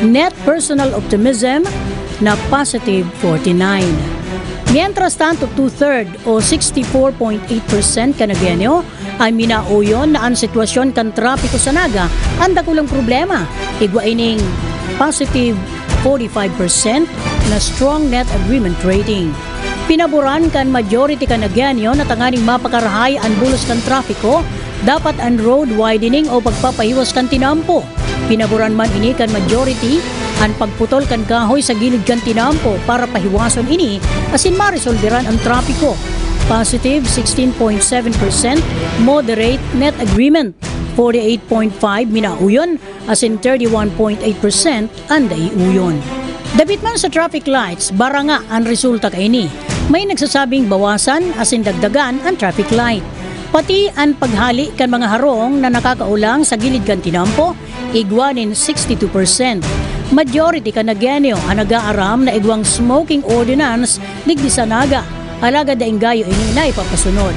net personal optimism na positive forty-nine. Mientras tanto, two-third o sixty-four point eight percent kan Nagueño an minauyon na an sitwasyon kan trapiko sa Naga an dakulang problema. Igwa ining positive forty-five percent na strong net agreement rating. Pinaboran kan majority kan Nagueño na tanganing mapakarahay an bulos kan trapiko, dapat an road widening o pagpapahiwas kan tinampo. Pinaboran man ini kan majority an pagputol kan kahoy sa gilid kan tinampo para pahiwason ini asin maresolberan an trapiko. Positive sixteen point seven percent moderate net agreement, forty-eight point five minauyon, asin thirty-one point eight percent an dai uyon. Dapit man sa traffic lights, baranga an resulta kaini. May nagsasabing bawasan asin dagdagan an traffic light. Pati an paghali kan mga harong na nakakaolang sa gilid kan tinampo, igwa nin sixty-two percent. Majority kan Nagueño an nag-aaram na igwang smoking ordinance digdi sa Naga, alagad daing gayo ini na ipapasunod.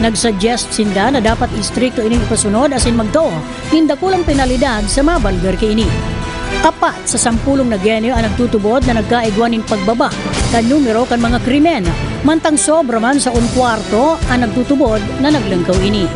Nagsuggest sinda na dapat istrikto ining ipasunod asin magtao nin dakulang penalidad sa mga balder kaini. Apat sa sampulong Nagueño an nagtutubod na nagkaigwa nin pagbaba kan numero kan mga krimen, mantang sobra man sa un kwarto an nagtutubod na naglangkaw ini.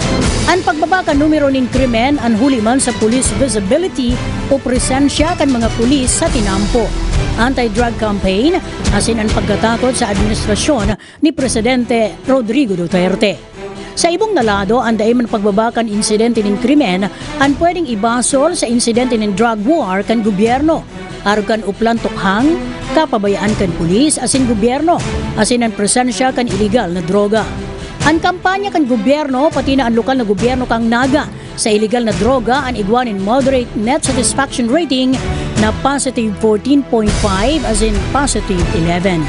An pagbaba kan numero nin krimen an huli man sa police visibility o presensya kan mga pulis sa tinampo, anti-drug campaign, asin an pagkatakot sa administrasyon ni Presidente Rodrigo Duterte. Sa ibong na lado, an dai man pagbaba kan insidente nin krimen an pwedeng ibasol sa insidente nin drug war kan gobyerno, arog kan uplan tukhang, kapabayaan kan pulis asin gobyerno, asin an presensya kan iligal na droga. An kampanya kan gobyerno, pati na an lokal na gobyerno kan Naga, sa iligal na droga an igwa nin moderate net satisfaction rating na positive fourteen point five asin positive eleven.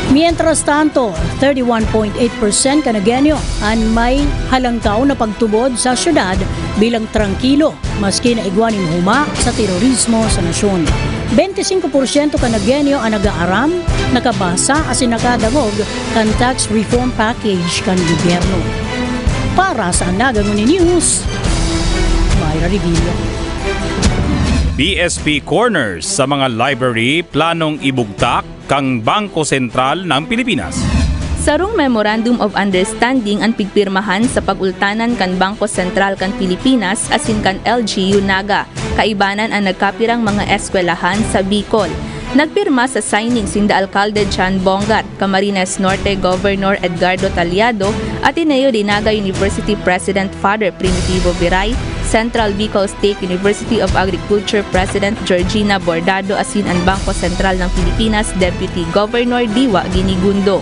Mientras tanto, thirty-one point eight percent kan Nagueño an may halangkaw na pagtubod sa syudad bilang trangkilo, maski na igwa nin huma sa terorismo sa nasyon. Bente singko porsyento kan Nagueño an nag-aaram, nakabasa asin nakadangog kan tax reform package kan gobyerno. Para sa Naga Nguni News, Myra Revilla. B S P Corners sa mga library planong ibugtak kan Bangko Sentral ng Pilipinas. Sarong Memorandum of Understanding an pigpirmahan sa pag-ultanan kan Bangko Sentral kan Pilipinas asin kan L G U Naga, kaibanan an nagkapirang mga eskwelahan sa Bicol. Nagpirma sa signing sinda Alcalde John Bongat, Camarines Norte Governor Edgardo Taliado, Ateneo de Naga University President Father Primitivo Viray, Central Bicol State University of Agriculture President Georgina Bordado asin an Bangko Sentral ng Pilipinas Deputy Governor Diwa Ginigundo.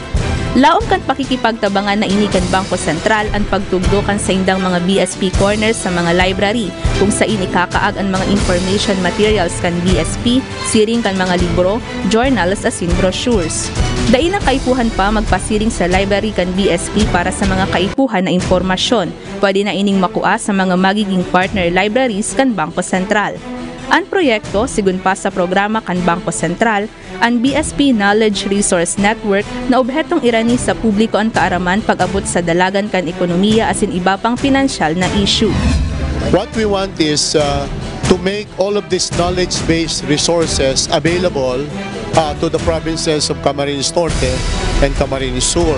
Laom kan pakikipagtabangan na ini kan Bangko Sentral an pagtugdo kan saindang mga B S P corners sa mga library, kung sain ikakaag an mga information materials kan B S P, siring kan mga libro, journals asin brochures. Dai na kaipuhan pa magpasiring sa library kan B S P para sa mga kaipuhan na impormasyon. Pwede na ining makua sa mga magiging partner libraries kan Bangko Sentral. An proyekto, sigun pa sa programa kan Bangko Sentral, an B S P Knowledge Resource Network na obhetong irani sa publiko an kaaraman pag-abot sa dalagan kan ekonomiya asin iba pang pinansyal na issue. What we want is uh, to make all of these knowledge-based resources available uh, to the provinces of Camarines Norte and Camarines Sur.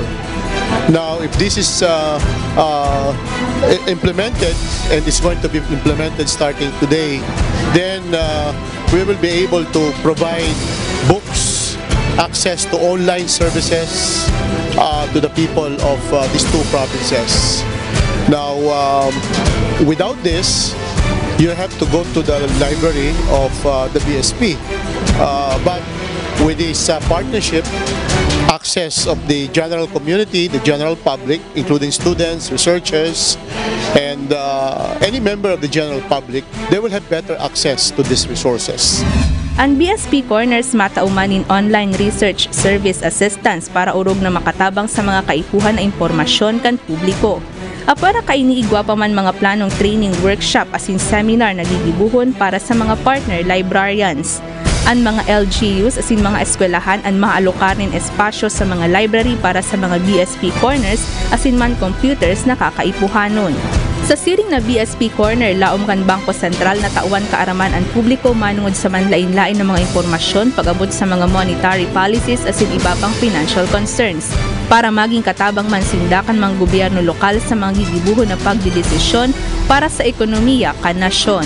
Now, if this is uh, uh, i- implemented and is going to be implemented starting today, then uh, we will be able to provide books, access to online services uh, to the people of uh, these two provinces. Now, um, without this, you have to go to the library of uh, the B S P. Uh, but with this uh, partnership, access of the general community, the general public, including students, researchers, and uh, any member of the general public, they will have better access to these resources. An B S P Corners matao man nin online research service assistance para orog na makatabang sa mga kaipuhan na impormasyon kan publiko. Apwera kaini igwa pa man mga planong training workshop asin seminar na gigibohon para sa mga partner librarians. An mga L G Us asin mga eskwelahan an maaalokar nin espasyo sa mga library para sa mga B S P corners asin man computers na kakaipuhanon. Sa siring na B S P Corner, laom kan Bangko Sentral na tawan kaaraman an publiko manongod sa manlaen-laen na mga impormasyon pag-abot sa mga monetary policies asin iba pang financial concerns, para maging katabang man sinda kan mga gobyerno lokal sa mga gigibohon na pagdedesisyon para sa ekonomiya kan nasyon.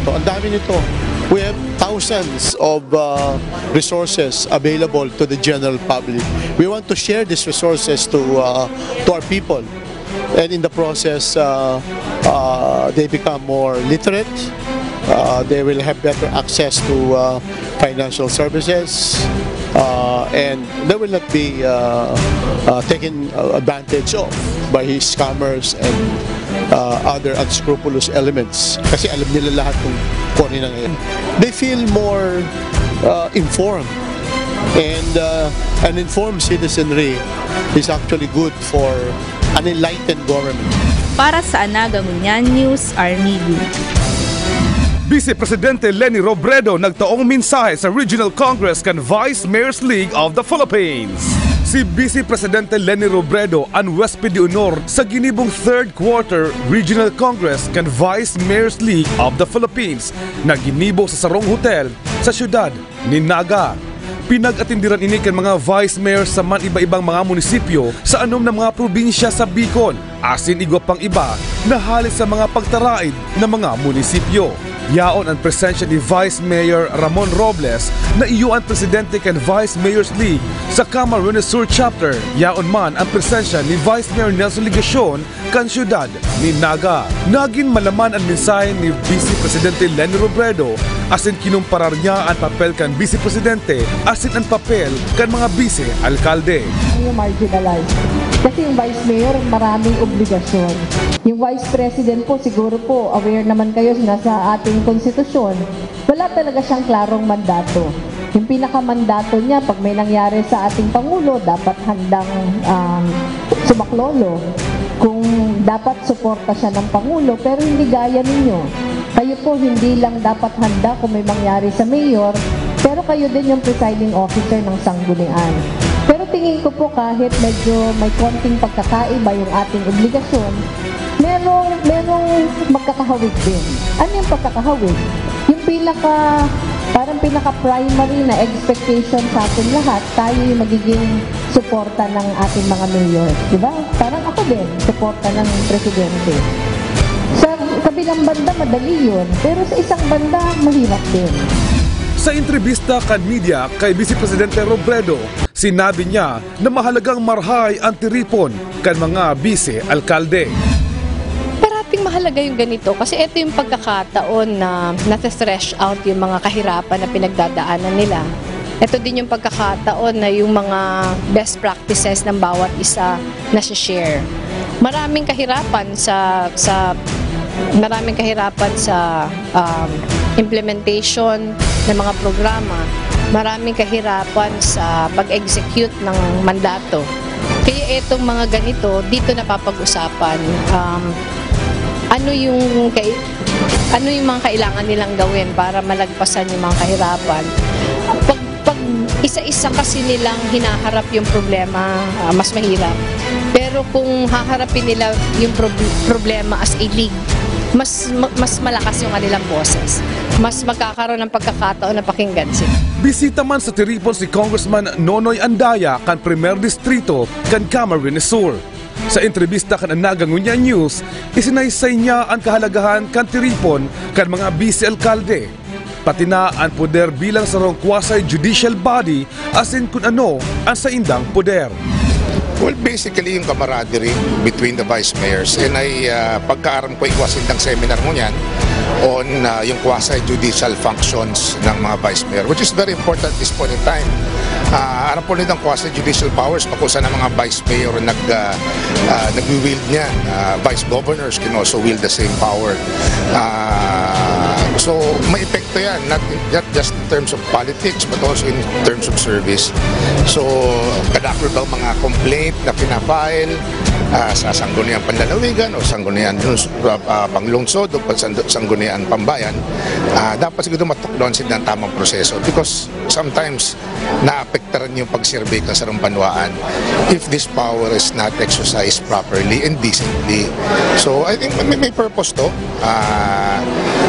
Ito, ang dami nito. We have thousands of uh, resources available to the general public. We want to share these resources to uh, to our people. And in the process, uh, uh, they become more literate. Uh, they will have better access to uh, financial services. Uh, and they will not be uh, uh, taken uh, advantage of by scammers and uh, other unscrupulous elements. Kasi alam nila lahat kung, kung ano yung nangyayari. They feel more uh, informed. And uh, an informed citizenry is actually good for an enlightened government. Para sa Anaga Ngunyan News, Army Group. Vice Presidente Leni Robredo nagtaong mensahe sa Regional Congress kan Vice Mayors League of the Philippines. Si Vice Presidente Leni Robredo an huwesped de honor sa ginibong third quarter Regional Congress kan Vice Mayors League of the Philippines na ginibo sa sarong hotel sa siyudad nin Naga. Pinag-atindiran ini kan mga vice mayor sa man iba-ibang mga munisipyo sa anom na mga probinsya sa Bicol, asin igwa pang iba na hale sa mga pagtaraid na mga munisipyo. Yaon an presensya ni Vice Mayor Ramon Robles na iyo an presidente kan Vice Mayors League sa Camarines Sur Chapter. Yaon man an presensya ni Vice Mayor Nelson Legacion kan siyudad nin Naga. Nagin malaman an mensahe ni Vice Presidente Leni Robredo asin kinumparar niya an papel kan Vice Presidente asin an papel kan mga Vice Alkalde. Yung marginalized. Kasi yung Vice Mayor, maraming obligasyon. Yung Vice President po, siguro po, aware naman kayo, nasa ating konstitusyon, wala talaga siyang klarong mandato. Yung pinakamandato niya, pag may nangyari sa ating Pangulo, dapat handang um, sumaklolo. Kung dapat suporta siya ng Pangulo, pero hindi gaya ninyo. Kayo po, hindi lang dapat handa kung may mangyari sa mayor, pero kayo din yung presiding officer ng sanggunian. Pero tingin ko po, kahit medyo may konting pagkakaiba yung ating obligasyon, merong, merong magkakahawig din. Ano yung pagkakahawig? Yung pinaka Parang pinaka-primary na expectation sa ating lahat, tayo yung magiging suporta ng ating mga mayor. Di ba? Parang ako din, suporta ng presidente. Sa kabilang banda, madali yun. Pero sa isang banda, mahirap din. Sa entrebista kan media kay Vice Presidente Robredo, sinabi niya na mahalagang marhay ang tiripon kan mga bise-alkalde. Parating mahalaga yung ganito kasi ito yung pagkakataon na nasa-thresh out yung mga kahirapan na pinagdadaanan nila. Ito din yung pagkakataon na yung mga best practices ng bawat isa na share. Maraming kahirapan sa sa maraming kahirapan sa um, implementation ng mga programa. Maraming kahirapan sa pag-execute ng mandato. Kaya itong mga ganito, dito napapag-usapan. Um, ano yung kay ano yung mga kailangan nilang gawin para malagpasan yung mga kahirapan. Pag, pag isa-isa kasi nilang hinaharap yung problema, ah, mas mahirap. Pero kung haharapin nila yung prob- problema as a league, mas ma- mas malakas yung kanilang boses. Mas magkakaroon ng pagkakataon na pakinggan sila. Bisita man sa tiripon si Congressman Nonoy Andaya kan Primer Distrito kan Camarines Sur. Sa entrebista kan Naga Ngunyan News, isinaysay niya an kahalagahan kan tiripon kan mga bise-alkalde, pati na an poder bilang sarong quasi-judicial body asin kun ano an saindang poder. Well, basically yung camaraderie between the vice mayors, and I uh, pagkaaram ko, igwa sindang seminar ngunyan on uh, yung quasi-judicial functions ng mga vice mayor, which is very important at this point in time. Uh, aram po nitong quasi-judicial powers, makusa ng mga vice mayor nag uh, uh, nagwi-wield niyan. Uh, vice governors can also wield the same power. Uh, so may epekto yan, not, not just in terms of politics but also in terms of service. So kadakul ba mga complaint na pinafile uh, sa Sangguniang Panlalawigan o Sangguniang uh, uh, Panglungsod o Sangguniang Pambayan, uh, dapat siguro matukdoan sila ng tamang proseso because sometimes naapektaran yung pag-survey kan sarong banwaan if this power is not exercised properly and decently. So I think may, may purpose to. Uh,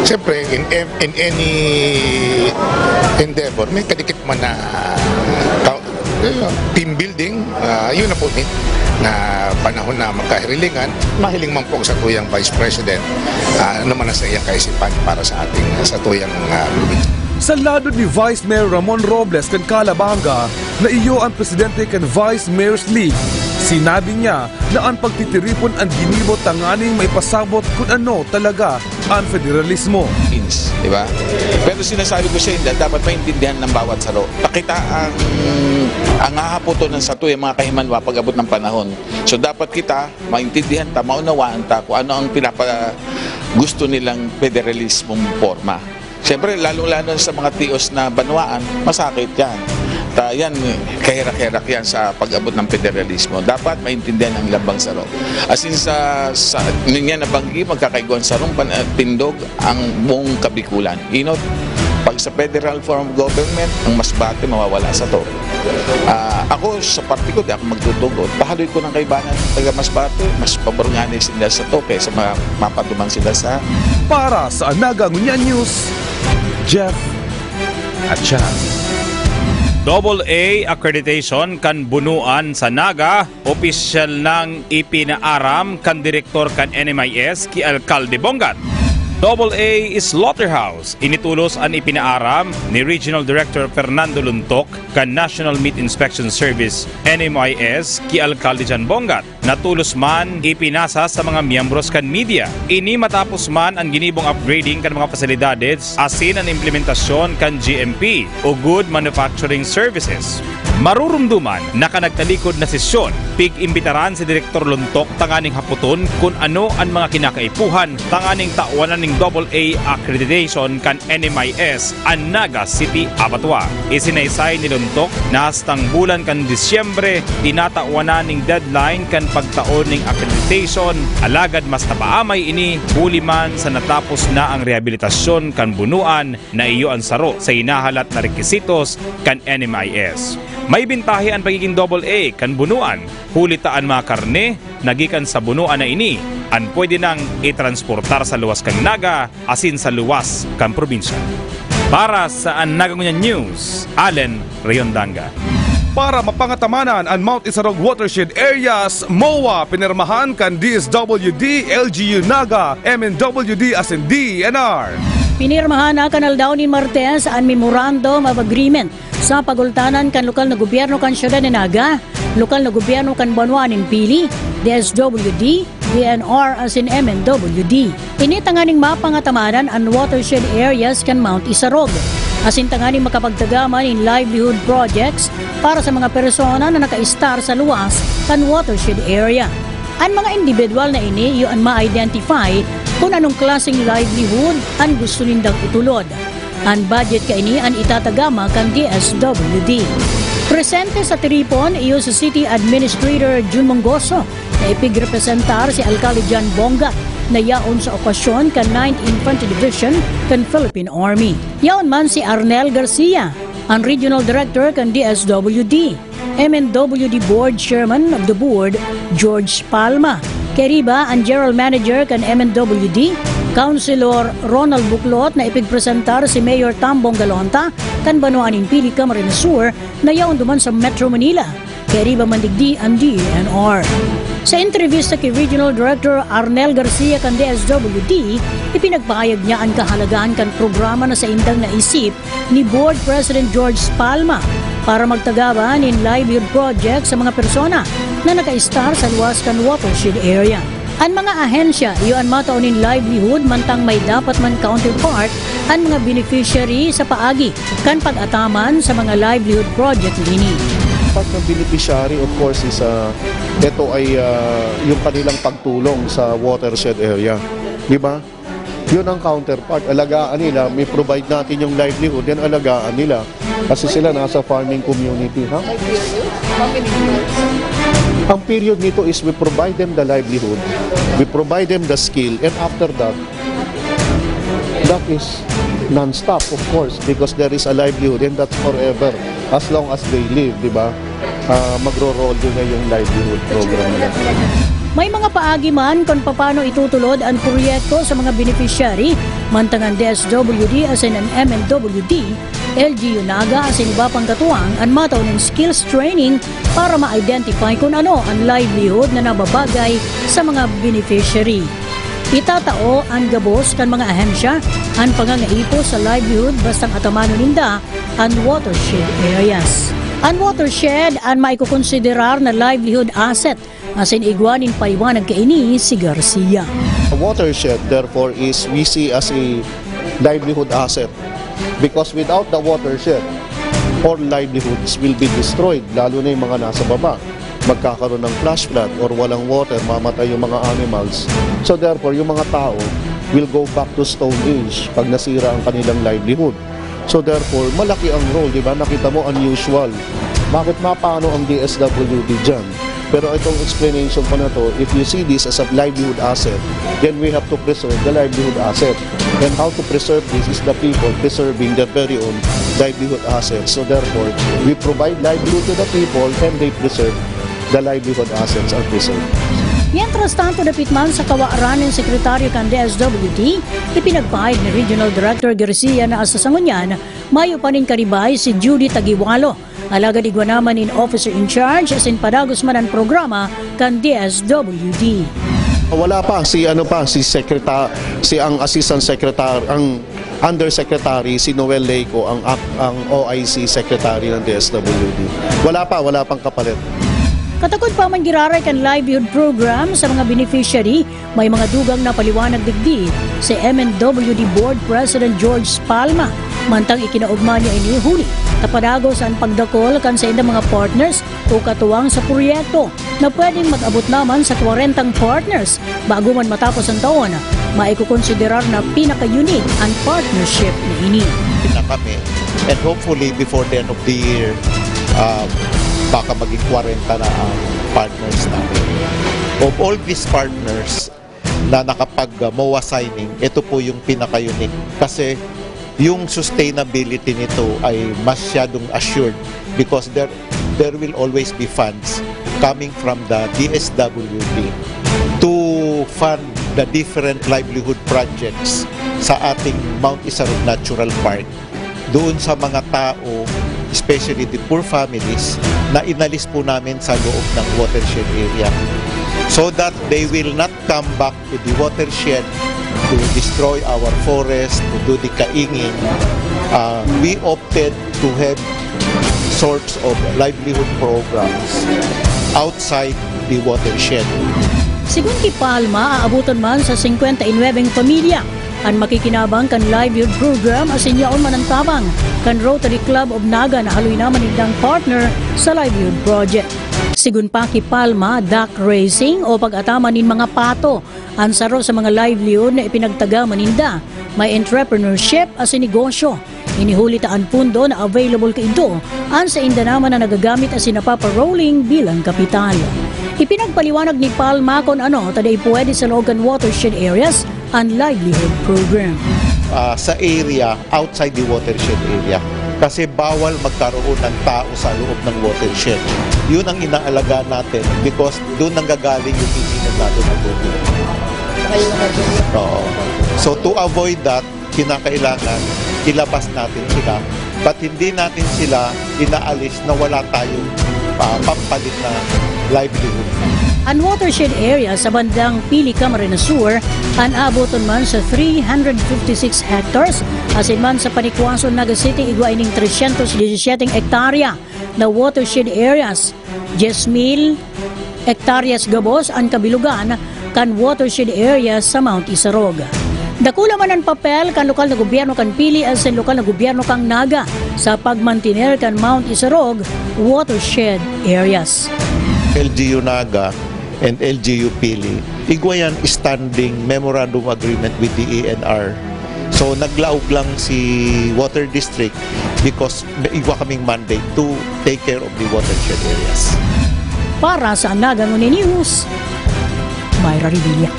Siyempre, in, in any endeavor, may kadikit man na uh, team building, uh, yun na po ni na panahon na magkahirilingan, mahiling man po sa tuyang Vice President uh, ano man ang sa iyang kaisipan para sa ating sa tuyang uh, probinsya. Sa lado ni Vice Mayor Ramon Robles kan Calabanga, na iyo ang presidente kan Vice Mayor's League. Sinabi niya na ang pagtitiripon ang ginibo tanganing maipasabot kun ano talaga ang federalismo. Di ba? Pero sinasabi ko sa inyo, dapat maintindihan ng bawat saro. Pakita ang ang hahaputon ng sato yung mga kahimanwa pag abot ng panahon. So dapat kita maintindihan ta, maunawaan ta kung ano ang pinapa gusto nilang federalismong forma. Siyempre, lalong-lalo sa mga tios na banwaan, masakit yan. Ta yan, kaherak-herak yan sa pag-abot ng federalismo. Dapat maintindihan ang lambang saro. As in, sa, sa niya nabanggi, magkakaigwang sarong pan, uh, tindog ang buong Kabikulan. Inot, pag sa federal form of government, ang Masbate mawawala sa to. Uh, ako, sa parte ko, di ako magtutugot. Pahaloy ko ng kaibanan ng taga Masbate, mas pabor nga ni sila sa to kaysa ma- mapaduman sila sa... Para sa Naga Ngunyan News, Jeff Achan. Double A accreditation kan bunuan sa Naga, opisyal nang ipinaaram kan direktor kan N M I S ki Alcalde Bongat. Double A Slaughterhouse, initulos an ipinaaram ni Regional Director Fernando Luntok kan National Meat Inspection Service, N M I S, ki Alcalde Jan Bongat. Natolos man ipinasa sa mga miyembros kan media. Ini matapos man an ginibong upgrading kan mga pasilidades asin an implementasyon kan G M P o Good Manufacturing Services. Marurumduman na kan nagtalikod na sesyon, pig-imbitaran si Direktor Luntok tanganing hapoton kun ano an mga kinakaipuhan tanganing tawanan ning double A accreditation kan N M I S an Naga City Abattoir. Isinaysay ni Luntok na hastang bulan kan Disyembre, tinatawan na ning deadline kan pagtao ning accreditation, alagad mas napaamay ini huli man sa natapos na ang rehabilitasyon kan bunuan na iyo an saro sa hinahalat na rekisitos kan N M I S. May bintahe an pagiging double A kan bunuan, huli ta an mga karne na gikan sa bunuan na ini an pwede nang itransportar sa luwas kan Naga asin sa luwas kan probinsya. Para sa An Naga Ngunyan News, Allen Rayondanga. Para mapangatamanan an Mount Isarog Watershed Areas, MOA, pinirmahan kan D S W D, L G U Naga, M N W D asin D E N R. Pinirmahan na kan aldaw nin Martes an Memorandum of Agreement sa pagultanan kan lokal na gobyerno kan siyudad nin Naga, lokal na gobyerno kan banwaan nin Pili, D S W D, D N R asin M N W D. Ini tanganing mapangatamanan an watershed areas kan Mount Isarog, asin tanganing makapagtagama nin livelihood projects para sa mga persona na nakaistar sa luwas kan watershed area. An mga indibidwal na ini iyo an ma-identify kun anong klaseng livelihood an gusto nindang itulod. An budget kaini an itatagama kan D S W D. Presente sa tiripon iyo si City Administrator Jun Mongoso, na ipigrepresentar si Alcalde John Bongat, na yaon sa okasyon kan Ninth Infantry Division kan Philippine Army. Yaon man si Arnel Garcia, an Regional Director kan D S W D, M N W D Board Chairman of the Board, George Palma, kairiba an General Manager kan M N W D, Councilor Ronald Buclot, na ipigpresentar si Mayor Tambong Galonta kan banwaan nin Pili, Camarines Sur, na yaon duman sa Metro Manila. Kairiba man digdi an D E N R. Sa entrevista ki Regional Director Arnel Garcia kan D S W D, ipinagpahayag niya an kahalagahan kan programa na saindang naisip ni Board President George Palma para magtagaba nin livelihood project sa mga persona na nakaistar sa luwas kan watershed area. An mga ahensya iyo an matao nin livelihood, mantang may dapat man counterpart an mga beneficiary sa paagi kan pag-ataman sa mga livelihood project na ini. Part ng beneficiary, of course, is uh, ito ay uh, yung kanilang pagtulong sa watershed area. Di ba? Yun ang counterpart. Alagaan nila, may provide natin yung livelihood, then alagaan nila. Kasi sila nasa farming community, ha? May period? How many years? Ang period nito is we provide them the livelihood, we provide them the skill, and after that, that is non-stop, of course, because there is a livelihood and that's forever as long as they live, di ba? Uh, magro-roll din na yung livelihood program nila. May mga paagi man kung paano itutulod ang proyekto sa mga beneficiary, mantang ang D S W D asin ang M N W D, L G U Naga asin iba pang katuwang an matao nin skills training para ma-identify kun ano an livelihood na nababagay sa mga beneficiary. Itatao an gabos kan mga ahensya an pangangaipos sa livelihood bastang atamanon ninda an watershed areas. An watershed an maikokonsiderar na livelihood asset asin igwa nin paliwanag kaini si Garcia. A watershed, therefore, is we see as a livelihood asset because without the watershed, all livelihoods will be destroyed, lalo na yung mga nasa baba. Magkakaroon ng flash flood or walang water, mamatay yung mga animals. So therefore, yung mga tao will go back to stone age pag nasira ang kanilang livelihood. So therefore, malaki ang role, di ba? Nakita mo, unusual. Bakit mapano ang D S W D dyan? Pero itong explanation ko na to, if you see this as a livelihood asset, then we have to preserve the livelihood asset. And how to preserve this is the people preserving their very own livelihood assets. So therefore, we provide livelihood to the people and they preserve the livelihood assets are preserved. Mientras tanto, dapit man sa kawaran nin sekretaryo kan D S W D, ipinagpahayag ni Regional Director Garcia na sa sangunyan, mayo pa nin karibay si Judy Tagiwalo, alagad igwa naman nin officer in charge asin padagos man an programa kan D S W D. Wala pa si ano pa si secretary, si ang assistant secretary, ang undersecretary si Noel Leico ang ang O I C secretary ng D S W D. Wala pa, wala pang kapalit. Katakod pa man giraray kan livelihood program sa mga beneficiary, may mga dugang na paliwanag digdi si M N W D Board President George Palma. Mantang ikinaugma niya ini huli ta padagos an pagdakol kan saindang mga partners o katuwang sa proyekto na pwedeng mag-abot naman sa kwarentang partners bago man matapos ang taon. Maikokonsiderar na pinaka-unique an partnership na ini. na kami. And hopefully, before the end of the year, uh, baka maging kwarenta na ang partners namin. Of all these partners na nakapag-MOA signing, ito po yung pinaka-unique. Kasi yung sustainability nito ay masyadong assured because there there will always be funds coming from the D S W D to fund the different livelihood projects sa ating Mount Isarog Natural Park. doon sa mga tao, especially the poor families, na inalis po namin sa loob ng watershed area, so that they will not come back to the watershed to destroy our forest, to do the kaingin. Uh, we opted to have sorts of livelihood programs outside the watershed. Sigun ki Palma, aaboton man sa singkwenta y nuwebeng pamilya an makikinabang kan livelihood program asin yaon man an tabang kan Rotary Club of Naga na haloy naman nindang partner sa livelihood project. Sigun pa ki Palma, duck raising o pag-ataman nin mga pato an saro sa mga livelihood na ipinagtagaman ninda. May entrepreneurship asin negosyo. Ini huli ta an pundo na available kaindo an sainda naman na nagagamit asin napapa-rolling bilang kapital. Ipinagpaliwanag ni Palma kun ano ta dai pwede sa loob kan watershed areas an livelihood program. Ah, sa area outside the watershed area. Kasi bawal magkaroon ng tao sa loob ng watershed. Yun ang inaalagaan natin because doon nanggagaling yung iniinom natin na tubig. Oo. So to avoid that, kinakailangan ilabas natin sila. But hindi natin sila inaalis na wala tayong ah, pampalit na livelihood. An watershed area sa bandang Pili, Camarines Sur an aaboton man sa three hundred fifty-six hectares, asin man sa Panikwason, Naga City, igwa ining tresyentos disyesiyete hektarya na watershed areas. Dyes mil hektaryas gabos an kabilugan kan watershed area sa Mount Isarog. Dakula man an papel kan lokal na gobyerno kan Pili asin lokal na gobyerno kan Naga sa pagmantener kan Mount Isarog watershed areas. L G U Naga and L G U Pili, igwa yan standing memorandum agreement with the E N R. So naglaog lang si Water District because igwa kaming mandate to take care of the watershed areas. Para sa Naga Nguni News, Myra Revilla.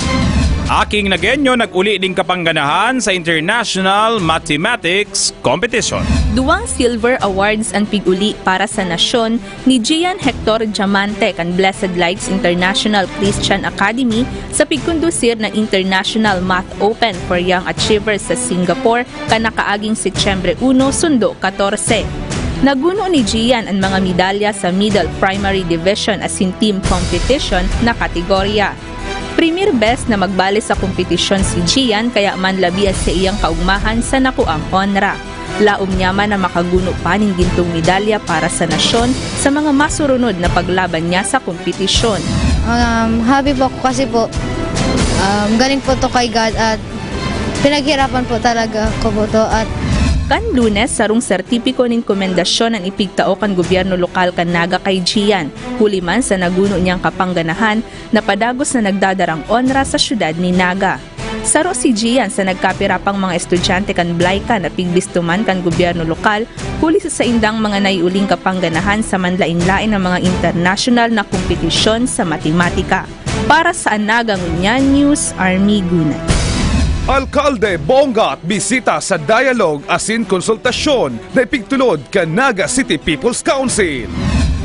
Aking Nagenyo nag-uli ning kapangganahan sa International Mathematics Competition. Duwang silver awards an pig-uli para sa nasyon ni Gian Hector Diamante kan Blessed Lights International Christian Academy sa pigkondusir na International Math Open for Young Achievers sa Singapore kan nakaaging Setyembre uno, sundo katorse. Naguno ni Gian an mga medalya sa Middle Primary Division asin Team Competition na kategorya. Premier best na magbale sa kompetisyon si Gian kaya manlabi an saiyang kaugmahan sa nakuang onra. Laom niya man na makaguno pa nin gintong medalya para sa nasyon sa mga masurunod na paglaban niya sa kompetisyon. Um, happy po ako kasi po, um, galing po to kay God at pinaghirapan po talaga ko po to at Kan Lunes, sarong sertipiko nin komendasyon an ipigtao kan gobyerno lokal kan Naga kay Gian, huli man sa naguno niyang kapangganahan na padagos na nagdadarang onra sa syudad nin Naga. Saro si Gian sa nagkapira pang mga estudyante kan BLICA na pigbistoman kan gobyerno lokal huli sa saindang mga naiuling kapangganahan sa manlaen-laen na mga internasyonal na kompetisyon sa matematika. Para sa An Naga Ngunyan News, Army Gunay. Alkalde Bongat bisita sa dialogue asin konsultasyon na ipigtulod kan Naga City People's Council.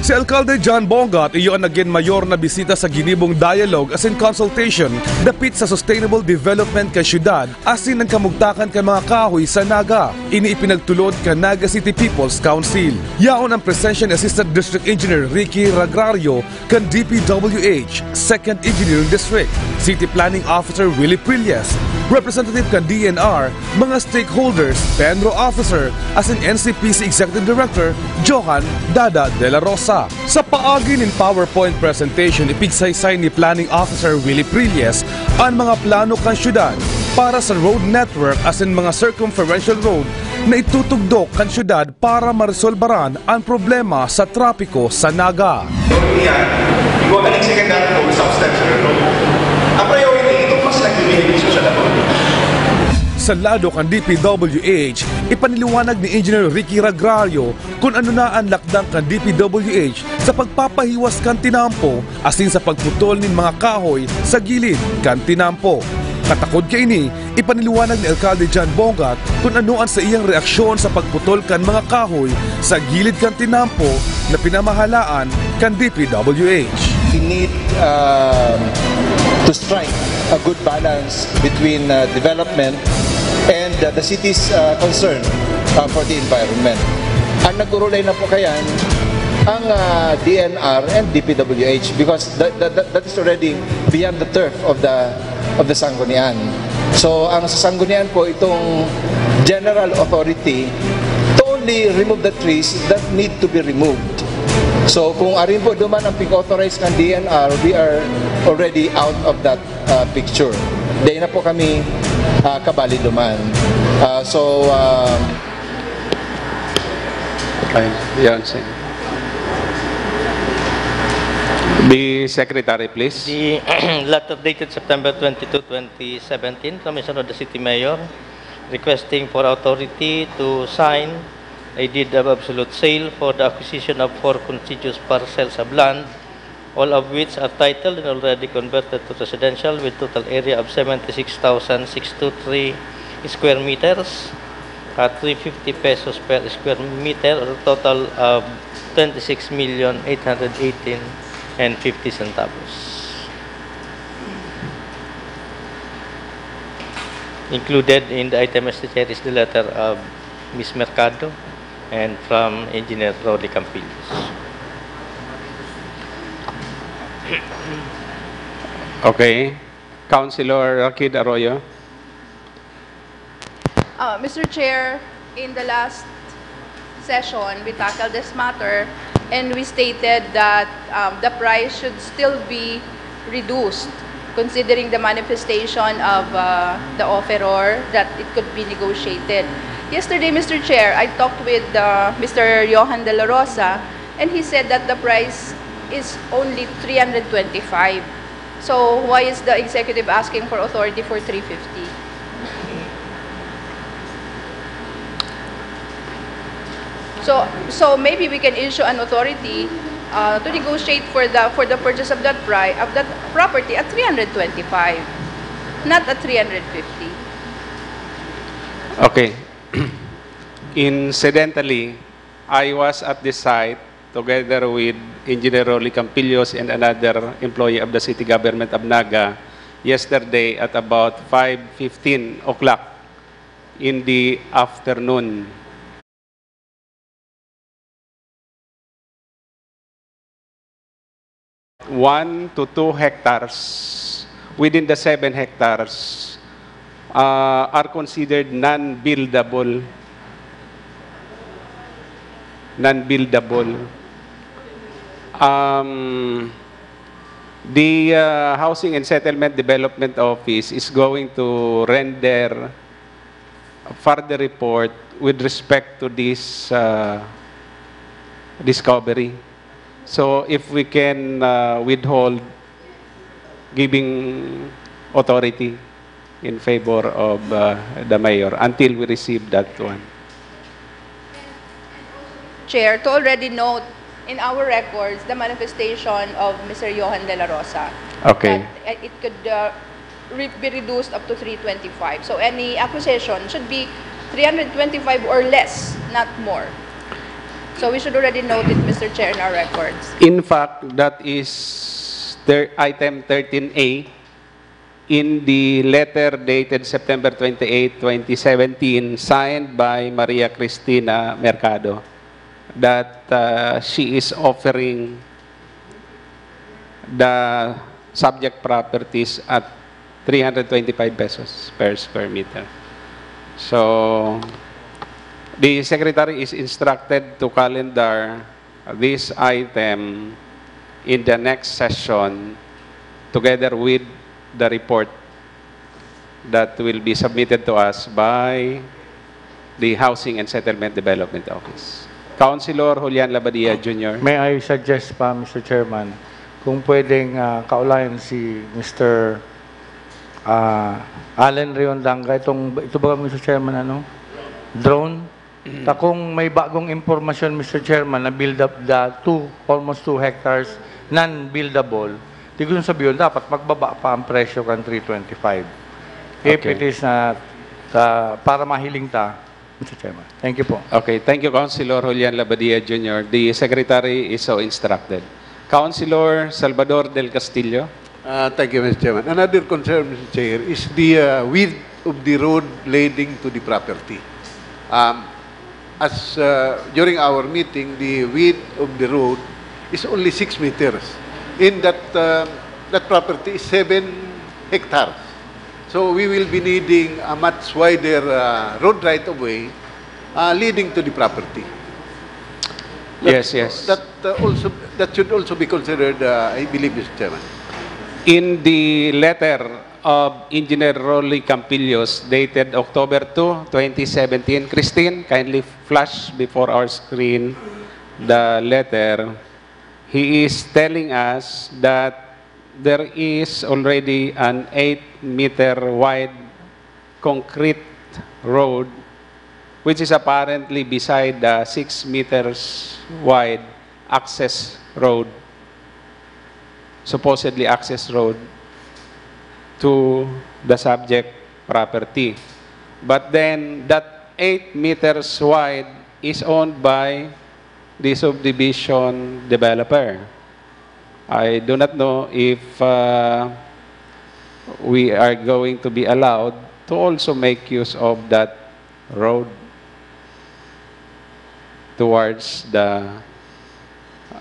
Si Alkalde John Bongat iyo an nagin mayor na bisita sa ginibong dialogue asin consultation dapit sa sustainable development kan syudad asin an kamugtakan kan mga kahoy sa Naga. Ini ipinagtulod kan Naga City People's Council. Yaon ang presensya ni Assistant District Engineer Ricky Ragrario kan D P W H, Second Engineering District, City Planning Officer Willie Prillas, representative kan D N R, mga stakeholders, PENRO officer, asin N C P C Executive Director Johan Dada de la Rosa. Sa paagi nin PowerPoint presentation, ipigsaysay ni Planning Officer Willie Prillas an mga plano kan syudad para sa road network asin mga circumferential road na itutugdok kan syudad para maresolbaran an problema sa trapiko sa Naga. Yan, igwa ka ng secondary o substantial, no? Ang priority, itong mas nagbibihisyo sa dapat. Sa lado kan D P W H, ipaniliwanag ni Engineer Ricky Ragrario kun ano na an lakdang kan D P W H sa pagpapahiwas kan tinampo asin sa pagputol nin mga kahoy sa gilid kan tinampo. Katakod kaini, ipaniliwanag ni Alkalde John Bongat kun ano an saiyang reaksyon sa pagputol kan mga kahoy sa gilid kan tinampo na pinamahalaan kan D P W H. We need um, to strike a good balance between uh, development and uh, the city's uh, concern. uh, for the environment. Ang nagurulay na po kayan, ang, ah, D N R and D P W H, because that, that, that, that is already beyond the turf of the, of the Sanggunian. So, ang sa Sanggunian po, itong general authority to only remove the trees that need to be removed. So, kung arin po duman ang pig-authorize ng D N R, we are already out of that, ah, picture. Di na po kami, ah, kabali duman. Ah, so, ah, Ay, yan, sir. The secretary, please. The letter dated September twenty-two, twenty seventeen, from Commissioner of the City Mayor, requesting for authority to sign a deed of absolute sale for the acquisition of four contiguous parcels of land, all of which are titled and already converted to residential, with total area of seventy-six thousand six two three square meters at three fifty pesos per square meter, or a total of twenty-six million eight hundred eighteen and fifty centavos. Included in the item, Mister Chair, is the letter of Miss Mercado and from Engineer Rolly Campillos. Okay. Councilor Rakid Arroyo. Uh, Mister Chair, in the last session, we tackled this matter and we stated that um, the price should still be reduced considering the manifestation of uh, the offeror that it could be negotiated. Yesterday, Mister Chair, I talked with uh, Mister Johan De La Rosa and he said that the price is only three hundred twenty-five. So why is the executive asking for authority for three fifty? So, so maybe we can issue an authority uh, to negotiate for the for the purchase of that pri of that property at three hundred twenty-five, not at three hundred fifty. Okay. Incidentally, I was at the site together with Engineer Rolly Campillos and another employee of the city government of Naga yesterday at about five fifteen o'clock in the afternoon. One to two hectares within the seven hectares uh, are considered non-buildable. Non-buildable. Um, the uh, Housing and Settlement Development Office is going to render a further report with respect to this uh, discovery. So if we can uh, withhold giving authority in favor of uh, the mayor until we receive that one. Chair, to already note in our records the manifestation of Mister Johan De La Rosa. Okay. That uh, it could uh, re- be reduced up to three twenty-five. So any acquisition should be three hundred twenty-five or less, not more. So we should already note it, Mister Chair, in our records. In fact, that is thir- item thirteen A in the letter dated September twenty-eight, twenty seventeen, signed by Maria Cristina Mercado, that uh, she is offering the subject properties at three hundred twenty-five pesos per square meter. So, the secretary is instructed to calendar this item in the next session together with the report that will be submitted to us by the Housing and Settlement Development Office. Councilor Julian Labadia Junior. May I suggest pa, Mister Chairman, kung pwedeng ah, kaulayan si Mister ah, Allen Riondanga, itong, ito ba, Mister Chairman, ano? Drone? Ta kung may bagong impormasyon, Mister Chairman, na build up the two, almost two hectares, non-buildable, di ko sabihin, dapat magbaba pa ang presyo kan three twenty-five. If Okay. it is not, ah, para mahiling ta, Mister Chairman. Thank you po. Okay, thank you, Councilor Julian Labadia Junior. The Secretary is so instructed. Councilor Salvador Del Castillo. Uh, thank you, Mister Chairman. Another concern, Mister Chair, is the uh, width of the road leading to the property. Um, As uh, during our meeting, the width of the road is only six meters. In that uh, that property is seven hectares. So we will be needing a much wider uh, road right of way uh, leading to the property. That, Yes, yes. That uh, also that should also be considered, uh, I believe, Mister Chairman. In the letter of Engineer Rolly Campillos dated October two, twenty seventeen, Christine, kindly flash before our screen the letter. He is telling us that there is already an eight meter wide concrete road which is apparently beside the six meters wide access road, supposedly access road, to the subject property. But then that eight meters wide is owned by the subdivision developer. I do not know if uh, we are going to be allowed to also make use of that road towards the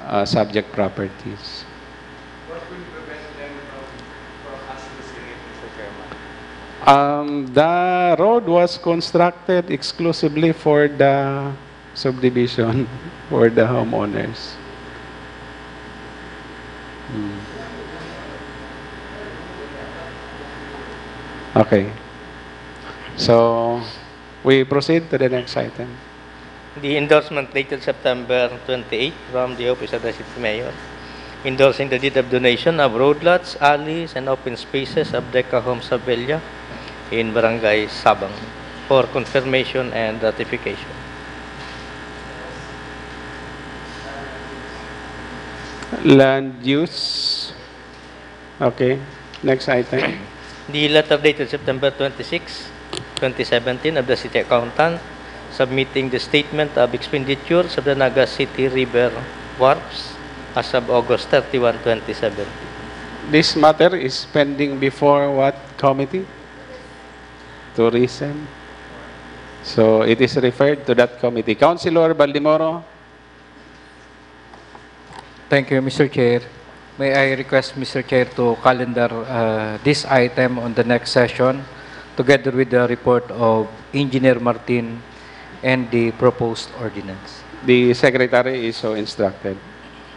uh, subject properties. What will prevent them from, from asking it, Mister Chairman? Um, the road was constructed exclusively for the subdivision, for the homeowners. Hmm. Okay. So, we proceed to the next item. The endorsement dated September twenty-eight from the Office of the City Mayor, endorsing the deed of donation of road lots, alleys, and open spaces of Deca Homes Abella in Barangay Sabang for confirmation and ratification. Land use. Okay. Next item. The letter dated September twenty-six, twenty seventeen of the City Accountant submitting the statement of expenditures of the Naga City River wharfs as of August thirty-one, twenty seventeen. This matter is pending before what committee? Tourism. So it is referred to that committee. Councilor Baldemoro. Thank you, Mister Chair. May I request, Mister Chair, to calendar uh, this item on the next session together with the report of Engineer Martin and the proposed ordinance. The secretary is so instructed.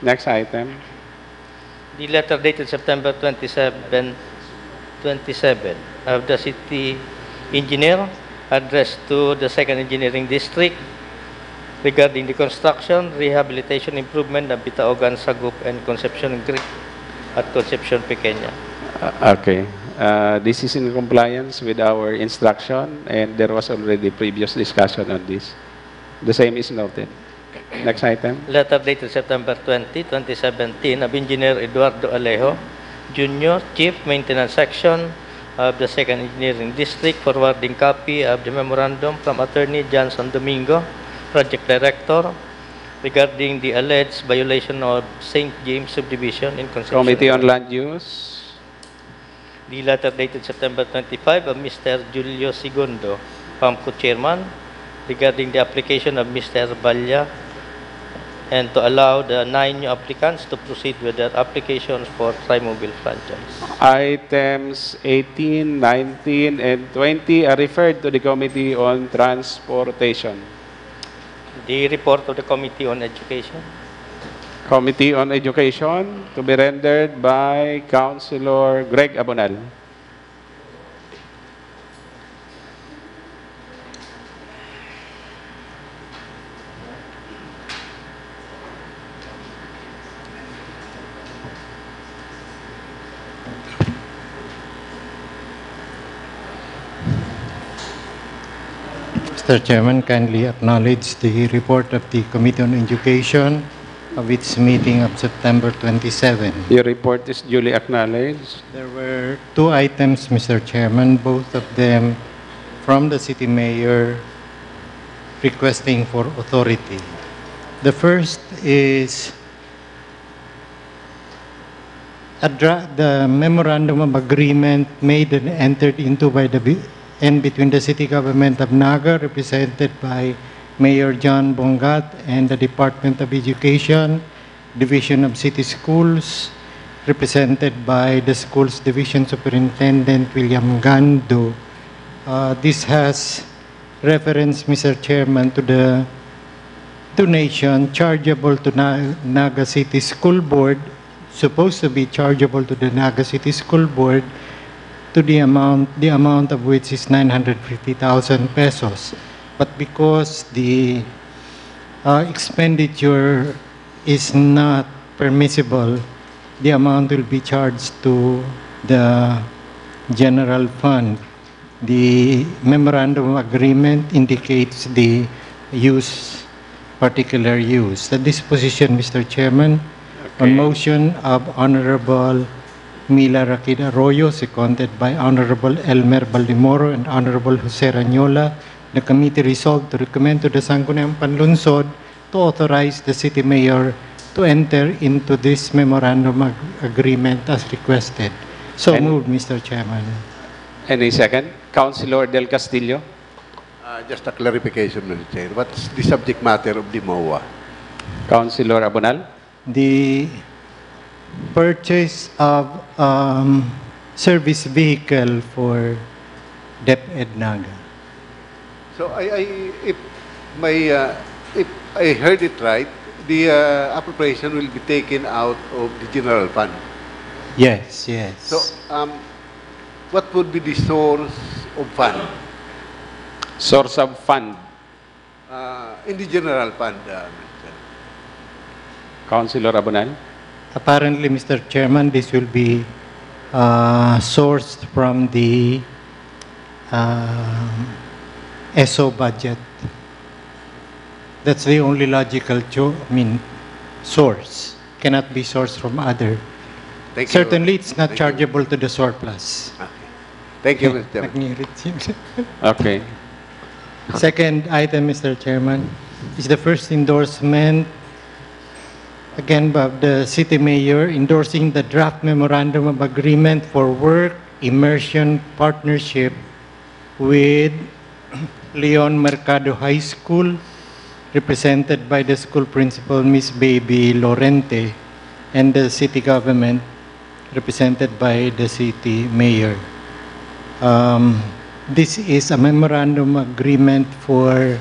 Next item. The letter dated September twenty-seven, twenty-seven of the city engineer addressed to the second engineering district regarding the construction, rehabilitation, improvement of Bitaogan, Sagup, and Concepcion Creek at Concepcion Pequeña. Uh, okay. Uh, this is in compliance with our instruction and there was already previous discussion on this. The same is noted. Next item. Letter dated September twenty, twenty seventeen of Engineer Eduardo Alejo Junior, Chief Maintenance Section of the Second Engineering District, forwarding copy of the memorandum from Attorney Johnson Domingo, Project Director, regarding the alleged violation of Saint James Subdivision in Concepcion. Committee on Land Use. The letter dated September twenty-five of Mister Julio Segundo, PAMCO Chairman, regarding the application of Mister Balla and to allow the nine new applicants to proceed with their applications for Trimobile franchise. Items eighteen, nineteen, and twenty are referred to the Committee on Transportation. The report of the Committee on Education. Committee on Education to be rendered by Councilor Greg Abonal. Mister Chairman, kindly acknowledge the report of the Committee on Education of its meeting of September twenty-seven. Your report is duly acknowledged. There were two items, Mister Chairman, both of them from the city mayor requesting for authority. The first is a dra- the memorandum of agreement made and entered into by the B- and between the city government of Naga, represented by Mayor John Bongat and the Department of Education, Division of City Schools, represented by the Schools Division Superintendent William Gando. Uh, this has reference, Mister Chairman, to the donation chargeable to Na-, Naga City School Board, supposed to be chargeable to the Naga City School Board, to the amount, the amount of which is nine hundred fifty thousand pesos. But because the, uh, expenditure is not permissible, the amount will be charged to the general fund. The memorandum of agreement indicates the use, particular use. The disposition, Mister Chairman, on Okay. motion of Honorable Mila Rakid Arroyo, seconded by Honorable Elmer Baldemoro and Honorable Jose Ranyola, the committee resolved to recommend to the Sangguniang Panlungsod to authorize the city mayor to enter into this memorandum ag-, agreement as requested. So And moved, Mister Chairman. Any second? Councilor Del Castillo? Uh, just a clarification, Mister Chair. What's the subject matter of the MOA? Councilor Abonal? The purchase of, um, service vehicle for DepEd Naga. So I, I, if my, uh, if I heard it right, the, uh, appropriation will be taken out of the general fund. Yes, yes. So, um, what would be the source of fund? Source of fund. Uh, in the general fund, uh, Mister Chair. Councilor Abonal? Apparently, Mister Chairman, this will be, uh, sourced from the, uh, ESO budget. That's the only logical cho-, I mean, source. Cannot be sourced from other. Thank you. Certainly, it's not Thank you. chargeable to the surplus. Okay. Thank you, Mister Chairman. Nagngirit siya. Okay. Second item, Mister Chairman, is the first endorsement, again, of the city mayor endorsing the draft memorandum of agreement for work immersion partnership with Leon Mercado High School, represented by the school principal, Miss Baby Lorente, and the city government, represented by the city mayor. Um, this is a memorandum agreement for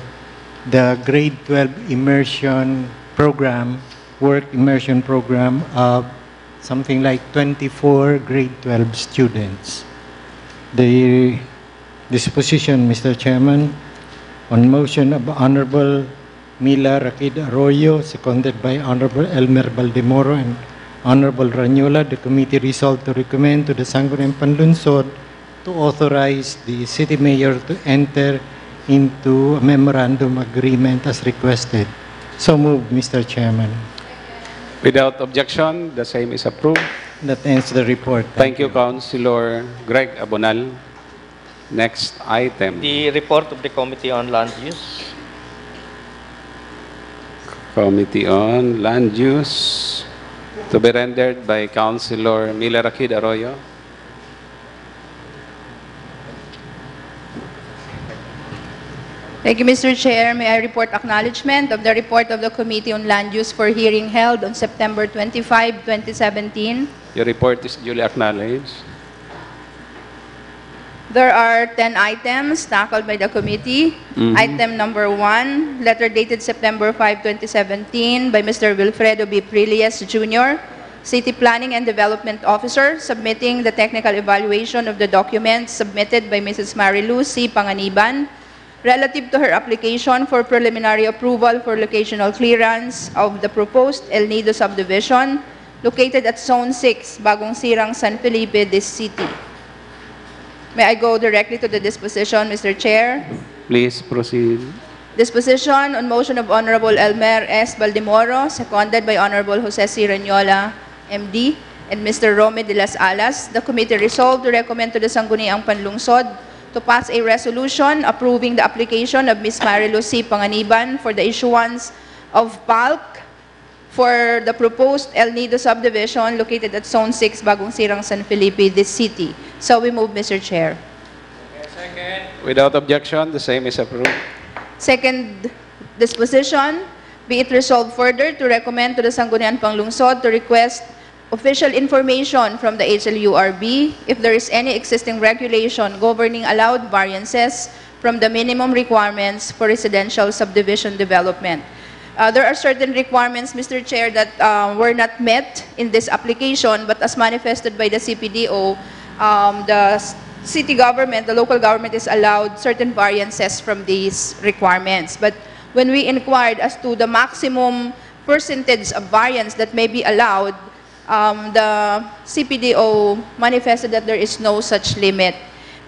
the grade twelve immersion program, work immersion program of something like twenty-four grade twelve students. The disposition, Mister Chairman, on motion of Honorable Mila Rakid Arroyo, seconded by Honorable Elmer Baldemoro and Honorable Ranyola, the committee resolved to recommend to the Sangguniang Panlungsod to authorize the city mayor to enter into a memorandum agreement as requested. So moved, Mister Chairman. Without objection, the same is approved. That ends the report. Thank Thank you, you. Councilor Greg Abonal. Next item. The report of the Committee on Land Use. Committee on Land Use, to be rendered by Councilor Mila Rakid Arroyo. Thank you, Mister Chair. May I report acknowledgement of the report of the Committee on Land Use for hearing held on September twenty-five, twenty seventeen? Your report is duly acknowledged. There are ten items tackled by the committee. Mhm. Item number one, letter dated September five, twenty seventeen, by Mister Wilfredo B. Prilles Junior, City Planning and Development Officer, submitting the technical evaluation of the documents submitted by Missus Marilu C. Panganiban relative to her application for preliminary approval for locational clearance of the proposed El Nido subdivision located at Zone six, Bagong Sirang, San Felipe, this city. May I go directly to the disposition, Mister Chair? Please proceed. Disposition on motion of Honorable Elmer S. Baldemoro, seconded by Honorable Jose C. Reñola, M D, and Mister Romy de las Alas, the committee resolved to recommend to the Sangguniang Panlungsod to pass a resolution approving the application of Miss Marilu C. Panganiban for the issuance of PALC for the proposed El Nido subdivision located at Zone six, Bagong Sirang, San Felipe, this city. So we move, Mister Chair. Without objection, the same is approved. Second Disposition, be it resolved further to recommend to the Sangguniang Panglungsod to request official information from the H L U R B if there is any existing regulation governing allowed variances from the minimum requirements for residential subdivision development. Uh, there are certain requirements, Mister Chair, that uh, were not met in this application, but as manifested by the C P D O, um, the s- city government, the local government is allowed certain variances from these requirements. But when we inquired as to the maximum percentage of variance that may be allowed, um, the C P D O manifested that there is no such limit.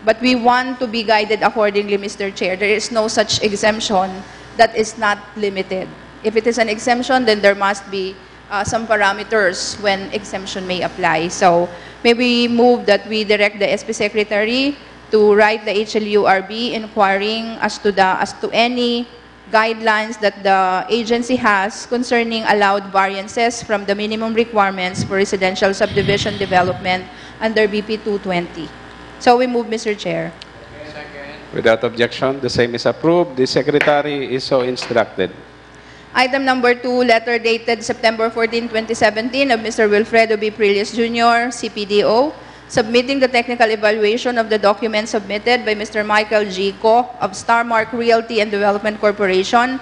But we want to be guided accordingly, Mister Chair. There is no such exemption that is not limited. If it is an exemption, then there must be uh, some parameters when exemption may apply. So, may we move that we direct the S P Secretary to write the H L U R B inquiring as to the as to any guidelines that the agency has concerning allowed variances from the minimum requirements for residential subdivision development under B P two twenty. So we move, Mister Chair. Without objection, the same is approved. The Secretary is so instructed. Item number two, letter dated September fourteen, twenty seventeen, of Mister Wilfredo B. Prillos Junior, C P D O, submitting the technical evaluation of the documents submitted by Mister Michael G. Ko of Starmark Realty and Development Corporation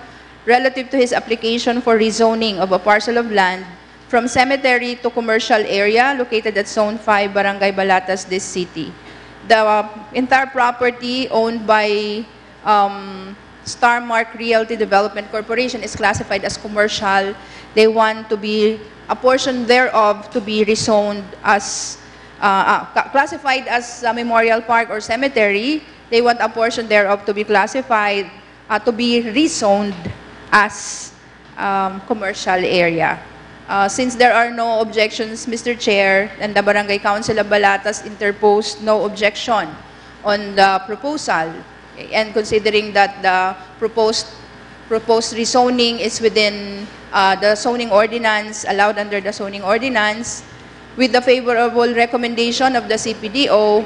relative to his application for rezoning of a parcel of land from cemetery to commercial area located at Zone five, Barangay Balatas, this city. The entire property owned by um, Starmark Realty Development Corporation is classified as commercial. They want to be a portion thereof to be rezoned as uh, uh, ca- classified as a memorial park or cemetery. They want a portion thereof to be classified uh, to be rezoned as um, commercial area. Uh, since there are no objections, Mister Chair, and the Barangay Council of Balatas interposed no objection on the proposal, okay, and considering that the proposed proposed rezoning is within uh, the zoning ordinance, allowed under the zoning ordinance, with the favorable recommendation of the C P D O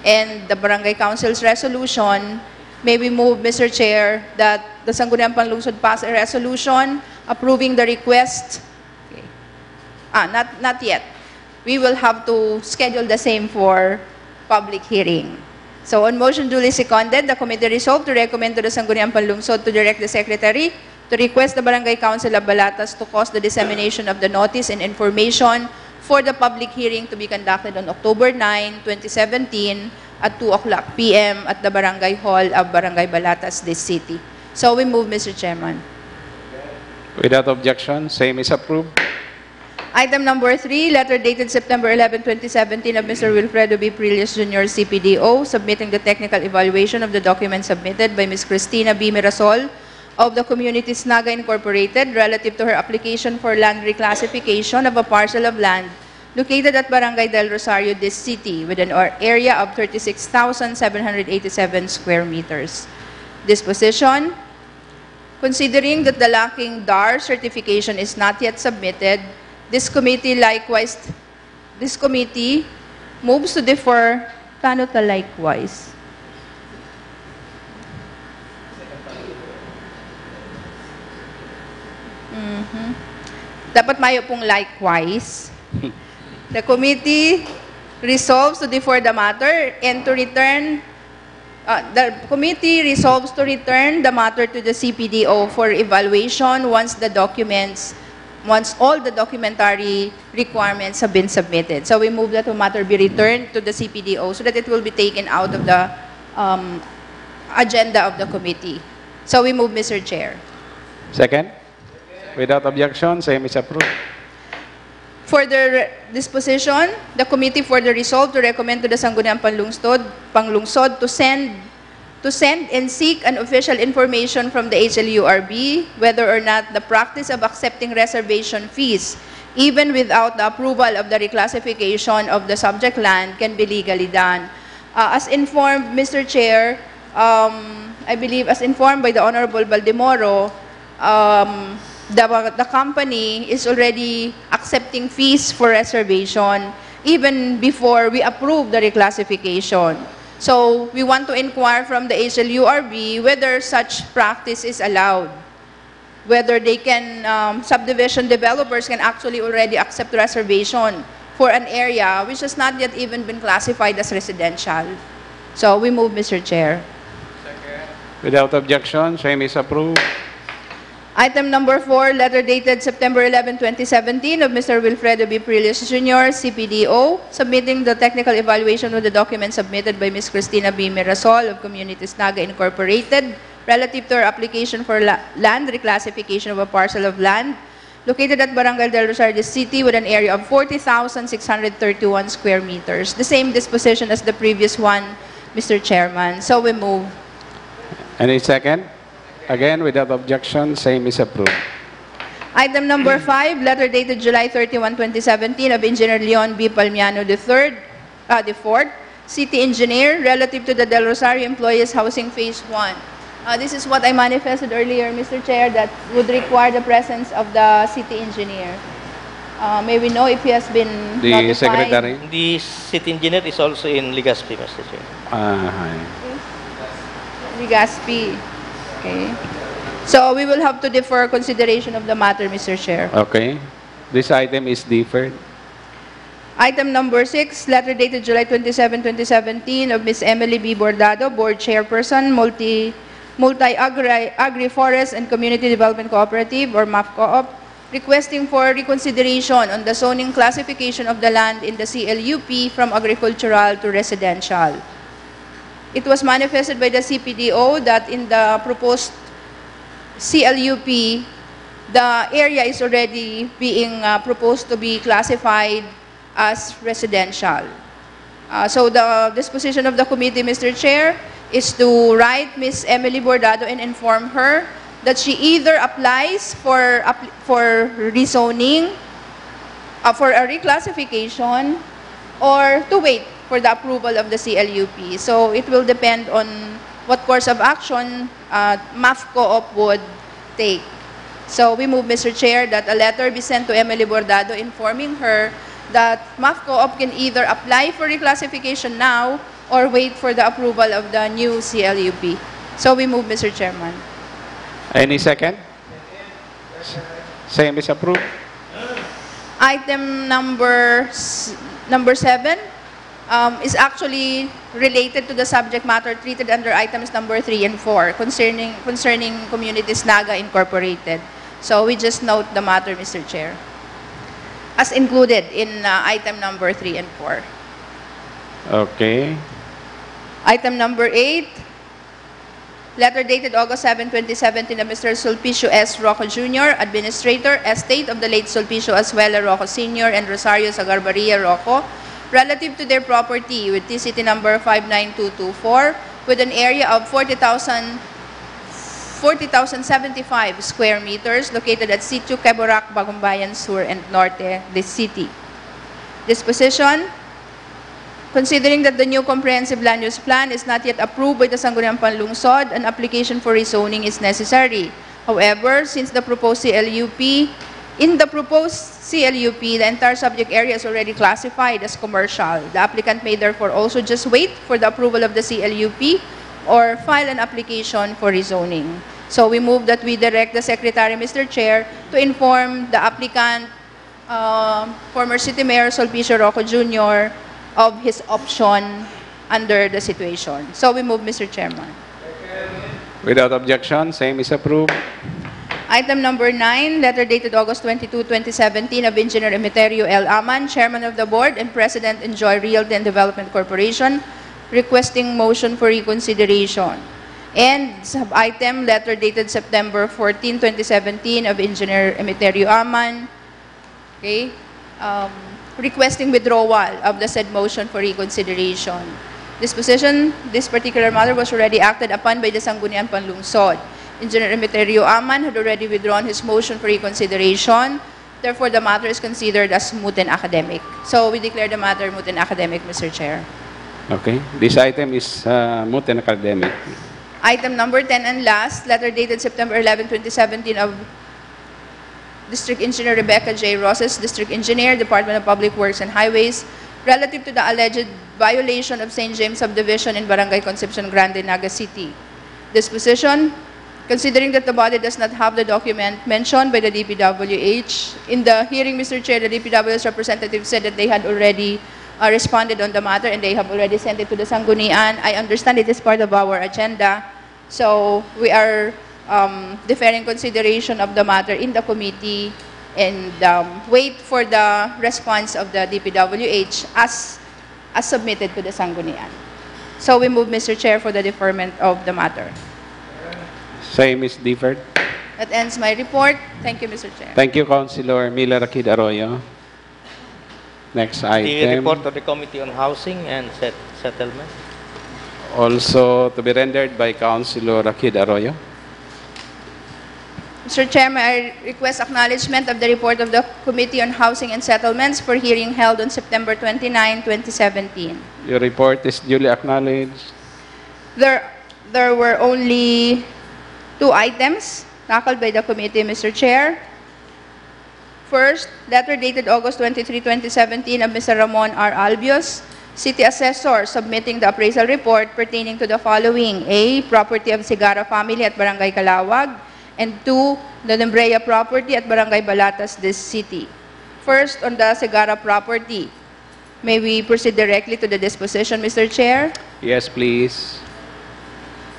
and the Barangay Council's resolution, may we move, Mister Chair, that the Sangguniang Panlungsod pass a resolution approving the request. Okay. Ah, not, not yet. We will have to schedule the same for public hearing. So, on motion duly seconded, the committee resolved to recommend to the Sangguniang Panlungsod to direct the Secretary to request the Barangay Council of Balatas to cause the dissemination of the notice and information for the public hearing to be conducted on October nine, twenty seventeen, at two o'clock p m at the Barangay Hall of Barangay Balatas, this city. So we move, Mister Chairman. Without objection, same is approved. Item number three, letter dated September eleven, twenty seventeen, of Mister Wilfredo B. Prillos Junior, C P D O, submitting the technical evaluation of the documents submitted by Miss Christina B. Mirasol of the Communities Naga Incorporated relative to her application for land reclassification of a parcel of land located at Barangay Del Rosario, this city, with an or- area of thirty-six thousand seven hundred eighty-seven square meters. Disposition. Considering that the lacking D A R certification is not yet submitted, this committee likewise, this committee moves to defer. Paano ta likewise? Mhm. Dapat mayo pong likewise. The committee resolves to defer the matter and to return Uh, the committee resolves to return the matter to the C P D O for evaluation once the documents, once all the documentary requirements have been submitted. So we move that the matter be returned to the C P D O so that it will be taken out of the um, agenda of the committee. So we move, Mister Chair. Second. Without objection, same is approved. Further disposition, the committee further resolved to recommend to the Sangguniang Panlungsod, Panglungsod to send to send and seek an official information from the H L U R B whether or not the practice of accepting reservation fees, even without the approval of the reclassification of the subject land, can be legally done. Uh, as informed, Mister Chair, um, I believe as informed by the Honorable Baldemoro, um, the, the company is already accepting fees for reservation even before we approve the reclassification. So, we want to inquire from the H L U R B whether such practice is allowed. whether they can, um, subdivision developers can actually already accept reservation for an area which has not yet even been classified as residential. So we move, Mister Chair. Without objection, same is approved. Item number four, letter dated September eleven, twenty seventeen, of Mister Wilfredo B. Prillos Junior, C P D O, submitting the technical evaluation with the documents submitted by Miss Christina B. Mirasol of Communities Naga Incorporated relative to her application for la- land reclassification of a parcel of land located at Barangay del Rosario City with an area of forty thousand six hundred thirty-one square meters, the same disposition as the previous one, Mister Chairman. So we move. Any second? Again, without objection, same is approved. Item number five, letter dated July thirty-one, twenty seventeen, of Engineer Leon B. Palmiano the third, uh, the fourth, City Engineer, relative to the Del Rosario Employees Housing Phase one. Uh, this is what I manifested earlier, Mister Chair, that would require the presence of the City Engineer. Uh, may we know if he has been The notified? Secretary? The city engineer is also in Legazpi, Mister Chair. Ah, hi. Legazpi. Okay. So we will have to defer consideration of the matter, Mister Chair. Okay. This item is deferred. Item number six, letter dated July twenty-seven, twenty seventeen, of Miss Emily B. Bordado, Board Chairperson, Multi, Multi Agri, Agri-Forest and Community Development Cooperative or MAFCOOP, requesting for reconsideration on the zoning classification of the land in the C L U P from agricultural to residential. It was manifested by the C P D O that in the proposed C L U P, the area is already being, uh, proposed to be classified as residential. Uh, so the disposition of the committee, Mister Chair, is to write Miss Emily Bordado and inform her that she either applies for appli- for rezoning, uh, for a reclassification, or to wait for the approval of the C L U P. So it will depend on what course of action, uh, MAFCOOP would take. So we move, Mister Chair, that a letter be sent to Emily Bordado informing her that MAFCOOP can either apply for reclassification now or wait for the approval of the new C L U P. So we move, Mister Chairman. Any second? Same is approved. Item number s- number seven, um, is actually related to the subject matter treated under items number three and four concerning concerning Communities Naga Incorporated. So we just note the matter, Mister Chair, as included in, uh, item number three and four. Okay. Item number eight, letter dated August seven, twenty seventeen, of Mister Sulpicio S. Roco Junior, Administrator, Estate of the late Sulpicio Azuela Roco Senior and Rosario Sagarbaria Roco, relative to their property with T C T number five nine two two four, with an area of forty thousand, forty thousand seventy-five square meters, located at Sitio Quebrac, Bagumbayan Sur and Norte, this city. Disposition: Considering that the new comprehensive land use plan is not yet approved by the Sangguniang Panlungsod, an application for rezoning is necessary. However, since the proposed C L U P, in the proposed C L U P, the entire subject area is already classified as commercial. The applicant may therefore also just wait for the approval of the C L U P or file an application for rezoning. So we move that we direct the Secretary, Mister Chair, to inform the applicant, uh, former City Mayor Sulpicio Roco Junior, of his option under the situation. So we move, Mister Chairman. Without objection, same is approved. Item number nine, letter dated August twenty-two, twenty seventeen, of Engineer Emeterio L. Aman, Chairman of the Board and President, Enjoy Realty and Development Corporation, requesting motion for reconsideration. And sub-item, letter dated September fourteen, twenty seventeen, of Engineer Emeterio Aman, okay, um, requesting withdrawal of the said motion for reconsideration. Disposition: this particular matter was already acted upon by the Sangguniang Panlungsod. Engineer Emeterio Aman had already withdrawn his motion for reconsideration. Therefore, the matter is considered as moot and academic. So we declare the matter moot and academic, Mister Chair. Okay. This item is uh, moot and academic. Item number ten and last, letter dated September eleven, twenty seventeen, of District Engineer Rebecca J. Roses, District Engineer, Department of Public Works and Highways, relative to the alleged violation of Saint James Subdivision in Barangay Concepcion Grande, Naga City. Disposition: Considering that the body does not have the document mentioned by the D P W H, in the hearing, Mister Chair, the D P W H representative said that they had already uh, responded on the matter and they have already sent it to the Sanggunian. I understand it is part of our agenda. So we are um, deferring consideration of the matter in the committee and um, wait for the response of the D P W H as, as submitted to the Sanggunian. So we move, Mister Chair, for the deferment of the matter. Same is deferred. That ends my report. Thank you, Mister Chair. Thank you, Councilor Mila Rakid Arroyo. Next The item. report of the Committee on Housing and Set- Settlement. Also to be rendered by Councilor Rakid Arroyo. Mister Chair, may I request acknowledgement of the report of the Committee on Housing and Settlements for hearing held on September twenty-nine, twenty seventeen. Your report is duly acknowledged. There, there were only two items tackled by the committee, Mister Chair. First, letter dated August twenty-three, twenty seventeen of Mister Ramon R. Albios, City Assessor, submitting the appraisal report pertaining to the following. A, property of Segarra family at Barangay Calawag, and two, the Nabrea property at Barangay Balatas, this city. First, on the Segarra property. May we proceed directly to the disposition, Mister Chair? Yes, please.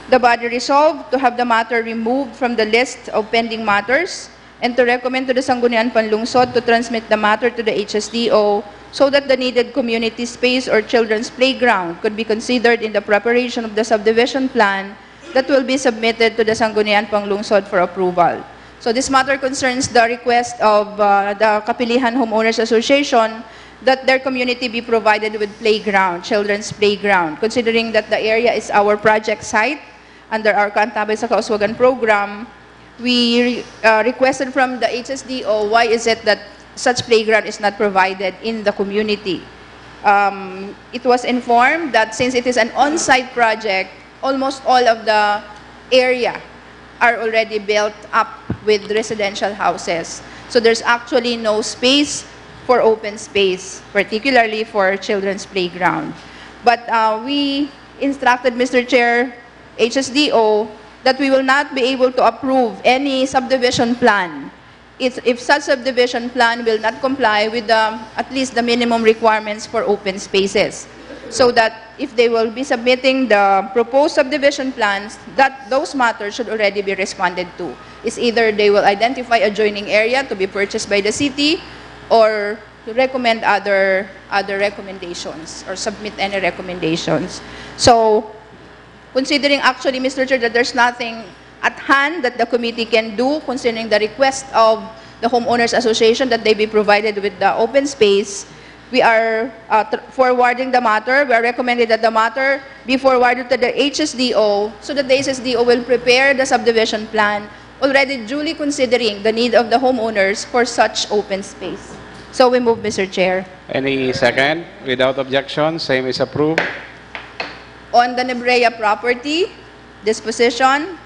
The body resolved to have the matter removed from the list of pending matters and to recommend to the Sangguniang Panlungsod to transmit the matter to the H S D O so that the needed community space or children's playground could be considered in the preparation of the subdivision plan that will be submitted to the Sangguniang Panlungsod for approval. So this matter concerns the request of uh, the Kapilihan Homeowners Association that their community be provided with playground, children's playground, considering that the area is our project site under our Kaantabay sa Kauswagan program. We uh, requested from the H S D O, why is it that such playground is not provided in the community? Um, it was informed that since it is an on-site project, almost all of the area are already built up with residential houses. So there's actually no space for open space, particularly for children's playground. But uh, we instructed, Mister Chair, H S D O, that we will not be able to approve any subdivision plan if, if such subdivision plan will not comply with the, at least the minimum requirements for open spaces. So that if they will be submitting the proposed subdivision plans, that those matters should already be responded to. Is either they will identify adjoining area to be purchased by the city or to recommend other other recommendations or submit any recommendations. So, considering actually, Mister Chair, that there's nothing at hand that the committee can do concerning the request of the Homeowners Association that they be provided with the open space, we are uh, tr- forwarding the matter. We are recommending that the matter be forwarded to the H S D O so that the H S D O will prepare the subdivision plan, already duly considering the need of the homeowners for such open space. So we move, Mister Chair. Any second? Without objection, same is approved. On the Nabrea property, disposition,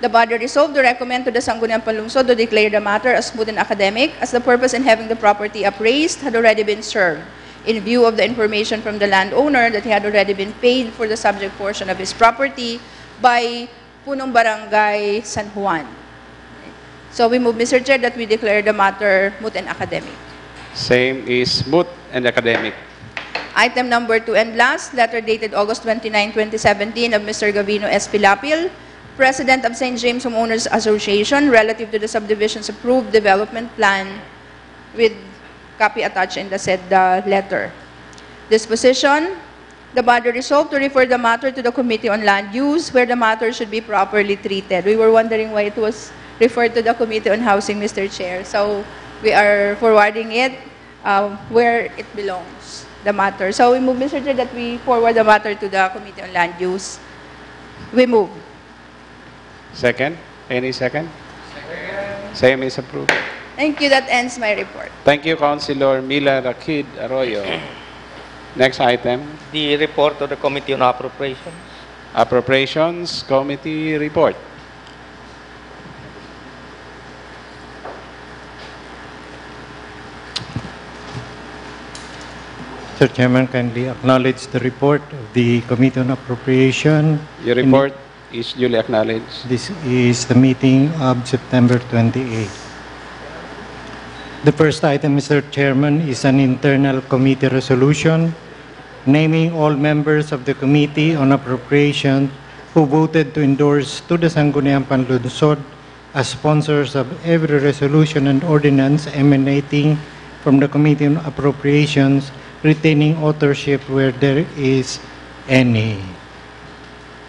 the body resolved to recommend to the Sangguniang Panlungsod to declare the matter as moot and academic, as the purpose in having the property appraised had already been served in view of the information from the landowner that he had already been paid for the subject portion of his property by Punong Barangay San Juan. So we move, Mister Chair, that we declare the matter moot and academic. Same is moot and academic. Item number two and last, letter dated August twenty-nine, twenty seventeen of Mister Gavino S. Pilapil, President of Saint James Homeowners Association, relative to the subdivision's approved development plan with copy attached in the said uh, letter. Disposition, the body resolved to refer the matter to the Committee on Land Use where the matter should be properly treated. We were wondering why it was referred to the Committee on Housing, Mister Chair. So we are forwarding it uh, where it belongs, the matter. So we move, Mister Chair, that we forward the matter to the Committee on Land Use. We move. Second? Any second? Same is approved. Thank you. That ends my report. Thank you, Councilor Mila Rakid Arroyo. Next item. The report of the Committee on Appropriations. Appropriations Committee report. Mister Chairman, kindly acknowledge the report of the Committee on Appropriation. Your report. is duly acknowledged. This is the meeting of September twenty-eight. The first item, Mister Chairman, is an internal committee resolution naming all members of the Committee on Appropriation who voted to endorse to the Sangguniang Panlungsod as sponsors of every resolution and ordinance emanating from the Committee on Appropriations, retaining authorship where there is any.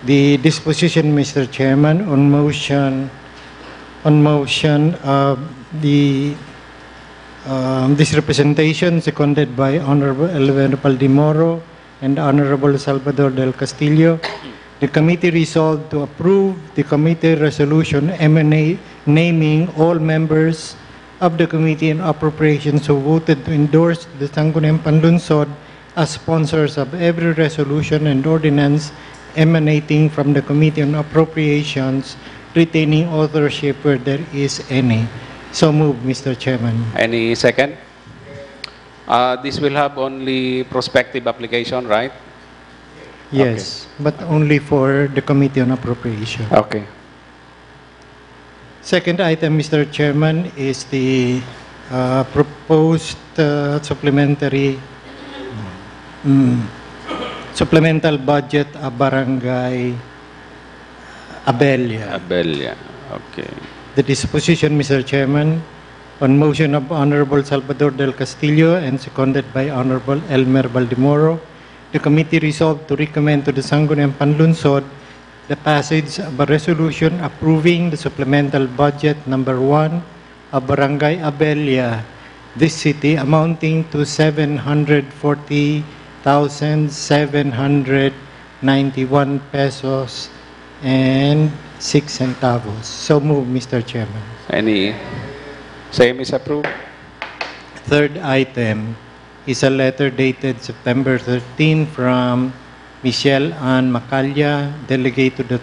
The disposition, Mister Chairman, on motion, on motion of the, um, this representation, seconded by Honorable Elmer Baldemoro and Honorable Salvador Del Castillo, the committee resolved to approve the committee resolution M N A naming all members of the Committee on Appropriations who voted to endorse the Sangguniang Panlungsod as sponsors of every resolution and ordinance emanating from the Committee on Appropriations, retaining authorship where there is any. So move, Mister Chairman. Any second? Uh, this will have only prospective application, right? Yes, but only for the Committee on Appropriation. Okay. Second item, Mister Chairman, is the uh, proposed uh, supplementary mm, supplemental budget of Barangay Abella. Abella. Okay. The disposition, Mister Chairman, on motion of Honorable Salvador Del Castillo and seconded by Honorable Elmer Baldemoro, the committee resolved to recommend to the Sangguniang Panlungsod the passage of a resolution approving the supplemental budget number one of Barangay Abella, this city, amounting to seven hundred forty thousand seven hundred ninety-one pesos and six centavos. So move, Mister Chairman. Any? Same is approved. Third item is a letter dated September thirteen from Michelle Ann Macalla, delegate to the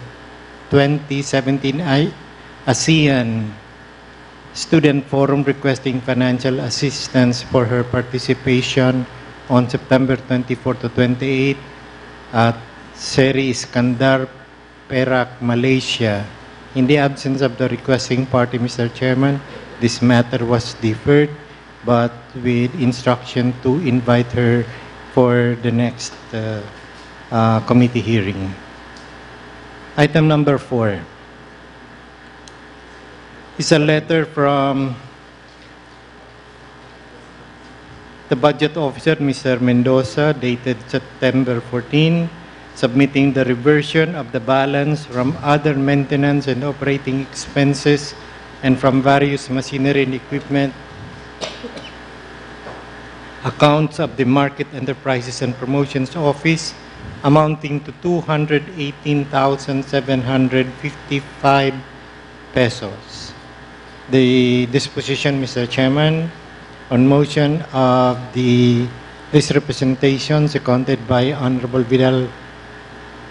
twenty seventeen I- ASEAN Student Forum, requesting financial assistance for her participation on September twenty-four to twenty-eight at Seri Iskandar, Perak, Malaysia. In the absence of the requesting party, Mister Chairman, this matter was deferred, but with instruction to invite her for the next uh, uh, committee hearing. Item number four is a letter from the budget officer, Mister Mendoza, dated September fourteen, submitting the reversion of the balance from other maintenance and operating expenses and from various machinery and equipment accounts of the Market Enterprises and Promotions Office, amounting to two hundred eighteen thousand seven hundred fifty-five pesos. The disposition, Mister Chairman, on motion of the this representation seconded by Honorable Vidal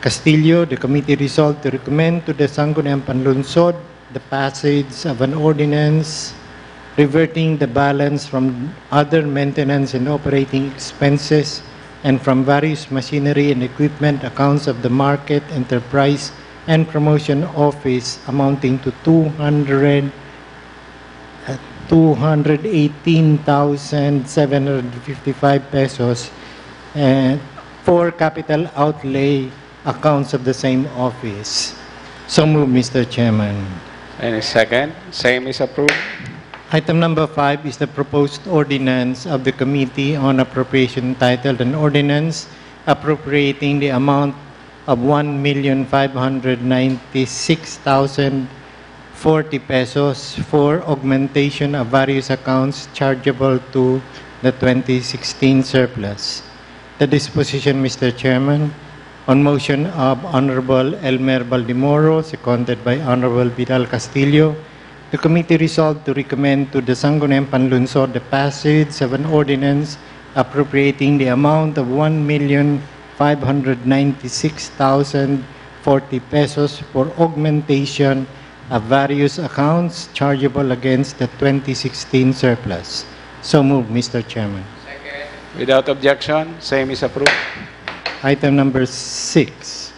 Castillo, the committee resolved to recommend to the Sangguniang Panlungsod the passage of an ordinance reverting the balance from other maintenance and operating expenses and from various machinery and equipment accounts of the Market Enterprise and Promotion Office amounting to two hundred, uh, two hundred eighteen thousand seven hundred fifty-five pesos, and for capital outlay accounts of the same office. So move, Mister Chairman. Any second? Same is approved. Item number five is the proposed ordinance of the Committee on Appropriation, titled an ordinance appropriating the amount of one million five hundred ninety-six thousand forty pesos for augmentation of various accounts chargeable to the twenty sixteen surplus. The disposition, Mister Chairman, on motion of Honorable Elmer Baldemoro, seconded by Honorable Vidal Castillo, the committee resolved to recommend to the Sangguniang Panlungsod the passage of an ordinance appropriating the amount of one million five hundred ninety-six thousand forty pesos for augmentation of various accounts chargeable against the twenty sixteen surplus. So moved, Mister Chairman. Without objection, same is approved. Item number six.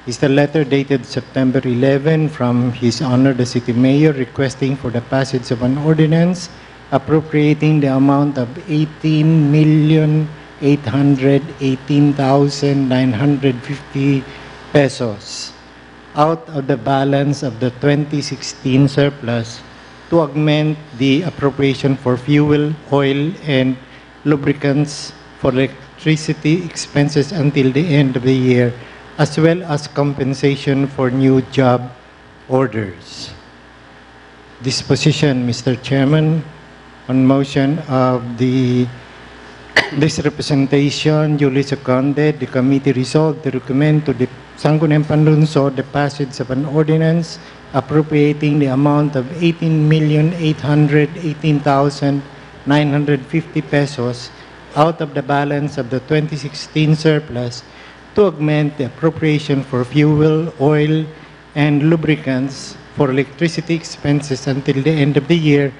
is the letter dated September eleven from His Honor the City Mayor requesting for the passage of an ordinance appropriating the amount of eighteen million eight hundred eighteen thousand nine hundred fifty pesos out of the balance of the twenty sixteen surplus to augment the appropriation for fuel, oil, and lubricants for electricity expenses until the end of the year, as well as compensation for new job orders. Disposition, Mister Chairman, on motion of the this representation duly seconded, the committee resolved to recommend to the Sangguniang Panlungsod the passage of an ordinance appropriating the amount of eighteen million eight hundred eighteen thousand nine hundred fifty pesos out of the balance of the twenty sixteen surplus to augment the appropriation for fuel, oil, and lubricants for electricity expenses until the end of the year,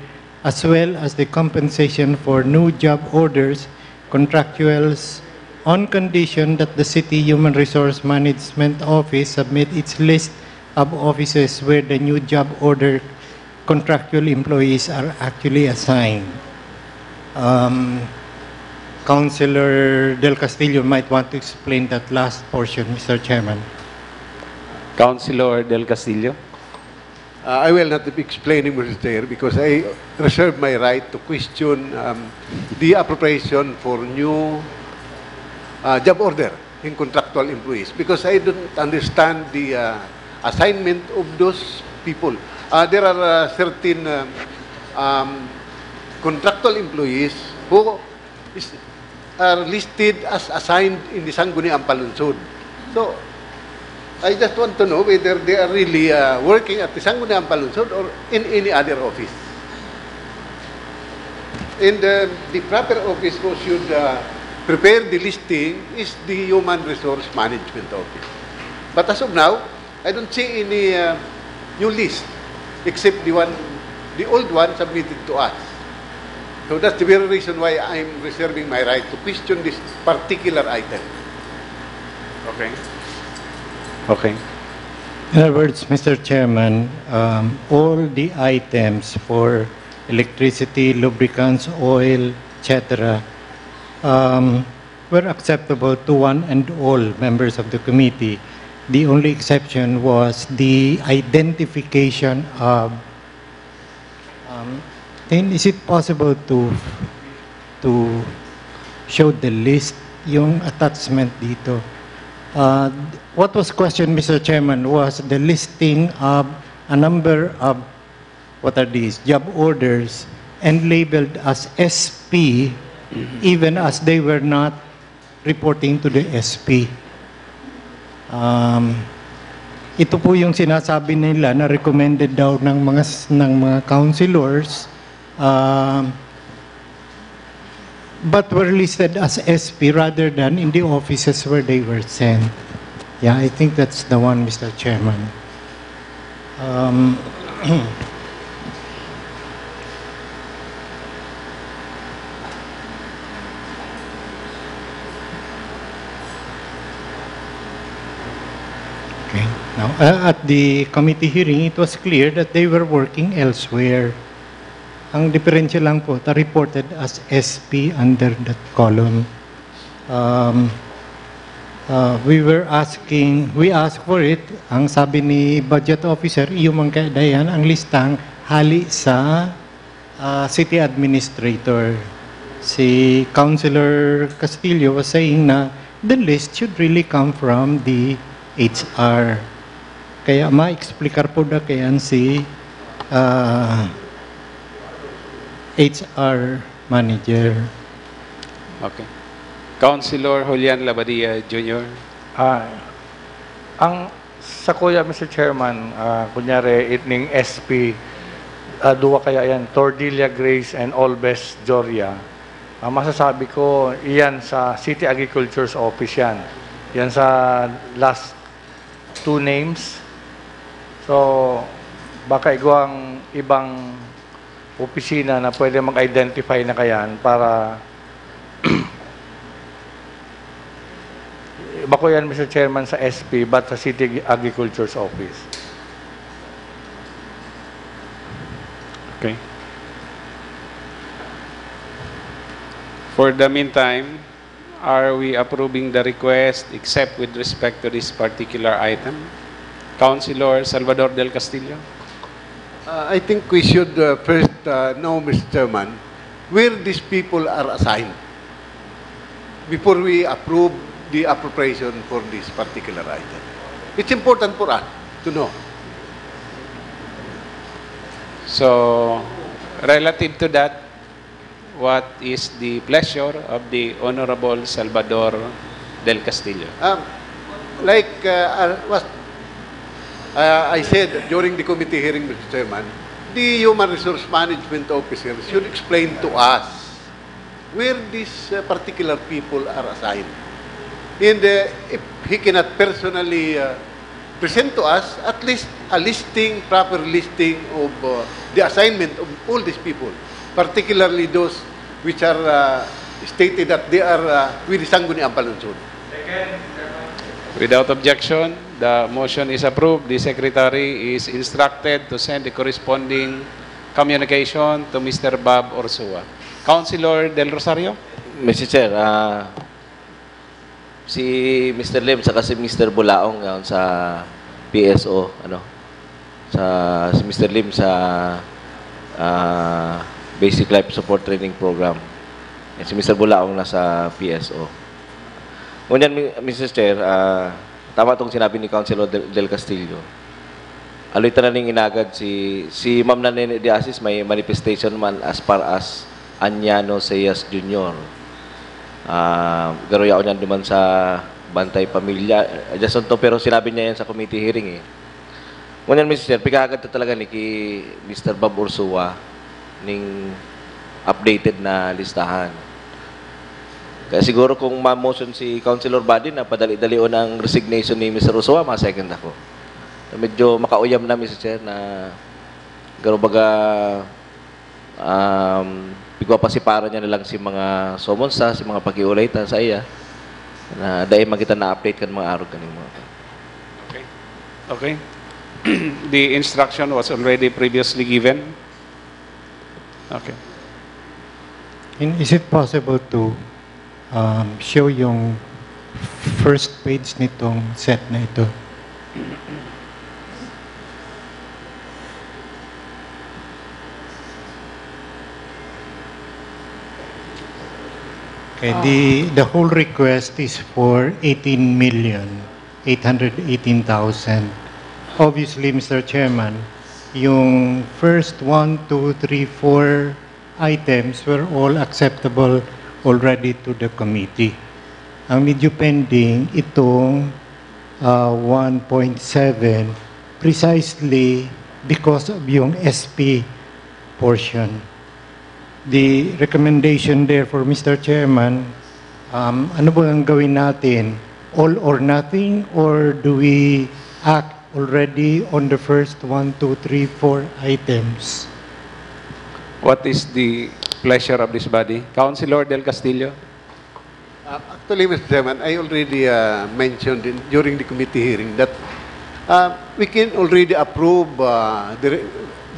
as well as the compensation for new job orders, contractuals, on condition that the City Human Resource Management Office submit its list of offices where the new job order contractual employees are actually assigned. Um, Councilor Del Castillo might want to explain that last portion, Mister Chairman. Councilor Del Castillo. Uh, I will not be explaining, Mister Chair, because I reserve my right to question, um, the appropriation for new, uh, job order in contractual employees, because I don't understand the, uh, assignment of those people. Uh, there are, uh, certain, um, um, contractual employees who is, are listed as assigned in the Sangguniang Panlungsod. So, I just want to know whether they are really, uh, working at the Sangguniang Panlungsod or in any other office. And, uh, the proper office who should, uh, prepare the listing is the Human Resource Management Office. But as of now, I don't see any, uh, new list except the one, the old one submitted to us. So that's the very reason why I'm reserving my right to question this particular item. Okay. Okay. In other words, Mister Chairman, um, all the items for electricity, lubricants, oil, et cetera, um, were acceptable to one and all members of the committee. The only exception was the identification of, um, then is it possible to, to show the list, yung attachment dito? Uh, what was questioned, Mister Chairman, was the listing of a number of, what are these, job orders and labeled as S P, even as they were not reporting to the S P. Um, ito po yung sinasabi nila na recommended daw ng mga s-, ng mga councilors, um, but were listed as S P rather than in the offices where they were sent. Yeah, I think that's the one, Mister Chairman. Um, Okay. Now, uh, at the committee hearing, it was clear that they were working elsewhere. Ang diferensya lang po, ta reported as S P under that column. Um, uh, we were asking, we asked for it. Ang sabi ni budget officer, iyo man kaya dayan ang listang hali sa, uh, city administrator. Si Councilor Castillo was saying na the list should really come from the H R. Kaya ma-explicar po na kayan si, uh, H R manager. Okay. Councilor Julian Labadia Junior. Ah, ang sa kuya, Mister Chairman, ah, kunyari, itning S P, ah, duwa kaya yan, Tordilla Grace and Olbes Joria. Ang masasabi ko, iyan sa City Agriculture's Office yan. Yan sa last two names. So, baka igwang ibang opisina na pwede mag-identify na kayan para Bako yan, Mister Chairman, sa S P, but sa City Agriculture's Office. Okay. For the meantime, are we approving the request except with respect to this particular item? Councilor Salvador Del Castillo? Uh, I think we should uh, first uh, know, Mister Chairman, where these people are assigned before we approve the appropriation for this particular item. It's important for us to know. So, relative to that, what is the pleasure of the Honorable Salvador Del Castillo? Um, like uh, uh, what uh, I said during the committee hearing, Mister Chairman, the human resource management officer should explain to us where these uh, particular people are assigned. And uh, if he cannot personally uh, present to us at least a listing, proper listing of uh, the assignment of all these people, particularly those which are uh, stated that they are uh, with the Sangguniang Panlungsod. Without objection, the motion is approved. The secretary is instructed to send the corresponding communication to Mister Bob Ursua. Councilor Del Rosario? Mister Chair, ah, si Mister Lim saka si Mister Bulaong ngayon sa P S O, ano, sa si Mister Lim sa ah, Basic Life Support Training Program. And si Mister Bulaong nasa P S O. Ngunyan, Mi- Mister Chair, ah, tama itong sinabi ni Councilor Del, Del Castillo. Aloy ta na ning inagad si si Ma'am Nanene de Asis, may manifestation man as far as Anyanos Zayas Junior. Ah, garo yaon yan duman sa Bantay Pamilya. Just to, pero sinabi niya yan sa committee hearing eh. Ngunyan, Mister Chair, pigahagad ta talaga ni ki Mister Bob Ursua ning updated na listahan. Kaya siguro kung ma-motion si Councilor Buddy na padali-dalion ang resignation ni Mister Ursua, ma-second ako. Medyo makauyam na, Mister Chair, na garo baga um, pigwapasiparan niya na lang si mga summons ta, si mga pakiulay ta sa iya, na dai man kita na-update kan mga arog kaning mga. Okay. Okay. The instruction was already previously given. Okay. And is it possible to um, show yung first page nitong set na ito? Okay, the, the whole request is for eighteen million eight hundred eighteen thousand. Obviously, Mister Chairman, yung first one, two, three, four items were all acceptable already to the committee. Ang medyo pending itong uh, one point seven precisely because of yung S P portion. The recommendation therefore, Mister Chairman, um, ano ba ang gawin natin? All or nothing, or do we act already on the first one, two, three, four items? What is the pleasure of this body? Councilor Del Castillo? Uh, actually, Mister Chairman, I already uh, mentioned in, during the committee hearing that uh, we can already approve uh, the,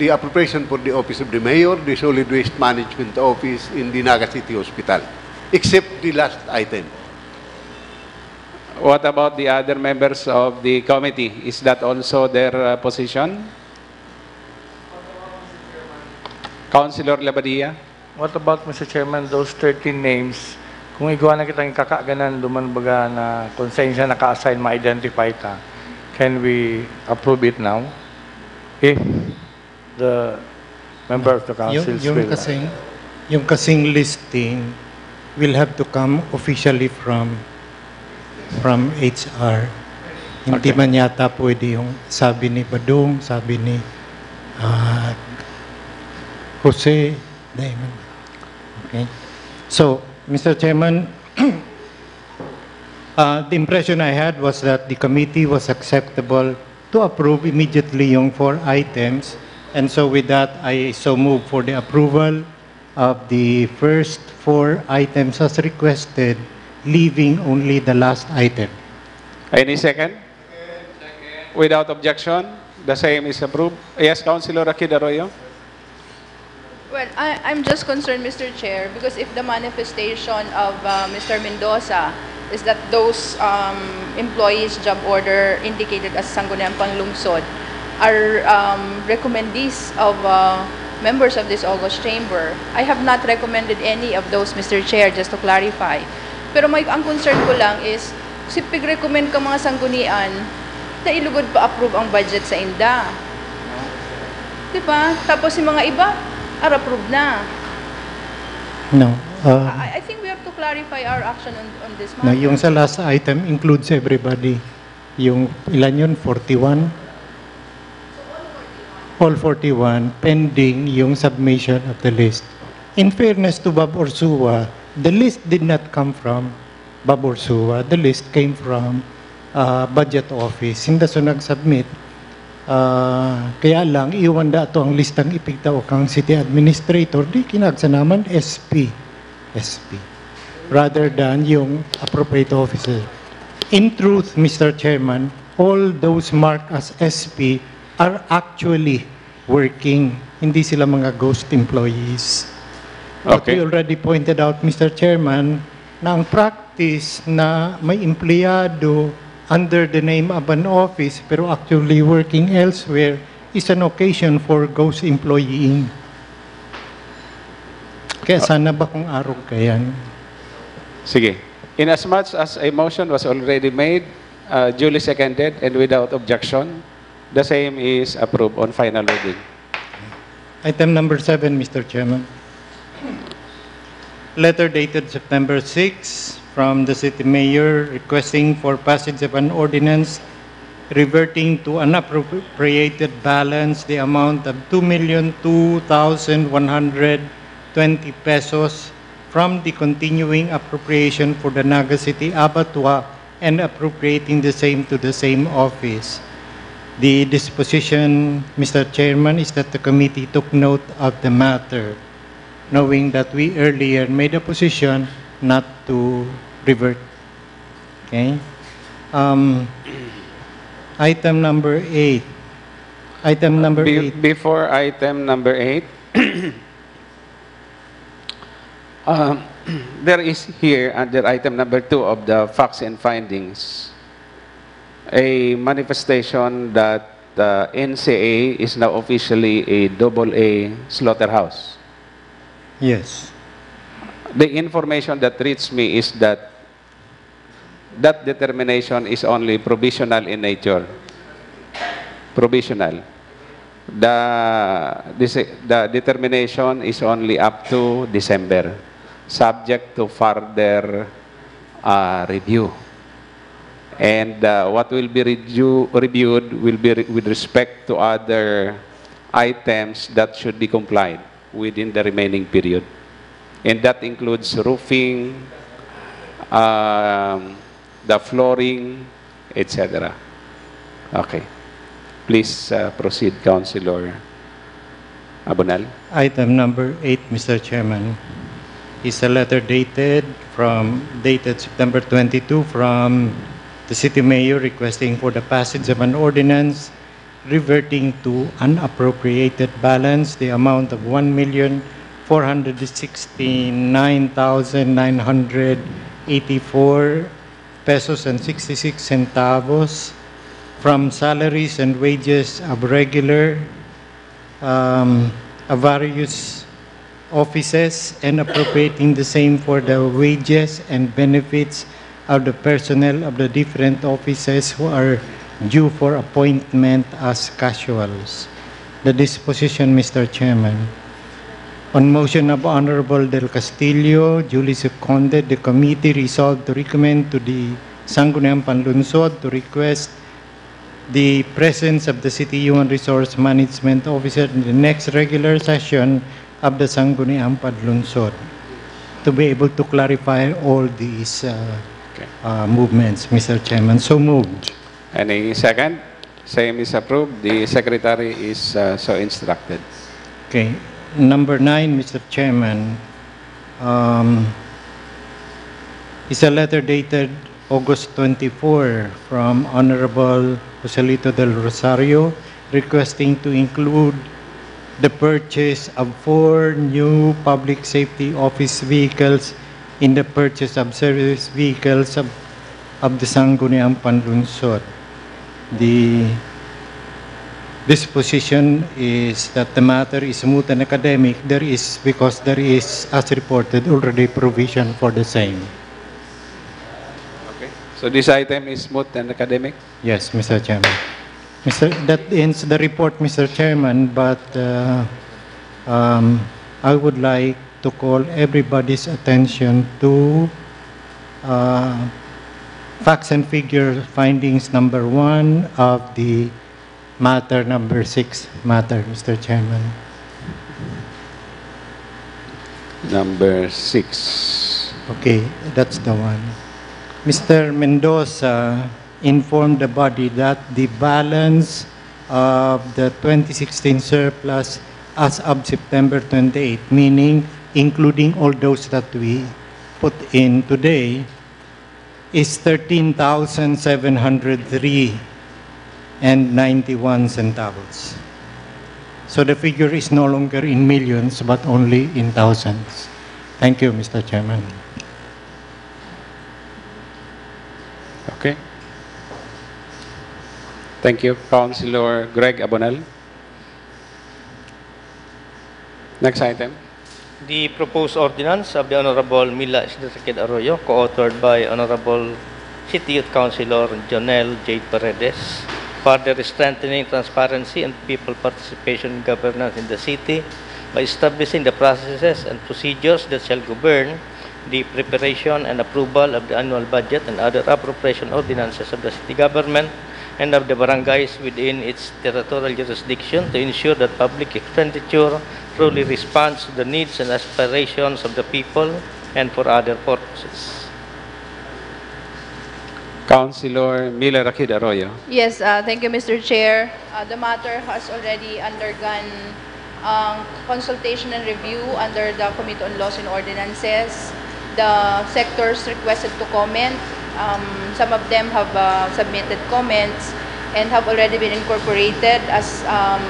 the appropriation for the Office of the Mayor, the Solid Waste Management Office in the Naga City Hospital, except the last item. What about the other members of the committee? Is that also their uh, position? Councilor Labadia? What about, Mister Chairman, those thirteen names? Kung igwa na kitang ikakaganan, duman baga na konsensya naka-assign, ma-identify ta, can we approve it now? If the member of the council yung, yung will... Kasing, yung kasing listing will have to come officially from from H R. Hindi okay. Man yata pwede yung sabi ni Badong, sabi ni uh, Jose, Diamond. Okay. So, Mister Chairman, uh, the impression I had was that the committee was acceptable to approve immediately yung four items. And so with that, I so move for the approval of the first four items as requested, leaving only the last item. Any second? Without objection, the same is approved. Yes, Councilor Akid Arroyo. Well, I, I'm just concerned, Mister Chair, because if the manifestation of uh, Mister Mendoza is that those um, employees job order indicated as Sangguniang Panlungsod are um, recommendees of uh, members of this August chamber, I have not recommended any of those, Mister Chair, just to clarify. Pero may, ang concern ko lang is, si pig-recommend ka mga sanggunian, dai lugod pa-approve ang budget sa inda. Di ba? Tapos yung mga iba, are approved na. No. Uh, I, I think we have to clarify our action on, on this no, matter. Yung sa last item includes everybody. Yung ilan yun? forty-one? All forty-one pending yung submission of the list. In fairness to Bob Ursua, the list did not come from Bob Ursua. The list came from uh, budget office. Sinda so nag-submit. Uh, kaya lang, iwan da ato ang listang ipigtao kang city administrator, di kinagsa naman S P. S P. Rather than yung appropriate officer. In truth, Mister Chairman, all those marked as S P are actually working. Hindi sila mga ghost employees. But Okay. We already pointed out, Mister Chairman, na ang practice na may empleyado under the name of an office pero actually working elsewhere is an occasion for ghost employeeing. Kaya sana ba kung arog kayan? Sige. In as much as a motion was already made, uh, duly seconded, and without objection, the same is approved on final reading. Item number seven, Mister Chairman. Letter dated September six from the City Mayor requesting for passage of an ordinance reverting to an appropriated balance the amount of two million two thousand one hundred twenty pesos from the continuing appropriation for the Naga City Abattoir and appropriating the same to the same office. The disposition, Mister Chairman, is that the committee took note of the matter, knowing that we earlier made a position not to revert. Okay? Um, item number eight. Item number Be- eight. Before item number eight, um, there is here, under item number two of the facts and findings, a manifestation that uh, N C A is now officially a double A slaughterhouse. Yes. The information that reached me is that that determination is only provisional in nature. Provisional. The, the, the determination is only up to December, subject to further uh, review. And uh, what will be review, reviewed will be re- with respect to other items that should be complied within the remaining period. And that includes roofing, um, the flooring, et cetera. Okay. Please uh, proceed, Councilor Abonal. Item number eight, Mister Chairman, is a letter dated from dated September twenty-two from the city mayor requesting for the passage of an ordinance reverting to unappropriated balance the amount of one million four hundred sixty-nine thousand nine hundred eighty-four pesos and sixty-six centavos from salaries and wages of regular um, of various offices and appropriating the same for the wages and benefits of the personnel of the different offices who are due for appointment as casuals. The disposition, Mister Chairman. On motion of Honorable Del Castillo, duly seconded, the committee resolved to recommend to the Sangguniang Panlungsod to request the presence of the City Human Resource Management Officer in the next regular session of the Sangguniang Panlungsod to be able to clarify all these uh, Okay. uh, movements, Mister Chairman. So moved. Any second? Same is approved. The secretary is uh, so instructed. Okay. Number nine, Mister Chairman, um, is a letter dated August twenty-four from Honorable Joselito Del Rosario requesting to include the purchase of four new public safety office vehicles in the purchase of service vehicles of, of the Sangguniang Panlungsod. The disposition is that the matter is moot and academic. There is, because there is, as reported, already provision for the same. Okay. So this item is moot and academic? Yes, Mister Chairman. Mister, that ends the report, Mister Chairman, but uh, um, I would like to call everybody's attention to uh, facts and figure findings number one of the matter number six matter, Mister Chairman. Number six. Okay, that's the one. Mister Mendoza informed the body that the balance of the twenty sixteen surplus as of September twenty-eight, meaning including all those that we put in today, is thirteen thousand seven hundred three and ninety-one centavos. So the figure is no longer in millions but only in thousands. Thank you, Mister Chairman. Okay. Thank you, Councilor Greg Abonel. Next item. The proposed ordinance of the Honorable Mila Sidrakid Arroyo, co-authored by Honorable City Youth Councilor Jonel J. Paredes, further strengthening transparency and people participation in governance in the city by establishing the processes and procedures that shall govern the preparation and approval of the annual budget and other appropriation ordinances of the city government and of the barangays within its territorial jurisdiction to ensure that public expenditure truly responds to the needs and aspirations of the people and for other purposes. Councilor Mila Rakid Arroyo. Yes, uh, thank you, Mister Chair. Uh, the matter has already undergone um, consultation and review under the Committee on Laws and Ordinances. The sectors requested to comment, um, some of them have uh, submitted comments and have already been incorporated as um,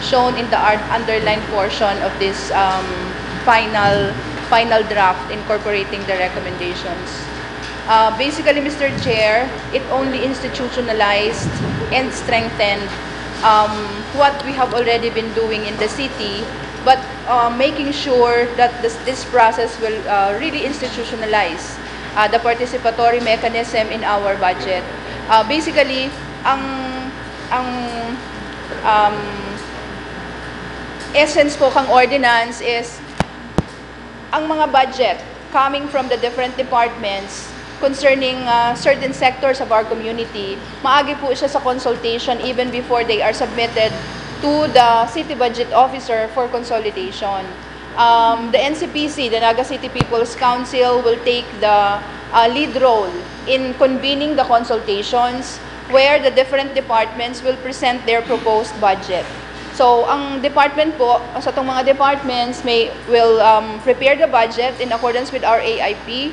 shown in the ar- underlined portion of this um, final final draft incorporating the recommendations. Uh, basically, Mister Chair, it only institutionalized and strengthened um, what we have already been doing in the city, but uh, making sure that this, this process will uh, really institutionalize uh, the participatory mechanism in our budget. Uh, basically, ang ang um, essence po kang ordinance is ang mga budget coming from the different departments concerning uh, certain sectors of our community, maagi po siya sa consultation even before they are submitted to the city budget officer for consolidation. Um, the N C P C, the Naga City People's Council, will take the uh, lead role in convening the consultations where the different departments will present their proposed budget. So, ang department po, sa itong mga departments, may, will um, prepare the budget in accordance with our A I P.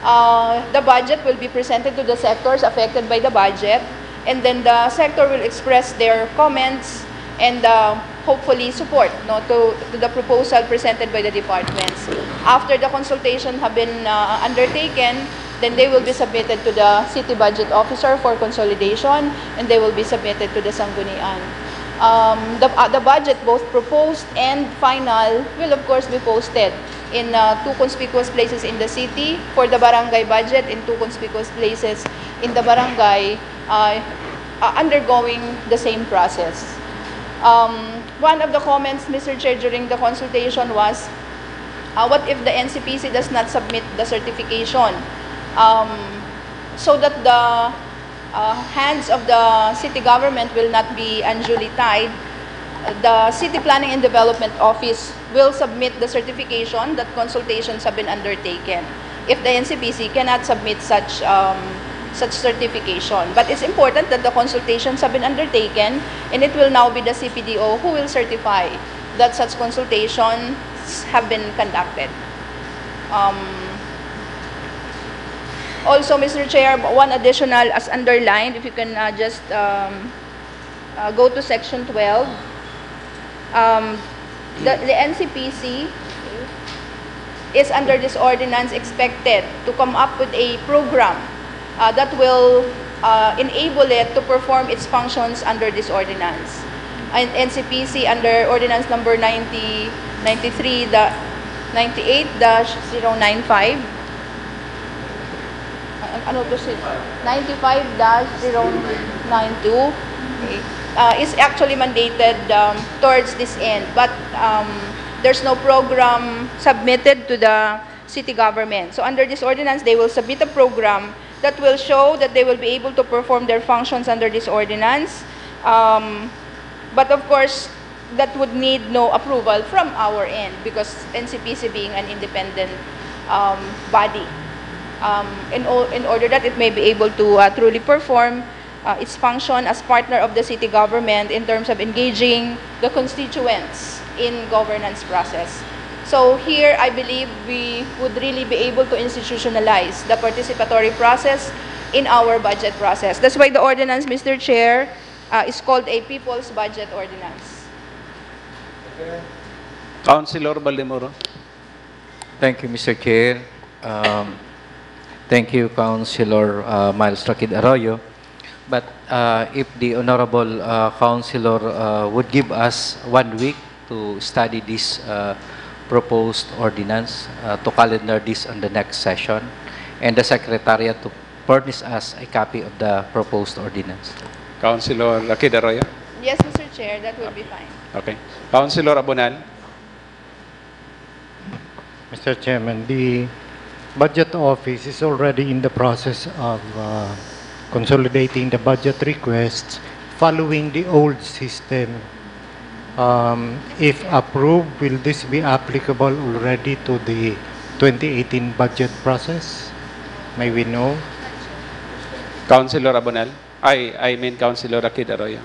Uh, the budget will be presented to the sectors affected by the budget, and then the sector will express their comments and uh, hopefully support, no, to, to the proposal presented by the departments. After the consultation have been uh, undertaken, then they will be submitted to the city budget officer for consolidation, and they will be submitted to the Sanggunian. Um, the, uh, the budget, both proposed and final, will of course be posted in uh, two conspicuous places in the city for the barangay budget, in two conspicuous places in the barangay uh, uh, undergoing the same process. Um, one of the comments, Mister Chair, during the consultation was, uh, what if the N C P C does not submit the certification? Um, so that the uh, hands of the city government will not be unduly tied, the City Planning and Development Office will submit the certification that consultations have been undertaken if the N C P C cannot submit such um, such certification. But it's important that the consultations have been undertaken, and it will now be the C P D O who will certify that such consultations have been conducted. Um, Also, Mister Chair, one additional as underlined, if you can, uh, just, um, uh, go to section twelve. Um, the, the N C P C is under this ordinance expected to come up with a program, uh, that will, uh, enable it to perform its functions under this ordinance. And N C P C under ordinance number ninety, ninety-three, the ninety-eight dash zero nine five. An-, ano to si ninety-five dash zero nine two, okay, uh, is actually mandated, um, towards this end. But, um, there's no program submitted to the city government. So under this ordinance, they will submit a program that will show that they will be able to perform their functions under this ordinance. Um, but of course, that would need no approval from our end because N C P C being an independent, um, body. Um, in, o- in order that it may be able to, uh, truly perform, uh, its function as partner of the city government in terms of engaging the constituents in governance process. So here, I believe we would really be able to institutionalize the participatory process in our budget process. That's why the ordinance, Mister Chair, uh, is called a People's Budget Ordinance. Councilor Baldemoro. Thank you, Mister Chair. Um, thank you, Councilor uh, Miles Rakid Arroyo. But uh, if the Honorable uh, Councilor uh, would give us one week to study this uh, proposed ordinance, uh, to calendar this on the next session, and the Secretariat to furnish us a copy of the proposed ordinance. Councilor Rakid Arroyo. Yes, Mister Chair, that would be fine. Okay. Councilor Abonal. Mister Chairman, the Budget Office is already in the process of uh, consolidating the budget requests following the old system. Um, if approved, will this be applicable already to the twenty eighteen budget process? May we know? Councilor Abonal. I, I mean Councilor Rakid Arroyo.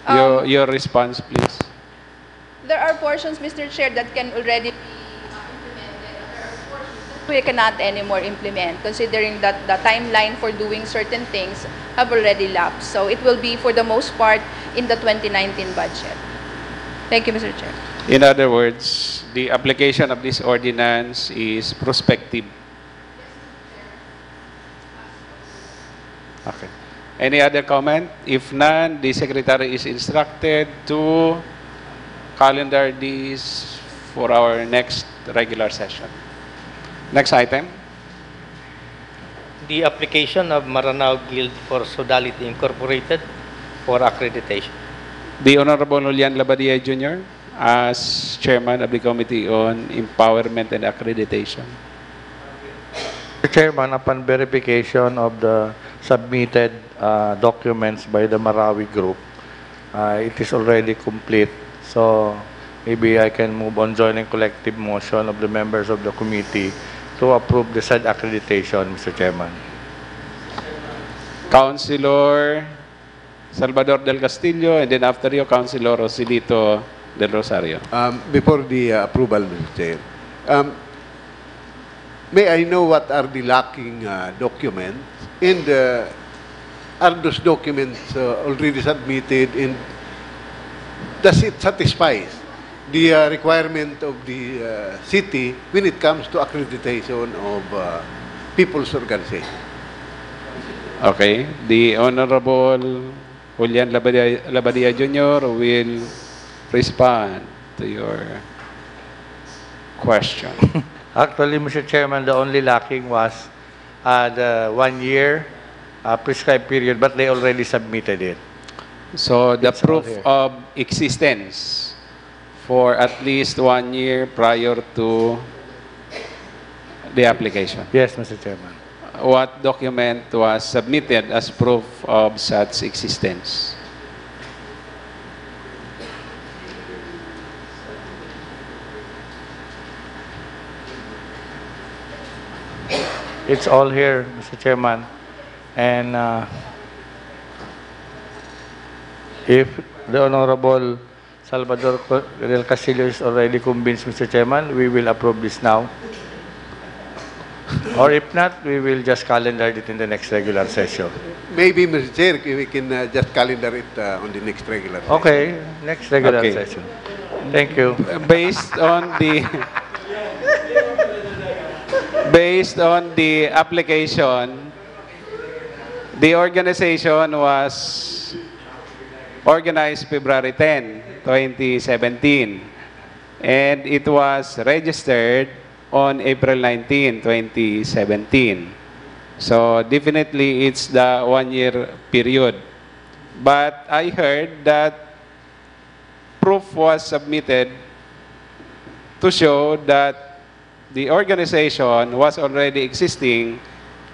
Your, Um, your response, please. There are portions, Mister Chair, that can already be uh, implemented. And there are portions that we cannot anymore implement, considering that the timeline for doing certain things have already lapsed. So it will be, for the most part, in the twenty nineteen budget. Thank you, Mister Chair. In other words, the application of this ordinance is prospective. Okay. Any other comment? If none, the secretary is instructed to calendar this for our next regular session. Next item. The application of Maranao Guild for Sodality Incorporated for accreditation. The Honorable Julian Labadia Junior as chairman of the Committee on Empowerment and Accreditation. Mister Chairman, upon verification of the submitted uh, documents by the Marawi Group, uh, it is already complete. So maybe I can move on joining collective motion of the members of the committee to approve the said accreditation, Mister Chairman. Councilor Salvador Del Castillo, and then after you, Councilor Rosilito Del Rosario. Um, before the uh, approval, Mister Chair, um, may I know what are the lacking uh, documents? And uh, are those documents uh, already submitted? And does it satisfy the uh, requirement of the uh, city when it comes to accreditation of uh, people's organization? Okay. The Honorable Julian Labadia, Labadia Junior will respond to your question. Actually, Mister Chairman, the only lacking was uh, the one year uh, prescribed period, but they already submitted it. So the It's all proof here. of existence for at least one year prior to the application. Yes, Mister Chairman. What document was submitted as proof of such existence? It's all here, Mister Chairman. And uh, if the Honorable Salvador Co- Del Castillo is already convinced, Mister Chairman, we will approve this now. Or if not, we will just calendar it in the next regular session. Maybe, Mister Chair, we can uh, just calendar it uh, on the next regular session. Okay, next regular Okay. Session. Thank you. Based on the based on the application, the organization was organized February ten, twenty seventeen, and it was registered on April nineteen, twenty seventeen. So definitely it's the one year period. But I heard that proof was submitted to show that the organization was already existing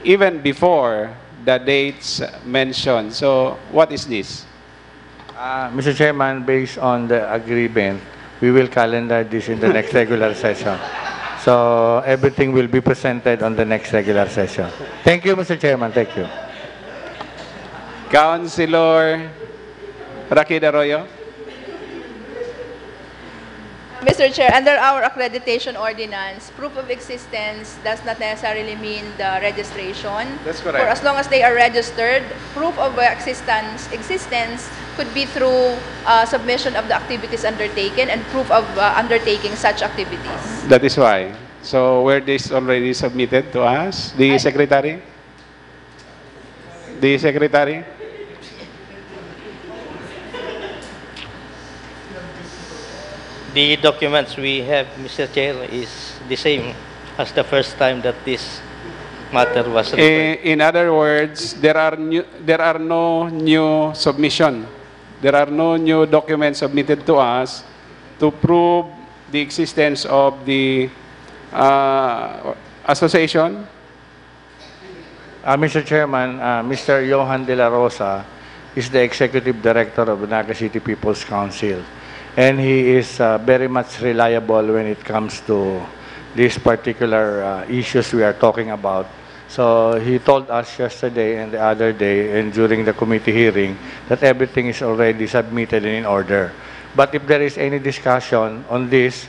even before the dates mentioned. So what is this? Uh, Mister Chairman, based on the agreement, we will calendar this in the next regular session. So everything will be presented on the next regular session. Thank you, Mister Chairman. Thank you. Councilor Rakid Arroyo? Mister Chair, under our accreditation ordinance, proof of existence does not necessarily mean the registration. That's correct. For as long as they are registered, proof of existence existence could be through uh, submission of the activities undertaken and proof of uh, undertaking such activities. That is why. So were this already submitted to us? The secretary? The secretary? The documents we have, Mister Chair, is the same as the first time that this matter was referred. Eh, in other words, there are new, there are no new submission. There are no new documents submitted to us to prove the existence of the uh, association. Uh, Mister Chairman, uh, Mister Johan De La Rosa is the Executive Director of the Naga City People's Council. And he is uh, very much reliable when it comes to these particular uh, issues we are talking about. So he told us yesterday and the other day and during the committee hearing that everything is already submitted and in order. But if there is any discussion on this,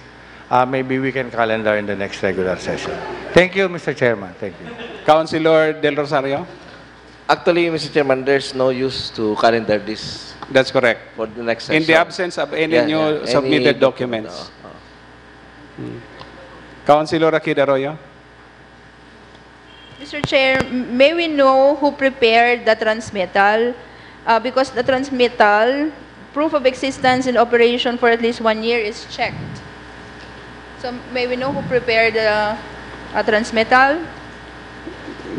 uh, maybe we can calendar in the next regular session. Thank you, Mister Chairman. Thank you. Councilor Del Rosario? Actually, Mister Chairman, there's no use to calendar this That's correct. for the next In session. the absence of any Yeah, new yeah, any submitted document, documents. oo, oo. Councilor Rakid Arroyo? Mister Chair, m- may we know who prepared the transmittal? Uh, because the transmittal, proof of existence and operation for at least one year is checked. So may we know who prepared the uh, transmittal?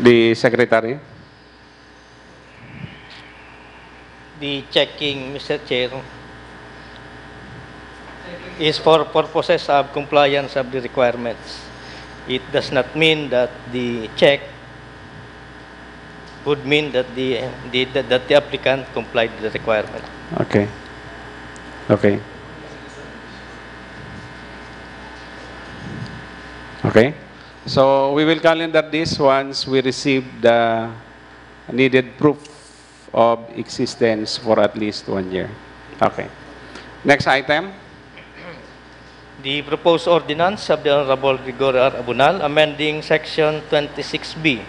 The secretary? The checking, Mister Chair, is for purposes of compliance of the requirements. It does not mean that the check would mean that the, the that the applicant complied with the requirement. Okay. Okay. Okay. So we will calendar this once we receive the needed proof of existence for at least one year. Okay. Next item. The proposed ordinance of the Honorable Gregorio R. Abunal, amending Section twenty-six B,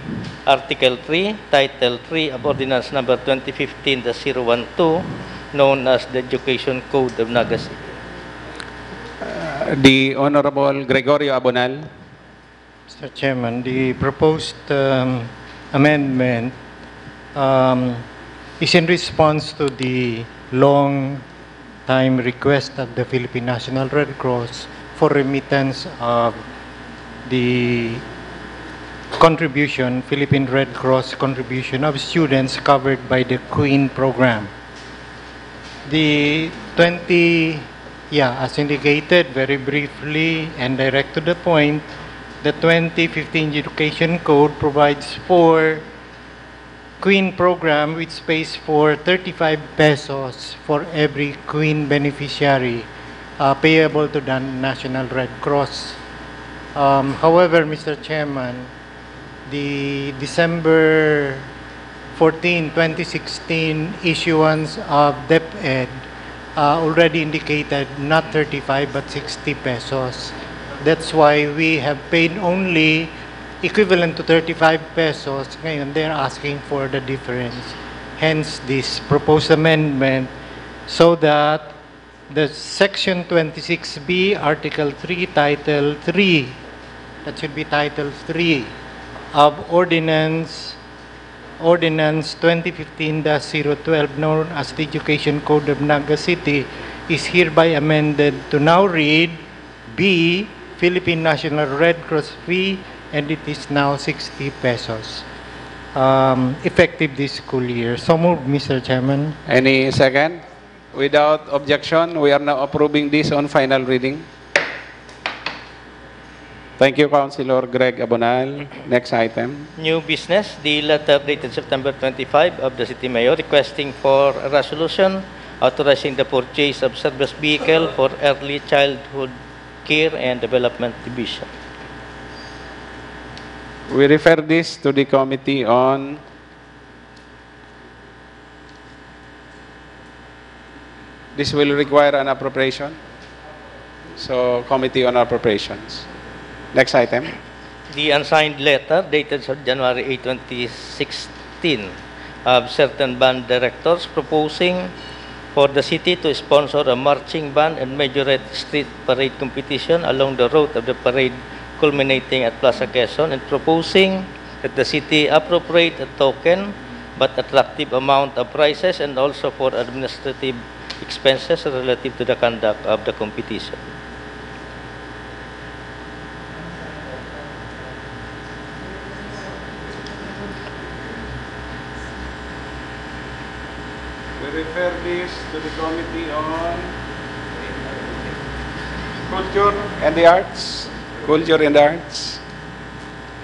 Article three, Title three of Ordinance Number twenty fifteen dash zero one two, known as the Education Code of Naga City. The Honorable Gregorio Abonal. Mister Chairman, the proposed um, amendment um, is in response to the long time request of the Philippine National Red Cross for remittance of the contribution, Philippine Red Cross contribution of students covered by the Queen Program. The twenty, yeah, as indicated, very briefly and direct to the point, the twenty fifteen Education Code provides for Queen Program, which pays for thirty-five pesos for every Queen beneficiary uh, payable to the National Red Cross. Um, however, Mister Chairman, the December fourteen, twenty sixteen issuance of DepEd uh, already indicated not thirty-five but sixty pesos. That's why we have paid only equivalent to thirty-five pesos. Ngayon, they're asking for the difference. Hence, this proposed amendment so that the section twenty-six B, Article three, Title three, that should be Title three of Ordinance, Ordinance twenty fifteen dash zero twelve, known as the Education Code of Naga City, is hereby amended to now read B, Philippine National Red Cross fee, and it is now sixty pesos, um, effective this school year. So moved, Mister Chairman. Any second? Without objection, we are now approving this on final reading. Thank you, Councilor Greg Abonal. Next item. New business, the letter dated September twenty-five of the City Mayor requesting for a resolution authorizing the purchase of service vehicle for Early Childhood Care and Development Division. We refer this to the Committee on, this will require an appropriation. So, Committee on Appropriations. Next item. The unsigned letter dated sa January eight, twenty sixteen, of certain band directors proposing for the city to sponsor a marching band and majorette street parade competition along the route of the parade culminating at Plaza Quezon and proposing that the city appropriate a token but attractive amount of prizes and also for administrative expenses relative to the conduct of the competition. We refer this to the Committee on Culture and the Arts. Culture and the Arts,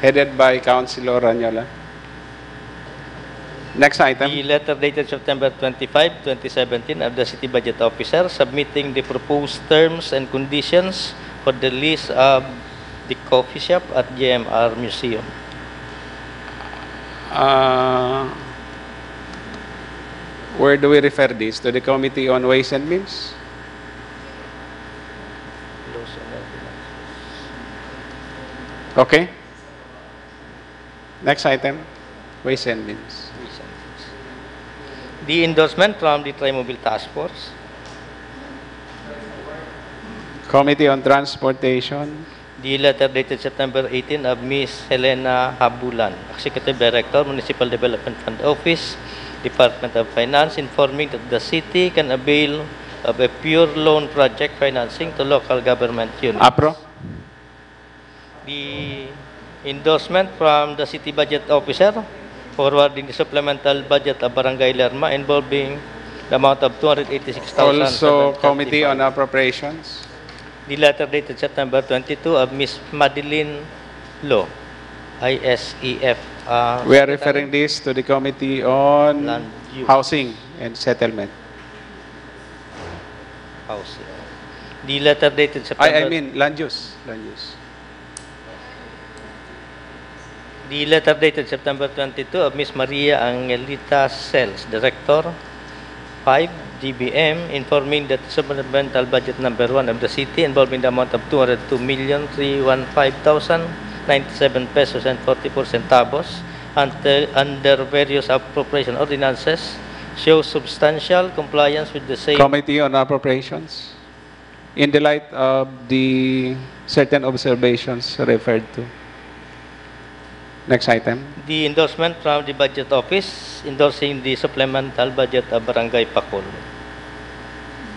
headed by Councilor Ranyola. Next item. The letter dated September twenty-five, twenty seventeen of the City Budget Officer submitting the proposed terms and conditions for the lease of the coffee shop at G M R Museum. Uh, where do we refer this? To the Committee on Ways and Means? Okay. Next item. Ways and Means. The endorsement from the Trimobile Task Force. Committee on Transportation. The letter dated September eighteen of Miss Helena Habulan, Executive Director, Municipal Development Fund Office, Department of Finance, informing that the city can avail of a pure loan project financing to local government units. APRO. The endorsement from the City Budget Officer forwarding the supplemental budget of Barangay Lerma involving the amount of two hundred eighty-six thousand seven hundred thirty-five. Also, Committee on Appropriations. The letter dated September twenty-two of Miss Madeline Lo, I S E F, uh, We are Secretary. Referring this to the Committee on Land Use. Housing and Settlement. Housing. The letter dated September I, I mean, Land Use. Land Use. The letter dated September twenty-two of Miss Maria Angelita Sales, Director, five D B M, informing that the supplemental budget number one of the city involving the amount of two hundred two million three one five thousand ninety-seven pesos and forty-four centavos under, under various appropriation ordinances shows substantial compliance with the same. Committee on Appropriations. In the light of the certain observations referred to. Next item. The endorsement from the Budget Office endorsing the supplemental budget of Barangay Pacol.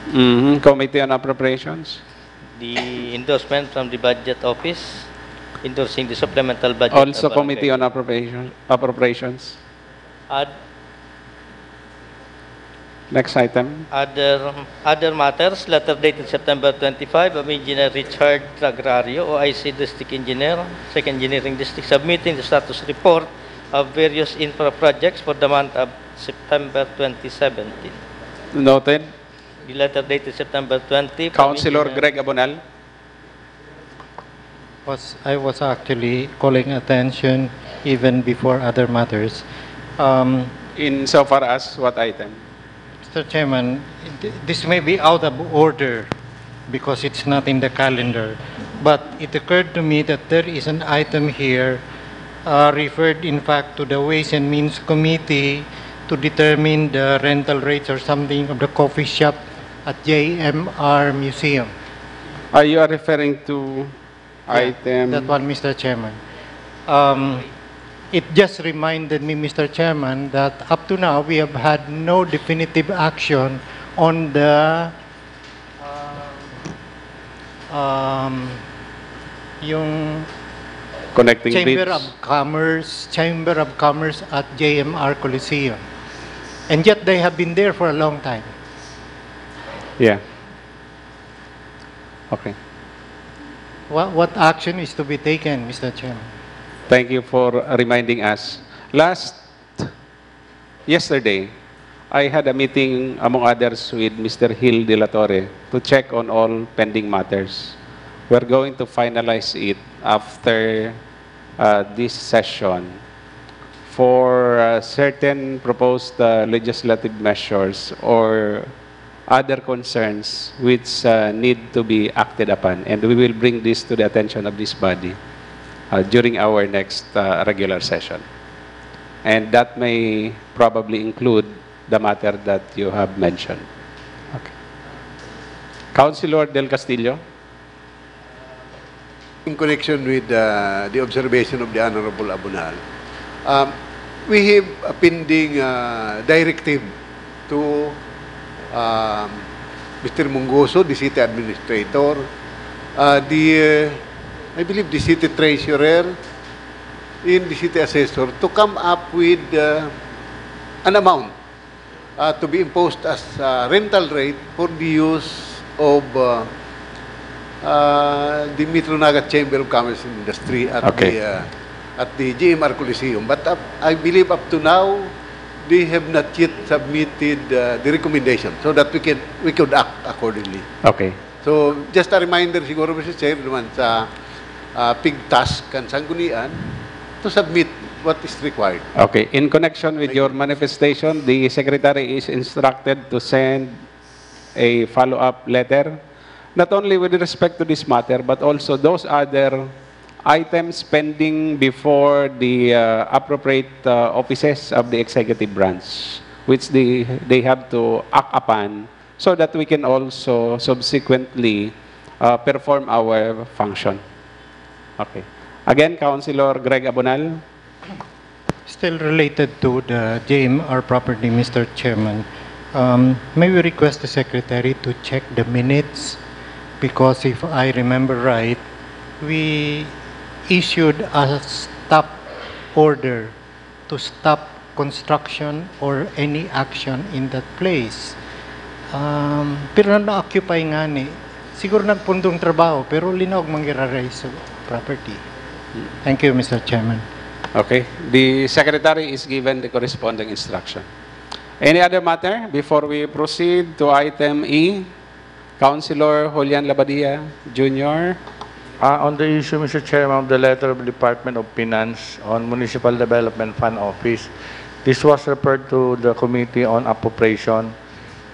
Mhm. Committee on Appropriations. The endorsement from the Budget Office endorsing the supplemental budget of Also Committee Barangay. On Appropriation, Appropriations. Ad-, Next item. Other, other matters, letter dated September twenty-five of Engineer Richard Tragrario, O I C District Engineer, Second Engineering District, submitting the status report of various infra projects for the month of September twenty seventeen. Noted. The letter dated September twenty, Councilor Engineer Greg Abonal. Was, I was actually calling attention even before other matters. Um, In so far as what item? Mister Chairman, th-, this may be out of order because it's not in the calendar, but it occurred to me that there is an item here uh, referred, in fact, to the Ways and Means Committee to determine the rental rates or something of the coffee shop at J M R Museum. Are you referring to Yeah, item? That one, Mister Chairman. Um, it just reminded me, Mister Chairman, that up to now we have had no definitive action on the um, um, yung Connecting Chamber bids? of Commerce, Chamber of Commerce at J M R Coliseum. And yet they have been there for a long time. Yeah. Okay. What, what action is to be taken, Mister Chairman? Thank you for reminding us. Last, yesterday, I had a meeting, among others, with Mister Hill de la Torre to check on all pending matters. We're going to finalize it after uh, this session for uh, certain proposed uh, legislative measures or other concerns which uh, need to be acted upon. And we will bring this to the attention of this body uh, during our next uh, regular session. And that may probably include the matter that you have mentioned. Okay. Councilor Del Castillo? In connection with uh, the observation of the Honorable Abunal, um, we have a pending uh, directive to um, Mister Mungoso, the city administrator, uh, the, uh, I believe the city treasurer, in the city assessor to come up with uh, an amount uh, to be imposed as uh, rental rate for the use of uh, uh, the Metro Naga Chamber of Commerce and Industry at Okay. the uh, at the G M R Coliseum. But uh, I believe up to now they have not yet submitted uh, the recommendation so that we can we could act accordingly. Okay. So just a reminder siguro, Mister Chair, naman sa uh, PIGTASC kan Sanggunian to submit what is required. Okay. In connection with your manifestation, the secretary is instructed to send a follow-up letter, not only with respect to this matter, but also those other items pending before the uh, appropriate uh, offices of the executive branch, which they, they have to act upon so that we can also subsequently uh, perform our function. Okay. Again, Councilor Greg Abonal. Still related to the J M R property, Mister Chairman, um, may we request the Secretary to check the minutes? Because if I remember right, we issued a stop order to stop construction or any action in that place. Um, pero na-occupy nga ni, siguro nagpundong trabaho, pero linaog manggiraray sa property. Thank you, Mister Chairman. Okay. The secretary is given the corresponding instruction. Any other matter before we proceed to item E? Councilor Julian Labadia Junior. Uh, on the issue, Mister Chairman, of the letter of the Department of Finance on Municipal Development Fund Office, this was referred to the Committee on Appropriation.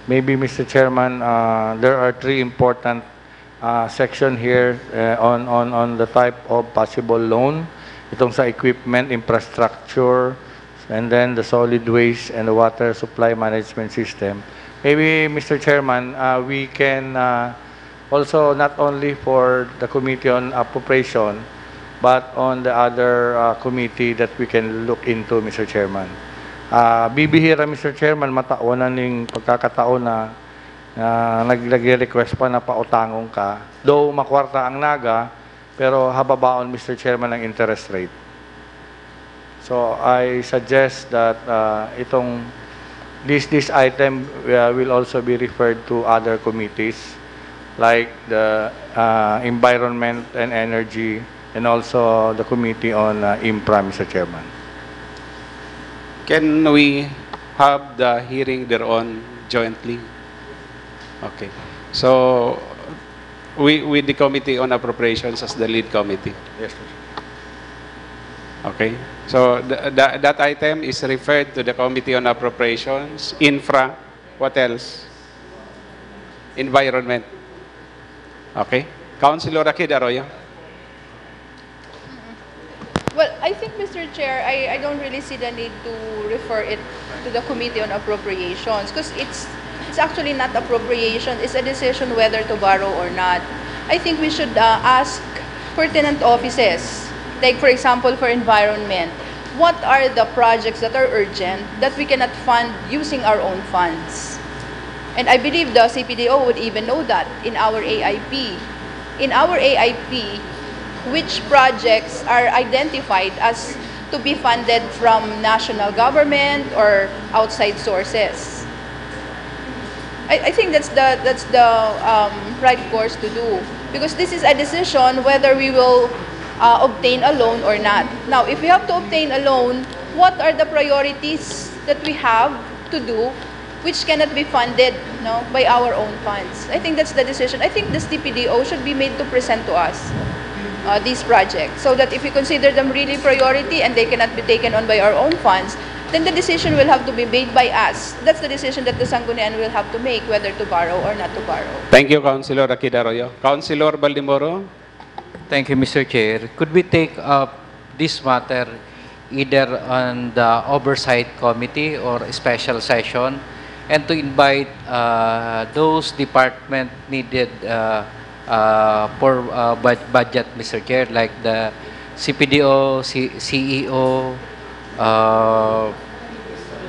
Maybe, Mister Chairman, uh, there are three important uh, section here uh, on, on, on the type of possible loan. Itong sa equipment, infrastructure, and then the solid waste and the water supply management system. Maybe, Mister Chairman, uh, we can uh, also not only for the Committee on Appropriation, but on the other uh, committee that we can look into, Mister Chairman. Uh, bibihira, Mister Chairman, matawan na ning pagkakataon na uh, nag- nagre-request pa na pautangon ka. Though makwarta ang Naga, pero hababaon, Mister Chairman, ang interest rate. So I suggest that uh, itong this this item uh, will also be referred to other committees like the uh, environment and energy and also the committee on uh, infra, Mister Chairman. Can we have the hearing thereon jointly? Okay. So, we, with the Committee on Appropriations as the lead committee. Yes, sir. Okay. So, th- th- that item is referred to the Committee on Appropriations, Infra, what else? Environment. Okay. Councilor Akid Arroyo. Well, I I think, Mister Chair, I, I don't really see the need to refer it to the Committee on Appropriations because it's it's actually not appropriation. It's a decision whether to borrow or not. I think we should uh, ask pertinent offices, like for example for environment, what are the projects that are urgent that we cannot fund using our own funds? And I believe the C P D O would even know that in our A I P. In our A I P, which projects are identified as to be funded from national government or outside sources? I, I think that's the that's the um, right course to do because this is a decision whether we will uh, obtain a loan or not. Now, if we have to obtain a loan, what are the priorities that we have to do which cannot be funded, no, by our own funds? I think that's the decision. I think the C P D O should be made to present to us uh, these projects so that if we consider them really priority and they cannot be taken on by our own funds, then the decision will have to be made by us. That's the decision that the Sanggunian will have to make whether to borrow or not to borrow. Thank you, Councilor Akid Arroyo. Councilor Baldemoro? Thank you, Mister Chair. Could we take up this matter either on the oversight committee or a special session and to invite uh, those department needed uh, uh, for uh, bud- budget, Mister Chair, like the C P D O, C- CEO, uh,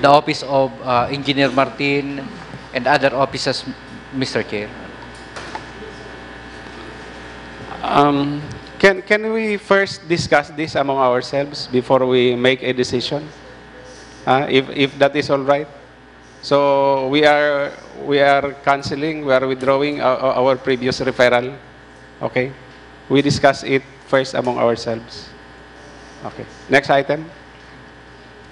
the Office of uh, Engineer Martin, and other offices, Mister Chair. Um, can, can we first discuss this among ourselves before we make a decision? Uh, if, if that is all right. So we are, we are canceling, we are withdrawing our, our previous referral. Okay? We discuss it first among ourselves. Okay. Next item.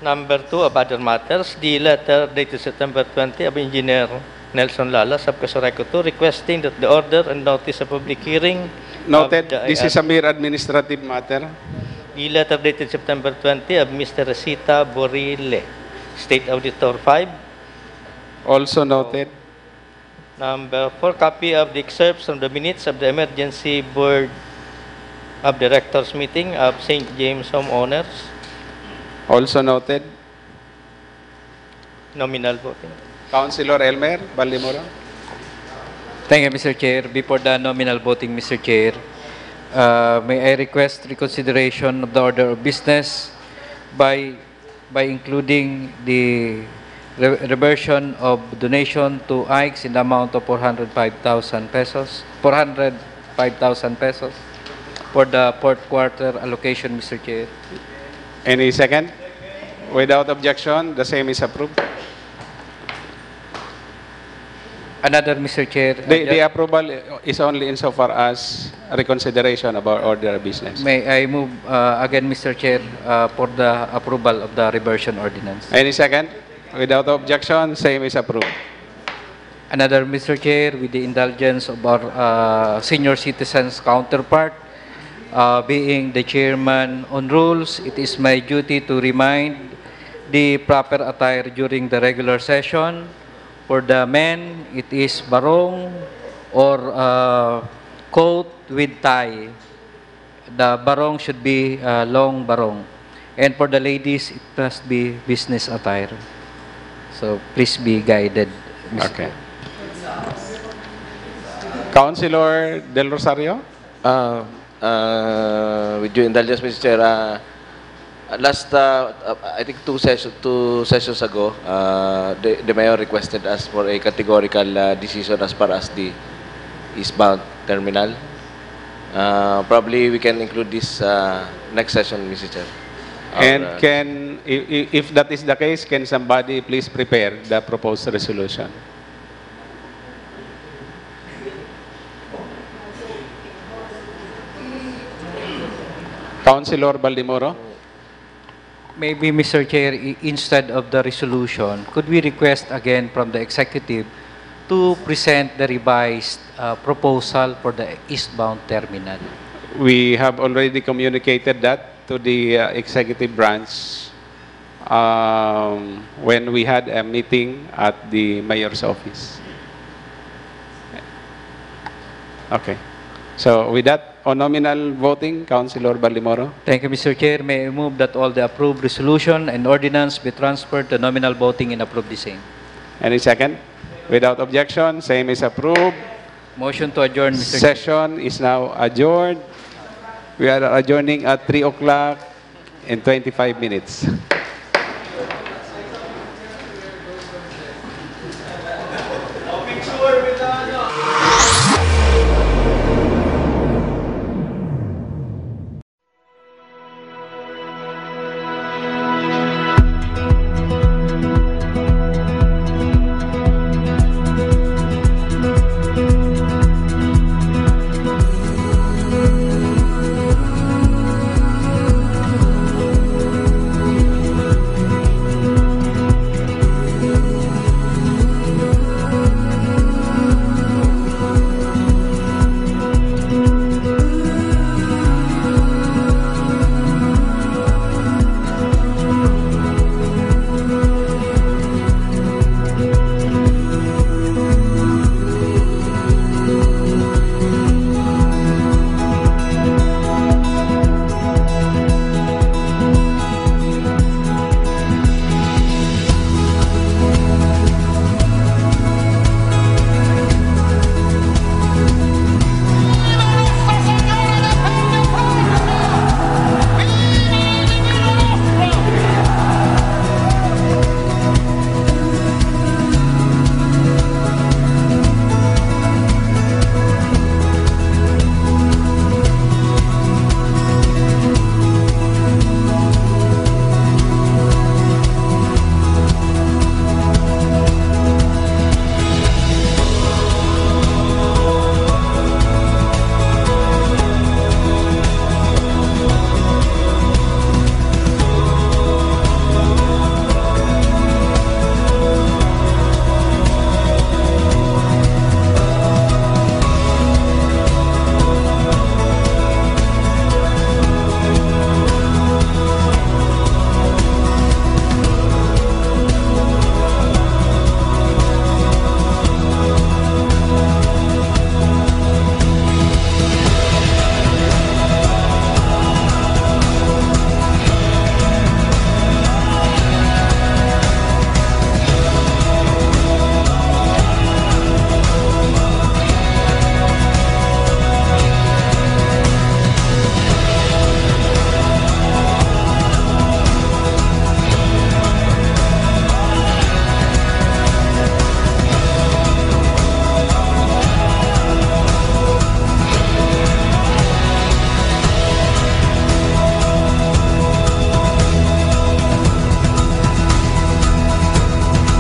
Number two of other matters, the letter dated September twenty of Engineer Nelson Lala, Subcaso Reco two, requesting that the order and notice of public hearing Noted, of the this is I R a mere administrative matter. The letter dated September twenty of Mister Resita Borile, State Auditor five. Also noted. Number four, copy of the excerpts from the minutes of the Emergency Board of Directors meeting of Saint James Homeowners. Also noted. Nominal voting. Councilor Elmer Baldemoro. Thank you, Mister Chair. Before the nominal voting, Mister Chair, uh, may I request reconsideration of the order of business by by including the re- reversion of donation to Ikes in the amount of four hundred five thousand pesos, four hundred five thousand pesos for the fourth quarter allocation, Mister Chair. Any second? Without objection, the same is approved. Another, Mister Chair. The, the approval is only insofar as reconsideration of our order of business. May I move uh, again, Mister Chair, uh, for the approval of the reversion ordinance? Any second? Without objection, same is approved. Another, Mister Chair, with the indulgence of our uh, senior citizens counterpart, uh, being the chairman on rules, it is my duty to remind the proper attire during the regular session. For the men, it is barong or uh, coat with tie. The barong should be uh, long barong. And for the ladies, it must be business attire. So please be guided, Mister Okay. Councilor Del Rosario? Uh, uh, with your indulgence, Mister Chair, uh, last, uh, uh, I think two sessions, two sessions ago, uh, the, the mayor requested us for a categorical uh, decision as far as the eastbound terminal. Uh, probably we can include this uh, next session, Mister Chair. Our, And uh, can, i- i- if that is the case, can somebody please prepare the proposed resolution? Councilor Baldemoro? Maybe, Mister Chair, i- instead of the resolution, could we request again from the executive to present the revised uh, proposal for the eastbound terminal? We have already communicated that to the uh, executive branch um, when we had a meeting at the mayor's office. Okay. So with that, on nominal voting, Councilor Baltimoro. Thank you, Mister Chair. May I move that all the approved resolution and ordinance be transferred to nominal voting and approve the same. Any second? Without objection, same is approved. Motion to adjourn, Mister Chair. Session is now adjourned. We are adjourning at three o'clock in twenty-five minutes.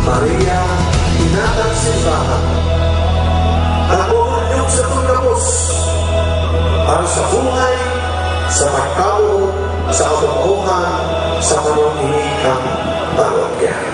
Maria, Ina kan Simbahan, nagbubunyog sa gabos para sa buhay, sa pagkamoot, sa kabungongan, sa pananglinig kan parokya.